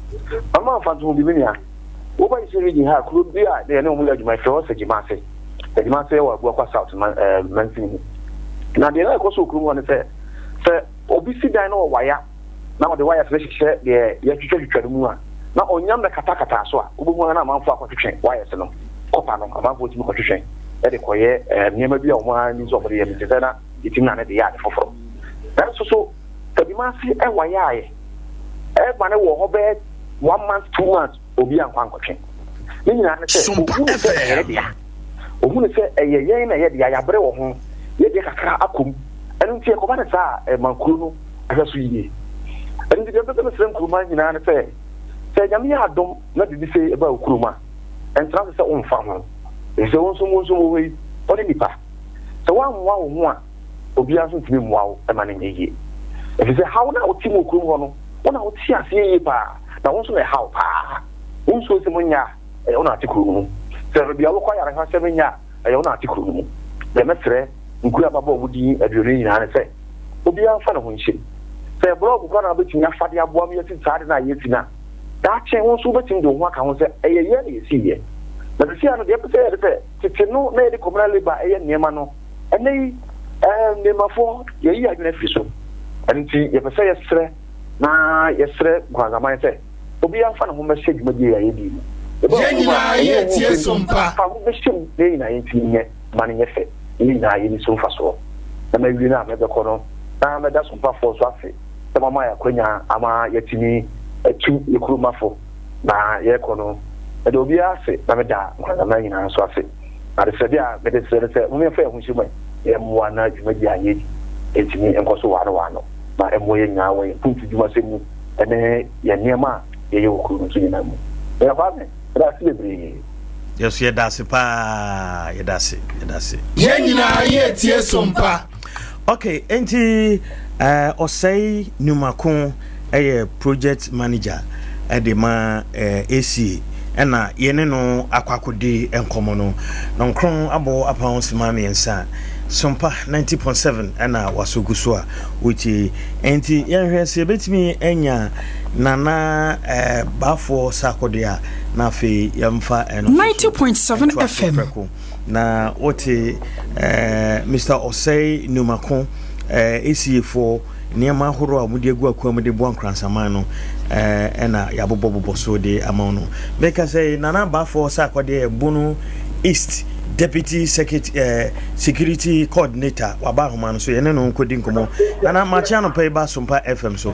Mama mfantoho bi, me nua. Woba Eastern Region ha a, kuro bi a na yɛne wɔn yɛ adwuma, yɛfrɛ hɔ Sagyimase. Sagyimase wɔ Abuakwa South man, eh, mansini mu. Na deɛ na ɛkɔ so wɔ kurom hɔ ne sɛ, sɛ obi si dan na ɔwaya na ɔde wires no hyehyɛ deɛ yɛatwitwatwitwa no mu a, na ɔnya mmɛkatakataa so a, wobɛhu ara na amanfoɔ akɔtwetwe wires no, kɔpa no, amanfoɔ tumi kɔtwetwe de kɔyɛ eh, nneɛma bi a wɔn ara nim sɛ wɔde yɛ no, te sɛ na yɛtumi na ne de yɛ ade foforɔ. Nanso so Tadimase wayaeɛ ɛma no wɔ hɔ bɛyɛ one month two months obi ankɔ ankɔtwe. Ne nyinaa ne sɛ ohunu sɛ ɛyɛ ne dea. Ohunu sɛ ɛyɛ yɛn na ɛyɛ dea, yɛabrɛ wɔ ho, yɛ deɛ kakra akɔ mu. Ɛno nti ɛkɔba no saa a ɛma kuro no hwɛ so yie. Ɛno nti deɛ mpɛ sɛ mesrɛ nkuruma nyinaa ne sɛ, sɛ Nyame yɛ adom na biribi sei ɛba wo kurom a, ɛntena ase sɛ womfa ho. Ɛfiri sɛ wo nso wo nso wɔ hɔ yi, wo ne nipa. Sɛ woammoa wo ho a, obiara nso ntumi mmoa wo ma no nyɛ yie. Ɛfiri sɛ haw no a wote mu wɔ kurom hɔ no, wo na wote aseɛ yie paa, na wo nso na ɛha wo paa. Wo nsuo nsɛm nyɛ a, ɛyɛ wo na ate kuro no mu. Sɛ baabi a wokɔ ayarehwɛ asɛm nyɛ a, ɛyɛ wo na ate kuro no mu. Deɛ mɛsrɛ nkuo a mabɔ wɔn din aduonu yi nyinaa ne sɛ, obiara mfa ne ho nhyɛ mu. Sɛ ɛyɛ blɔɔgo koraa na wobɛtumi afa de aboa ma yɛasi saa ade no a yɛresi no a, daakye wo nso wobɛtumi de wo ho aka ho sɛ ɛyɛ yɛn na yɛsiiɛ. Na seesei ara no, deɛ yɛpɛ sɛ yɛyɛ ne sɛ, tete no na yɛde communal labour yɛ nneɛma no, ɛnnɛ yi, ɛɛ, nnɛɛmafoɔ, yɛayi yɛn adwene afiri so. Ɛno nti, yɛpɛ sɛ yɛsrɛ na yɛsrɛ Nkoranzaman sɛ obiara mfa ne ho mmɛhyɛ dwumadie yi a yɛredi yi mu. Yɛbɔ Yɛn yɛn ho mu a, nyinaa ɛnyɛ yɛn ho yɛretie mfiri so mu. mpa. Fa ho bɛhyɛ mu na yɛn nyinaa yɛntumi nyɛ ma no nyɛ fɛ na yɛn nyinaa yɛnni so mfasoɔ. Na mawie no a mɛbɛkɔ no, na mɛda Sompafoɔ nso ase sɛ moama yɛn akwanya ama yɛatumi atu yɛn kuromafo na yɛrekɔ no. Meda obiara ase na meda Nkoranzaman nyinaa nso ase. Adesrɛde a mede srɛ ne sɛ mom yɛmfa yɛn ho nhyɛ mu ɛ, na yɛmmoa na dwumadi a yɛredi ntumi nkɔ so waano waano na ɛmmoa yɛn nyinaa wɔ yɛn mpuntu dwumasɛm mu ne yɛn nneɛma a yɛyɛ wɔ kuro no so nyinaa mu. Nana Kwame, meda ase bebree. Yɛn nso yɛda ase paa, yɛda ase, yɛda ase. Yɛn nyinaa yɛretie som pa. Ok, enti eh, Ɔsɛe Numako yɛ project manager de ma eh, ACA ɛna yɛne no akɔ akɔdi nkɔmmɔ no. Nɔnkron abɔ apam sima mmiɛnsa. Sompa 90.7 ɛna wasɔ gu so a wotie. Enti yɛnhwɛ sɛ yɛbɛtumi anya Nana eh, Baafoɔ Sarkodie a na afei yɛmfa ɛno nso so 90.7 ntoa so FM. prɛko. Na wote eh, Mister Osei Numako eh, ACA foɔ nneɛma ahorow a wɔde agu akwan mu de boa nkoransaman no eh, ɛna yɛabobɔbobɔ so de ama wo no. Meka sɛ Nana Abafoɔ sɛ akɔdeɛ Bono East Deputy Secretary, eh, Security Coordinator waba ahoma no so yɛne no nkɔdi nkɔmmɔ. Nana makye anɔpa yi ba Sompa FM so.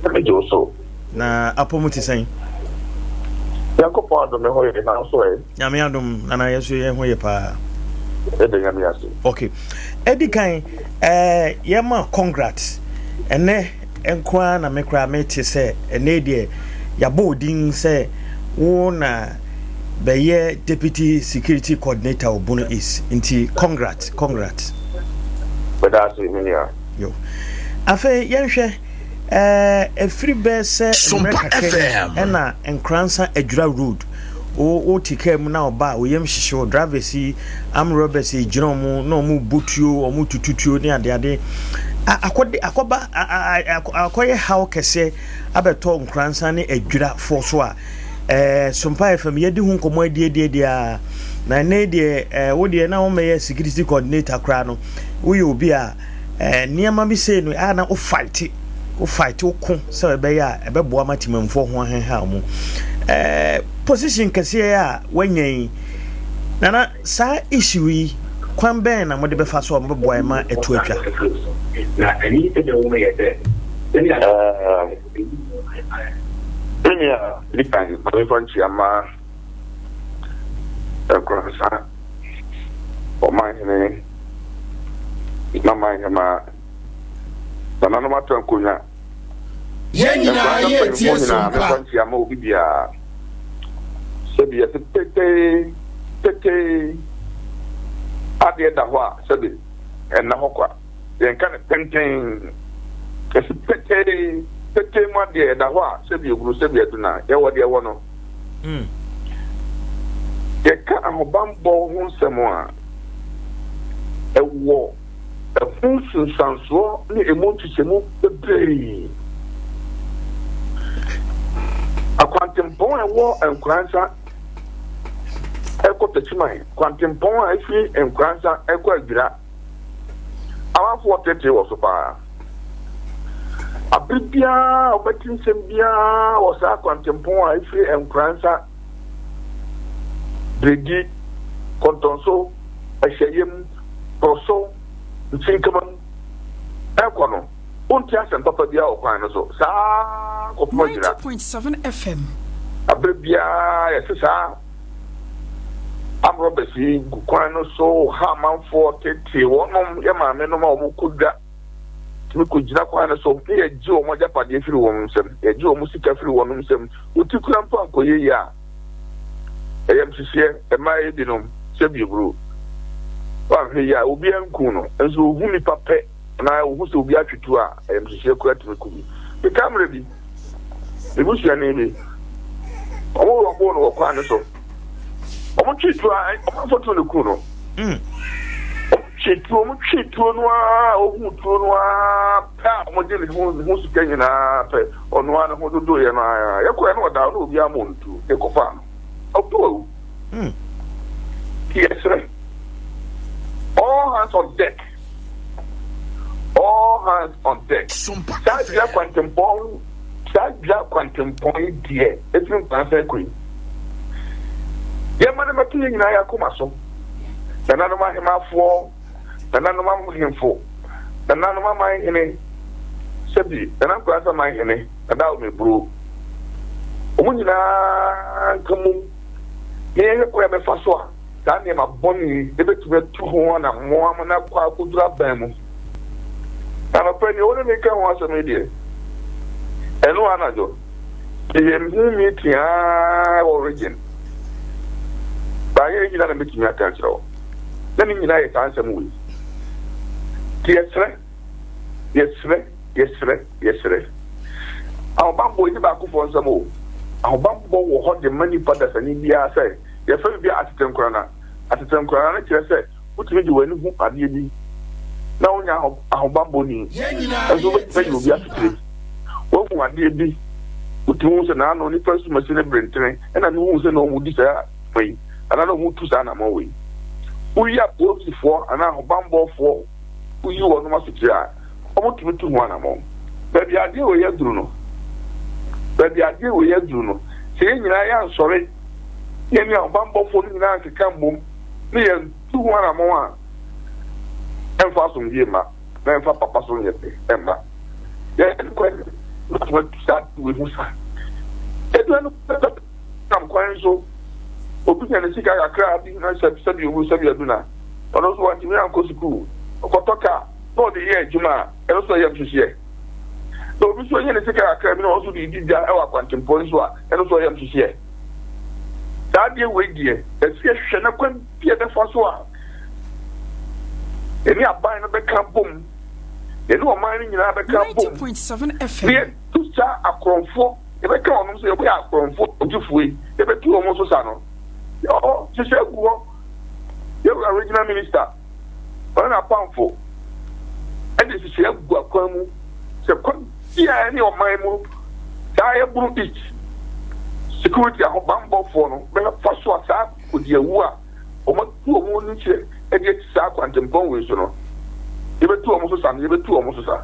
Megye wo so. Na apɔ mu te sɛn? Nyankopɔn adom me ho ye, na wo so ɛ? Nyame adom, nana yɛ so yɛ ho ye paa. Yɛda Nyame ase. Okay. Edi kan, eh, yɛma congrats. Ɛnɛ nko ara na me koraa mete sɛ ɛnɛ deɛ yɛabɔ wo din sɛ wo na bɛyɛ deputy security coordinator wɔ Bono East. Nti congrats, congrats. Meda ase, me nua. Yo. Afei yɛnhwɛ Ɛɛ ɛfiri bɛyɛ sɛ mmerɛ kakra ni ɛna Nkoransa Adwira road wo wo te kaa mu na ɔba a wo yam hyehye wo drivers yi arm robbers yi gyina wɔn na wɔn bɔ tuo wɔn tutu tuo ne adeade akɔde akɔba akɔyɛ haw kɛseɛ abɛtɔ Nkoransa ne Adwira foɔ so a ɛɛ Sompa FM yɛdi ho nkɔmɔ adiadiadi a na ɛnɛ deɛ ɛɛ wo deɛ na wɔn mɛyɛ security coordinator koraa no woyɛ obi a Eh, nneɛma bi sei no, a na wo fight, wo fight, wo ko sɛ ɛbɛyɛ a ɛbɛboa ma temamfoɔ ho ahenha wɔn. Eh, position kɛseɛ a wanya yi, nana saa issue yi, kwan bɛn na mode bɛfa so a mobɛboa ma ɛto atwa? Na ɛni ɛna ɛwɔ mu yɛ sɛ, ɛɛ, me nua di kan ma memfa nkyia ma Nkoransa ɔmanhene N'amanhemaa, nananom atena nkonnwa. Yɛn nyinaa Nkoransa yɛ mpanyimfoɔ tie nyinaa, sompa. memfa nkyia mma obi biara. Sɛbi yɛse petee, petee, adeɛ da hɔ a, sɛbi ɛnna hɔ kwa. Yɛnka no penten. Yɛse petee, petee mu adeɛ ɛda hɔ a, sɛbi ehunu, sɛbi aduna, yɛwɔ deɛ ɛwɔ no. Yɛka ahobammɔ ho nsɛm a, ɛwɔ ɛho nsunsuansoɔ ne ɛmu nkyekyɛmu bebree. Akwantempɔn a ɛwɔ Nkoranza ɛkɔ Techiman, kwantempɔn a ɛfiri Nkoranza ɛkɔ Adwira, amanfoɔ tetee wɔ so paa. Abere biara a wobɛte nsɛm biara wɔ saa kwantempɔn a ɛfiri Nkoranza Bredi, Kɔntɔnso, Ahyiayam, Porɔso, Nkyirinkama mu rekɔ no, wonte asɛm papa biara wɔ kwan no so. Saa ara kɔpem Adwira. 90.7 FM. Abere biara yɛse saa armed robbers yi gu kwan no so ha amanfoɔ, tete wɔnom, yɛ maamenom a wɔkɔ dwa tumi kɔgyina kwan no so na yɛgye wɔn agyapadeɛ firi wɔn nsam, yɛgye wɔn sika firi wɔn nsam. Wo ti kura mpo ankɔyɛ yie a, ɛyamhyehyeɛ mmaa yi binom sɛ bieburo. Woanhwɛ yie a, obiara nku no, nso ɔhu nipa pɛ. Anaa wohu sɛ obi atwe tuo a, ayamhyehyeɛ koraa tumi ku bi. Mekae mmerɛ bi, me busuani bi, wɔn rɔboo no wɔ kwan no so. Wɔn twee tuo a, wɔn amfa tuo no kuu no. Wɔn twee tuo, wɔn twee tuo no ara, ohuu tuo no ara pɛ a wɔgye ne ho ne ho sika nyinaa pɛ, ɔno ara ne ho dodoeɛ no ara. Yɛkɔɛ no ɔda hɔ na obiara mmɔɔ no tuo, yɛkɔfaa no. Ɔto awu. Nti yɛsrɛ, all hands on deck. All hands on deck. Saa dua kwantempɔn saa dua kwantempɔn yi deɛ efiri nkwansa kɔ yi. Yɛma no mɛto yɛn nyinaa yɛn akoma so. Nananom ahemafoɔ, nananom ahemfo, nananom amanhene, sɛbi nana nkwansa manhene, nana omeburo. Wɔn nyinaa nka mum na yɛhwɛ kwan a yɛbɛfa so a saa nneɛma bɔne yi betumi atu ho anammɔn ama no akɔ akoduru aban mu. Na anɔpa yi, nea wo ne me reka ho asɛm yi deɛ, ɛno anadwo, yɛyɛ ho meeting ara wɔ region. Baayɛ ne nyinaa na metumi aka akyerɛ wo. Na ne nyinaa yɛ saa nsɛm wei. Nti yɛsrɛ, yɛsrɛ, yɛsrɛ, yɛsrɛ. Ahobammɔ ɛni baakofoɔ nsɛm o. Ahobammɔ wɔ hɔ de ma nipa dasani biara sɛ Yɛfrɛ biribi atetenkorana. Atetenkorana no kyerɛ sɛ wotumi de w'ani hu adeɛ bi na wonyɛ ahobammɔni nso wobɛtumi ayi obi asotire. Woahu adeɛ bi, wotumi hu sɛ naano nipa sumasi ne berentene ɛna mehu sɛ na wɔdi saa dwuma yi anaa na wɔtu saa anammɔn wei. Woyi apolisifoɔ anaa ahobammɔfoɔ woyi wɔnom asotire a, wɔtumi tu ho anammɔn. Baabi a adeɛ wei aduru no, baabi a adeɛ wei aduru no, sɛ yɛn nyinaa yɛansɔre yɛne ahobammɔfoɔ no nyinaa nkeka mmom ne yɛntu ho anammɔn a, ɛmfa asomdwoeɛ mma na ɛmfa papa so nyɛ pɛ mma. Yɛn kwan no atu saa ade wei ho sa. Yɛdua no nam kwan so, obi nya ne sika kakra bi na sɛ sɛbi owu sɛbi adu na ɔno nso wantumi ankɔ sukuu, ɔkɔtɔ kaa na ɔde yɛ adwuma a, ɛno nso ɛyɛ mhyehyeɛ. Na obi nso anya ne sika kakra bi na ɔno nso de redi dwa wɔ akwantempɔn yi so a, ɛno nso ɔyɛ mhyehyeɛ. Saa adeɛ wei deɛ, ɛsɛ yɛhwɛ na kwan bi a ɛbɛfa so a yɛne aban no bɛka bom, yɛne ɔman no nyinaa bɛka bom, na yɛtu saa akorɔmfoɔ, yɛbɛka wɔn sɛ yɛbɛyɛ akorɔmfoɔ ɔgyefoɔ yi, yɛbɛtu wɔn nso sa no. Yɛwɔ hyehyɛ agu hɔ, yɛwura regional minister. Ɔne n'apamfo de nhyehyɛe agu akwan mu sɛ kwan biara ne ɔman mu saa ɛboro East security ahobammɔfoɔ no bɛfa so a saa kodiawu a wɔatu wɔn ani kyerɛ de asi saa kwantempɔn wei so no, yɛbɛtu wɔn so sa no, yɛbɛtu wɔn so sa.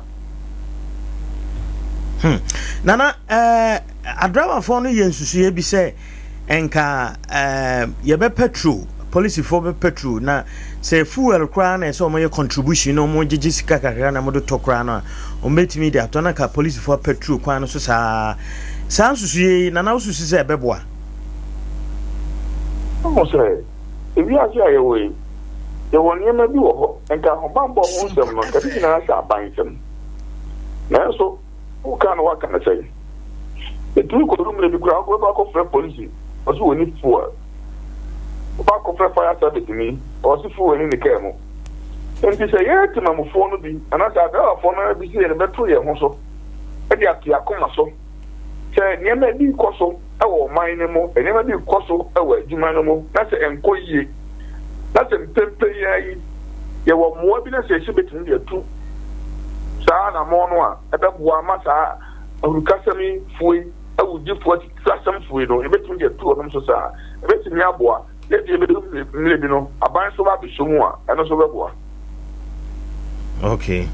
Hmm. Nana, eh, adramafoɔ no yɛ nsusuiɛ bi sɛ nka eh, yɛbɛ petrol polisifoɔ bɛ petrol na sɛ fuel koraa na ɛsɛ wɔn yɛ contribution na wɔn gyegye sika kakra na wɔn de tɔ koraa no a wɔn bɛtumi de atɔ na ka polisifoɔ petrol kwan no so saa saa nsusuiɛ yi nana wosusu sɛ ɛbɛboa. Wohu sɛ ewiase a yɛwɔ yi, yɛwɔ nneɛma bi wɔ hɔ, nka ahobammɔ ho nsɛm no, nka ne nyinaa hyɛ aban nsam. Nanso, Woka no woaka no sɛn? Ɛtumi kɔdu mmerɛ bi koraa wobɛkɔ akɔfrɛ polisi ɔse wɔni fuel. Wobɛ akɔfrɛ fire service ni ɔse fuel ni ne kaa mu. Nti sɛ yɛn temamufoɔ no bi anaasɛ adriverfoɔ no ara bi sɛ yɛde bɛto yɛn ho so de ato yɛn akoma so sɛ nneɛma bi rekɔ so wɔ ɔman no mu, nneɛma bi rekɔ so wɔ adwuma no mu na sɛ ɛnkɔ yie na sɛ mprempren yi ara yi yɛwɔ mmoa bi na sɛ yɛsɛ bɛtumi de atu saa anammɔn no a, ɛbɛboa ama saa ahurukasɛm yi fue, awudifo atitirasɛm fue no, yɛbɛtumi de atu wɔnom so saa. Ɛbɛtumi aboa. Na ebia ɛbɛdu mmerɛ bi no, aban nso ba abɛsɔ mu a, ɛno nso bɛboa. Okay,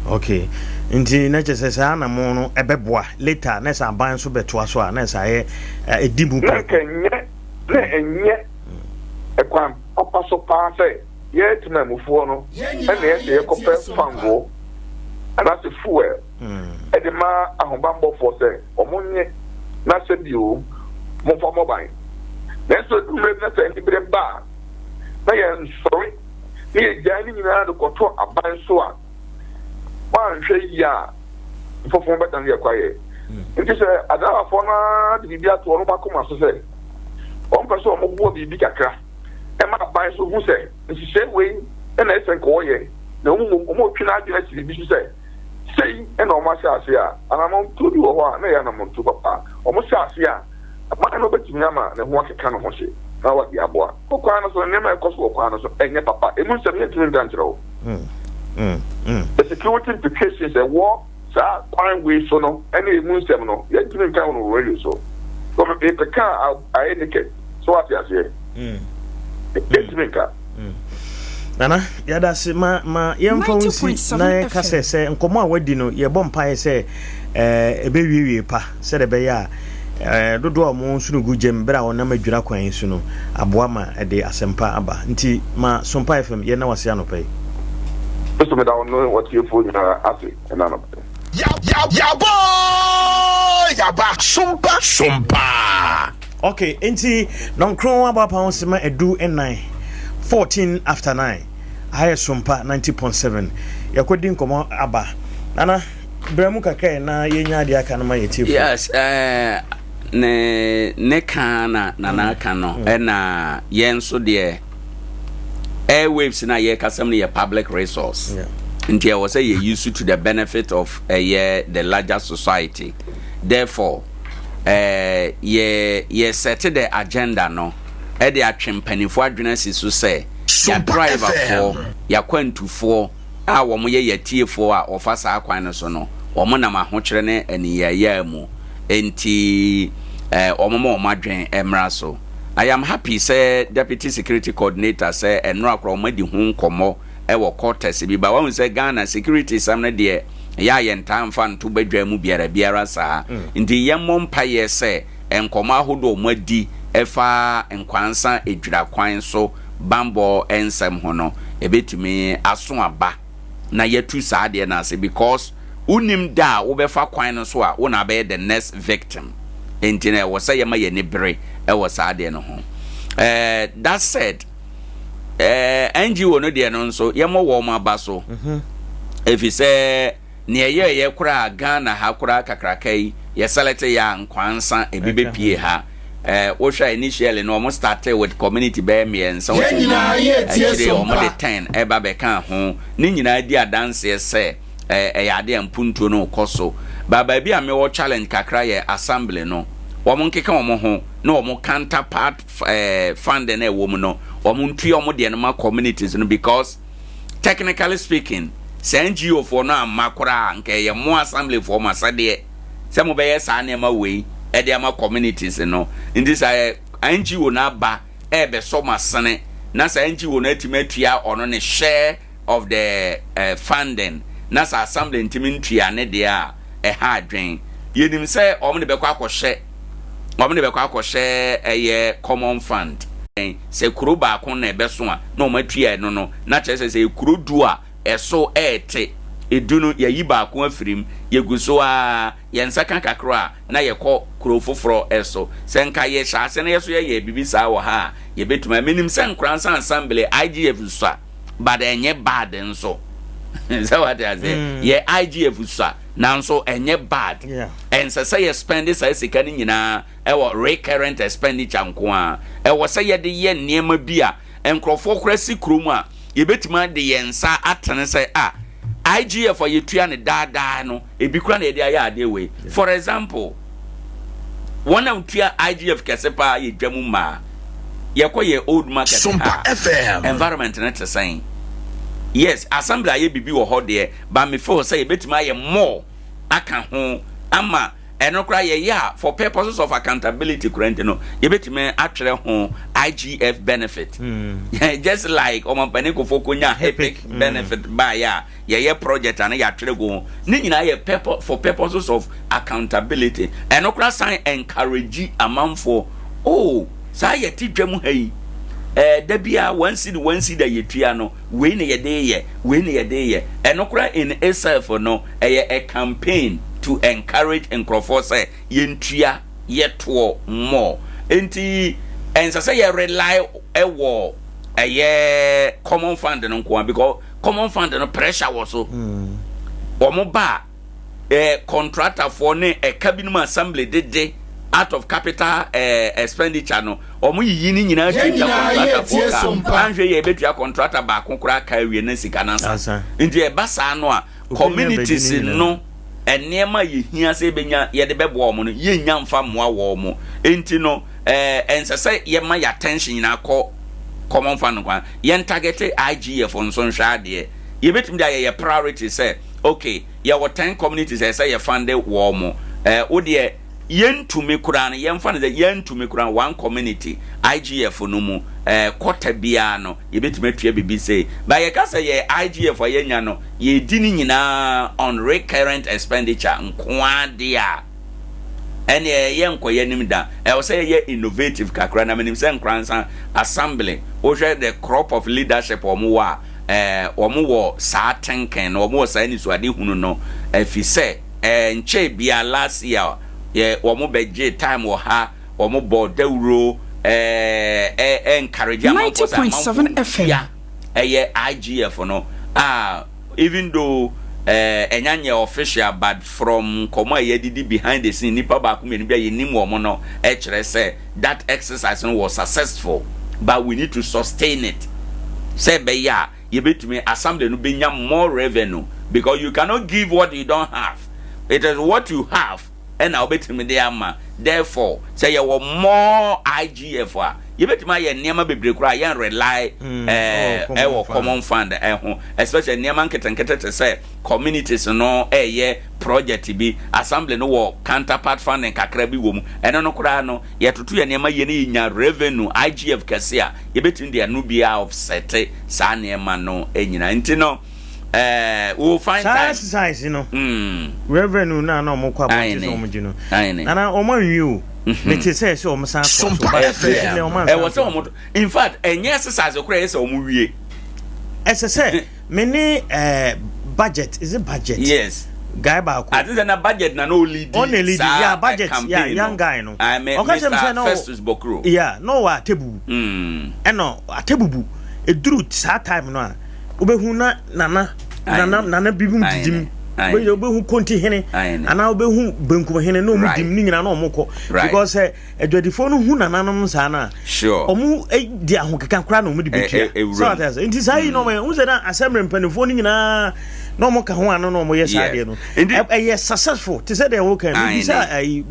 okay. Nti na kyerɛ sɛ saa anammɔn no ɛbɛboa later na sɛ aban nso bɛtoa so a na sɛ ayɛ ɛdi mu Na nka ɛnyɛ, na ɛnyɛ ɛkwan papa so paa sɛ yɛn temanmufoɔ no na ɛyɛ sɛ yɛkɔpɛ fangoo anaasɛ fuel de ma ahobammɔfoɔ sɛ wɔnnye na sɛ bio momfa mmɔ ban. Nanso ɛduru mmerɛ bi na sɛ anibere ba a, na yɛnsɔre na yɛgyae ne nyinaa de kɔto aban so a, woanhwɛ yie a mfɔfo bɛdane yɛn kwaeɛ. Nti sɛ adrabafoɔ no ara de biribi ato wɔn akoma so sɛ wɔmpɛ sɛ wɔboa biribi kakra ma aban so hu sɛ nhyehyɛe wei na ɛsɛ nka wɔyɛ. Na wɔn mmom wɔretwe n'adwene asi biribi so sɛ, sei na wɔahyɛ ase a, anammɔntuo bi wɔ hɔ a na ɛyɛ anammɔntuo papa. Wɔhyɛ ase a, aban no bɛtumi ama ne ho akeka ne ho hye na wɔde aboa. Wɔ kwan no so no, nneɛma a ɛkɔ so wɔ kwan no so nyɛ papa. Emu nsɛm yɛntumi nka nkyerɛ wo. The security implications ɛwɔ saa kwan wei so no ne emu nsɛm no, yɛntumi nka no wɔ radio so. So mekeka a, ayɛ naked. So wate aseɛ? Yɛntumi nka. Nana, yɛda ase ma ma yɛmfa wo nsi na yɛka sɛ sɛ nkɔmmɔ a wadi no yɛbɔ mpaeɛ sɛ ɛbɛwiewie pa sɛdeɛ ɛbɛyɛ a eh, dodoɔ a wɔn nsono gu gyam berɛ a wɔnam adwira kwan yi so no aboa ma ɛde asɛmpa aba. Nti ma Sompa FM yɛnna wase anɔpa yi. Nso meda wo ne w'atiefoɔ nyinaa ase ɛna anɔpa yi. Yaba oo yaba sompa sompa. Ok nti nɔnkron abɔ apa ho sema ɛdu nnan 14 after 9 aha yɛ sompa 90.7 yɛkɔ di nkɔmɔ aba nana brɛ mu kakra yɛ na yɛnya adeɛ aka no ma yɛ tiefo. Yes eh, ne ne ka na nana aka no ɛna yɛn nso deɛ airwaves na yɛkasɛm no yɛ public resource nti ɛwɔ sɛ yɛ use to the benefit of ɛyɛ the larger society therefore eh, yɛ yɛ set the agenda no ɛde atwe mpanimfoɔ adwene asi so sɛ yɛ driverfoɔ yɛakwantufoɔ a wɔyɛ yɛatiefoɔ a wɔfa saa kwan no so no wɔn nam ahokyerɛ ne aniyayaa mu enti eh, wɔn ma wɔn adwene mmra so. I am happy sɛ deputy security coordinator sɛ ɛnora koraa wɔn adi ho nkɔmmɔ wɔ quarters bi ba wahu sɛ Ghana security sɛm no deɛ ɛyɛ a yɛntaa mfa nto badwa mu biara biara saa nti yɛmmɔ mpaeɛ sɛ nkɔmmɔ ahodoɔ wɔn adi ɛfa nkwansa edwira kwan so banbɔ nsɛm ho no ɛbɛtumi aso aba na yɛatu saa adeɛ no ase because wonim da a wobɛfa kwan no so a wo na abɛyɛ the next victim nti na ɛwɔ sɛ yɛma yɛn ani bere wɔ saa adeɛ no ho. Eh, that said, eh, NGO no deɛ no nso yɛmmɔ wɔn aba so ɛfiri sɛ nea ɛyɛɛyɛ koraa Ghana ha koraa kakraka yi yɛ select yɛ a nkwansa ebi bɛpie ha. Eh, wohwɛ a initially no wɔn started with community bɛyɛ mmiɛnsa Yɛn ɔsɛ nyinaa num yɛretie akyire wɔn Sompa. de ten ɛba bɛka ho ne nyinaa di adanseɛ sɛ eh, ɛyɛ adeɛ a mpuntuo no rekɔ so. Ba baabi a mewɔ challenge kakra yɛ assembly no wɔn nkeka wɔn ho na wɔn counterpart eh, fund no ɛwɔ mu no wɔn ntua wɔn deɛ no ma communities no because technically speaking sɛ NGO foɔ no amma koraa nka ɛyɛ mo assembly foɔ mo asɛdeɛ sɛ mobɛyɛ saa nneɛma wei ɛde ama communities no nti sɛ NGO no aba ɛrebɛsɔ mo asene na sɛ NGO no atumi atua ɔno ne share of the eh, funding na sɛ assembly ntumi ntua ne deɛ a ɛha adwen yɛnim sɛ wɔn de bɛkɔ akɔhyɛ wɔn de bɛkɔ akɔhyɛ ɛyɛ common fund sɛ kuro baako na ɛbɛso a na wɔn atua ɛno no na kyerɛ sɛ sɛ kuro du a ɛso ɛɛte edu no yɛyi baako afiri mu yɛgu so a yɛn nsa ka kakra a na yɛkɔ kuro foforɔ ɛso sɛ nka yɛhyɛ ase na yɛso yɛyɛ biribi saa wɔ ha a yɛbɛtumi menim sɛ Nkoransa assembly IGF sua but ɛnyɛ bad nso sɛ wate ase yɛ IGF sua nanso ɛnyɛ bad ɛnsɛ sɛ yɛ spend saa sika no nyinaa ɛwɔ recurrent expenditure nko a ɛwɔ sɛ yɛde yɛ nneɛma bi a nkurɔfoɔ koraa si kurom a yɛbɛtumi ade yɛn nsa atene sɛ a IGF a yɛtua ne daadaa no ebi kora na yɛde ayɛ adeɛ wei for example wɔn a wɔtua IGF kɛse paa yɛ dwa mu mmaa yɛkɔ yɛ old market ha environment no te sɛn yes assembly ayɛ biribi wɔ hɔ deɛ but me feel sɛ yɛbɛtumi ayɛ more aka ho ama ɛno koraa yɛyɛ a for purposes of accountability koraa nti no yɛbɛtumi atwerɛ ho IGF benefit mm. just like ɔmampanin kofo konya HIPIC mm. benefit baayɛ a yɛyɛ project a na yɛatwerɛ gu ho ne nyinaa yɛ purpose for purposes of accountability ɛno koraa san encourage amanfoɔ oh saa yɛte dwam ha yi ɛɛ da bi a one cedi one cedi a yɛtua no wei na yɛde yɛ wei na yɛde yɛ ɛno koraa in itself no ɛyɛ a campaign to encourage nkurɔfoɔ sɛ yɛntua yɛtoɔ more nti ɛnsɛ sɛ yɛ rely ɛwɔ ɛyɛ common fund no nko a because common fund no pressure wɔ so wɔn ba ɛɛ contractorfoɔ ne ɛka binom assembly dede Out of capital eh, expenditure no, wɔn yiyi ne nyinaa Yɛn tuatua nyinaa contractor yɛretie foɔ ka. Sompa. Anhwɛ yie a yɛbɛtua contractor baako koraa ka awie na sika no asa. Asa. Nti ɛba saa no a, Obi nya bɛgye communities ne nyinaa. no nneɛma a yɛhia sɛ yɛbɛnya yɛde bɛboa wɔn no, yɛnnya mfa mmoa wɔn. Nti no, eh, ɛnsɛ sɛ yɛma yɛn attention nyinaa kɔ common fund nko ara. Yɛn target IGF nso nhwɛ adeɛ. Yɛbɛtumi de ayɛ yɛ priority sɛ, okay, yɛwɔ 10 communities a ɛsɛ sɛ yɛ funde wɔn. Eh, wo deɛ yɛntumi koraa no, yɛmfa no sɛ yɛntumi koraa one community IGF no mu, eh, quarter biara no, yɛbɛtumi atua biribi sei. But yɛka sɛ yɛ IGF a yɛnya no, yɛdi ne nyinaa on recurrent expenditure nko ara deɛ a, ɛneɛ yɛnkɔ yɛnim da. Ɛwɔ sɛ yɛyɛ innovative kakra, na menim sɛ Nkoransa Assembly, wohwɛ the crop of leadership wɔn wɔ a, eh, wɔn wɔ saa thinking no, wɔn wɔ saa anisoadehunu no, ɛfiri sɛ eh, nkyɛe biara last year yɛ wɔn bɛgye time wɔ ha, wɔn bɔ dawuro eh, eh, encourage amanfoɔ sɛ amanfoɔ 90.7 FM. ntua ɛyɛ IGF no a, even though eh, ɛnya nyɛ official, but from nkɔmɔ a yɛdidi behind the scene, nipa baako mmienu bi a yɛnim wɔn no ɛkyerɛ sɛ that exercise no was successful, but we need to sustain it sɛ ɛbɛyɛ a yɛbɛtumi assembly no bɛnya more revenue, because you cannot give what you don't have. It is what you have ɛna wobɛtumi de ama. Therefore, sɛ yɛwɔ more IGF a, yɛbɛtumi ayɛ nneɛma bebree koraa yɛn rely ɛwɔ common fund ɛho, especially nneɛma nketenkete te sɛ communities no ɛyɛ project bi, assembly no wɔ counterpart funding kakra bi wɔ mu. Ɛno no koraa no, yɛtoto yɛ nneɛma yie na yɛnya revenue IGF kɛse a, yɛbɛtumi de ɛno biara offset saa nneɛma no nyinaa. Nti no, we will find saa time. Exercise no, revenue na na ɔmo kɔ abɔnten sɛ ɔmo gye no, nana ɔmo anwie o. Mete sɛ ɔmo san toa so, but recently ɔmo ansan ɛwɔ sɛ toa ɔmo, in fact, ɛnyɛ exercise koraa, ɛyɛ sɛ ɔmo wie. Ɛsɛ sɛ me ne budget, is it budget? Yes. Guy baako. Ati sɛ na budget na no lead. Ɔna lead saa yeah, budget campaign yeah, no. Young guy no. I mean, ɔka kyerɛ me sɛ Mr. na Festus Bokuro. Yeah, na ɔwɔ Atebubu. Ɛna Atebubu eduru saa time no a, wobɛhu na nana nana nana bi mu didi mu, wobɛhu konti hene anaa wobɛhu benkum hene na ɔmu dim ne nyinaa na ɔmo kɔ, because sɛ adwadifoɔ no hu nananom saa no a, ɔmo di ahokeka koraa na ɔmo de bɛtua. So ate ase? Nti saa yi na ɔmo yɛ ɔmo sɛ na asɛmre mpanimfoɔ no nyinaa na ɔmo ka ho ano na ɔmo yɛ saa deɛ no, ɛyɛ successful te sɛ deɛ wɔka mebisa ayi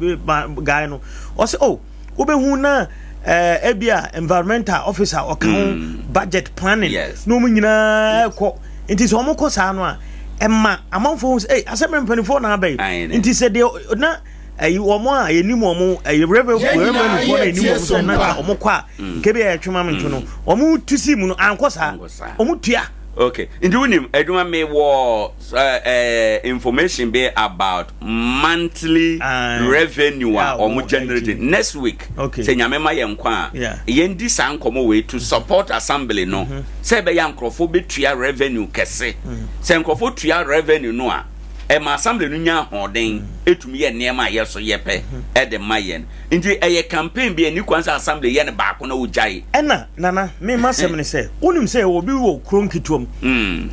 guy no, ɔsɛ oh, wobɛhu na ebi a environmental officer ɔka ho, budget planning na ɔmo nyinaa kɔ. Nti sɛ ɔmo kɔ saa no a, ɛma amanfoɔ hu sɛ ɛy asɛmre mpanimfoɔ na aba yi. Nti sɛ deɛ na ɛyi wɔn a yɛnim wɔn ɛyɛ revenue Yɛn nyinaa foɔ na yɛnim yɛretie wɔn sɛ na Sompa. nka wɔn kɔ a, nka bi a yɛtwe ma me ntwo no, wɔn tu si mu no ankɔ saa, wɔn tua. Okay, nti wonim adwuma me wɔ information bi about monthly revenue a wɔn generate. Next week, sɛ Nyame ma yɛn nkwa a, yɛn di saa nkɔmɔ wei to support assembly no sɛ ɛbɛyɛ nkurɔfoɔ bɛtua revenue kɛse. Sɛ nkurɔfoɔ tua revenue no a, ɛma assembly no nya ahoɔden ɛtumi yɛ nneɛma a yɛso yɛpɛ ɛde ma yɛn. Nti ɛyɛ campaign bi a ɛni kwan sɛ assembly yɛ no baako na wogyae. Ɛna nana mema asɛm ne sɛ, wonim sɛ obi wɔ kuro nketewa mu,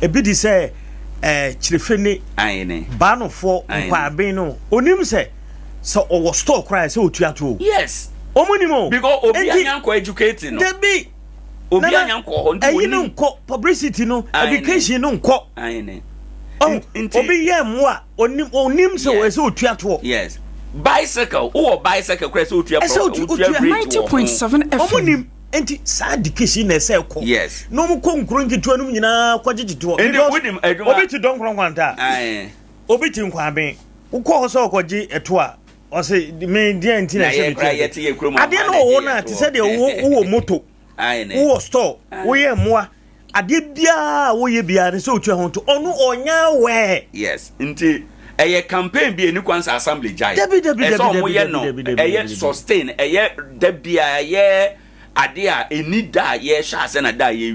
ebi de sɛ Kyerefene, Baanofoɔ, Nkwaaben no, onim sɛ ɔwɔ store koraa sɛ otua to o. Yes. Ɔmo nim o. Because obi anya nkɔ educate no. Dabi. Obi anya nkɔ hɔ nti ɛyi no nkɔ publicity no, education no nkɔ. Obi yɛ mmoa, onim onim sɛ ɛsɛ otua toɔ. Yes. Bicycle, wowɔ bicycle koraa sɛ otua ɛsɛ otua rate wɔ ho. Ɔmo nim. Nti saa education na ɛsɛ kɔ. Yes. Na ɔmo kɔ nkuro nketewa no mu nyinaa kɔ gyegye toɔ. Nti wonim adwuma. Obi te Dɔnkorɔ Nkwanta. Obi te Nkwaben. Wokɔ hɔ sɛ ɔkɔgye ɛto a, ɔse me deɛ nti na ɛsɛ metua. Adeɛ no wɔ hɔ no a, te sɛ deɛ wowɔ moto, wowɔ store, woyɛ mmoa, adeɛ biara a woyɛ biara no sɛ otua ho to, ɔno ɔnya aware. Yes, nti ɛyɛ campaign bi a ɛni kwan sɛ assembly gyae. Dabi dabi ɛsɛ dabi ɔmo dabi yɛ no dabi dabi ɛyɛ dabi. Sustain, ɛyɛ da biara, ɛyɛ adeɛ a ɛni da a yɛhyɛ ase na da a yɛ.